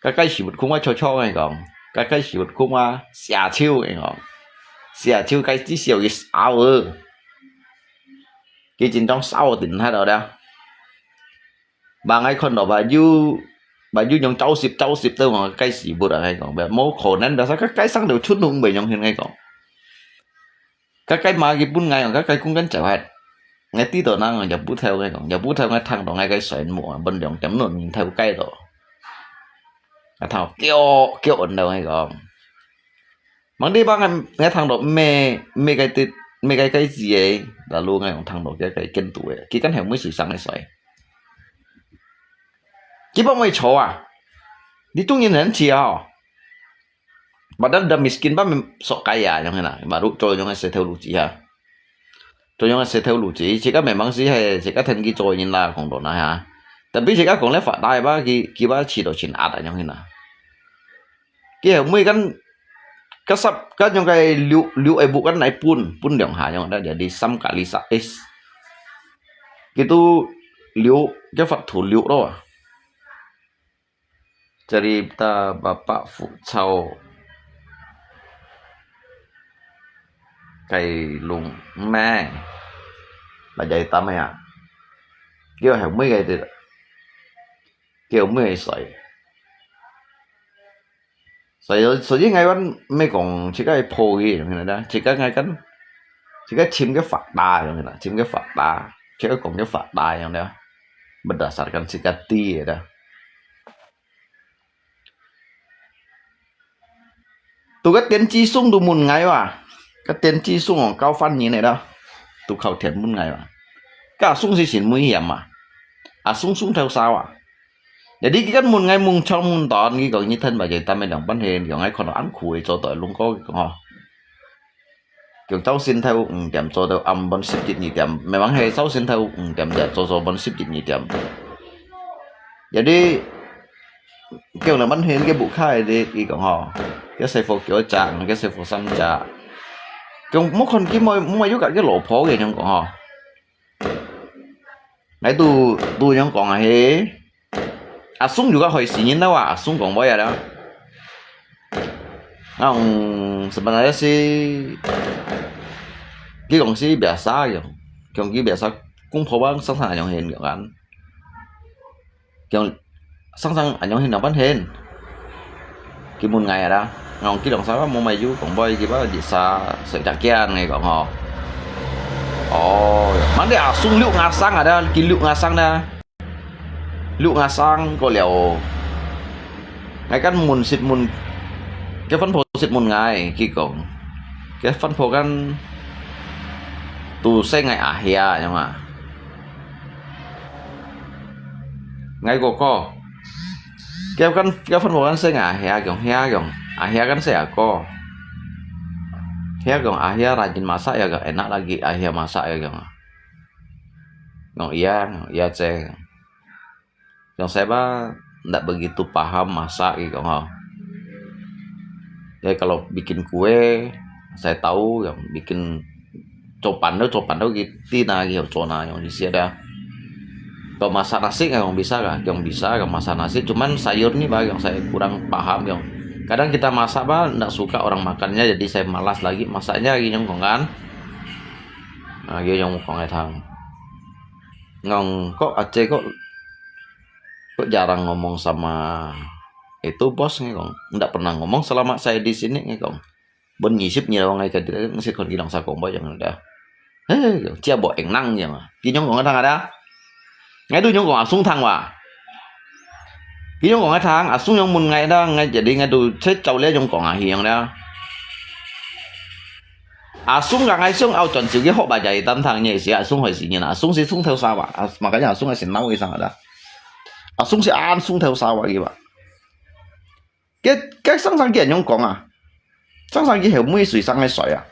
Ka kai si bút khung wa cho cho ngai kong. Ka kai si bút khung wa xia chiu ngai kong. Xia chiu kai chi xiao ki sao ơ. Ki chin chong sao tin hai lo da. Ba ngai khon lo ba yu, ba yu nyong chau sip chau sip tơ ngai kai si bút a ngai kong. Ba mo kho nan ba sa ka kai sang liu chun nung ba nyong hin ngai kong. Ka kai ma ki pun ngai kong, ka kai kung kan chau hat. Ngai ti to nang, ya bu thau ngai kong, ya bu thau ngai thang to ngai kai soi mu, bon liong tiam nun min thau kai to. Ngai thang kiu, kiu on lo ngai kong. Mang di ba ngai, ngai thang to me, me kai ti, me kai kai ji e, lalu ngai kong thang to kia kai ken tu e. Ki kan heo mui si sang ngai soi. Ki ba mui cho a. Di tung yin hen chi a ho. Padahal da miskin ba mem sok kaya yang na, baru cho yang se thau lu chi ha. Cho yang se thau lu chi, si ka memang si hai, si ka then ki cho yin la kong do na ha. Tapi si ka kong le fa dai ba ki, ki ba chi do chin at yang na. Ki heo mui kan, ka sap, ka yang kai liu, liu ai bu kan nai pun, pun liang ha yang da jadi sam kali sa es. Ki tu liu, ka fat thu liu lo. Cerita Bapak Futsal Kailung Meh. Bajai tam ya. Kêu heo mui cái gì? Kêu mui soi. Soi, soi ngai wan mê kong chỉ cái phô gì, chỉ cái ngai kan, chỉ cái chim cái phạt đa, chỉ cái phạt đa, chỉ cái kong cái phạt đa yang đó. Berdasarkan si ka ti ya dah. Tu ka tiên tri sung tu mun ngai wa. Ka tiên tri sung ong kau fan nyi ne da. Tu khau thian mun ngai wa. Ka sung si sin mui hiam ma. A sung sung thau sa wa. Jadi ki kan mun ngai mung chong mun ton ki kong nyi thân ba jai tam me dong pan hen, kong ngai khon ang khu e cho toi lung ko ki kong ho. Kêu朝晨頭五點做到暗晡十一二點，memang係朝晨頭五點就做做晡十一二點。Jadi kêu nang man hen cái bụi khai đi, đi講ho, cái xe phố kêu chàng, cái xe phố xăm chà. Kêu mũ khon cái môi môi yuk cái lỗ phó cái nhung講ho. Ngai tu tu nyong kong ahi. Asung juga hoi sinin na wa, asung kong boy ada. Ngong sebenarnya si ki kong si biasa yung. Kong ki biasa kung po bang sang sang anyong hin kan. Kong sang sang anyong hin napan hin. Ki mun ngai ada. Ngong ki dong sa mo mai yu kong boy ki ba di sa soi tak kian ngai kong ho. Oh, mande asung liu ngasang ada, ki liu ngasang na. Liu ngasang ko liao. Ngai kan mun sit mun. Ke fan po sit mun ngai ki kong. Ke fan po kan tu se ngai ahia yang ma. Ngai ko ko. Kêu kan, kêu phân bố kan se ngai ahia kêu hia kêu. Ahia kan se ako. Hia kêu ahia rajin masak ya kêu, enak lagi ahia masak ya kêu. Ngong iya, ngong iya ceng. Yang saya ba ndak begitu paham masak gitu ha. Jadi kalau bikin kue, saya tahu yang bikin copan tu, copan tu kita na gitu, cona yang di sini ada. Kalau masak nasi kan yang bisa kan, yang bisa kan masak nasi. Cuman sayur ni bah yang saya kurang paham yang. Kadang kita masak bah ndak suka orang makannya, jadi saya malas lagi masaknya gitu yang kan. Nah, gitu yang kong thang. Ngong kok Aceh kok kok jarang ngomong sama itu bos ngai kong. Ndak pernah ngomong selama saya di sini ngai kong. 分二十年了，𠊎个毋識看佢兩儕講麼樣了。嘿，這無應能樣啊！佢仰講个聽啊？𠊎都仰講阿松聽哇？佢仰講个聽，阿松仰問𠊎啦，𠊎一日𠊎都在找了仰講啊，係樣了。阿松講𠊎想要轉手佢學吧，就係當聽你係阿松害死人啊，阿松係松頭沙哇，啊，makanya阿松係鬧一聲啦。阿松係恁松頭沙哇佢哇。 該，該上上佢仰講啊？上上佢後尾水生个水啊？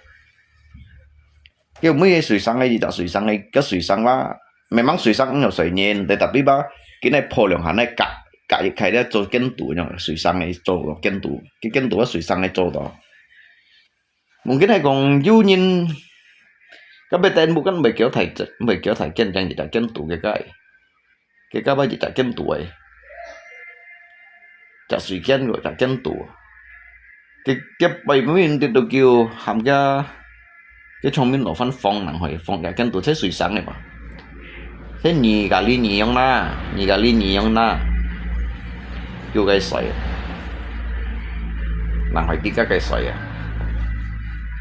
佢後尾水生个，一隻水生个，該水生啦，memang水生有水源，tetapi吧，佢那破兩下那隔，隔一開咧做建築樣，水生个做建築，佢建築个水生个做到。 Mungkin係講有人，該邊等屋間毋會叫大，毋會叫大間，將一隻間肚个該，佢該把一隻間肚个，隻水間个隻間肚，佢，佢背面得到叫喊个，佢上面落番放人去，放隻間肚在水上个嘛。 係二加二二樣啦，二加二二樣啦。叫个水，人會知个个水啊。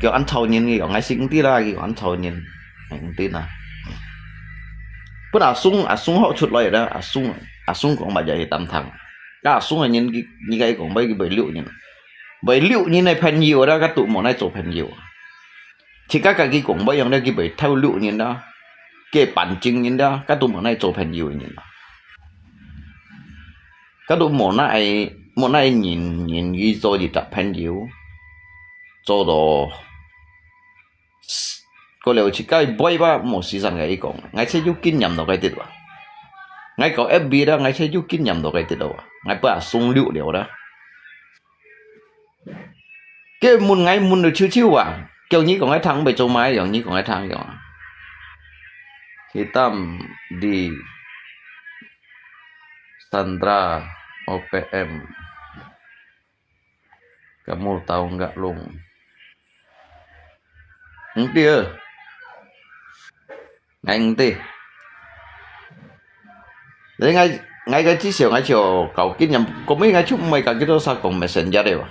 叫恁臭人个，𠊎識毋知啦，叫恁臭人，毋知啦。不過阿松，阿松好出來啦，阿松，阿松講乜也係當聽。該阿松个人，佢，你該講，佢，佢會溜人，會溜人个朋友啦，佢都無愛做朋友。 自家家己講，無用咧，佢會偷溜人啦，佢扮精人啦，佢都無愛做朋友个人啦。佢都無愛，無愛人，人去做一隻朋友，做到，過了自家會吧，無時間个佢講，𠊎就有經驗到該滴哇。𠊎搞F B啦，𠊎就有經驗到該滴咯哇，𠊎把阿松溜了啦。 佢問𠊎問到臭臭啊，叫你講个聽，毋會做麼个，叫你講个聽，叫啊。Hitam di Sandra O P M. Kamu tahu nggak, Lung? Enti. Ngai enti. Jadi ngai, ngai ka至少ngai就搞經驗，講明ngai就毋會甲佢兜儕講Messenger个哇。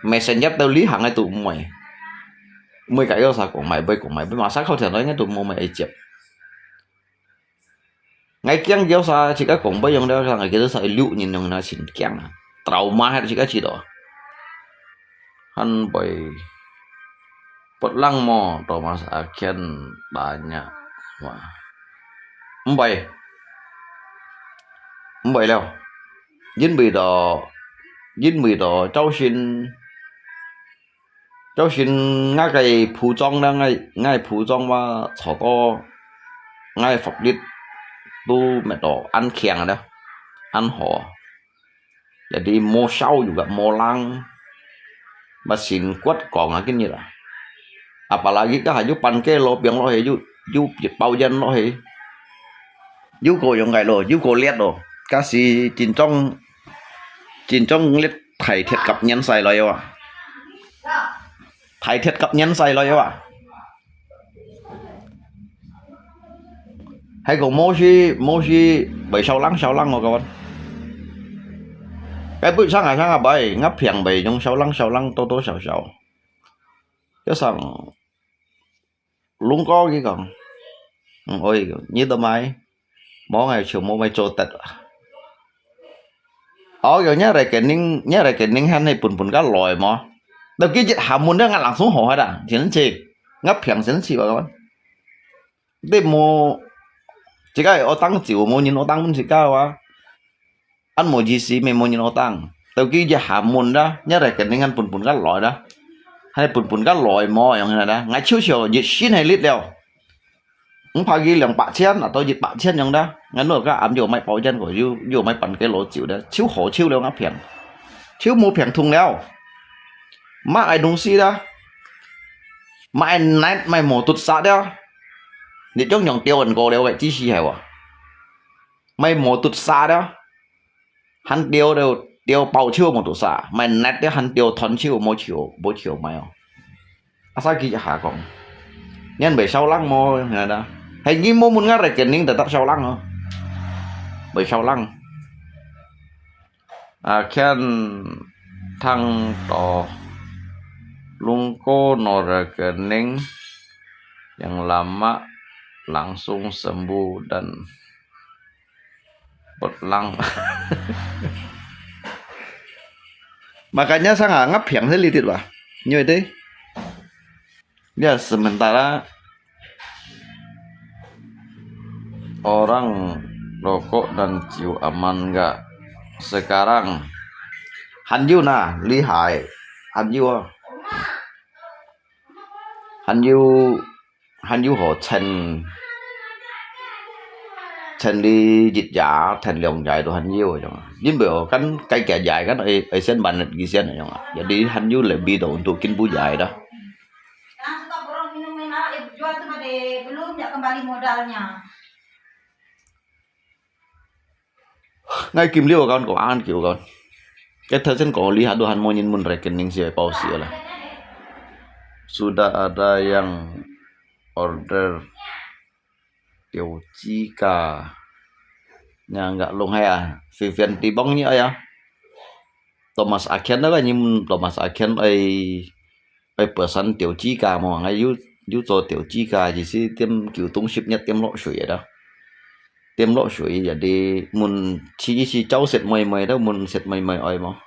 Messenger到旅行个都毋會，毋會甲佢兜儕講，毋會講，毋會，馬上靠前來，應該都無麼个接。 𠊎驚佢兜儕自家講毋會用了，𠊎佢兜儕六年用了，真驚啊！Trauma係自家知道。Han boy，pot lang mo, Thomas Aken tanya。哇，毋會，毋會了，因為到，因為到朝晨 朝晨𠊎个部長啦，𠊎，𠊎个部長嘛坐到，𠊎个法律都搣到恁強啦，恁好。Jadi無燒又个無冷，嘛先骨講啊，今日啊。Apalagi該下又半個老兵落去，又，又一包煙落去，又過勇个咯，又過烈咯，該時真正，真正烈大鐵甲年晒來哇。 大鐵甲年晒來哇。還講無事，無事，會燒冷燒冷哦，各位。該不上啊，上啊，拜，𠊎平白用燒冷燒冷，多多少少。就上，龍哥佢講，嗯，我一個，你都買。 無，𠊎全部愛做得啊。哦，有你rekening，你rekening還係本本个來無？到佢一下問了，𠊎langsung好開啦，真係，𠊎平生死吧，你無，自家有當酒，無人有當問自家哇。恁無意思，無人有當。到佢一下問啦，你rekening還本本个來啦，還本本个來無？樣啦，𠊎就笑，一心係力了。 毋怕佢兩百千，啊，到一百千樣啦。𠊎老家暗又買包煙个，又，又買半個老酒啦，就好就了，𠊎平，就無平痛了。買个東西啦，買个net，買無毒殺了。你種樣掉人過了个，只是係哇。買無毒殺了。 還掉了，掉包手無多少，買net了還掉斷手，無手，無手買哦。啊，啥佢一下講，你還會燒冷無？係啦，係你無問𠊎rekening tetap燒冷哦，會燒冷。啊，看聽到 Lungko no rekening yang lama langsung sembuh dan potlang. Makanya saya nggak ngap yang saya litit lah. Nyo itu. Ya, sementara orang rokok dan ciu aman nggak? Sekarang. Hanyu nah, lihai. Hanyu. Hanyu, hanyu ho chen, chen li jit ya, chen liong ya itu hanyu yang. Yin bo kan kai kia ya kan, eh, eh, sen ban ki sen yang. Jadi hanyu lebih do untuk kin bu ya dah. Sekarang suka borong minum main arak, dia berjual tu pada belum, dia kembali modalnya. Ngai kim liu kan ko an kiu kan. Cái thời gian có lý hạt đồ hàn mô nhân môn rẻ kinh ninh siêu bao siêu là. Sudah ada yang order tiểu chi ca. Nhà ngã lông hay à, phi phiền tí bóng nhỉ à. Thomas Aken đó là nhưng Thomas Aken ấy Ê, pơ san tiểu chi ca mò, ngai yu, yu cho tiểu chi ca, chỉ si tiêm kiểu tung ship nhất tiêm lọ suối đó. Tiêm lọ suối, jadi mun chi chi si cháu set mười mười đó, mun set mười mười ơi mò.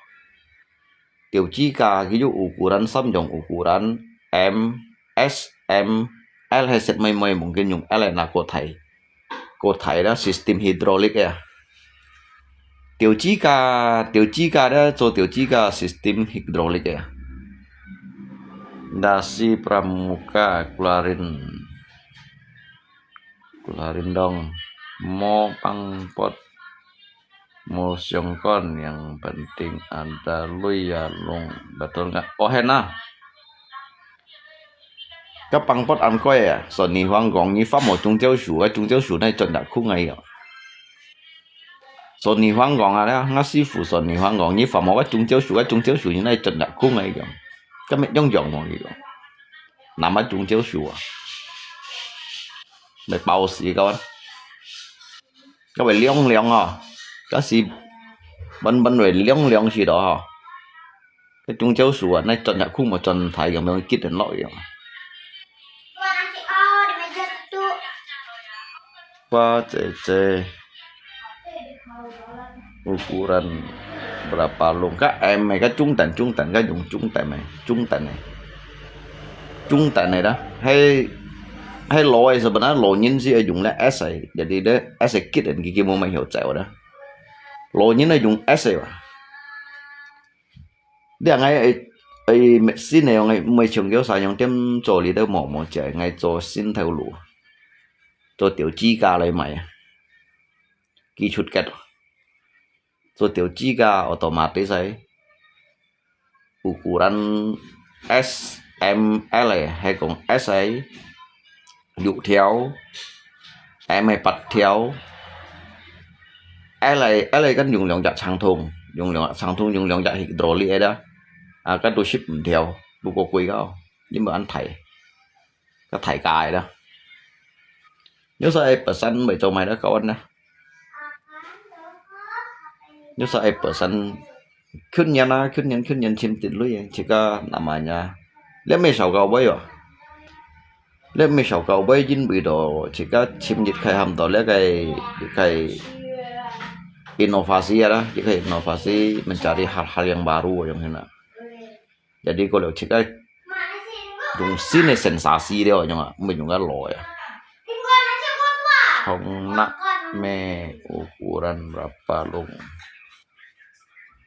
Tiểu chi ca, cái yu ukuran sam dòng ukuran M, S, M, L hay set mười mười mungkin dùng L hay na có thể. Có thể đó system hydraulic ya. Tiểu chi ca, tiểu chi ca đó, cho tiểu chi ca system hydraulic ya. Nasi Pramuka keluarin, keluarin dong. Mo pang pot, mo siong kon, yang penting ada lui ya lung. Betul nggak? Oh, hena. Cái pang pot ăn coi à, so nì hoang gong nì pháp mô chung chiêu sủ, cái chung chiêu sủ này chọn đã khung ngay à. So nì hoang gong à, ngã sư phụ so nì hoang gong nì pháp mô cái chung chiêu sủ, cái chung chiêu sủ nì này chọn đã khung ngay à. Cái mẹ yong yong mô kì gong. Nắm cái chung chiêu sủ à. Mẹ bao xì các bạn. Cái vậy liong liong à. Cái xì bắn bắn vậy liong liong xì đó hả. Cái chung chiêu sủ à, này chọn đã khung mà chọn thái gong, mẹ kít đến lọ gong. Wah, cece. Ukuran berapa lông? Cái em này, cái trung tần, trung tần, cái dùng trung tần này, trung tần này. Trung tần này đó. Hay, hay lô ấy, sebenarnya lô nhân si dùng là S ấy. Jadi dia S ấy kít đến cái kia mua mà hiểu chạy đó. Lô nhân là dùng S ấy mà. Dia ngai ai, ai machine này ngai mười triệu kiểu sao, nhung tiêm cho lý đâu mỏ mỏ chạy, ngai cho xin theo lũ. Cho tiểu chi ca lấy mày. Kỹ thuật kết. Cho tiểu chi ca automatic sai. Ukuran S M L hay còn S A. Dụ theo, em hay bật theo. L A, L A kan dùng 兩隻長筒, dùng 兩隻長筒, dùng 兩隻 hydraulic ấy đó. À, cái tôi ship 唔 theo, tôi có quay cái, nhưng mà anh thầy, cái thầy cài đó. Nếu sao ai bật sẵn, mày cho mày đó, cậu anh đó. Nếu sao ai bật sẵn, khuyến nhắn á, khuyến nhắn, khuyến nhắn chim tịt lui, chỉ có nằm mà nhà. Lẽ mày sao cậu bấy à? Lẽ mày sao cậu bấy dính bị đồ, chỉ có chim dịch khai hầm đó, lẽ cái, cái inovasi ya đó, cái inovasi mencari hal-hal yang baru yang hina. Jadi kalau cakap dùng xin này sensasi dia orang, mày dùng cái lò ya. Trong nắp mê ukuran berapa lông?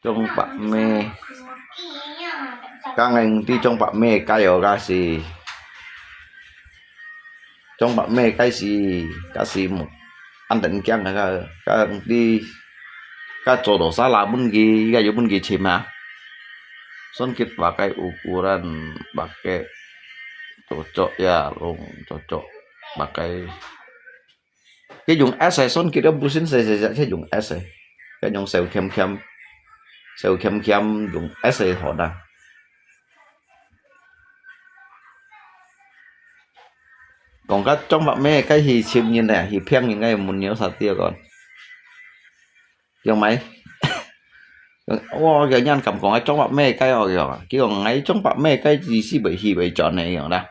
Trong bạc mê. Các anh đi trong bạc mê cái ở cái gì? Trong bạc mê cái gì? Cái gì một anh tỉnh kiang cái, cái đi cái chỗ đó sao là bún gì, cái gì bún gì chim hả? Son kit pakai ukuran, pakai cocok ya, long cocok pakai. Cái dùng S này son kit đó bún xin sẽ, sẽ, sẽ dùng S này. Cái dùng sèo khiam khiam. Sèo khiam khiam dùng S này họ đang. Còn cái trong bạc mê cái hi chim như này, hi phiang như ngay muốn nhớ sao tiêu còn. Dùng máy. 哇，佢仰敢講𠊎裝白咩雞哦，佢講，佢講𠊎裝白咩雞意思袂去袂轉个，佢講啦。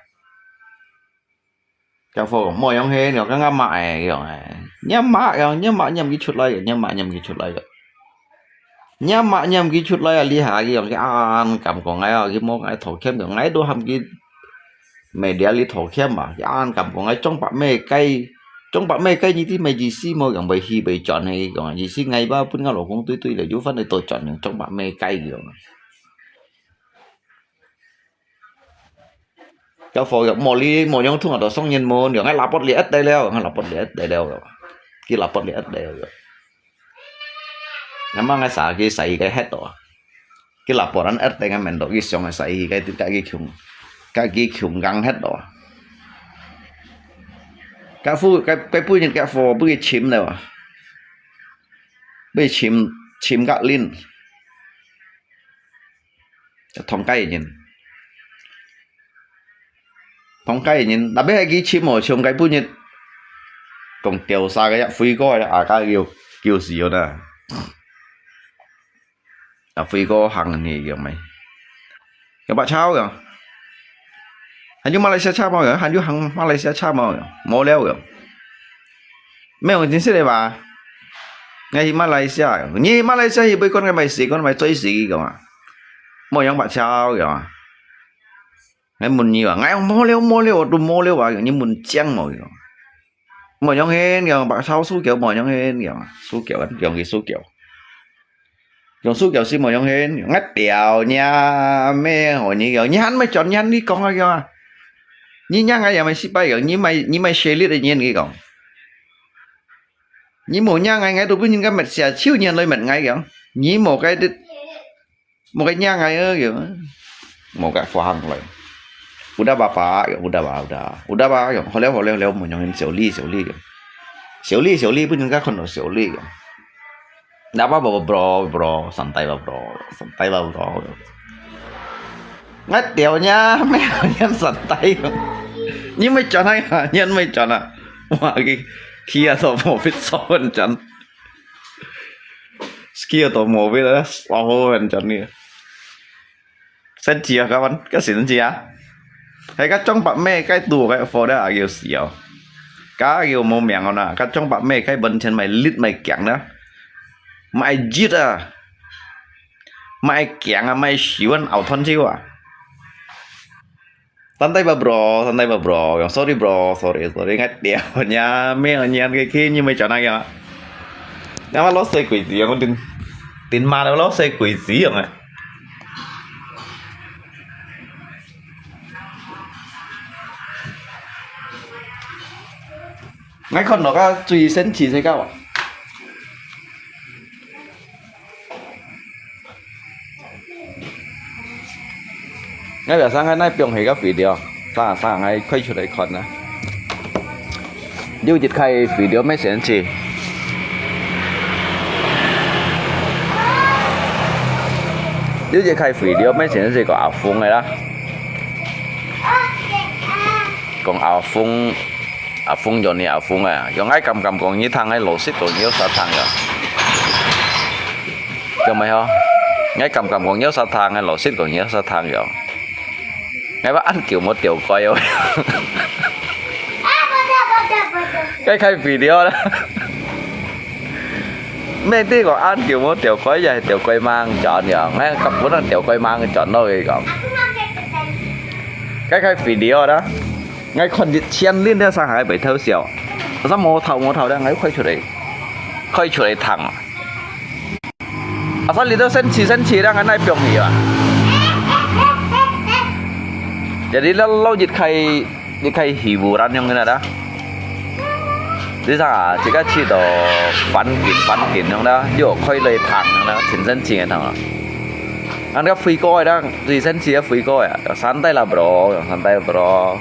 該貨講，無樣係，佢講，剛剛買个，佢講，哎，你買，佢講，你買，你毋去出來个，你買，你毋去出來个。你買，你毋去出來啊，這下，佢講，佢恁敢講𠊎哦，佢無𠊎拖欠，佢講，𠊎都喊佢 買了你拖欠嘛，佢恁敢講𠊎裝白咩雞，裝白咩雞，你知咩意思無？佢講袂去袂轉个，佢講，意思𠊎爸分𠊎老公對對了，有翻來倒轉，裝白咩雞，佢講。該貨佢無理，無用，通啊，都送人無，佢講，𠊎拉不了得了，𠊎拉不了得了，佢拉不了得了。 那麼𠊎儕去使佢个核到啊。佢老婆人一定个面到佢想个使佢个，佢佢窮，佢佢窮硬核到啊。該副，該，該本日該貨，分佢尋了啊。分佢尋，尋个人。 通街人，通街人，tapi係佢尋無像該本日，講掉沙个呀，飛過个啊，該又，又死了啦。啊，飛過行个呢，有沒？有白超个。還有馬來西亞車無个？還有行馬來西亞車無个？無了个。沒有，真係个吧？𠊎去馬來西亞，你去馬來西亞去，不管𠊎買死，管買醉死个嘛。 無樣白超个嘛。𠊎問你啊，𠊎講無了無了，都無了啊，你問正無个。無樣現个，白超輸球無樣現个，輸球啊，用佢輸球。用輸球係無樣現，𠊎屌你啊，咩何你个，你還毋轉，你還你講啊个啊。你贏𠊎也毋失敗个，你毋，你毋係share个人佢講。你無贏𠊎，𠊎都分人家滅下，手人來滅𠊎个，你無該 無个贏𠊎个，無个發行來。Udah bapa，udah ba，udah，udah ba，好了好了好了，無用，小利小利。小利小利，分人家看到小利。Napa bro bro，santai ba bro，santai ba bro。𠊎屌你啊，咩人santai？你毋轉啊，你毋轉啊？哇，佢，佢啊，都無必要轉。 Skill都無必要，好好人真个。生氣啊，kawan，該生氣啊。係該裝白咩，該度該貨咧，阿舅死哦。該阿舅無命哦啦，該裝白咩，該本錢買力買強啦。買力啊，買強啊，買喜歡熬團結啊。 Santai ba bro, santai ba bro. Yang sorry bro, sorry, sorry. Ngat dia nya, me nya ke ke ni mai chana ya. Nama lo se kui si yang tin. Tin ma lo se kui si yang. Ngai kon lo ka chui sen chi se ka wa. 𠊎表上个那放起个video，啥啥，𠊎開出來看啊。有一開video咩先去？有一開video咩先去？講阿峰个啦。講阿峰。 阿峰用你阿峰啊，用𠊎敢敢講你聽，𠊎老實講你有啥聽呀？有沒有？𠊎敢敢講你有啥聽，𠊎老實講你有啥聽呀？𠊎話恁久無掉過哦。𠊎開video啦。咩對講恁久無掉過，也係掉過猛轉呀？𠊎敢本能掉過猛轉咯，佢講。𠊎開video啦。 𠊎看一千輪在上海被偷笑，阿啥無頭無頭的，𠊎開出來，開出來聽啊。阿啥你都生氣生氣，讓人來放你啊。Jadi lo lo一開一開欺負人樣个啦。你啥啊？自家氣到反緊反緊樣啦，又開來聽樣啦，真生氣个聽啊。啊，那個飛哥个啦，最生氣个飛哥呀，santai lah bro，santai bro。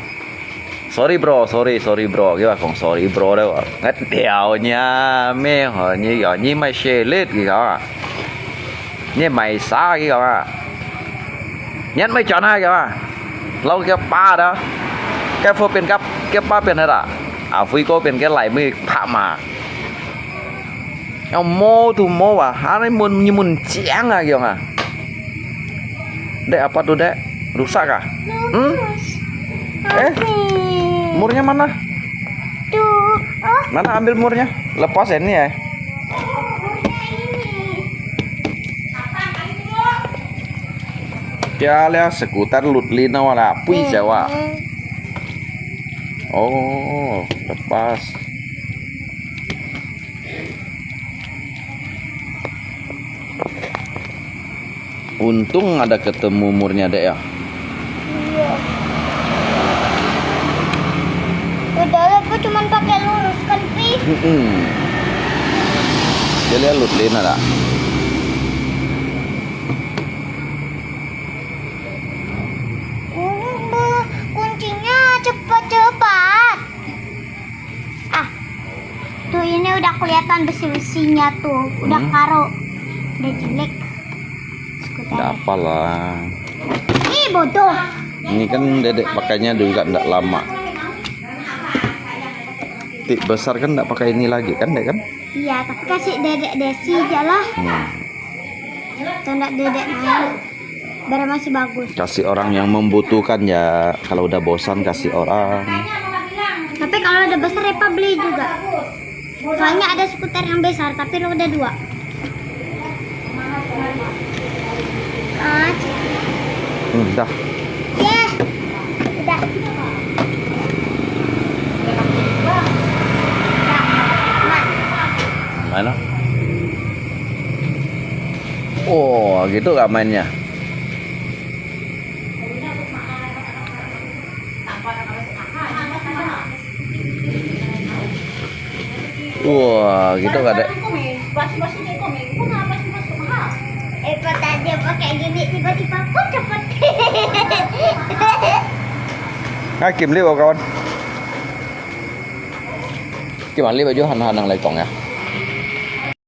Sorry bro, sorry, sorry bro，佢話講sorry bro咧，𠊎屌你啊，咩吼，你講你買xe let's佢講啊，你買啥佢講啊，你買轉啊佢講啊，老佢爸的，該貨變該該爸變的啦，啊，飛哥變該來妹拍嘛。Yang mau tu mau ah, hari mun nyemun ciang ah giong ah. Dek, apa tu, Dek? Rusak ah? Hmm? Eh? Murnya mana? Tuh. Oh. Mana ambil murnya? Lepas ini eh. Dia lihat skuter lut lino lah, pui Jawa. Oh, lepas. Untung ada ketemu murnya, Dek, ya. Iya. Udah lah, aku cuman pakai lurus kan, Pi? Mm-mm. Dia lihat lut lin ada. Oh, kuncinya cepat-cepat. Ah, tuh ini udah kelihatan besi-besinya tuh, udah karo, udah jelek. Skuter. Nggak apalah. Ih, bodoh. Ini kan Dedek pakainya juga nggak lama. Tik besar kan nggak pakai ini lagi kan, Dek kan? Iya, tapi kasih Dedek Desi aja lah. Hmm. Tanda Dedek main. Biar masih bagus. Kasih orang yang membutuhkan ya. Kalau udah bosan kasih orang. Tapi kalau udah besar Epa beli juga. Soalnya ada skuter yang besar tapi roda dua. Ah, Hmm, dah. Ya. Udah. Mana? Oh, gitu kah mainnya? Wah, gitu kah, Dek? Eh, kok tadi pakai gini tiba-tiba pun cepet. Nah, Kim Liu, kawan. Kim Liu baju han-han nang lekong ya.